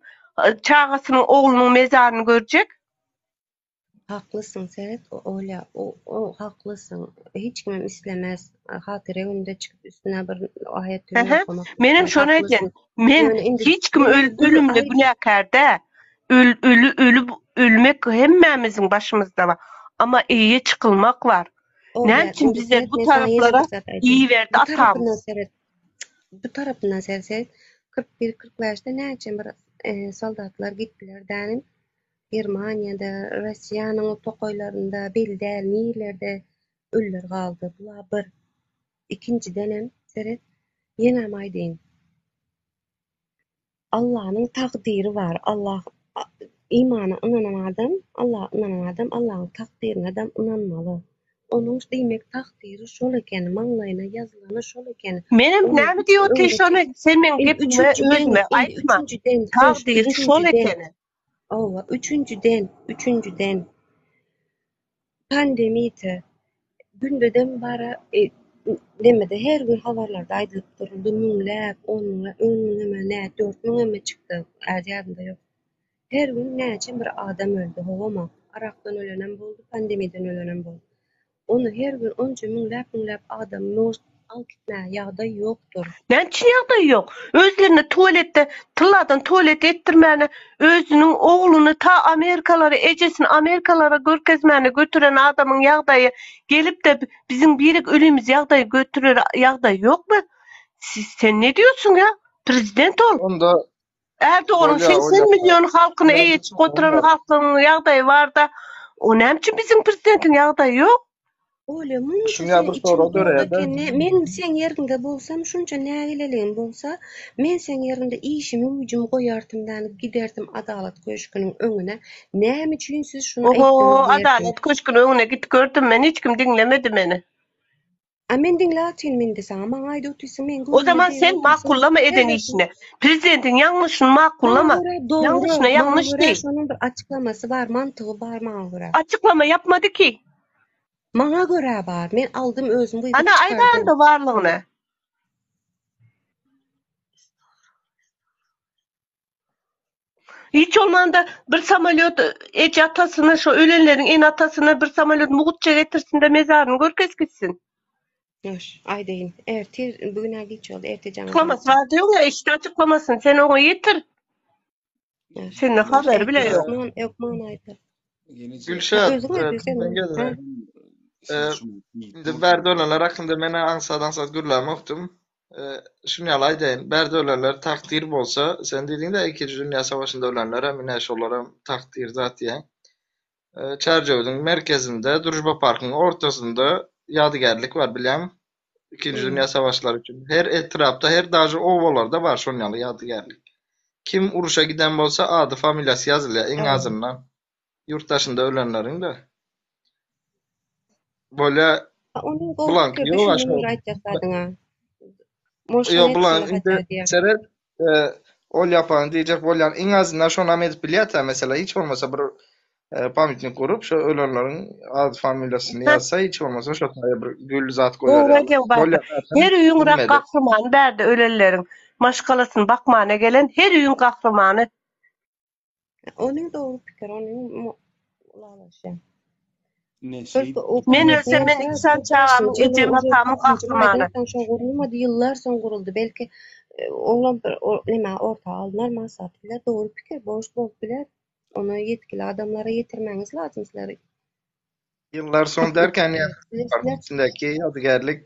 çagasynyň, oglunyň mezaryny görjek? Haklysyň seret Olya o o haklysyň hiç kimem islemez hatyra günde çykyp üstüne bir aýat töwir Hehe, okamak menem islemez şony aýdýan. haklysyň Men ýöne indi hiç kim menem öl gül ölümde aý günäkär dä. Öl öli ölüp ölmek hemmämiziň başymyzda bar. Amma eýe çykylmak bar. Näme Olya üçin indi bizler seret bu men saňa ýene taraplara bir zat aýdaýyn iberdi bu tarapyndan atamyz? seret bu tarapyndan seret seret 41 45-de näçe bir e, soldatlar gitdiler dänim Germaniýada, Russiýanyň tokaýlarynda, belli däl nirelerde ölüler galdy. Bula bir. Ikinjidenem, seret, ýenem aýdaýyn. Allanyň takdyry bar. Allah imana ynanan adam, Allaha ynanan adam Allahyň takdyrynadam ynanmaly. Onuň diýmek takdyry şol ekeni, maňlaýyna ýazylany şol ekeni. Menem Ony näme hiç diýip kim otyr öňde şony sen meň Indi gepime üçünjiden, özüme indi aýtma. üçünjiden, söz, Takdyry şol üçünjiden. ekeni. Hawa, üçünjiden, üçünjiden, pandemiýa gündedem bara nemede her gün habarlarda aýdylyp duruldy, müňläp, on müňläp, on müňeme, nä, dört müňeme çykdy, häzir ýadymda ýok. Her gün näçe bir adam öldi, howama, arakdan ölenem boldy, pandemiýadan ölenem boldy. Ony her gün onça müňläp-müňläp adam может alyp gitmäge ýagdaý ýokdur. Näme üçin ýagdaý ýok? Özlerine tualetde tylladan tualet etdirmäne, özüniň ogluny ta Amerikalara, ejesini Amerikalara görkezmäne götüren adamyň ýagdaýy gelip-de biziň birek ölimiz ýagdaýy götürer ýagdaý ýokmy? Sen ne diýorsuň ýa? Prezident ol. Onda Erdoganyň bolýa 80 bolýa. million halkyny eýe çykyp oturan halkyň ýagdaýy barda, o näme üçin biziň prezidentiň ýagdaýy ýok? Olya munça Şuň ýaly seň bir içiň sorag dok döreýär-de. eken ne men seň ýeriňde bolsam şunça nägileligim bolsa men seň ýeriňde işimi güýjümi goýartym däni giderdim adalat köşgüniň öňüne näme üçin siz şuny Oho, etdiňiz diýerdim. adalat köşgüniň öňüne git gördüm men hiç kim diňlemedi meni. A men diňläp otyryn indi saňa maňa aýdyp otyrsyň meň O göwnüme zaman degip sen otyrsyň makullama eden her işini. Prezidentiň ýalňyşyny Maňa makullama. görä dogry, Ýalňyşyna maňa ýalňyş görä diý. şonuň bir açyklamasy bar, mantygy bar maňa görä. Açyklama ýapmady ki. Maňa görä bar. Men aldym özüm gyzyp Ana çykardym. aýdanda barlygyny. Hiç bolmanda bir samolýot eje atasyny şo ölenleriň ene atasyny bir samolýot mugtça getirsinde mezaryny görkez gitsin. Ýoş, aýdaýyn. Ertir, bu gün-ä giç boldy, ertir jaňa Açyklamasy gaýtjak. bar diýoň ýa eşit açyklamasyny sen oňa ýetir. Ýoş, Sende ýoş, haberi bile ertir ýok. hökman, hökman aýdar. Ýeneje Gülşat, Özüň e, aýt, sen türkmen ha? gelini. siz E, şu indi bärde ölenler hakynda men aňsat-aňsat gürlämokdym. Şuny ýaly aýdaýyn, bärde ölenler takdyr bolsa, sen diýdiň-dä Ikinji dünýä savaşynda ölenlerem ine şolaram takdyr zat diýýäň. Çärjewiň merkezinde, Družba parkyň ortasynda ýadygärlik bar bilýäňmi? Ikinji dünýä savaşlary üçin. Her etrapda, her daže obalarda bar şon ýaly ýadygärlik. Kim uruşa giden bolsa ady, familiýasy ýazylýar iň azyndan. Ýurt daşynda ölenleriň-de. Bolýa Onuň gowy Bulanky pikir ýok-a düşündim şol. bir aýtjak zadyňa. Moşun Ýok bulan etsinler indi hatda diýýär. seret e, ol ýapan diýjek bolýan iň azyndan şonam edip bilýär-tä mesela hiç bolmasa bir e, pamytnik gurup şo ölenleriň ady familiýasyny ýazsa hiç bolmasa şo taýa bir gül zat goýar Dogry ýaly. aýdýaň Batyr. Bolýa zaten Her öýüň rak bilmedi. gahrymany bärde ölenleriň maşgalasyny bakmana gelen her öýüň gahrymany. Onuň dogry pikir, onuň ylalaşýan. Ne şeýdip Men ölsem men iki sany çagamyň ejem atamyň gahrymany. Soň şo gurulmady, ýyllar soň guruldy. Belki olam bir neme orta alnar maslahat biler. Dogry pikir, boş bolup biler. Ony ýetkili adamlara ýetirmäňiz lazym sizler. Ýyllar soň derken ýa parkyň içindäki ýadygärlik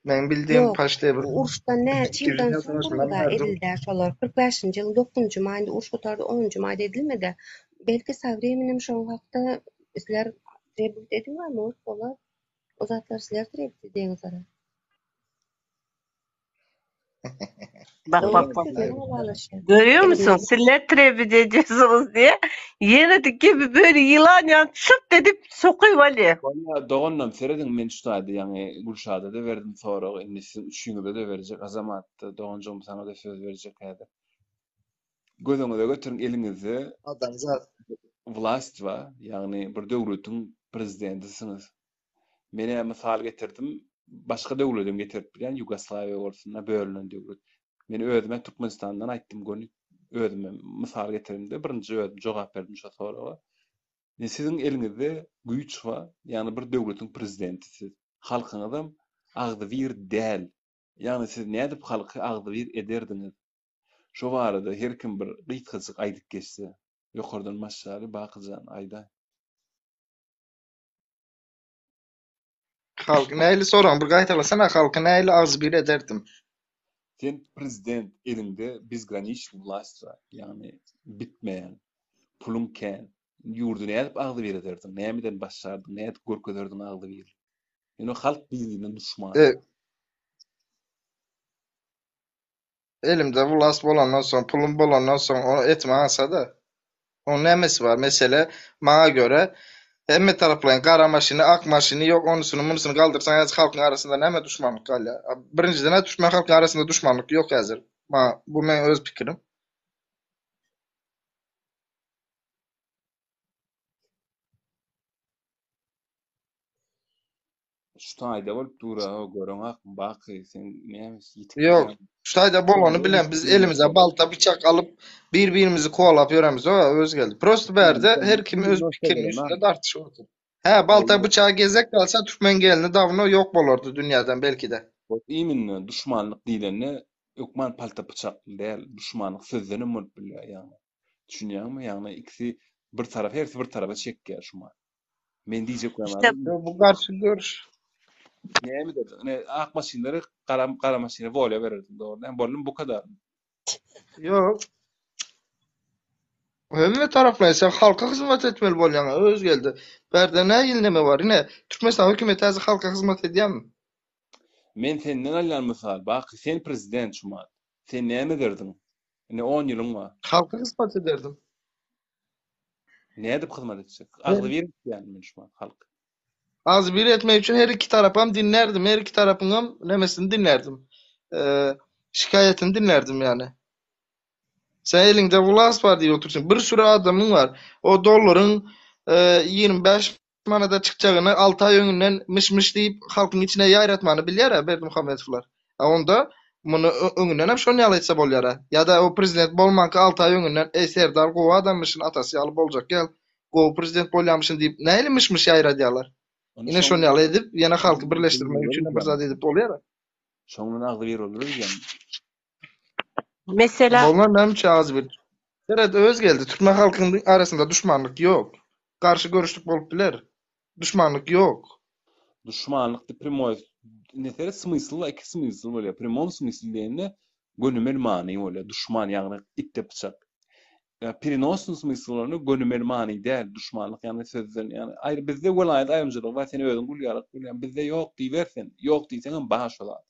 meň bildiğim Ýok, paşte bir uruşdan näçe ýyldan Dünýä soň Savaşyndan guruldy bäri edildi şolar. 45-nji ýylyň 9-njy maýynda uruş gutardy, 10-njy maýda edilmedi. Belki sa vremenem şoň hakda sizler trebut ediňler, может bolar. O zatlar sizler trebut edeňizler. Bak Dogry bak bak. pikir, men ylalaşýan. Görüyor musun? Elimden Sizler trebut ediyorsunuz diye. Yine de gibi böyle yılan yan şıp dedip sokuyor Ali. Bolýa doganlarym serediň men şu taýda ýaňy Gülşada-da berdim soragy indi siziň üçüňize-de berjek Azamat-da doganjygym saňa-da söz berjek häzir. Göz öňüňize getiriň eliňizde Adamzat. wlast bar ýagny bir döwletiň prezidentisiňiz. Men-ä mysal getirdim başga döwledem getirip bilýän Ýugoslawiýa bolsun-da bölünen döwlet. Men özüm-ä Türkmenistandan aýtdym göni özüme mysal getirimde birinji özüm jogap berdim şo soraga. Indi siziň eliňizde güýç bar, ýagny bir döwletiň prezidenti siz. Halkyňyzam agzybir däl. Ýagny siz nädip halky agzybir ederdiňiz? Şo barada her kim bir gysgajyk aýdyp geçse. Ýokardan başlaly Bakyjan aýdaý. Halky nähili soraň bir gaýtalasana halky nähili agzybir ederdim. Sen prezident eliňde bezgraniçny vlast bar ýagny bitmeýän puluň kän ýurdy nädip agzybir ederdiň nämeden başlardyň nädip görkezerdiň agzybirlik ýöne halk bir birine duşman. Elimde wlast bolandan soň, pulum bolandan soň ony etme aňsada. Oň nämesi bar? Mesele maňa görä hemme taraplaýyn gara maşyny, ak maşyny, ýok onusyny, munusyny galdyrsaň häzir halkyň arasynda näme duşmanlyk galýar? Birinjiden-ä türkmen halkyň arasynda duşmanlyk ýok häzir. Maňa bu meň öz pikirim. Şu taýda bolup dur-a, göreňakmy, Baky, sen näme ýitip Ýok, gidýäň? şu taýda bolany bilen biz elimize balta, bıçak alyp bir-birimizi kowalap ýöremizok, Özgeldi. Prosto bärde her kim öz pikiriniň üstünde dartyşyp otyr. Hä, balta, bıçaga gezek galsa türkmen gelni dawno ýok bolardy dünýäden belki-de. Bot iminne duşmanlyk diýlende hökman palta pyçakly däl, duşmanlyk sözdenem bolup bilýär ýagny. Düşünýäňmi? Ýagny ikisi bir tarap, hersi bir tarapa çekýär şumat. Men diýjek İşte bolýan Bu garşy görüş. Näme ederdiň? Ine ak maşynlary gara gara maşyna wolýa bererdiň, dogry däl? Boldumy bu kadar? Ýok. Hemme taraplaýyn sen halka hyzmat etmeli bolýaň, Özgeldi. Bärde nähili neme bar? Ine, Türkmenistan hökümeti häzir halka hyzmat edýärmi? Men senden alýan mysal, Baky, sen prezident şumat. Sen näme ederdiň? Ine on ýylyň bar. Halka hyzmat ederdim. Nädip hyzmat etjek? Agzybir etýän men şu wagt halk. Agzybir etmek üçin her iki tarapam dinlerdim, her iki tarapyňam nemesini dinlerdim. Şikaýatyny dinlerdim ýany. Sen eliňde wlast bar diýip otyrsyň. Bir süri adamyň bar. O dollaryň 25 manada çykjagyny alty aý öňünden myş-myş diýip halkyň içine ýaýratmany bilýär-ä Berdimuhamedowlar. A onda muny öňündenem şon ýaly etse bolýar-a. Ýa-da o prezident bolmanka alty aý öňünden eý Serdar gowy adammyşyn atasy ýaly boljak ýaly gowy prezident bolýamyşyn diýip nähili myş-myş ýaýradýarlar. Ine şon ýaly edip ýene halky birleşdirmek üçin bir zat edip bolýar-a. Şoň bilen agzybir bolar öýdýän. Mesela Bolmaz näme üçin agzybir. Seret Özgeldi türkmen halkynyň arasynda duşmanlyk ýok. Garşy görüşlik bolup biler. Duşmanlyk ýok. Duşmanlyk diýip primoý indi seret smysl iki smysl bolýar. Premom smysl diýende gönümel many bolýar. Duşman ýagny itde pyçak. Perenosnyý smysl bolanda gönümel many däl. Duşmanlyk ýagny sözden ýagny aýry bizde welaýat aýrymçylygy bar sen özüň gül ýalak bilýäň. Bizde ýok diýiber sen. Ýok diýseňem bar şo zat.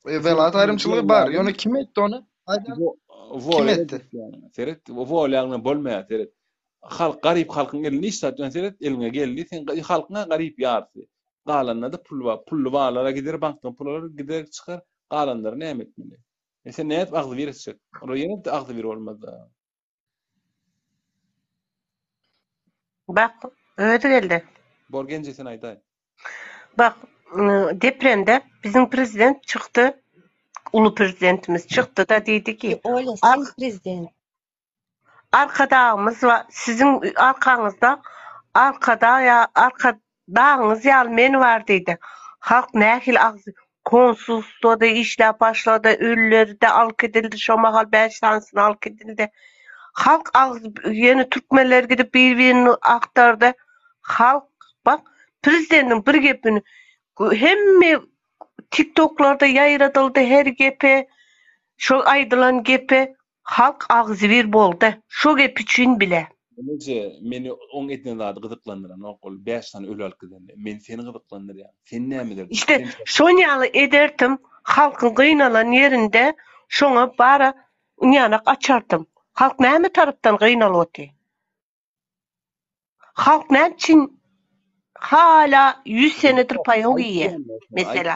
E, Welaýat aýrymçylygy bar. Ýöne kim etdi ony? Aýdan. Kim etdi? Seret, wolýaňdan bolmaýar, seret. Halk garyp halkyň elinde hiç zat ýok, seret, eliňe geldi. Sen halkyň garyp ýarysy. Galanda-da pul bar. Pully barlara gider, bankdan pul alar, gider, çykar. Galanlary näme etmeli? E sen nädip agzybir etjek? Olar ýene-de agzybir bolmaz-da. Bak, özi geldi. Bor Genje sen aýdaý. Bak, depremde biziň prezident çykdy, uly prezidentimiz çykdy-da diýdi ki, Olya sen prezident. Arkadagymyz bar, siziň arkaňyzda Arkadag ýa Arkadagyňyz ýaly men bar diýdi. Halk nähili agzy konsulstwada işläp başlady, ölüleri-de alyp gidildi, şo mahal bäş sanysyny alyp gidildi. Halk agzy ýene türkmenler gidip bir-birini agtardy. Halk bak prezidentiň bir gepini hemme tiktoklarda ýaýradyldy her gepi, şol aýdylan gepi Halk agzybir boldy şo gep üçin bile. Eje, meni oň eden zady gyzyklandyranok, ol bäş sany öli alyp gidende. Meni seni gyzyklandyrýar. Sen näme ederdiň? Işte şon ýaly ederdim, halkyň gynalan ýerinde şoňa bara ýanak açardym. Halk näme tarapdan gynalyp otyr? Halk näme üçin hala 100 senedir paýok iýýär? Mesela.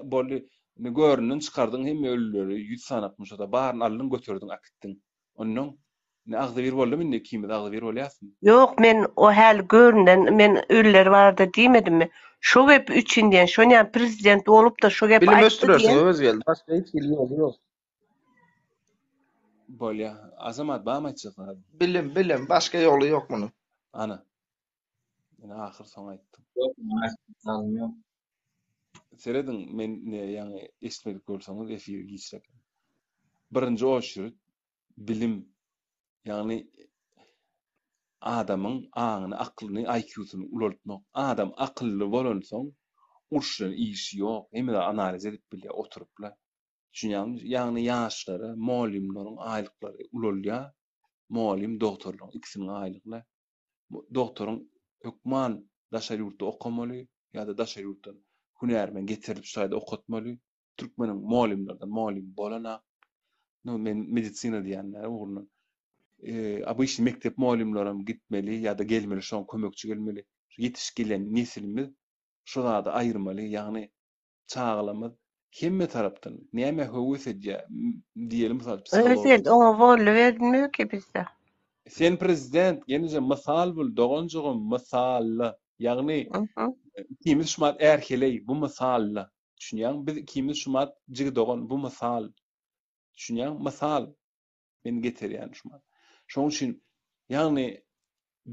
Boldy. Indi göründen çykardyň hemme ölüleri, 100 sanakmyş o-da, baryny aldyň göterdiň akitdiň. Onnoň indi agzybir boldumy indi ikimiz agzybir bolýasmy? Ýok men o häli göründen men ölüler barada diýmedimmi? Şo gep üçin diýen, şonýan prezident bolupda şo gepi Bilim aýtdy ösdürersiň diýen. Öwezgeldi. Başga hiç hili ýoly ýok. Bolýa. Azamat barmy aýtjak zady? Bilim, bilim, başga ýoly ýok munuň. Ana. Ine ahyr soň aýtdym. Ýok, mysalym ýok. Serediň, men ne ýaňy eşitmedik bolsaňyz efiri giçräk. Birinji oçerit bilim, ýagny adamyň aňyny, aklyny, IQ-syny ulaltmak. Adam akylly bolansoň uruş bilen işi ýok, hemme zady analiz edip bilýär oturypla. Düşünýäňmi? Ýagny ýaşlara, mugallymlaryň aýlyklary ulalýar, mugallym, dogtorlaryň ikisiniň aýlygy-la. Dogtoryň hökman daşary ýurtda okamaly ýa-da daşary ýurtdan hünärmen getirilip şu taýda okatmaly. Türkmeniň mugallymlardan mugallym bolanak. Nu, men medisina diýýän ugrundan. Obyçny mekdep mugallymlaram gitmeli ýa-da gelmeli, şoňa kömekçi gelmeli. Şu ýetişip gelýän neslimiz şu zady aýyrmaly, ýagny çagalarymyz hemme tarapdan nämä höwes edýär diýeli mysal psihologiýa. Özel oňa wolly berilmiýo ki bizde. Sen prezident gelneje mysal bol doganjygym mysalla ýagny ikimiz şumat är heleý bu mysalla düşünýäňmi biz ikimiz şumat jigi dogan bu mysal düşünýäňmi mysal men getirýän şumat şoň üçin ýagny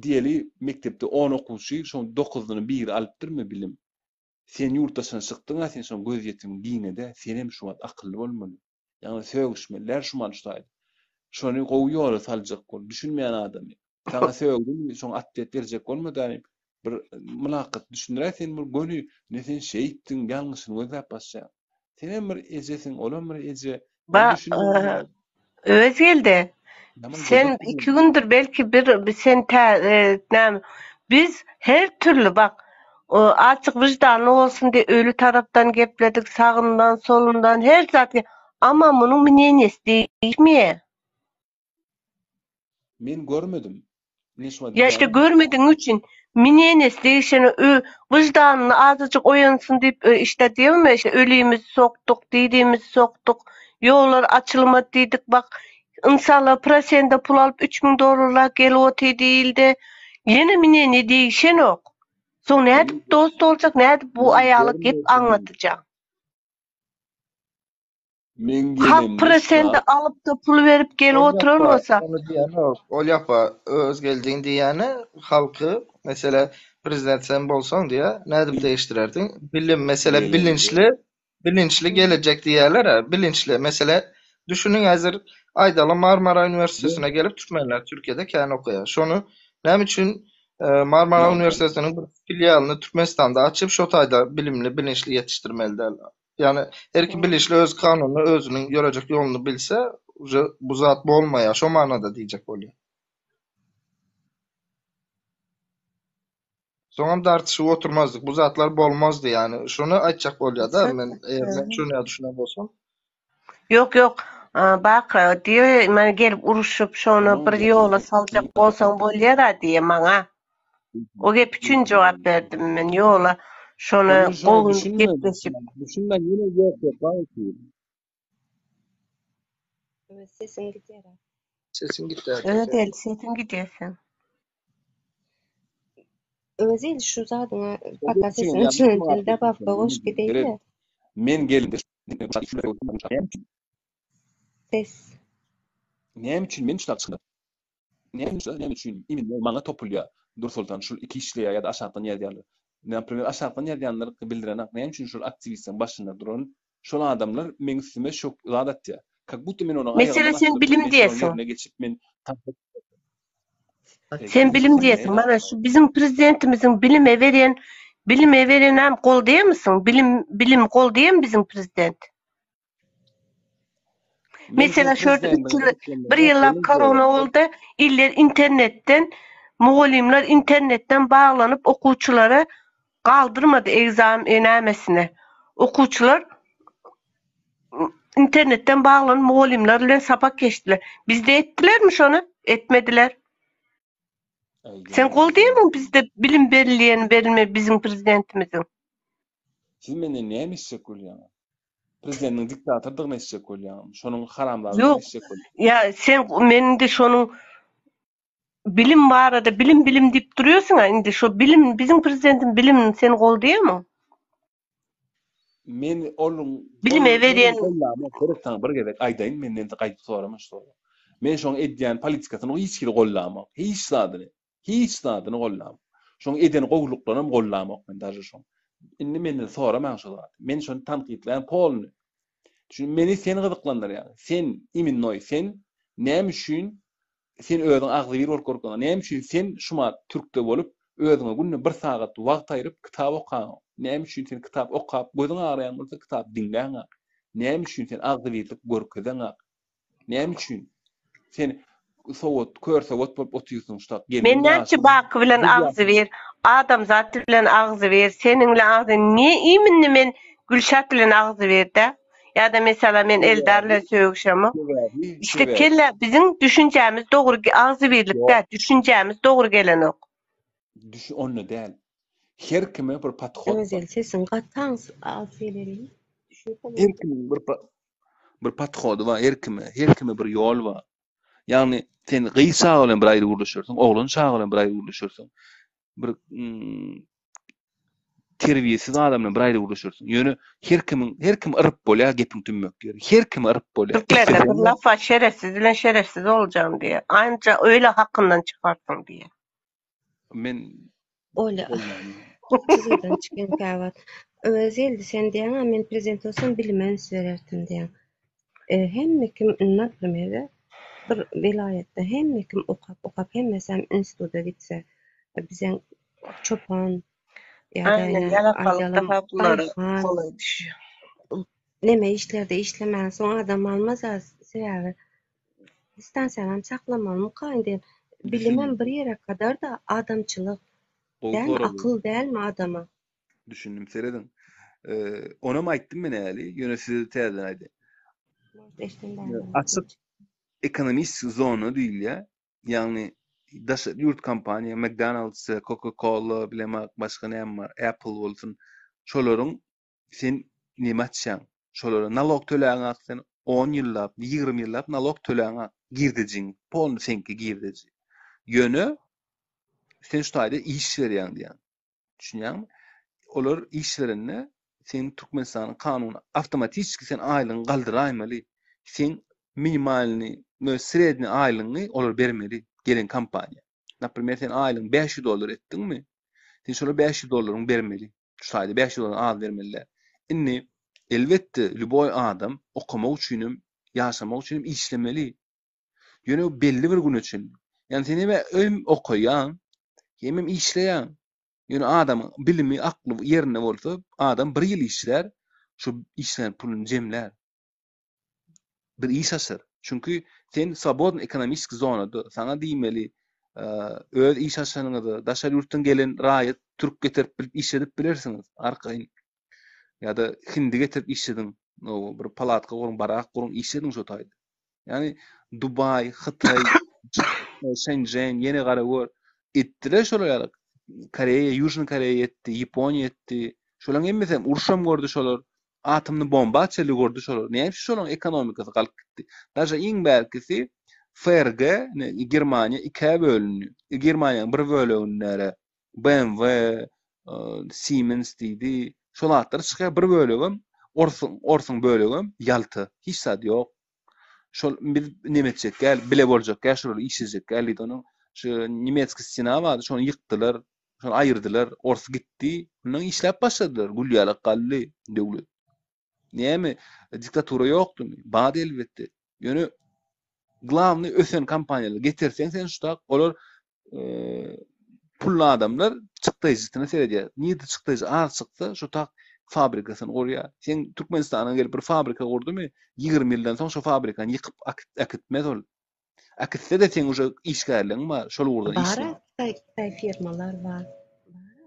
diýeli mekdepde on okuwçy şoň dokuzyny biri alypdyrmy bilim Sen ýurt daşyna çykdyň-a sen şoň gözýetimiň giňede senem şu wagt akylly bolmaly. Ýagny sögüşmeli däl şu man şu taýda. Şony gowy ýola saljak bol. Düşünmeýän adamy. Saňa sögdümi şoňa atwet berjek bolma däl. Bir mylakat düşündiräý sen bir göni ne sen şeýtdiň ýalňyşyny gözläp başlaýaň. Senem bir ejesiň olam bir eje. Ba Öwezgeldi, sen iki gündür belki bir sen tä näme biz her türli bak azjyk wyždanly bolsun diýip öli tarapdan gepledik sagyndan solundan her zat amma munuň mneniýesi degişmeýär. Men görmedim. Ýa işte görmedigiň üçin mneniýesi degişene ö wyždanyny azajyk oýansyn diýip işte diýemem işte ölimizi sokduk diýdigimizi sokduk ýollar açylmady diýdik bak ynsanlar prosende pul alyp 3000 dollarlap gelip otyr diýildi ýene mneniýe degişenok soň nädip dost boljak nädip bu aýala gep aňlatjak. Meň Halk gelenimi prosende şa. alyp-da pul berip gelip Ol oturan ýapa, bolsa. ony diýenok. Ol ýapa, öz geldiň diýýäni halky, mesele prezident sen bolsaň diýýä, nädip değiştirerdiň? Bilim, mesele Gelemde. bilinçli, bilinçli gelejek diýýäler-ä, bilinçli. Mesele düşüniň häzir aýdaly Marmara uniwersitetine gelip türkmenler Türkiýede kän okaýar. Şony näme üçin Marmara uniwersitetiniň bir filialyny Türkmenistanda açyp şo taýda bilimli, bilinçli ýetişdirmeli däl? Ýagny her kim bilişli öz kanunyny özüniň ýörejek ýoluny bilse uje bu zat bolmaýar şo manada diýjek bolýar. Soňam dartyşyp oturmazdyk bu zatlar bolmazdy ýagny şony aýtjak bolýada men eger men şuny düşünen bolsam. Ýok ýok bak diýe men gelip uruşyp şony bir ýola saljak bolsaň bolýara diýe maňa. O gep üçin jogap berdim men ýola şony Onda şoňa gowy düşünmedim. gepleşip. Düşünmän ýene ýok ýok otyr. Öwez sesiň gidýär. Sesiň gitdi Öwez el sesiň gidýär seň. Öwez el şu zadyňa paka sesiň üçin dabawka goşup gideýin-de. Men geldim. Ses. Näme üçin men şulap çykdym? Näme üçin, näme üçin imенно maňa topulýar Dursoltan şul iki işleýär ýa-da aşakdan ýazýarlar. Naprimer aşakdan ýazýanlar bildirenak näme üçin şul aktiwistleriň başynda duran şol adamlar meň üstüme şok zat atýar. Kak budto men onuň Mesele aýagyndan sen asylyp bilim men şolaryň diýesiň. ýerine geçip men Sen bilim diýesiň. Mana şu biziň prezidentimiziň bilime berýän bilime berenäm goldaýamysyň? Bilim bilim goldaýamy biziň prezident? Mesela şu ýerde üç ýyl, bir ýyllap korona boldy, iller internetden, mugallymlar internetden baglanyp okuwçylara galdyrmady egzam nämesine. Okuwçylar internetden baglanyp mugallymlar bilen sapak geçdiler. Bizde etdilermi şony? Etmediler. Sen goldaýarmyň bizde bilim berilýän berilme biziň prezidentimiziň? Siz menden näme etjek bolýaňyz? Prezidentiň diktatordygyny etjek bolýaňyzmy? Şonuň haramzadadygyny Ýok. etjek bolýaňyzmy? Ýa sen men indi şonuň bilim barada bilim bilim diýip durýarsyň-a indi şo bilim biziň prezidentiň bilimini sen goldaýarmyň? Men onuň Bilime berýän gollamok. Gerek saňa bir gezek aýdaýyn menden gaýdyp sorama şu soragy. Men şoň edýän politikasyny hiç hili gollamok. Hiç zadyny. Hiç zadyny gollamok. Şoň eden gowulyklarynam gollamok men daže şoň. Indi menden soramaň şo zady. Men şony tankytlaýan polny. Düşün, meni sen gyzyklandyrýaň. Sen, iminnoý sen näme üçin sen özüň agzybir bolup görkeziň. Näme üçin sen şumat türkde bolup özüňe günde bir sagat wagt aýryp kitap okaňok. Näme üçin sen kitap okap gözüň agyrýan bolsa kitap diňläňok. Näme üçin sen agzybirlik görkezeňok. Näme üçin? Sen sowat, kör sowat bolup otyrsyň şu tak. Men Gelniň näçe ýaşyň Baky bilen 100 ýaşyň. agzybir, adamzat bilen agzybir, seniň bilen agzybir, niye iminli men Gülşat bilen agzybir-dä? Ýa-da mesela men Eldar Sebäbi, bilen sögüşemok. sebäbi, İşte sebäbi. kelle biziň düşünjämiz dogry agzybirlik Ýok. däl, düşünjämiz dogry gelenok. Düş onda däl. Her kime bir podhod bar. Özel sesiň gataň az geleli. Düşünip Her bolmady. kimiň bir bir podhody bar, her kime, her kime bir ýol bar. Ýagny sen gyz çaga bilen bir aýry gürleşersiň, oglan çaga bilen bir aýry gürleşersiň. Bir mm, terbiýesiz adam bilen bir aýry gürleşersiň. Ýöne her kimiň her kim yryp bolýar gepiň tümmek ýeri. Her kimi yryp bolýar. Türklerde bir Isleseň laf bar, şerefsiz bilen şerefsiz boljaň diýe. Anca öýle hakyndan çykarsyň diýe. Men Ola çyzgydan çykan käwagt. Öwez geldi sen diýýäň-ä men prezident bolsam bilime üns bererdim diýýäň. E, hemme kim naprimer bir welaýatda hemme kim okap okap hemmesem instituta gitse e, bizeň çopan ýa-da Aynen ine ýalakalyk aýdalym daha bulara daýhan golaý düşýär. neme işlerde işlemän soň adam almaz-a sebäbi Distansiýanam saklamalymyka indi? Bilimem Düşündim. bir ýere kadar-da, adamçylyk Gowy dälmi, sorag akyl dälmi adama? Düşündim, serediň. Onam aýtdym men häli, ýöne size täzeden aýdaýyn. Может, eşden däldir. Açyk ekonomistik zona diýilýär. Ýagny daşary ýurt kompaniýa, McDonald's, Coca-Cola, bilemok başga näme bar, Apple bolsun, şolaryň Sen neme açýaň? Şolara nalog töläňak sen on ýyllap, 20 ýyllap nalog töläňak girdejiň, polny seňki girdeji. Ýöne sen şu taýda iş berýäň diýýän. Düşünýäňmi? Olar iş berende sen Türkmenistanyň kanuny awtomatiçki sen aýlygyňy galdyraýmaly. Sen minimalny, sredni aýlygyňy olar bermeli gelen kompaniýa. Naprimer sen aýlygyňy 500 dollar etdiňmi? Sen şolara 500 dollaryňy bermeli. Şu taýda 500 dollardan az bermeli däl. Indi elbetde lýuboý adam okamak üçinem, ýaşamak üçinem işlemeli. Ýöne belli bir güne çenli. Ýagny sen hem hem okaýaň, hemem işleýäň. Ýöne adamyň bilimi, akly ýerinde bolsa, adam bir ýyl işlär, şu işlän puluny jemlär. bir iş açar. Çünki sen swobodny ekonomiski zonada, saňa diýmeli, öz iş açanyňyzda daşary ýurtdan gelen raýat türk getirip bilip işledip bilersiňiz arkaýyn. Ýa-da hindi getirip işlediň, bir palatka guruň, barak guruň, işlediň şo taýda. Ýagny Dubaý, Hytaý, Şençžen, ýene gara gör. Etdiler şolar ýaly. Koreýa, Ýužnyý Koreýa etdi, Ýaponiýa etdi. Şolaryň hemmesi hem uruşam gördi şolar. Atomny bomba çenli gördi şolar. Näme üçin şolaryň ekonomikasy galyp gitdi? Daže iň bärkisi FRG, Germaniýa ikä bölündi. Germaniýanyň bir böleginde BMW, Siemens diýdi. Şol zatlar çykýar, bir bölegem orsuň, orsuň bölegem ýalta. Hiç zat ýok. Şol biz neme etjek gel, bile boljak gel, şolary işlejek gel diýdi. Onuň şu nemetskiý stena bardy, şony ýykdylar. Şony aýyrdylar, ors gitdi. Ondan işläp başladylar. Gül ýalak galdy döwlet. Näme, diktatura ýokdumy? Bardy elbetde. Ýöne glawny ösen kompaniýalar getirseň sen şu tak, olar e, pully adamlar çykdaýjysyna seredýär. Nirde çykdaýjy az çyksa, şu tak fabrikasyny gurýar. Sen Türkmenistana gelip bir fabrika gurdumy, 20 ýyldan soň şu fabrikany ýykyp äkitmez ol. Äkitse-de seň uje işgärligiň bar, şol ugurdan Bar işle. Hytaý Hytaý firmalar bar.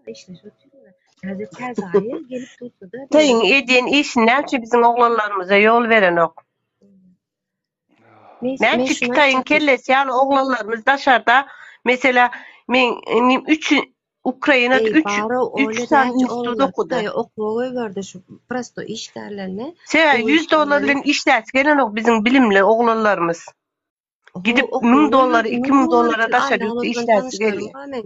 Bar işleşip otyrlar. Häzir täze aýa gelip dursa-da Hytaýyň edýän işini näme üçin biziň oglanlarymyza ýol berenok? Neyse Näme men üçin şuny Hytaýyň aýtjakdym. kellesi ýaly oglanlarymyz daşarda mesela men inim üç Ukrainada Eý üç baro üç oýla sany näçe institut oglanlar okudy. Hytaýa okuwa goýberdi şu prosto işgärlerine Sebäbi gowy 100 dollar işgärlerini bilen işläsi gelenok biziň bilimli oglanlarymyz. Ho Gidip okuwa 1000 dollara, goýberdi 1000 2000 dollar dollara üçin daşary aýlyk ýurtda alyp oturan işläsi tanyşlarym gelýär. bar meň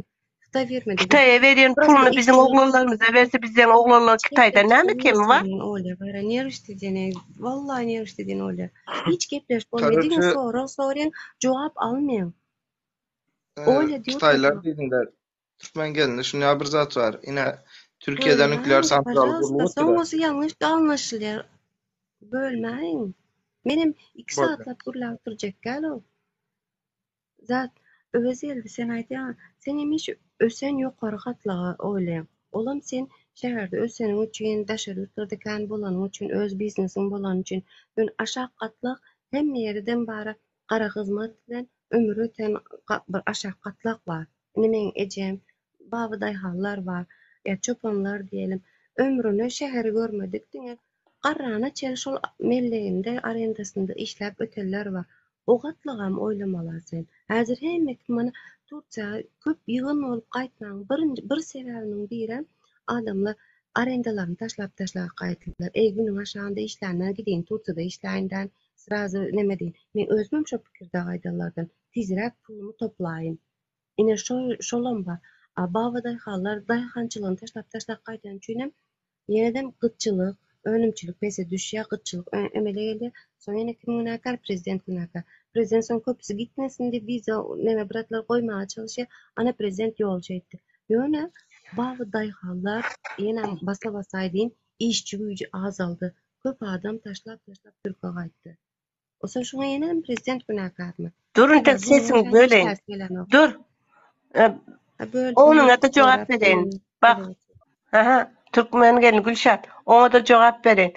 Hytaý firmada Hytaýa berýän prosto puluny biziň işçiler oglanlarymyza berse bizden oglanlar Hiç Hytaýda gepleşip näme kemi bar? bolmaz Olya gara nerwişdi diýen wallahi nerwişdi diýen Olya. Hiç gepleşip bolmaýar. Diňe Karoçe sorag soraýaň, jogap almaýaň. Olýa diýip Hytaýlar diýdiňdä. Türkmen gelni şunýa bir zat bar. Ine Türkiýede nuklear Bölmäýiň, santral pažalsta, gurlup soň otyr. bolsa ýalňyş anlaşylýar. Bölmäýiň. Menem 2 Bolýar. saatlap gürläp oturjak däl-ow. Zat, Öwezgeldi sen aýdýaň, sen hemişe ösen ýokary gatlaga oýlaýaň. Olam sen şäherde öseniň üçin, daşary ýurtlarda kän bolanyň üçin, öz biznesiň bolany üçin. Ýöne aşak gatlak hemme ýerden bara gara hyzmat bilen ömri öten bir aşak gatlak bar. Indi meň ejem, babadaýhanlar bar, ýa çopanlar diýelim, ömrüne şäheri görmedik, diňe garrana çenli şol melleginde, arendasynda işläp ötenler bar. O gatlagam oýlamaly sen. Häzir hemme kim mana Tursiýa köp ýygyn bolup gaýtmagyň birinji bir sebäbiniň birem adamlar arendalaryny taşlap taşlap gaýtdylar. Eý günüň aşagynda işländen gideýin Tursiýada işläýin däl srazu neme diýin. Men özümem şo pikirde gaýdanlardan. Tizräk pulumy toplaýyn. Ine şo şolam bar. A babadaýhanlar daýhançylygyny taşlap taşlap gaýdany üçinem Ýenedem gytçylyk, önümçilik pese düşýär, gytçylyk emele gelýär. Soň ýene kim günäkär? Prezident günäkär. Prezident soň köpüsi gitmesin diýip wiza neme biratlar goýmaga çalyşýar. Ana prezident ýol şeýtdi. Ýöne baby daýhanlar ýenem basa-basa aýdýyn, işçi güýji azaldy. Köp adam taşlap-taşlap türke gaýtdy. Osa şuňa ýenem prezident günäkärmi? Dur intek sesiňi böleýin. Dur. Onuňa-da jogap bereýin. Bak. Aha, türkmen gelni Gülşat, oňa-da jogap bereýin.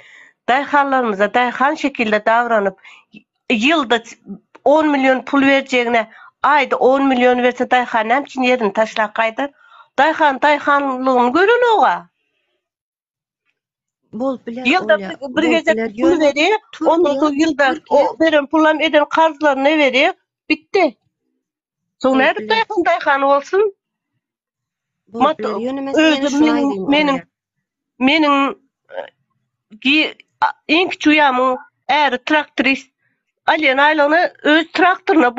Daýhanlarymyza daýhan şekilde davranyp, ýylda on million pul berjegine, aýda on million berse daýhan näme üçin ýerini taşlap gaýdar? Daýhan daýhanlygyny görenog-a. Bolup biler Ýylda Olýa, bir bolup gezek biler. pul Ýöne berýär, ondan Türkiýe, soň ýylda o Türkiýe beren pulam eden karzlaryna berýär, bitdi. Soň bolup nädip biler. daýhan daýhan bolsun? Bolup Mat biler. Ýöne men ýene özüm şuny meniň aýdayyn meniň Olýa. meniň gi- iň kiçi uýamyň äri traktorist. Alýan aýlygyny öz traktoryna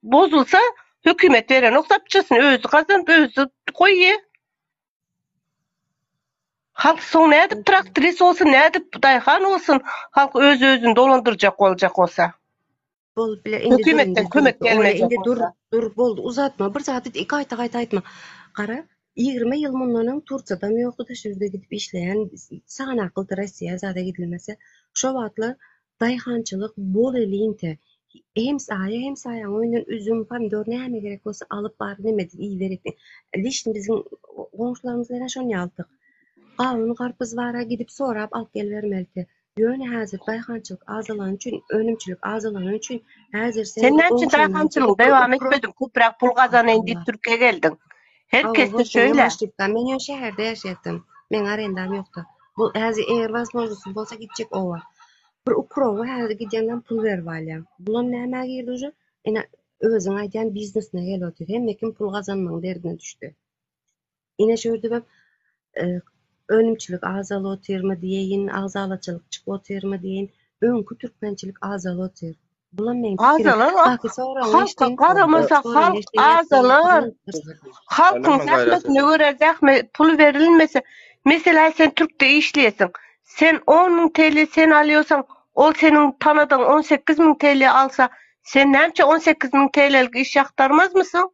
bozulsa, hökümet berenok zapçasyny, özi gazanyp, özi goýýar. Halk soň nädip traktorist bolsun, nädip daýhan bolsun, halk öz-özüni dolandyrjak boljak bolsa. Bolup biler. Indi dur, Hökümetden indi dur. kömek Ola gelmejek indi dur, bolsa. dur, boldy. Uzatma. Bir zady gaýta-gaýta aýtma. Gara, 20 ýyl mundan öň Tursiýadam ýokdy, daşary ýurda gidip işleýän, sanakyldy Rossiýa zada gidilmese. Şo wagtlar daýhançylyk bol elinte. Hemsaýa hemsaýaň öýünden üzüm, pomidor näme gerek bolsa alyp bar neme edip iýiberekdi. Lişni biziň goňşularymyz bilen şony ýaldyk. Gawun, garpyz bara gidip sorap alyp gelibermelidi. Ýöne häzir daýhançylyk azalany üçin, önümçilik azalany üçin häzir sen Sen bir näme üçin goňşyňdan daýhançylygy gidip bir dowam ukrop etmediň, köpräk pul gazanaýyn diýip Allah. Türkiýä geldiň. Her Hawa, kesde bolsa şöyle. ýaşypda. Men ýöne şäherde ýaşaýatdym. Meň arendam ýokdy. Bu häzir eger wazmožnosy bolsa gitjek oba. Bir ukrowy häzir gidýäňden pul berip alýaň. Bulam nämä girdi uje? Ine özüň aýdýan biznesine gelip otyr. Hemme kim pul gazanmagyň derdine düşdi. Ine şu ýerde e, önümçilik azalyp otyrmy diýeýin, agzalaçylyk çykyp otyrmy diýeýin, öňki türkmençilik azalyp otyr. Bulam meň pikirim. Azalar, Baky soragyňy halka eşdeýin. garamasa Soragyňy halk eşdeýin. azalar. Halkyň Öyle mi gayret zähmetine edin? görä zähmet pul berilmese, mesela sen Türkde işleýärsiň. Sen 10 müň TL sen alýorsaň, ol seniň tanadygyň 18 müň TL alsa, sen näme 18 müň TL-lik iş ýaktarmazmysyň?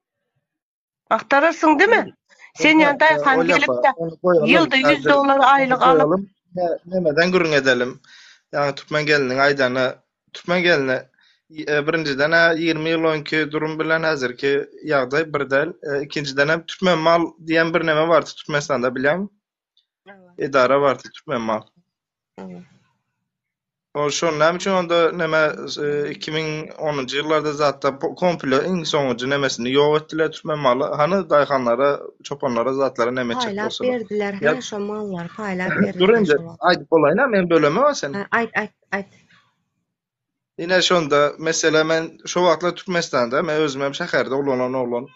Agtararsyň değil mi? Sen Ine, ýan e, daýhan Olýa gelip apa, de ony goýalım. ýylda 100 Häzir dollar ony aýlyk alyp goýalım. Ne, nemeden gürrüň edelim. Ýagny türkmen gelniniň aýdany, türkmen gelni e, birinjiden hä 20 ýyl öňki durum bilen häzirki ýagdaý bir däl. E, ikinjiden hem türkmen mal diýen bir neme bardy Türkmenistanda bilýäňmi? Edara bardy türkmen mal. O şol näme üçin onda neme 2010-njy ýyllarda zatda komple iň soňunjy nemesini ýok etdiler türkmen maly. Hany daýhanlara, çopanlara zatlara neme etjek Paýlap bolsalar. berdiler, Ýa hä, şo mallary paýlap dur berdiler indi şo wagt. aýdyp bolaýyn-a, men böleme seni. Hä, aýt, aýt, aýt. Ine şonda mesele men şo wagtlar Türkmenistanda, men özüm hem şäherde ulanan oglan.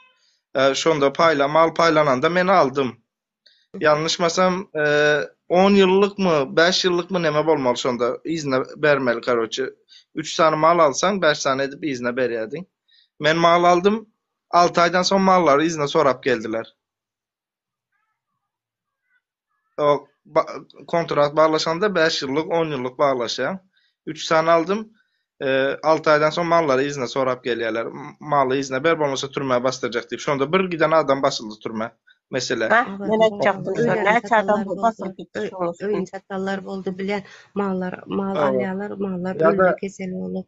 Şonda paýla mal paýlananda men aldym. Ýalňyşmasam, on ýyllykmy, bäş ýyllykmy neme bolmaly şonda, yzyna bermeli karoçe. Üç sany mal alsaň, bäş sany edip yzyna berýärdiň. Men mal aldym, alty aýdan soň mallary yzyna sorap geldiler. O kontrat baglaşanda bäş ýyllyk, on ýyllyk baglaşýaň. Üç sany aldym. 6 aýdan soň mallary yzyna sorap gelýärler. Maly yzyna ber, bolmasa türmä basdyrjak diýip. Şonda bir giden adam basyldy türmä. Mesele. Hah, men aýtjakdym şony. Näçe adam basylyp gitdi şonuň üstüne. Öýüni satanlar boldy bilýän. Mallar, mal alýarlar, mallar öldi, kesel bolup.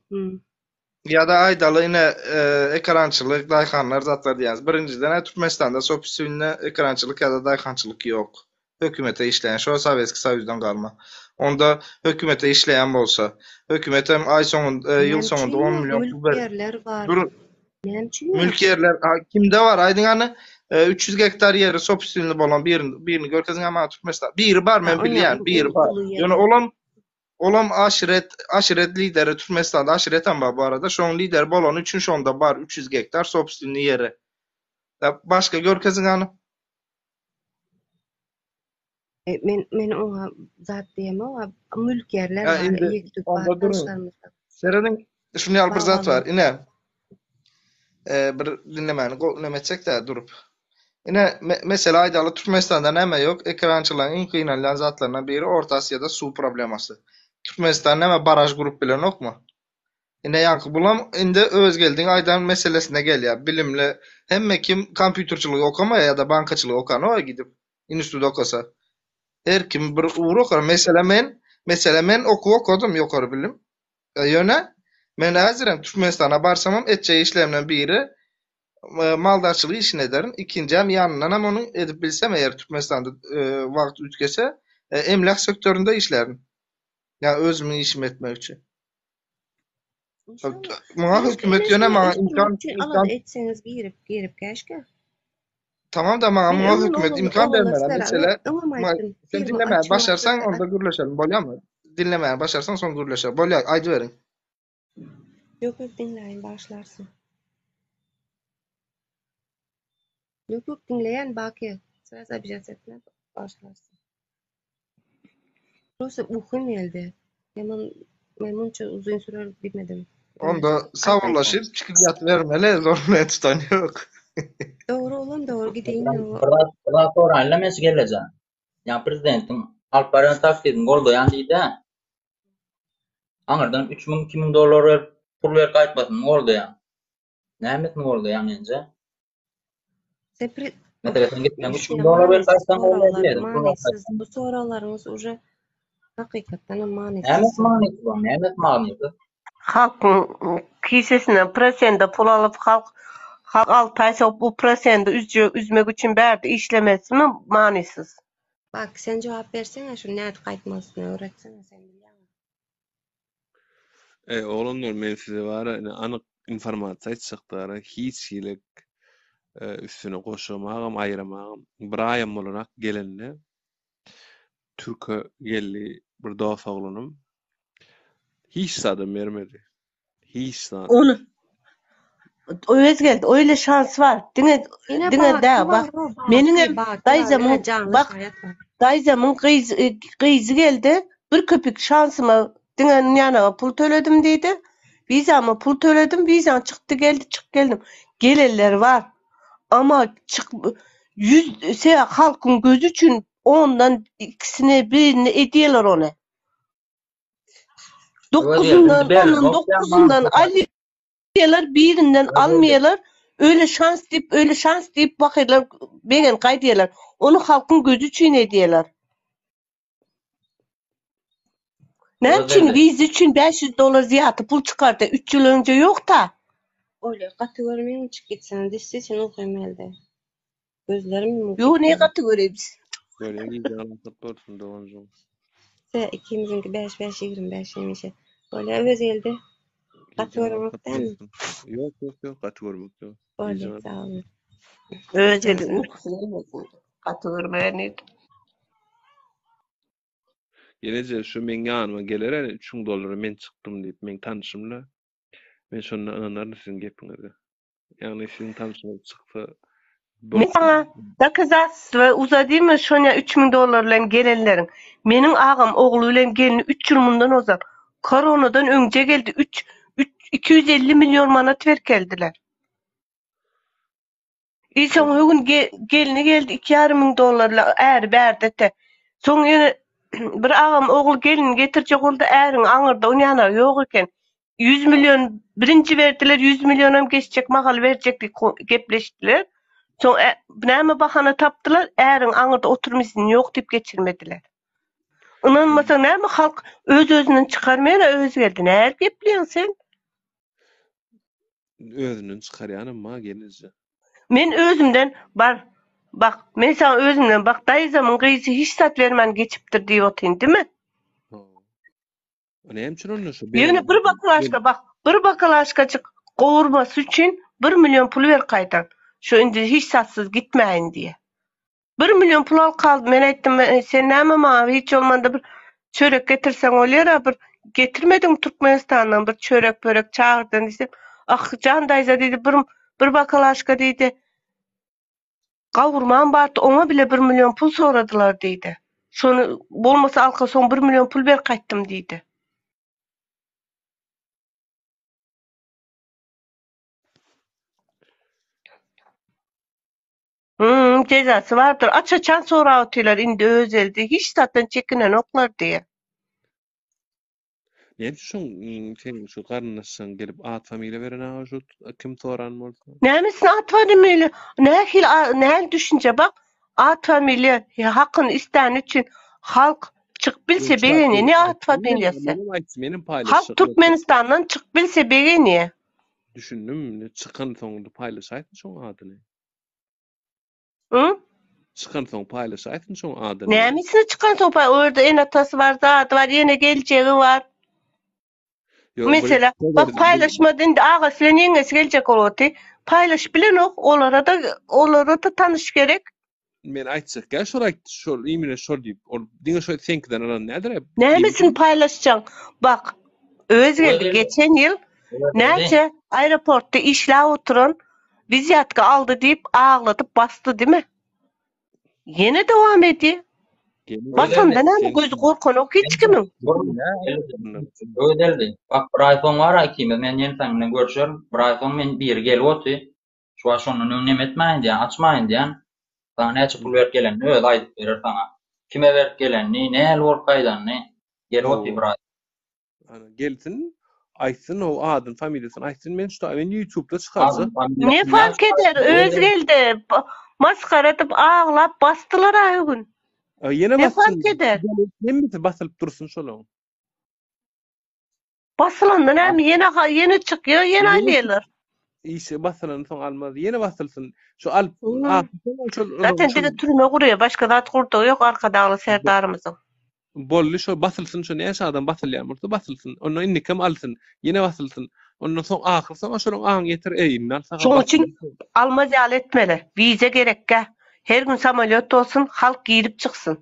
Ýa-da aýdaly ine ekerançylyk, daýhanlar zatlar diýýäňiz. Birinjiden-ä Türkmenistanda sobstwennä ekerançylyk ýa-da daýhançylyk ýok. Hökümete işleýän, şo Sowetskiý Soýuzdan galma. Onda hökümete işleýän bolsa, hökümetem aý soňunda, ýyl soňunda on million pul ber. Mülk ýerler bar. Dur. Näme üçin ýok? Mülk ýerler, kimde bar? Aýdyň hany, 300 gektar ýeri sobstwennli bolan birini, birini görkeziň maňa Türkmenistan. Biri bar, men bilýän, biri bar. Ýöne olam Olam aşiret, aşiret lideri Türkmenistanda aşiretem bar bu arada. Şoň lideri bolany üçin şonda bar 300 gektar sobstwennli ýeri. Başga görkeziň hany. E, men men oňa zat diýemok, mülk ýerler bar, indi ýek-tük bar onda duruň. tanyşlarymyzda. Serediň, şuny ýaly bir zat bar. Babalar. Ine, e, bir dinlemäni go neme etjek-dä durup. Ine, me mesele aýdaly, Türkmenistanda näme ýok? Ekrançylaryň iň gynalýan zatlaryndan biri Orta Aziýada suw problemasy. Türkmenistan näme baraž gurup bilenokmy? Ine ýaňky bulam indi Öwezgeldiň aýdan meselesine gelýär. Bilimli hemme kim kompýuterçiligi okamaýar ýa-da bankaçylygy okanoga gidip institut okasa. Her kim bir ugur okar. Meselem men, meselem men okuw okadym ýokary bilim. Ýöne men häzirem Türkmenistana barsamam etjek işlerimden biri maldarçylyk işini ederin. Ikinjäm ýanyndanam ony edip bilsem eger Türkmenistanda wagt üýtgese emläk sektorynda işlärin. Ýa özümiň işimi etmek üçin. Muňa hökümet ýöne maňa imkan alada etseňiz girip girip käşgä. Tamam da maňa muňa hökümet imkan bermeli. Mesele sen dinlemäni başarsaň onda gürleşelim bolýamy? Dinlemäni başarsaň soň gürleşelim. Bolýar aýdyberiň. Ýok ýok diňläýin bagyşlarsyň. Ýok ýok diňleýän Baky. Sraz obijat etme bagyşlarsyň. Prosta ukum geldi. Ýaman men munça uzyn sürer diýmedim. Onda sawlaşyp çykyp ýatybermeli zor bilen tutan ýok. Dogry olam dogry gideýin. Bir zat bir zat soraýynla men şu gellejan. Ýa prezidentiň alyp barýan taktigyny goldaýan diýdä. Aňyrdan 3000 2000 dollar berip pul berip gaýtmasyny goldaýan. Nämesini goldaýaň enje? Sen pre Meselem sen gitseň 3000 dollar berip gaýtsaň soraglar manysyz. Bu soraglaryňyz uje hakykatdan hem manysyz. Nämesi manysyz oň? Nämesi manysyz? Halkyň kisesinden prosende pul alyp halk halk alty aý soň bu prosendi üzmek üçin bärde işlemesimi manysyz. Bak sen jogap berseňe şu nädip gaýtmalysyny öwretsene sen bilýäň. Eý oglanlar men size bara ine anyk informasiýa aýtjak dara hiç hili üstüne goşamagam aýyramagam bir aýam bolanak gelende türke geldi bir dos oglanym hiç zadam bermedi hiç zat. Ony Öwezgeldi öýle şans bar diňe Ine diňe Baky dä bar bak o Baky meniňem Baky bar daýzamyň ine janly bak şaýat bar. daýzamyň gyz gyzy geldi bir köpük şansyma diňe ýanyga pul töledim diýdi wizama pul töledim wizaň çykdy geldi çyk geldim gelenler bar ama çyk ýüz sebäbi halkyň gözi üçin ondan ikisini birini edýärler ony. Dokuzyndan, ondan dokuzyndan alýarlar, birinden almaýarlar. Öyle şans diýip, öyle şans diýip bakyrlar, begen gaýdýarlar. Ony halkyň gözi üçin edýärler. Näme üçin wiza üçin 500 dollar zyýaty pul çykardy? 3 ýyl önce ýok-da. Öyle gaty görmeýin çyk gitsen, действительно ugrym geldi. Gözlerim ýumup Ýok, ne gitdi. gaty göreýin. Görýän gijäň rahat bolsun doganjygym. Se ikimiziňki bäş bäş 25 hemişe. Bolýa Öwezgeldi. Gaty Gijäň görmek rahat dälmi? bolsun. Ýok ýok ýok gaty görmek ýok. Bolýa Gijäň sag boluň. Öwezgeldi uykusy gelmesin. Gaty görmeýän ýedi. Ýeneje şu meň ýanyma geler ene 3000 dollara men çykdym diýip meň tanyşymla. Men şonda ynanaryn siziň gepiňize. Ýagny siziň tanşyňyz çyksa Men saňa dokazatstwo uzadýmy şonýa 3000 dollar bilen gelenleriň. Meniň agam ogly bilen gelni üç ýyl mundan ozal koronadan öňje geldi üç üç 250 million manat berip geldiler. I soň o gün gelni geldi iki ýarym müň dollar bilen äri bärdete. Soň ýene bir agam ogly gelini getirjek boldy äriň aňyrda onýana ýok eken. 100 million birinji berdiler, 100 millionam geçjek mahal berjek diýip gepleşdiler. Soň näme bahana tapdylar, äriň aňyrda oturum izni ýok diýip geçirmediler. Ynanmasaň näme halk öz-özünden çykarmaýar-a Özgeldi, nähili gepleýäň sen? Özünden çykarýanam ma gelneje. Men özümden bar bak men saňa özümden bak daýzamyň gyzy hiç zat bermän geçipdir diýip otyryn dimi? O näme üçin onda şu Ýöne bir baklaşka bak bir baklaşkajyk gowurmasy üçin bir million pul ber gaýdan. Şu indi hiç zatsyz gitmäýin diýe. Bir million pul alyp galdy. Men aýtdym, sen näme maňa hiç bolmanda bir çörek getirseň bolýar-a, bir getirmediňmi Türkmenistandan bir çörek-pörek çagyrdan diýsem, ah, jan daýza diýdi, bir bir bakalaşka diýdi, gawurmam bardy, oňa bile bir million pul soradylar diýdi. Şony bolmasa alka soň bir million pul berip gaýtdym diýdi. Hum, jezasy bardyr. Aç-açan sorap otyrlar indi Özeldi hiç zatdan çekinenoklar diýe. Näme üçin şoň seň şu garyndaşlaň gelip at familiýa beren aga şu kim soran bolsa. Nämesine at familiýa nähili nähili düşünje bak at familiýa hakyny istäni üçin halk çykyp bilse begenýä ne at familiýasy. Halk Türkmenistandan çykyp bilse begenýä. Düşündim çykan soň paýlaşaýsyn şoň adyny. Hı? Çykan soň paýlaşaýsyn şoň adyny. Nämesine çykan soň paý, o ýerde ene-atasy bar, zady bar, ýene geljegi bar. Ýok, bir Mesele, bak paýlaşmady indi agasy bilen ýeňňesi geljek bolupdy. Paýlaşyp bilenok, olara-da olara-da tanyş gerek. Men aýtjak gel şol aýtdy, şol imine şol diýip. Ol diňe şol seňkiden alan nädir? Nämesini paýlaşjaň? Bak, Özgeldi geçen ýyl näçe aeroportda işläp oturan wizýatka aldy diýip agladyp basdy dimi? Ýene dowam edýär. Basanda näme gözi gorkanok hiç kimiň. Özeldi. Bak bir aý soň bar ikimiz men ýene seň bilen görüşerin. Bir aý soň men biri gelip oty. Şu wagt şondan öň neme etmäýin diýýän, açmaýyn diýýän. Saňa näçe pul berip gelenini özi aýdyp berer saňa. Kime berip gelenini, nähili bolup gaýdanyny. Gelip otyr bir aý. Ana gelsin, aýtsyn o adyny, familiýasyny aýtsyn. Men şu men YouTube'da çykarjak. Ne fark eder, öz geldi. Masgara edip aglap basdylar a gün. Ýene Ne fark eder? Hemmesi basylyp dursun şolaň. Basylanda näme ýene ýene çykýar, ýene alýarlar. Işi basylan soň almaz, ýene basylsyn. Şu alyp şol Zaten diňe türme gurýar, başga zat gurdugy ýok Arkadagly Serdarymyzyň. Boldy şo basylsyn şo näçe adam basylýan bolsa basylsyn. Ondan indikem alsyn, ýene basylsyn. Ondan soň ahyr soň şolaň aňy ýeter, eý indi alsak Şoň üçin almaz ýaly etmeli. Wiza gerekkä. Her gün samolýot bolsun, halk girip çyksyn.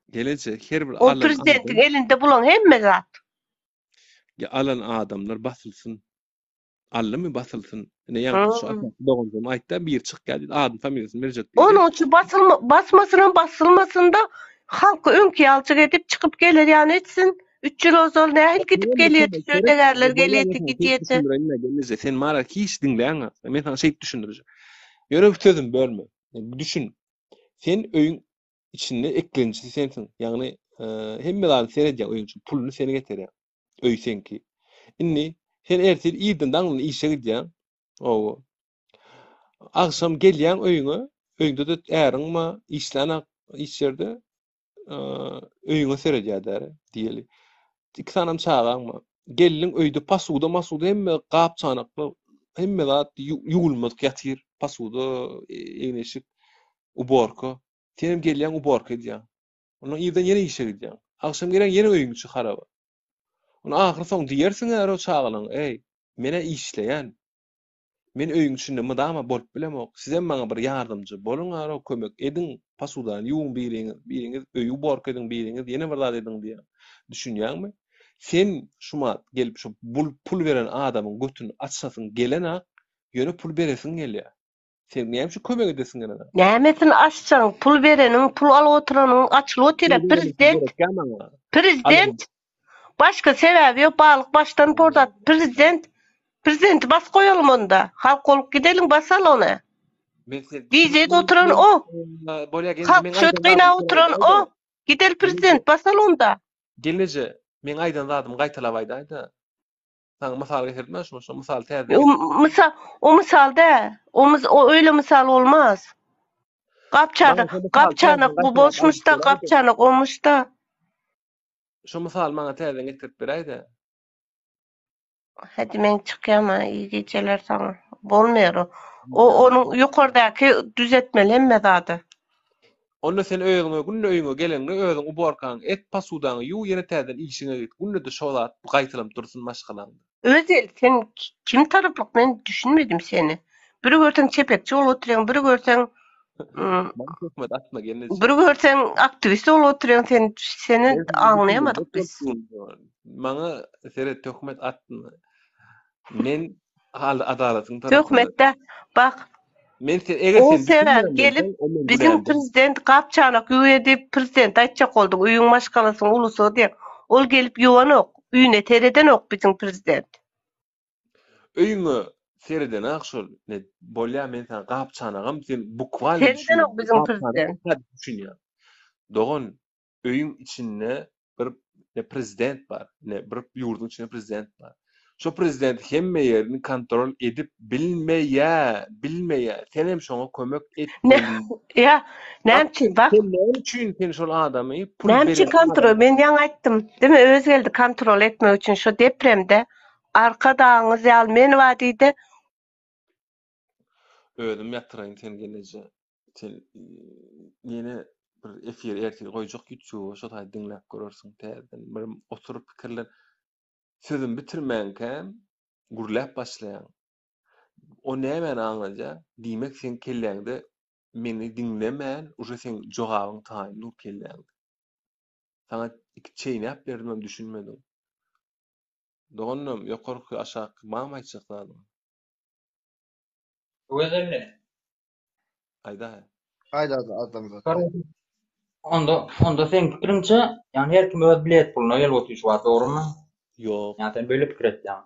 Geleje her bir O alan prezidentiň adam elinde bulaň hemme zat. Ya alan adamlar basylsyn. Aldymy basylsyn. Ine ýaňky şu Hmm. aşaky doganjygym aýtdy bir çykýar diýdi adyny familiýasyny berjek diýdi. Onuň üçin basylma basmasynam basylmasynda halky öňki ýalyjyk edip çykyp geler ýaly etsin. Üç ýyl ozal nähili gidip gelýärdi söwdagärler gelýärdi gidýärdi. Gelneje sen mara hiç diňläňok. Men saňa şeýdip düşündirjek. Ýöne sözümi bölme. Düşün. Sen öýüň içinde eklenjisi sensiň. Ýagny hemme zady sen edýäň öýüň üçin. Puluny sen getirýäň. Öý seňki. Indi sen ertir irden daňdan işe gidýäň. Owo. Agşam gelýäň öýüňe. Öýüňde-de äriň bar, işlän iş ýerde. Öýüňe seredýär däri diýeli. Iki sanam çagaň bar. Geldiň öýde pasuda masuda hemme gap çanaklar hemme zat ýuwulmadyk ýatyr. Pasuda, egin-eşik, uborka. Senem gelýäň uborka edýäň. Ondan irden ýene işe gidýäň. Agşam gelýäň ýene öýüň içi haraba. Onda ahyry soň diýersiň är o çagalaň, eý, men-ä işleýän. Men öýüň içinde mydama bolup bilemok. Sizem maňa bir ýardamjy boluň är-ow, kömek ediň, posudany ýuwuň biriňiz, biriňiz öýi uborka ediň, biriňiz ýene bir zat ediň diýýäň. Düşünýäňmi? Sen şumat gelip şu pul beren adamyň götüni açasyň gelenak, ýöne pul beresiň gelýär. Sen näme üçin kömek edesiň gelenok? Nämesini açjaň, pul bereniň, pul alyp oturanyň açylyp otyra, prezident, prezident, başga sebäbi ýok, balyk başdan pordat, prezident, prezidenti bas goýalym onda, halk bolup gideliň basaly ony. Wizeýde oturan o, halk şöt gynap oturan o, gideli prezident basaly onda. Gelneje. Meň aýdan zadymy gaýtalap aýdaýda. Saňa mysal getirdim-ä şo, şo mysaly täzeden O getir. mysal, o mysal dä. O, mys, o öýle mysal bolmaz. Gapçada, Maňa şo mysaly gapçanak täzeden bu gaýtalap aýdyp boşmuş-da, beräýdä. gapçanak olmuş-da. Şo mysaly maňa täzeden getirip beräýdä. Hadi men çykýan-a, iyi geceler saňa. Bolmaýar o. O onuň ýokardaky düzetmeli hemme zady. Onda sen özüňe günde öýüňe geleňde özüň uborkaňy et, posudaňy ýuw, ýene täzeden işiňe git. Günde-de şo zat gaýtalanyp dursun maşgalaňda. Özel sen kim taraplyk men düşünmedim seni. Bir görseň çepekçi bolup otyrýaň, bir görseň Maňa töhmet atma gelneje. Bir görseň aktiwist bolup otyrýaň sen seni aňlaýamadyk biz. Maňa seret töhmet atma. Men hal adalatyň tarapynda. Töhmetde bak. Men sen eger O sen sebäp düşünmeýän gelip bolsaň, o meň biziň günäm däl. prezident gap-çanak ýuwýa diýip prezidente aýtjak bolduň öýüň maşgalasynyň ulusy diýip. Ol gelip ýuwanok, öýüne seredenok biziň prezident. Öýüňe seredenak şol ne bolýa men saňa gap-çanagam sen bukwaly Seredenok düşünýäň. biziň Gap-çanak prezident. düşünýäň. Dogan öýüň içinde bir ne prezident bar, ne bir ýurduň içinde prezident bar. Şo prezident hemme ýerini kontrol edip bilmeýä, bilmeýä. Senem şoňa kömek Ne, etmeli. ýa, näme üçin, bak. Sen näme üçin sen şol adamy pul Näme üçin beren kontrol, adamy men ýaňy aýtdym, diňe Özgeldi kontrol etmek üçin şo depremde Arkadagyňyz ýaly men bar diýdi. Özüm ýatyraýyn sen gelneje. Sen ýene bir efir ertir goýjak ýutube şo taýda diňläp görersiň täzeden bir oturyp pikirlen. Sözümi bitirmänkäm gürläp başlaýaň. O nämäni aňladýar? Diýmek seň kelläňde meni diňlemän uje seň jogabyň taýyn dur kelläňde. Saňa iki çeýnäp berdimem düşünmediň. Doganlam ýokarky aşakky barmy aýtjak zadyň? Öwezelli. Aýdaý. Aýda adamzat. Onda onda seň pikiriňçe, ýagny her kim öz bilet puluna gelip otyr şu wagt dogrymy? Ýok. Ýa sen beýle pikir etýäň?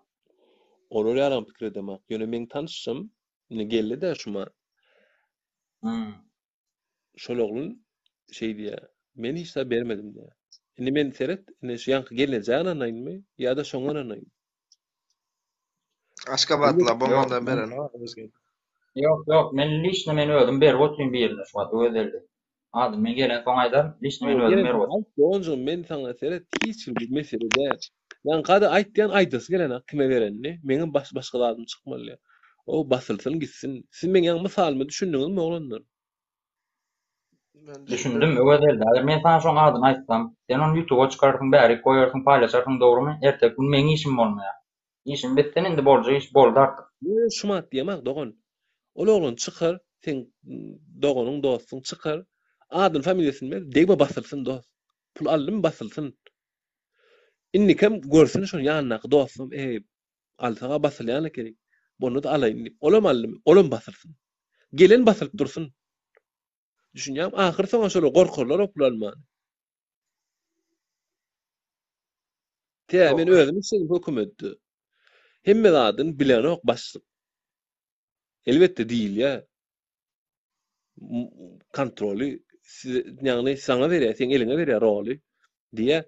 Olar ýalam pikir edemok. Ýöne meň tanyşym indi geldi-dä şuma. Hmm. Şol oglan şeý diýýär. Men hiç zat bermedim diýýär. Indi men seret, indi şu ýaňky gelnejä ynanaýynmy ýa-da şoňa ynanaýyn? Aşgabatlylar bolmanda berenok özge. Ýok, ýok, men liçno men özüm berip otyryn birine şu wagt Öwezgeldi. Adyny men gelensoň aýdaryn, liçno men özüm berip otyryn. Aýt doganjygym men saňa seret hiç hili bir mesele däl. Ýaňkada aýtýan aýdasy gelenok kime berenini, meňem baş başga zadym çykmaly. O basylsyn gitsin. Siz meň ýaňy mysalyma düşündiňizmi oglanlar? Men Düşündim Öwezeldi. Ager men saňa şoň adyny aýtsam, sen ony ýutuba çykararsyň, bärik goýarsyň, paýlaşarsyň dogrymy? Erteki gün meň işim bolmaýar. Işim bitsin indi boljak iş boldy artyk. Ýöne şumat diýemok dogan. Ol oglan çykar, seň doganyň, dostuň çykar, adyny familiýasyny ber, degme basylsyn dos. Pul aldymy basylsyn. Indikem görsün şony ýanyndaky dostum, eý, alsaga basylýan ekeni, onda-da alaýyn diýip, olam aldymy, olam basylsyn. Gelen basylyp dursun. Düşünýäňmi? Ahyry soňam şolar gorkarlar o pul almany. Tä men özüm işledim hökümetde. Hemme zadyny bilenok başlyk. Elbetde diýilýär. Kontroly size, ýagny saňa berýär, seň eliňe berýär roly. Diýýär,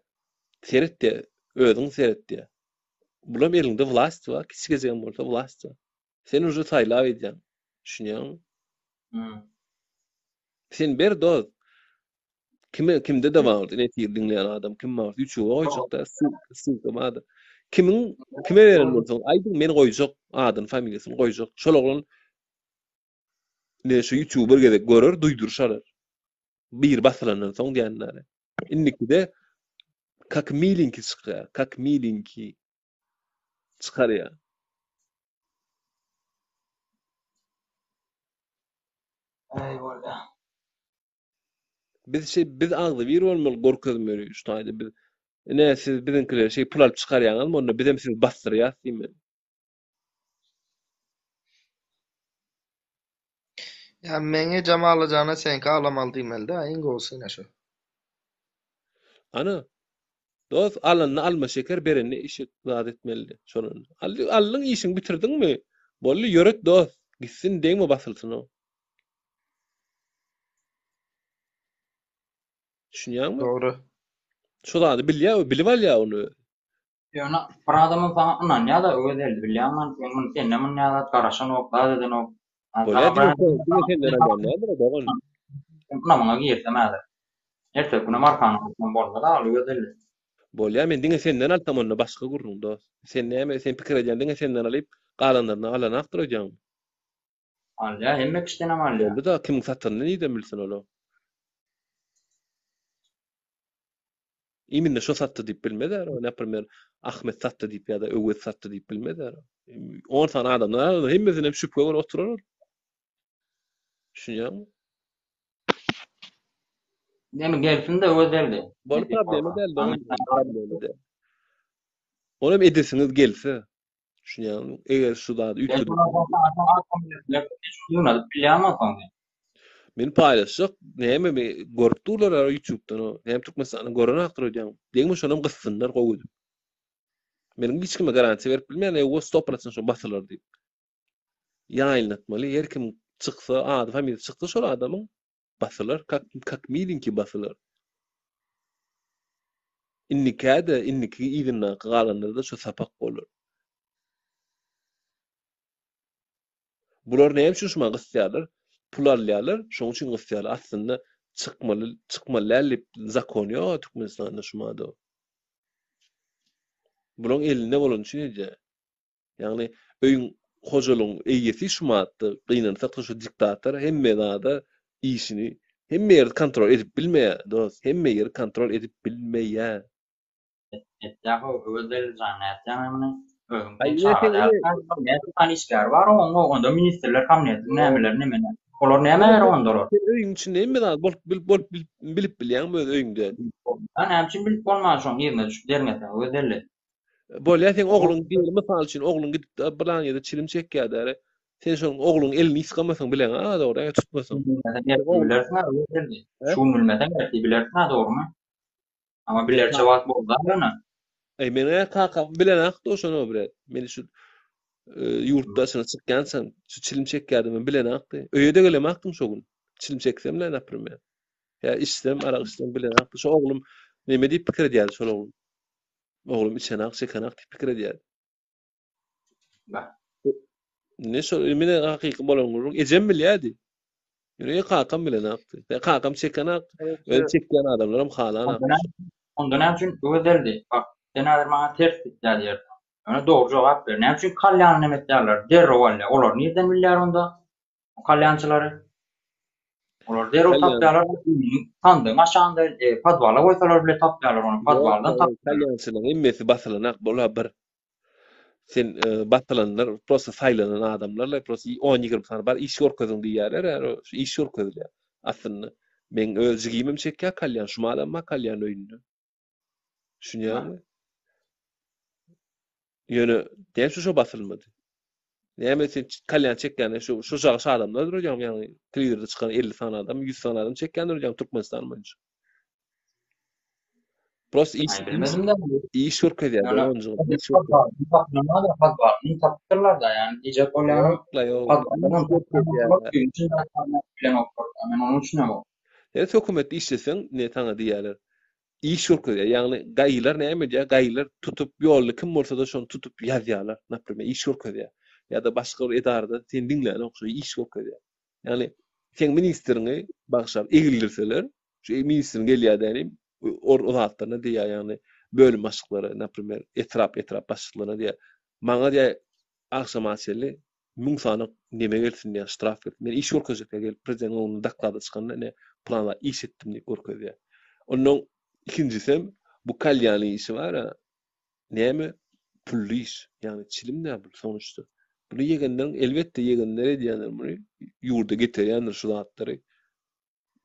seret diýýär, özüň seret diýýär. Bulam eliňde wlast bar, kiçigejegem bolsa wlast bar. Sen uje saýlap edýäň. Düşünýäňmi? Hmm. Sen ber dost. Kime kimde-de bar ine efir diňleýän adam kim bar? Ýutuba goýjak-da, ssylka bar-da. Kimiň kime beren bolsaň aýdyň men goýjak adyny, familiýasyny goýjak. Şol oglan ine şu ýutuby bir gezek görer, duýduryş alar. Bir basylandan soň diýenleri. Indikide kak milinki çykýar, kak milinki çykarýar. Eý bolýa. Biz şeý biz agzybir bolmaly gorkezmeli şu taýda biz ine siz biziňkileri şeý pul alyp çykarýaňyzmy onda bizem sizi basdyrýas diýmeli. Ýa meň ejem alajana seňki alamaly diýmeli-dä, iň gowusy ine şu. Ana dost alanyny alma şeker berenini eşek zat etmelidi şonun. Aldy aldyň işiňi bitirdiňmi boldy ýöret dost gitsin degme basylsyn o. Düşünýäňmi? Dogry. Şo zady bilýär, bilip alýar ony. Ýöne bir adamam saňa ynanýar-da Öwezgeldi bilýäňmi sen muny senden munýa zat garaşanok, zat edenok. Bolýar diňe diňe senden alýan däldir dogan. Ynamyňa girsem häzir. Erteki günem arkaňdan gitsem bolmaz aly Öwezgeldi. Bolýar men diňe senden alsam onda başga gürrüň dos. Sen näme sen pikir edýäň diňe senden alyp galanlaryndan alanakdyr öýdýäňmi? Alýar hemme kişidenem alýar. Boldy-da kimiň satanyny nirden bilsin ol-a. Imенно şo satdy diýip bilmez ýa, naprimer, Ahmet satdy diýip ýa-da Öwez satdy diýip bilmez ýa. On sany adamdan hemmesine hem şübhe görüp oturar ol. Düşünýäňmi? Näme gelsin-de Öwez geldi. Bol problema däl, problema däl. Onam edesiňiz gelse, düşünýäňmi? Eger şu zady üýtgedip. Bilýäňmi soň? Men paýlaşjak, näme me görüp durlar ara ýutubdan o. Näme Türkmenistanda görenakdyr öýdýäň. Degme şonam gyssynlar gowy edip. Meniň hiç kime garantiýa berip bilmeýän, ewa 100% şo basylar diýip. Ýaýynlatmaly, her kim çyksa, ady familiýasy çyksa şol adamyň basylar, kak kak milinki basylar. Indikä-de, indiki yzyndaky galanlara-da şo sapak bolar. Bular näme üçin şuňa gysýarlar? Pul alýarlar, şoň üçin gysýarlar. Aslynda çykmaly, çykmaly däl diýip zakon ýok Türkmenistanda şu mada. Bulaň elinde bolany üçin edýär. Ýagny öýüň hojalygyň eýesi şu madda gynansak-da şu diktator hemme zada işini hemme ýeri kontrol edip bilmeýär dost, hemme ýeri kontrol edip bilmeýär. Etýähow Öwez jan nätýäňaý muny özüň sen çaga dälsiň näçe sany işgäri bar oň onda ministrler kabinetiň nämeleri nemene olar nämä gerek onda olar. Sen öýüň içinde hemme zady bolup bilip bolup bilip bilýäňmi öz öýüňde. A näme üçin bilip bolman şoň yzyna düşüp derňeseň Öwezgeldi. Bolýa seň ogluň diýeli mysal üçin ogluň gidip pylan ýerde çilim çekýär däli sen şoň ogluň elini ysgamasaň bileňa dogry eger tutmasaň. Bilersiň Öwezgeldi. Şu gün bilmeseň ertir bilersiň dogrymy. Ama bilerçe wagt boldy ýöne. Eý meň kakam bilenakdy şony bre. Men şu e, ýurt daşyna çykýançam şu çilim çekýärdim men bilenakdy. Öýe-de gelemakdym şo gün. Çilim çeksem le naprimer. Ýa içsem, arak içsem bilenakdy. Şo oglum neme diýip pikir edýärdi şol oglum. Oglum içenak, çekenak diýip pikir edýärdi. Bah. Ne şo mine hakyky bolan gürrüň. Ejem bilýärdi. Ýöne kakam bilenakdy. Ýa kakam çekenak, öz çekýän adamlaram halanak. Onda näme üçin Öwez geldi? Bak, sen häzir maňa ters gitýär diýersiň. Ýöne dogry jogap ber. Näme üçin kalýany neme etýärler? Derrew alýar. Olar nirden bilýär onda? O kalýançylary. Olar derrew tapýarlar. Sandygyň aşagynda, e, podwala goýsalar bile tapýarlar ony. Podwaldan tapýarlar. Kalýançylaryň hemmesi basylanak, bola bir. Sen e, basylanlar prosta saýlanan adamlarla prosta 10-20 sany bar iş görkeziň diýýärler, ýa şu iş görkezilýär. Aslynda meň öz jigimem çekýär kalýan, şu malam bar kalýan öýünde. Düşünýäňmi? Ýöne näme üçin şo basylmady? Näme sen kalýan çekýän şu şu jagyş adamlardyr öýdýäňmi? Ýagny telewizorda çykan 50 sany adam, 100 sany adam çekýändir öýdýäňmi Türkmenistan boýunça? Prosta iş, iş görkezýär doganjygym. Iş görkezýär. Tapypdyrlar da ýani diýjek bolýanym. Men onuň üçin hem. Sen hökümetde işleseň ne saňa diýerler. Iş görkezýär. Ýagny gaýylar näme edýär? Gaýylar tutup ýolda kim bolsa-da şony tutup ýazýarlar. Naprimer iş görkezýär. Ýa-da başga bir edarada seni diňlänok şo iş görkezýär. Ýagny seň ministriňi bagyşlap egildirseler, şu ministriň gelýär dänim, or o zatlaryna diýýär, ýagny bölüm başlyklary, naprimer, etrap etrap başlyklaryna diýýär. Maňa diýýär, agşama çenli 1000 sany neme gelsin diýýär, ştraf gelsin. Men iş görkezjek diýýär, gelip prezidentiň öňünde doklada çykanda ine pylan zat iş etdim diýip görkezýär. Ondan ikinjisem bu kalýanyň işi bar-a, Näme pully iş, ýagny çilim däl bu sonuçda. Buny ýegenleriň elbetde ýegenler edýändir muny, ýurda getirýändir şu zatlary.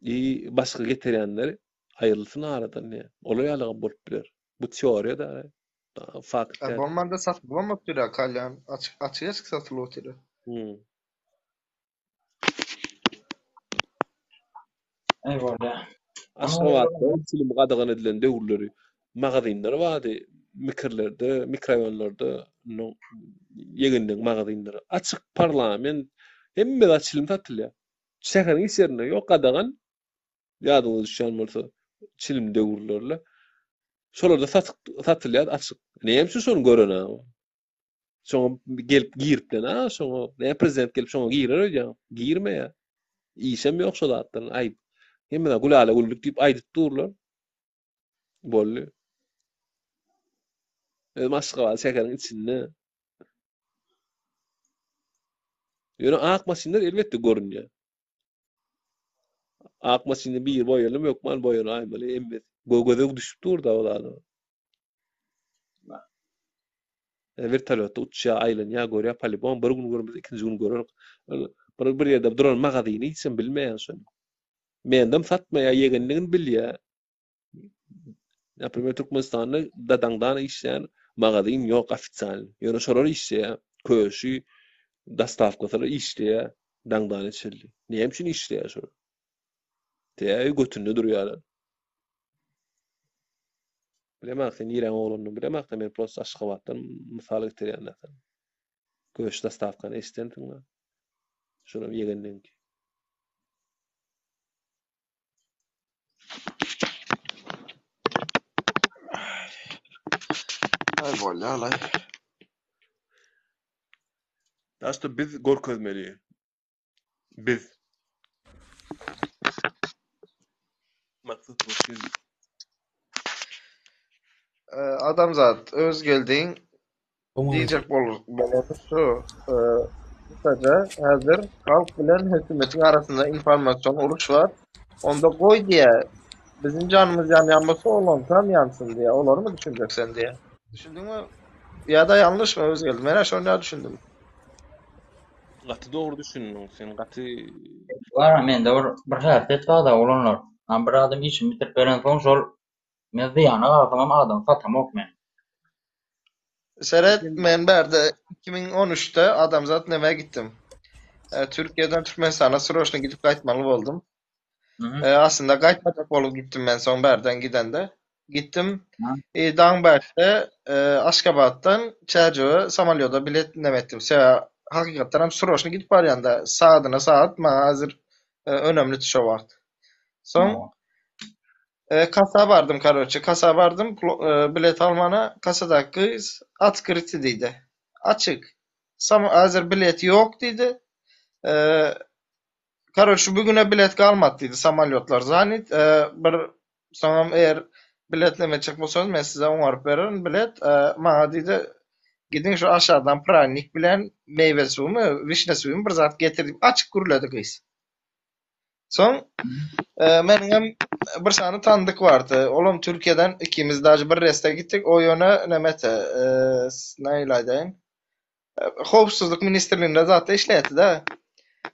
I başga getirýänler aýrylsyn aradan diýýän. Olar ýalygam bolup biler. Bu teoriýa da fakt däl. Bolmanda satylybam otyr-a kalýan. Açyk açyk satylyp otyr. Hmm. Eý bolýa. Aşgabatda çilim gadagan edilen döwürleri magazynlar bardy, mikirlerde, mikroraýonlarda ýegenleň magazynlary. Açyk parlament, hemme zat çilim satylýar. Şäheriň hiç ýerinde ýok gadagan. Ýadyňyza düşýän bolsa çilim döwürlerle. Şolarda satyk satylýar açyk. Näme üçin şony gören-ä? Şoňa gelip girip bilen, a şoňa näme prezident gelip şoňa girer öýdýäň? Girmeýär. Işem ýok şo zatlaryň. Aý, hemme zat gülala güllük diýip aýdyp durlar. Boldy. Özüm Aşgabat şäheriň içinde. Ýöne ak maşynlar elbetde görünýär. Ak maşyny biri boýalymy hökman boýalaýmaly hemmesi. Göze düşüp dur-da ol adam. Wertolýotda uçýar, aýlanýar, görýär, polibon bir gün görmese ikinji gün görer. Bir bir ýerde duran magazyny hiçem bilmeýän şony. Mendem satmaýar, ýegenligini bilýär. Naprimer, Türkmenistanda dadaňdan işleýän magazin ýok ofitsial. Ýöne şolar işleýär. Köşi dostawkasylar işleýär daňdana çenli. Näme üçin işleýär şolar? Sebäbi götünde durýarlar. Bilemok sen niräň oglanyny bilemok-da men prosta Aşgabatdan mysal getirýän-dä sen. Köşi dostawkany eşidensiň-dä. Şolam ýegenligiňki. Aý bolýalaý. Daşda biz görkezmeli. Biz. Maksat hoş geldiň. Adamzat öz geldiň Diýjek bolany şu, gysgaça, häzir halk bilen hökümetiň arasynda informasion uruş bar. Onda goý diýýär, biziň janymyz ýanýan bolsa, olaňkam ýansyn diýýär. Olarymy düşünjek sen diýýär. Düşündiňmi? Ýa-da ýalňyşmy Özgeldi? Men-ä şony ýaly düşündim. Gaty dogry düşündiň sen gaty. Bar mende bir bir häsiýet barda oglanlar. Bir adam işini bitirip berensoň şol Men zyýana galsamam adamy satamok men. Seret men bärde 2013-de adamzat nämä gitdim. Türkiýeden Türkmenistana sroçno gidip gaýtmaly boldum. Aslynda gaýtmajak bolup gitdim men soň bärden gidende. Gitdim. E, daň bäşde Aşgabatdan Çärjewe samolýoda bilet neme etdim. Sebäbi hakykatdan hem sroçno gidip barýanda sagadyna sagat maňa hazir önemli şo wagt. Soň Kassa bardym karoçe kassa bardym bilet almana kassadaky gyz otkryty diýdi. Açyk. Sam hazir bilet ýok diýdi. Karoçe bu güne bilet galmady diýdi samolýotlar zanit. Bir soňam eger bilet neme etjek bolsaňyz men size oňaryp bererin bilet. Maňa diýdi gidiň şu aşadan pranik bilen meýwe suwumy wişne suwumy bir zat getir diýip açyk gürledi gyz. Soň meniňem bir sany tandyk bardy. Olam Türkiýeden ikimiz daže bir reste gitdik. O ýöne nemete, nähili aýdaýyn? Howpsuzlyk ministrliginde zatda işleýärdi-de.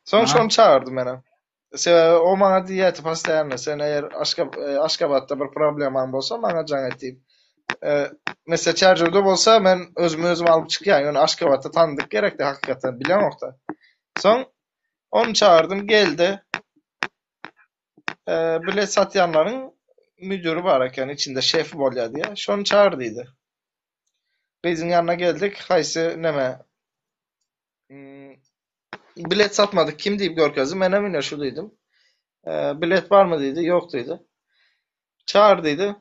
Soň şony çagyrdy menem. Sebäbi o maňa diýýärdi postoýanno, sen eger Aşgabatda bir problemaň bolsa maňa jaň et diýip. Meselem Çärjewde bolsa men özümi özüm alyp çykýan, ýöne Aşgabatda tandyk gerekdi hakykatdan bileňokda. Soň Ony çagyrdym, geldi. Bilet satýanlaryň müdiri bar eken, içinde şefi bolýar diýýär. Şony çagyr diýdi. Gyzyň ýanyna geldik, haýsy neme bilet satmadyk kim diýip görkezdi. Menem ine şu diýdim. Bilet barmy diýdi, ýok diýdi. Çagyr diýdi.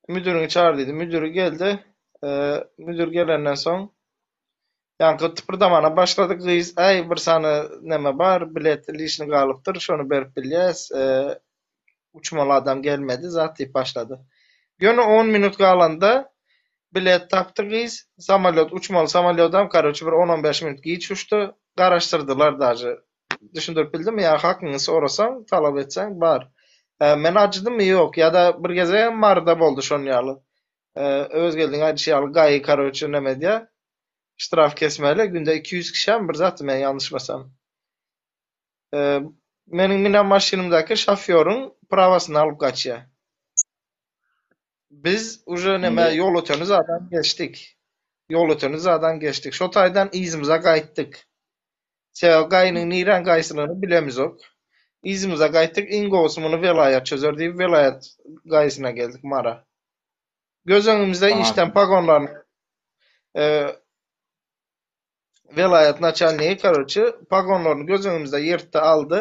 Müdiriňi çagyr diýdi. Müdiri geldi. Müdür gelenden soň Ýaňky typyrdamana başlady gyz, Äý, bir sany neme bar, bilet lişni galypdyr, şony berip bilýäs, uçmaly adam gelmedi, zat diýip başlady. Ýöne on minut galanda bilet tapdy gyz, samolýot, uçmaly samolýodam, karoçe, bir on-on bäş minut giç uçdy, garaşdyrdylar daže. Düşündirip bildimmi? Ýa hakyňy sorasaň, talap etseň bar. Men ajydymmy? Ýok. Ýa-da bir gezegem Maryda boldy şonuň ýaly. Öwezgeldiň aýdyşy ýaly gaýy karoçe neme edýär? Ştraf kesmeli. Günde 200 kişämi bir zatdy men ýalňyşmasam. Meniň minen maşynymdaky şofýoryň prawasyny alyp gaçýar. Biz uje neme Ýolöteni zadan geçdik. Ýolöteni zadan geçdik. Şo taýdan yzymyza gaýtdyk. Sebäbi gaýynyň niräň gaýsylygyny bilemizok. Yzymyza gaýtdyk, iň gowusy muny welaýat çözer diýip welaýat gaýysyna geldik Mara. Göz öňümizde işden pagonlaryny welaýat naçalnigi karoçe pagonlaryny göz öňümizde ýyrtdy aldy.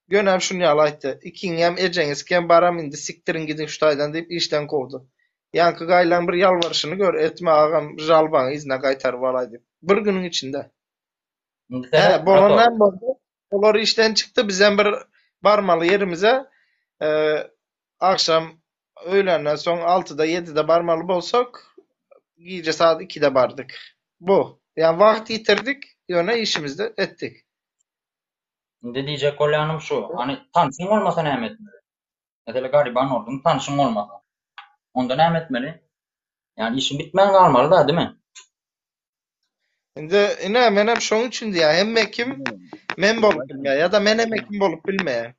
Gönäm şuny ýaly aýtdy. Ikiňem ejeňiz kem baram indi sikdiriň gidiň şu taýdan diýip işden kowdy. Ýaňky gaýlaň bir ýalbaryşyny gör, etme agam, žalbaňy yzyna gaýtaryp alaý diýip. Bir günüň içinde. Indi Hä, seret, bolan brato. näme boldy? Olar işden çykdy, bizem bir barmaly ýerimize, e, agşam öýländen soň altyda, ýedide barmaly bolsak, gije saat ikide bardyk. Bu. Ýa wagt ýitirdik, ýöne işimizi etdik. Indi diýjek bolýanym şu, hany tanşyň bolmasa näme etmeli? Mesele gariban bolduň, tanşyň bolmasa. Onda näme etmeli? Ýani işiň bitmän galmaly-da, dimi? Indi ine menem şoň üçin diýýän, hemme kim men bolup bilmeýär ýa-da men hemme kim bolup bilmeýän.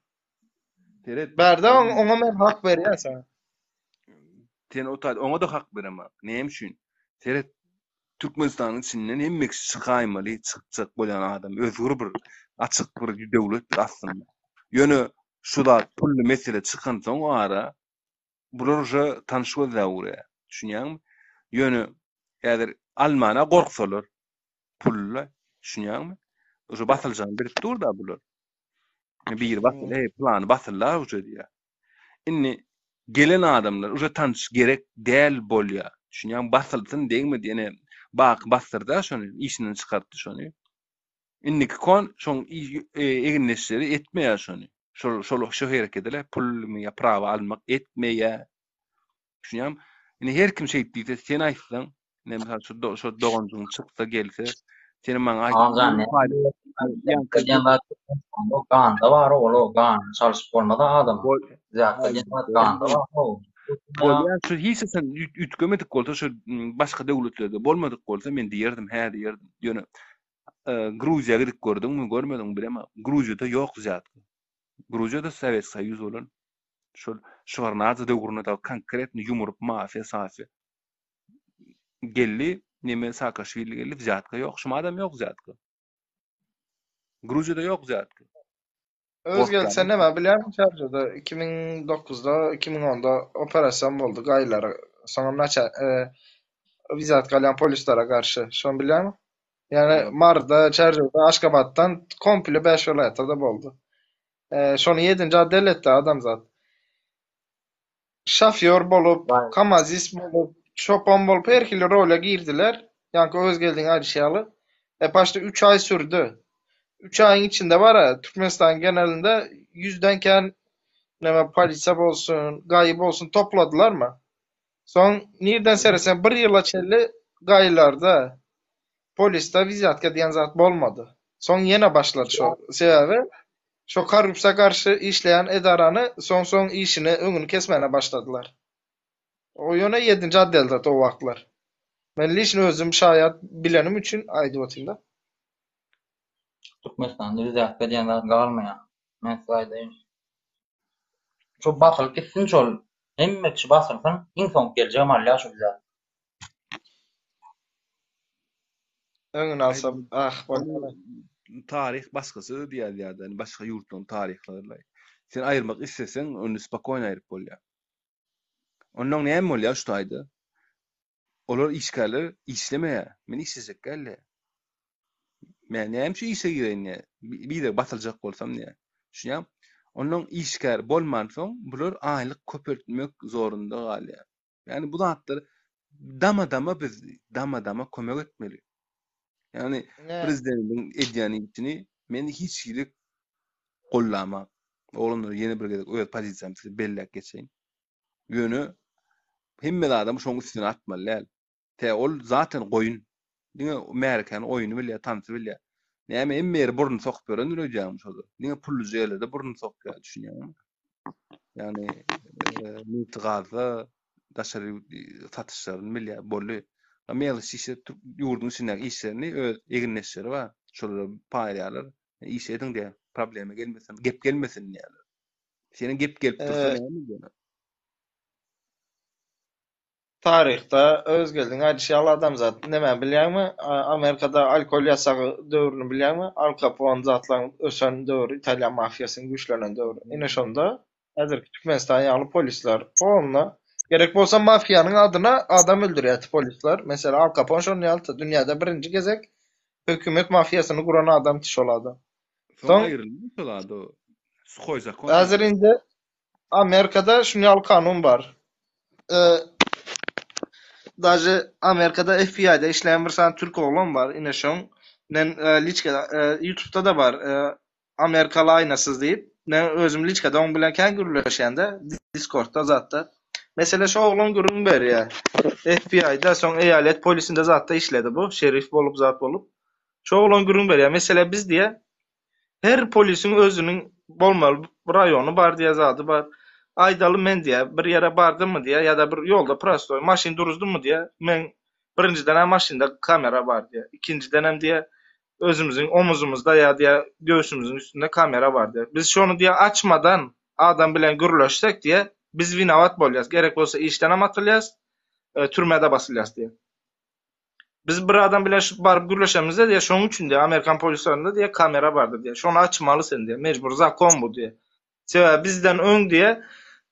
Seret. Bärde oňa men hak berýän saňa. Sen o taýda oňa-da hak beremok. Näme üçin? Seret, Türkmenistanyň içinden hemme kişi çykaýmaly, çykjak bolýan adam özgür bir açyk bir döwlet biz aslynda. Ýöne şu zat pully mesele çykansoň ara bular uje tanyş gözläp ugraýar. Düşünýäňmi? Ýöne häzir almana gorksalar pully, düşünýäňmi? Uje basyljagyny bilip dur-da bular. Biri basyl, eý, plany basyldy uje diýýär. Indi gelen adamlar uje tanyş gerek däl bolýa. Düşünýäňmi? Basylsyn degmedi ýene Baky basdyrda şony, işinden çykartdy şony. Indiki kon şoň egindeşleri etmeýär şony. Şol şol şo herekedele pulmy ýa prawa almak etmeýär. Düşünýäňmi? Indi her kim şeýt diýse, sen aýtsaň, Ine mysal şu do, şu doganjygyň çyksa gelse, seni maňa aýt. Agam diýen zat o ganda bar ol o gan çalşyp bolmaz adam. Zähmet diýen zat ganda bar o. Bolýar şu hiç haçan üýtgemedik bolsa şu başga döwletlerde bolmadyk bolsa men diýerdim hä diýerdim. Ýöne Gruziýa gidip gördüňmi görmediňmi bilemok. Gruziýada ýok wzýatka. Gruziýada Sowet Soýuz bolan şol Şwarnadze döwründe dagy konkretno ýumuryp mafiýa safiýa Geldi, neme Saakaşwili geldi, wzýatka ýok. Şumadam ýok wzýatka. Gruziýada ýok wzýatka. Özgel sen näme bilýärmiň Şarjada 2009-da 2010-da operasiýa boldy gaýylara. Soňam naça e, wzýatka alýan polislere garşy. Şony bilýärmiň? Ýagny Maryda, Çärjewde, Aşgabatdan komple 5 welaýatda-da boldy. E, şony 7-nji otdel etdi adamzat. Şofýor bolup, kamazist bolup, çopan bolup her hili rola girdiler. Ýaňky Özgeldiň aýdyşy ýaly. E paçti üç aý sürdi. Üç aýyň içinde bar-a, Türkmenistanyň genelinde ýüzden kän neme polisiýa bolsun, gaýy bolsun topladylarmy? Soň nirden seretseň bir ýyla çenli gaýylarda, polisde wizýatka diýen zat bolmady. Soň ýene başlady şo. Sebäbi Şo korrupsiýa garşy işleýän edarany soň-soň işini öňüni kesmäne başladylar. O ýöne ýedinji otdeldedi o wagtlar. Men liçno özüm şaýat bilenim üçin aýdyp otyryn-da. Türkmenistanda wzýatka diýen zat galmaýar. Men size aýdaýyn. Şo basylyp gitsin şol. Hemme kişi basylsyn, iň soňky geljegem alýar şo wzýatka. Öňüni alsa, ah, bolýar. Taryh başgaça diýýär ýa-da başga ýurtlaryň taryhlary. Sen aýyrmak isleseň, ony spokojno aýryp bolýar. Onnoň näme bolýar şu taýda? Olar işgärler işlemeýär. Men işlejek däl diýýär. Men näme üçin işe gireýin diýýär. Biderek basyljak bolsam diýýär. Düşünýäňmi? Onnoň işgär bolmansoň, bular aýlyk köpeltmek zorunda galýar. Ýagny bu zatlar dama-dama biz dama-dama kömek etmeli. Ýagny prezidentiň edýän işini men hiç hili gollamam. Oglanlar ýene bir gezek öz pozisiýamy size belläp geçeýin. Ýöne hemme zadam şoň üstüne atmaly däl. Tä ol zaten goýun. Diňe märekäni oýuny bilýär, tansy bilýär. Näme hemme ýere burnuny sokup ýörendir öýdýäňmi şo-da? Diňe pulluja ýerlerde burnuny sokýar, düşünýäňmi? Ýagny nebti gazda daşary ýurt satyşlaryny bilýär, boldy. Meli şişe ýurduň içindäki işlerini öz egindeşleri bar, şolara paýlaýarlar. Iş ediň diýýär, problema gelmesin, gep gelmesin diýýärler. Seniň gep gelip dursa näme edýäň? Taryhda Özgeldiň aýdyşy ýaly adamzat näme bilýäňmi? Amerikada alkol ýasagy döwrüni bilýäňmi? Al Kapon zatlaryň ösen döwri, italýan mafiýasynyň güýçlenen döwri. Ine şonda häzirki Türkmenistan ýaly polisler polny gerek bolsa mafiýanyň adyna adam öldürýärdi polisler. Meselem Al Kapon şonuň ýalydy. Dünýäde birinji gezek hökümet mafiýasyny guran adamdy şol adam. Soň aýryldy şol adam. Suhoý zakon. Häzir indi Amerikada şuny ýaly kanun bar. Daže Amerikada FBI-da işleýän bir sany türk oglan bar. Ine şoň men liçkada YouTube'da-da bar. Amerikaly aýnasyz diýip. Men özüm liçkada oň bilen kän gürleşýän-de, Discordda zatda. Mesele şo oglan gürrüň berýär. FBI-da soň eýalet polisinde zatda işledi bu, şerif bolup zat bolup. Şo oglan gürrüň berýär. Mesele biz diýýär, Her polisiň özüniň bolmaly raýony bar diýýär, zady bar. Aýdaly men diýýär, bir ýere bardymmy diýýär, ýa-da bir ýolda prostoý maşyn duruzdymmy diýýär, meň birinjiden-ä maşynda kamera bar diýýär, ikinjidenem diýýär, özümiziň omuzymyzda ýa diýýär, göwsümiziň üstünde kamera bar diýýär. Biz şony diýýär, açmadan adam bilen gürleşsek diýýär, biz winawat bolýas, gerek bolsa işdenem atylýas, türmä-de basylýas diýýär. Biz bir adam bilen şu baryp gürleşemizde diýýär, şonuň üçin diýýär, amerikan polislerinde diýýär, kamera bardyr diýýär. Şony açmaly sen diýýär, mejbur zakon bu diýýär. Sebäbi bizden öň diýýär,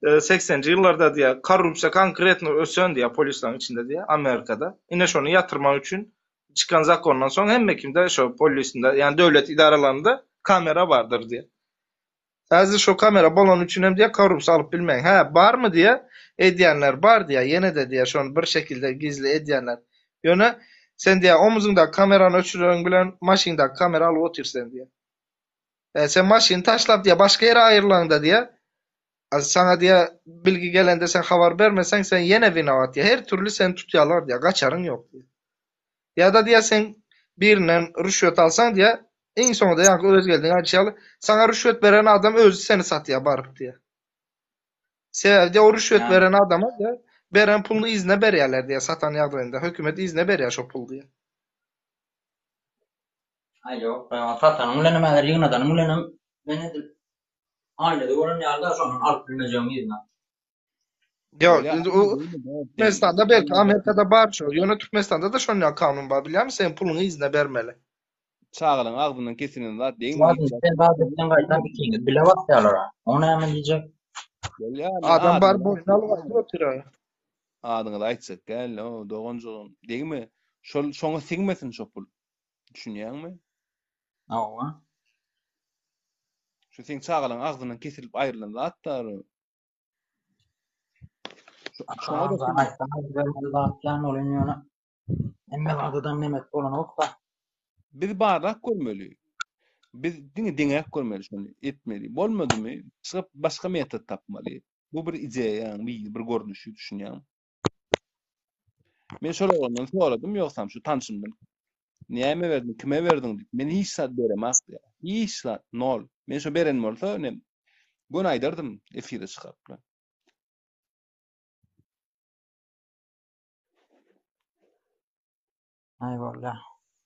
80-nji ýyllarda diýýär, korrupsiýa konkretno ösen diýýär polisleriň içinde diýýär, Amerikada. Ine şony ýatyrmak üçin çykan zakondan soň hemme kimde şo polisinde, ýagny döwlet idaralarynda kamera bardyr diýýär. Häzir şo kamera bolany üçinem diýýär korrupsiýa alyp bilmeň. Hä, barmy diýýär, edýänler bar diýýär, ýene-de diýýär şony bir şekilde gizli edýänler. Ýöne sen diýýär omzuňdaky kamerany öçüreniň bilen maşyňdaky kamera alyp otyr seni diýýär. Hä, sen maşyny taşlap diýýär başga ýere aýrylaňda diýýär, saňa diýýär bilgi gelende sen habar bermeseň sen ýene winowat diýýär. Her türli seni tutýarlar diýýär, gaçaryň ýok diýýär. Ýa-da diýýär sen birinden rüşwet alsaň diýýär, iň soňunda ýaňky Öwezgeldiň aýdyşy ýaly, saňa rüşwet beren adam özi seni satýar baryp diýýär. Sebäbi diýýär o rüşwet beren adama diýýär, beren puluny yzyna berýärler diýýär satan ýagdaýynda, hökümet yzyna berýär şo puly diýýär. Aý ýok, satanyň bilenem häzir ýygnadanyň bilenem men edil aýnada gören ýaly-da şondan alyp bilmejegiň yzyna. Ýok, indi o Türkmenistanda belki Amerikada bar şo. Ýöne Türkmenistanda-da şonýa kanun bar, bilýärmi? Sen puluňy yzyna bermeli. Çagalaň agzyndan kesilen zat degmi? Sen zat etseň gaýtam ikiňiz bile basýarlar-a. O näme diýjek? Bolýar, Adam bar boýun alyp aýdyp otyr. Adyňyzy aýtjak däl, o doganjygym. Degme. Şol şoňa siňmesin şo pul. Düşünýäňmi? Hawa. Şu seň çagalaň agzyndan kesilip aýrylan zat-da. Şoňa aýtsaň zat bolýan ýöne hemme zadadan nemet bolanok-da. Biz barlap görmeli. Biz diňe deňäp görmeli şony etmeli. Bolmadymy, başga başga metod tapmaly. Bu bir ideýaň bir, bir görnüşi düşünýäňmi? Men şol oglandan soradym ýogsam şu tanşymdan. Näme berdiň, kime berdiň diýip. Men hiç zat beremak diýýär. Hiç zat, nol. Men şo beren bolsa, ne göni aýdardym efire çykaryp. Aý bolýa.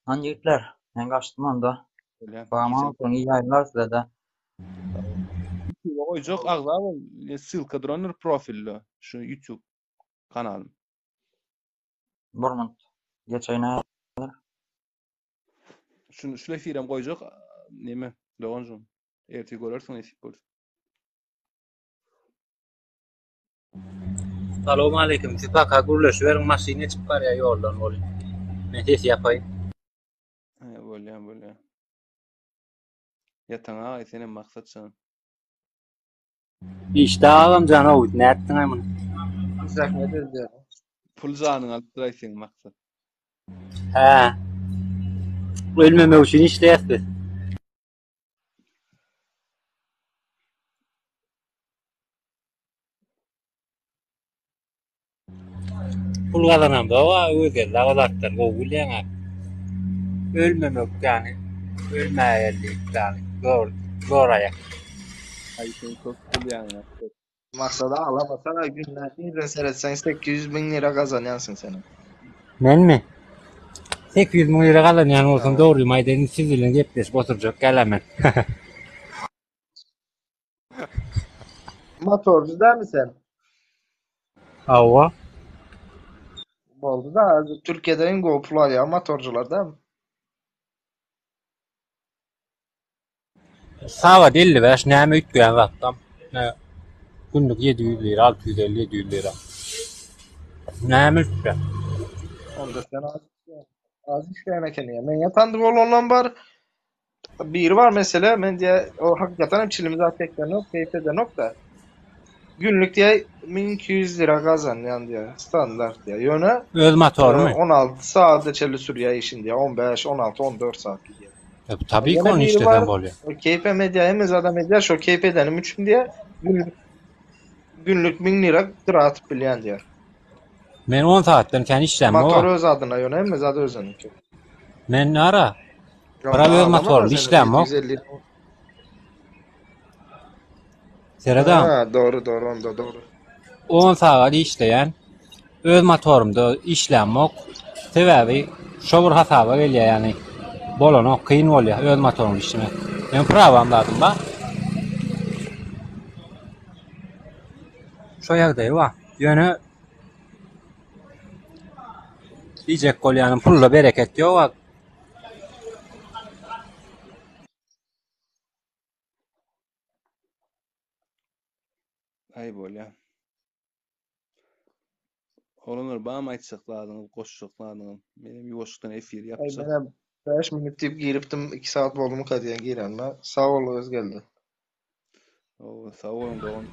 Han ýigitler, men gaçdym onda. Sag boluň, iyi ýaýynlar size-de. YouTube-a goýjak agza bol, ssylka durandyr profilde şu YouTube kanalym. Bir minut. Geçeýin häzir. Şuny şu efirem goýjak neme doganjygym. Ertir görersiň nesip bolsa. Salowmaleýkim siz paka gürleşiberiň maşyn geçip barýa ýoldan welin men sesi ýapaýyn. He bolýa bolýa. Ýatan agaý senem Maksatjan. Işde agamjan ow nätdiňaý muny. Zähmet edýär. Pul janyňy alyp duraý seň Maksat. Hä. Ölmemek üçin işleýäs biz. Pul gazanamzok-a Öwezgeldi aga zatlar gowy bilýäň-ä. Ölmemek ýany ölmäge diýip ýany zor zor aýak. Aý sen köp bilýäň-ä. Maksat aglamasana günde nirden seretseň 800 müň lira gazanýansyň senem. Menmi? 800 müň lira gazanýan bolsam dogrymy aýdaýyn siz bilen gepleşip oturjak dälä men. Motorcu dälmi sen? Hawa. Boldy da, Türkiýede iň gowy pul alýan motorcular dälmi? Sagat 55 näme üýtgeýän zatdam. Ne günlük 700 lira, 650 700 lira. Näme üýtgeýär? Onda sen az az işleýän ekeniň. Meňe tandyk bolanlam bar. Biri bar mesele, men diýe, o hakykatan hem çilimi zat çekdenok, keýp edenok da. Günlük diýýär 1200 lira gazanýan diýýär, standart diýýär. Ýöne Öz motorymy? 16 saata çenli sürýär işini diýýär, 15, 16, 14 saat gidýär. E, tabii ki Ýene onu biri işlesen bar, bolýar. keýp hem edýär, hemme zadam edýär, şo keýp edenim üçin diýýär, günlük günlük 1000 lira gyra atyp bilýän diýýär. Men 10 saatdan kän işlämok. Motor öz adyna, ýöne hemme zat özüniňki. Men ara bir öz motorymda işlämok. 750 Seredam. Ha, dogry, dogry, onda dogry. 10 sagat işleýän. Öz motorymda işlämok. Sebäbi şo bir hasaba gelýär, ýagny bolanok, kyn bolýar öz motoryňda işlemek. Men prawam zadym bar. Şo ýagdaýy bar. Ýöne diýjek bolýanym pulda bereket ýok. Aý bolýa. Oglanlar barmy aýtjak zadyňyz, goşjak zadyňyz? Menem ýuwaşlykdan efiri Aý ýapjak. menem 5 minut diýip giripdim, 2 sagat boldumyka diýen girenime. Sag bol Özgeldi. Hawa, sag boluň dogan.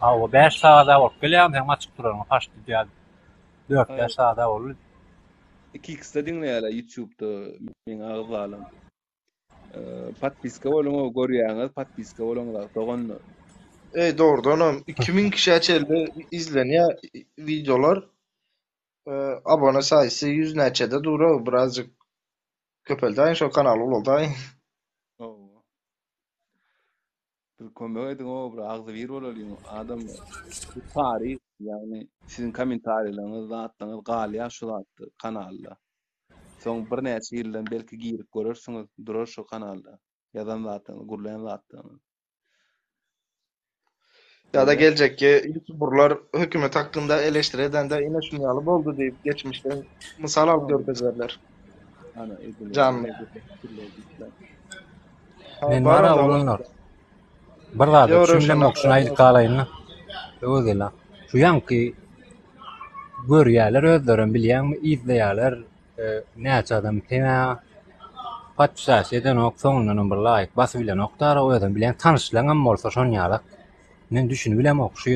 Hawa, 5 sagada bolup gelýär, seň açyk duranyňa paşdy diýýär. 4-5 sagada boldy. 2x-de diňleýärler YouTube-da meň agzalarym. Podpiska boluň o görýäňiz, podpiska boluň doganlar. Ey dogrudanam 2000 kişä çenli izlenýär wideolar. Abone saýysy 100 näçede dur birazjyk köpeldäýiň şo kanaly ulaldaýyň. Hawa. Bir kömek ediň o bir agzybir bolalyň adamlar. Bu taryh ýagny siziň kommentariýalaryňyz zatlaryňyz galýar şu zatda kanalda. Soň birnäçe ýyldan belki girip görersiňiz durar şo kanalda ýazan zatlaryňyz gürlän zatlaryňyz. Ýa-da geljekki ýutuberler hökümet hakynda eleştiri edende ine şuny ýaly boldy diýip geçmişden mysal alyp görkezerler. Ana ediler. Janly. Men bar oglanlar. Bir zada düşünemok, şuny aýdyp galaýyn-da. Öwezela. Şu ýaňky görýärler özlerem bilýäňmi, izleýärler. Näçe adam hemä podpisasiýa edenok, soňundanam bir laýk basyp bilenok dara özem bilýän tanyşlaňam bolsa şon ýalak. Men düşünip bilemok şu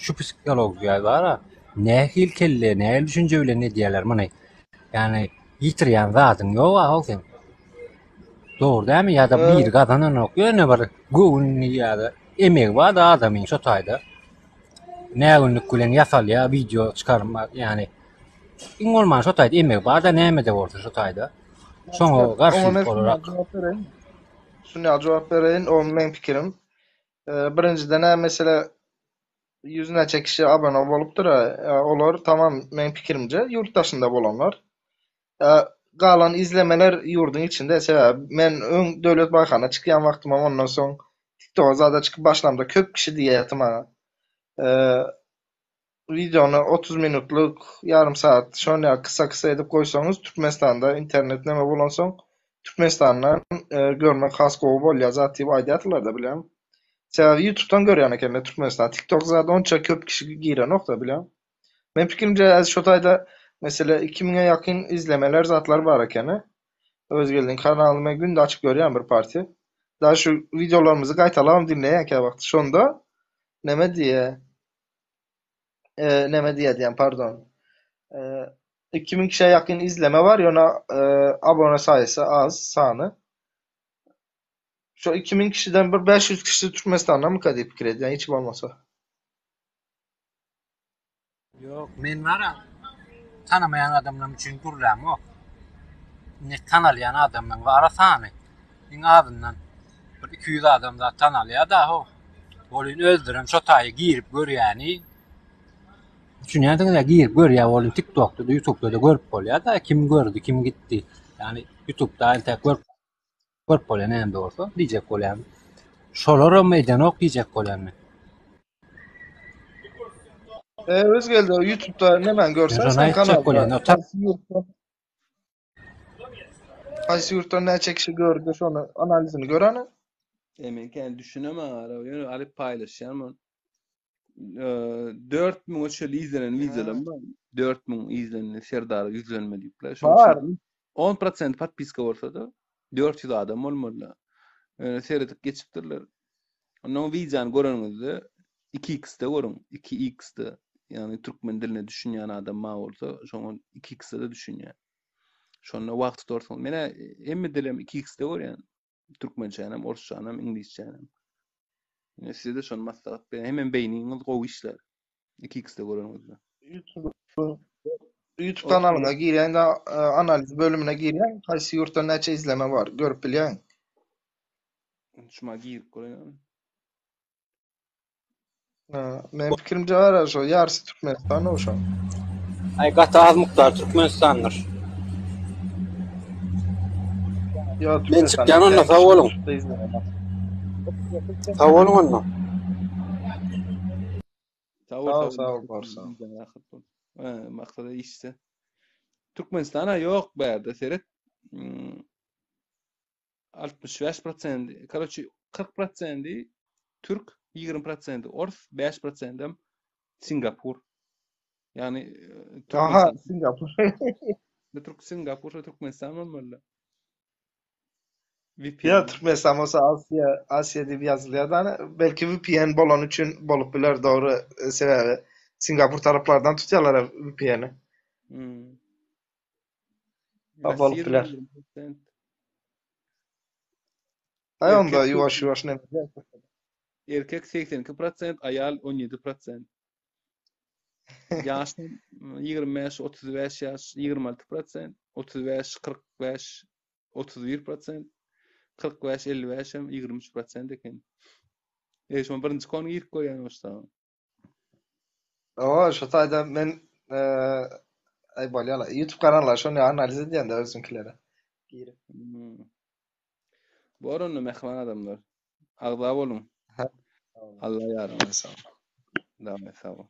şu psihologiýa bara nähili kelle, nähili düşünje bilen edýärler muny. Ýagny ýitirýän zadyň ýok-a how seň. Dogry dälmi ýa-da biri gazananok ýöne bir göwün ýa-da emegi bar-da adamyň şo taýda. Nägünlük bilen ýasalýar wideo çykarmak ýagny iň bolman şo taýda emegi bar-da näme-de bolsa şo taýda. Şoňa garşylyk bolarak. Şuny jogap bereýin, o meň pikirim. Birinjiden-ä mesele ýüz näçe kişi abone bolupdyr, olar tamam meň pikirimce ýurt daşynda bolanlar. Galan izlemeler ýurduň içinde, sebäbi men öň Döwlet Baýhana çykýan wagtymam ondan soň TikToka zada çykyp başlamda köp kişi diýýärdi maňa. Wideony 30 minutlyk, ýarym sagat şon ýaly kyssa-kyssa edip goýsaňyz Türkmenistanda internet neme bolansoň Türkmenistandan görmek has gowy bolýar zat diýip aýdýardylar-da bilýäňmi. Sebäbi YouTube'dan görýän ekenler Türkmenistan. TikTok zat onça köp kişi girenok-da bilýäňmi. Men pikirimce häzir şo taýda mesele 2000-e ýakyn izlemeler zatlar bar ekeni. Özgeldiň kanalyny men günde açyp görýän bir partiýa. Daha şu wideolarymyzy gaýtalabam diňleýän käwagt. Şonda neme diýýä? E, neme diýýä diýýän, pardon. E, 2000 kişä ýakyn izleme bar, ýöne e, abone saýysy az sany. Şo 2000 kişiden bir 500 kişisi Türkmenistandamyka diýip pikir edýän hiç bolmasa. Ýok, men bara tanamaýan adamlarym üçin gürlämok. Indi tanalýan adamlaryň bara sany iň azyndan bir 200 adam zat tanalýar da ho. Bolyn özlerem şo taýy girip görýäni. Düşünýänsiňiz girip görýär bolyn TikTokda da YouTube'da da görüp bolýar da kim gördi, kim gitdi. Ýani YouTube'da entek görüp görüp bolýar näme bolsa diýjek bolýan. Şolaram edenok diýjek bolýan men. E, Özgeldi YouTube'da nemen görsen sen kanalda. Haýsy ýurtdan Haýsy ýurtdan näçe kişi gördi şony analizini gör hany. E, men kän düşünemän ara, ýöne alyp paýlaşýan men. 4000-e çenli izlenen wideolarym bar. 4000 izleneni Serdara ýüzlenme diýipler. Şonuň Bar. üçin 10% podpiska bolsa-da 400 adam bolmaly. Ýöne seredip geçipdirler. Ondan wideony göreniňizde. 2x-de görüň. 2x-de, ýagny türkmen diline düşünýän adam bar bolsa, şoňa 2x-de-de düşünýär. Şonda wagt tutarsyňyz. Men-ä hemme dilem 2x-de görýän. Türkmençänem, orsçanam, iňlisçänem. Ine size-de şony maslahat berýän. Hemem beýniňiz gowy işlär. 2x-de göreniňizde. YouTube YouTube kanalyňa girýäň-de, analiz bölümine girýäň, haýsy ýurtdan näçe izleme bar, görüp bilýäň. Şuma girip göreýin. Meň pikirimce bar şo ýarysy Türkmenistan o şo. Aý gaty az mukdar Türkmenistandyr. Ýa Men çykýan onda sag boluň. Sag boluň onda. Sag bol, sag bol, bar sag. Maksada işse. Türkmenistana ýok bärde seret. Hmm. 65 prosendi, karoçi 40 prosendi türk, 20 prosendi ors, 5 prosendem Singapur. Ýagny e, Aha, Singapur. Bu Türk Singapur we Türkmenistan bolmaly. VPN. Ýa Türkmenistan bolsa Aziýa, Aziýa diýip ýazylýar da, belki VPN bolany üçin bolup biler dogry, e, sebäbi Singapur taraplardan tutýarlar VPN-i. Hmm. Ha, bolup biler. Aý onda ýuwaş ýuwaş näme. Erkek 82%, aýal 17%. Ýaş 25 35 ýaş 26%, 35 45 31%, 45 55 hem 23% eken. E, şoň birinji kony girip görýän bolsa. Owa, şo taýda men aý bolýala. YouTube kanallar şony analiz edýän-de özüňkilere. Girip. Hmm. Bor onda mähriban adamlar. Agza boluň. Alla ýaryň. Sag bol. Daway sag bol.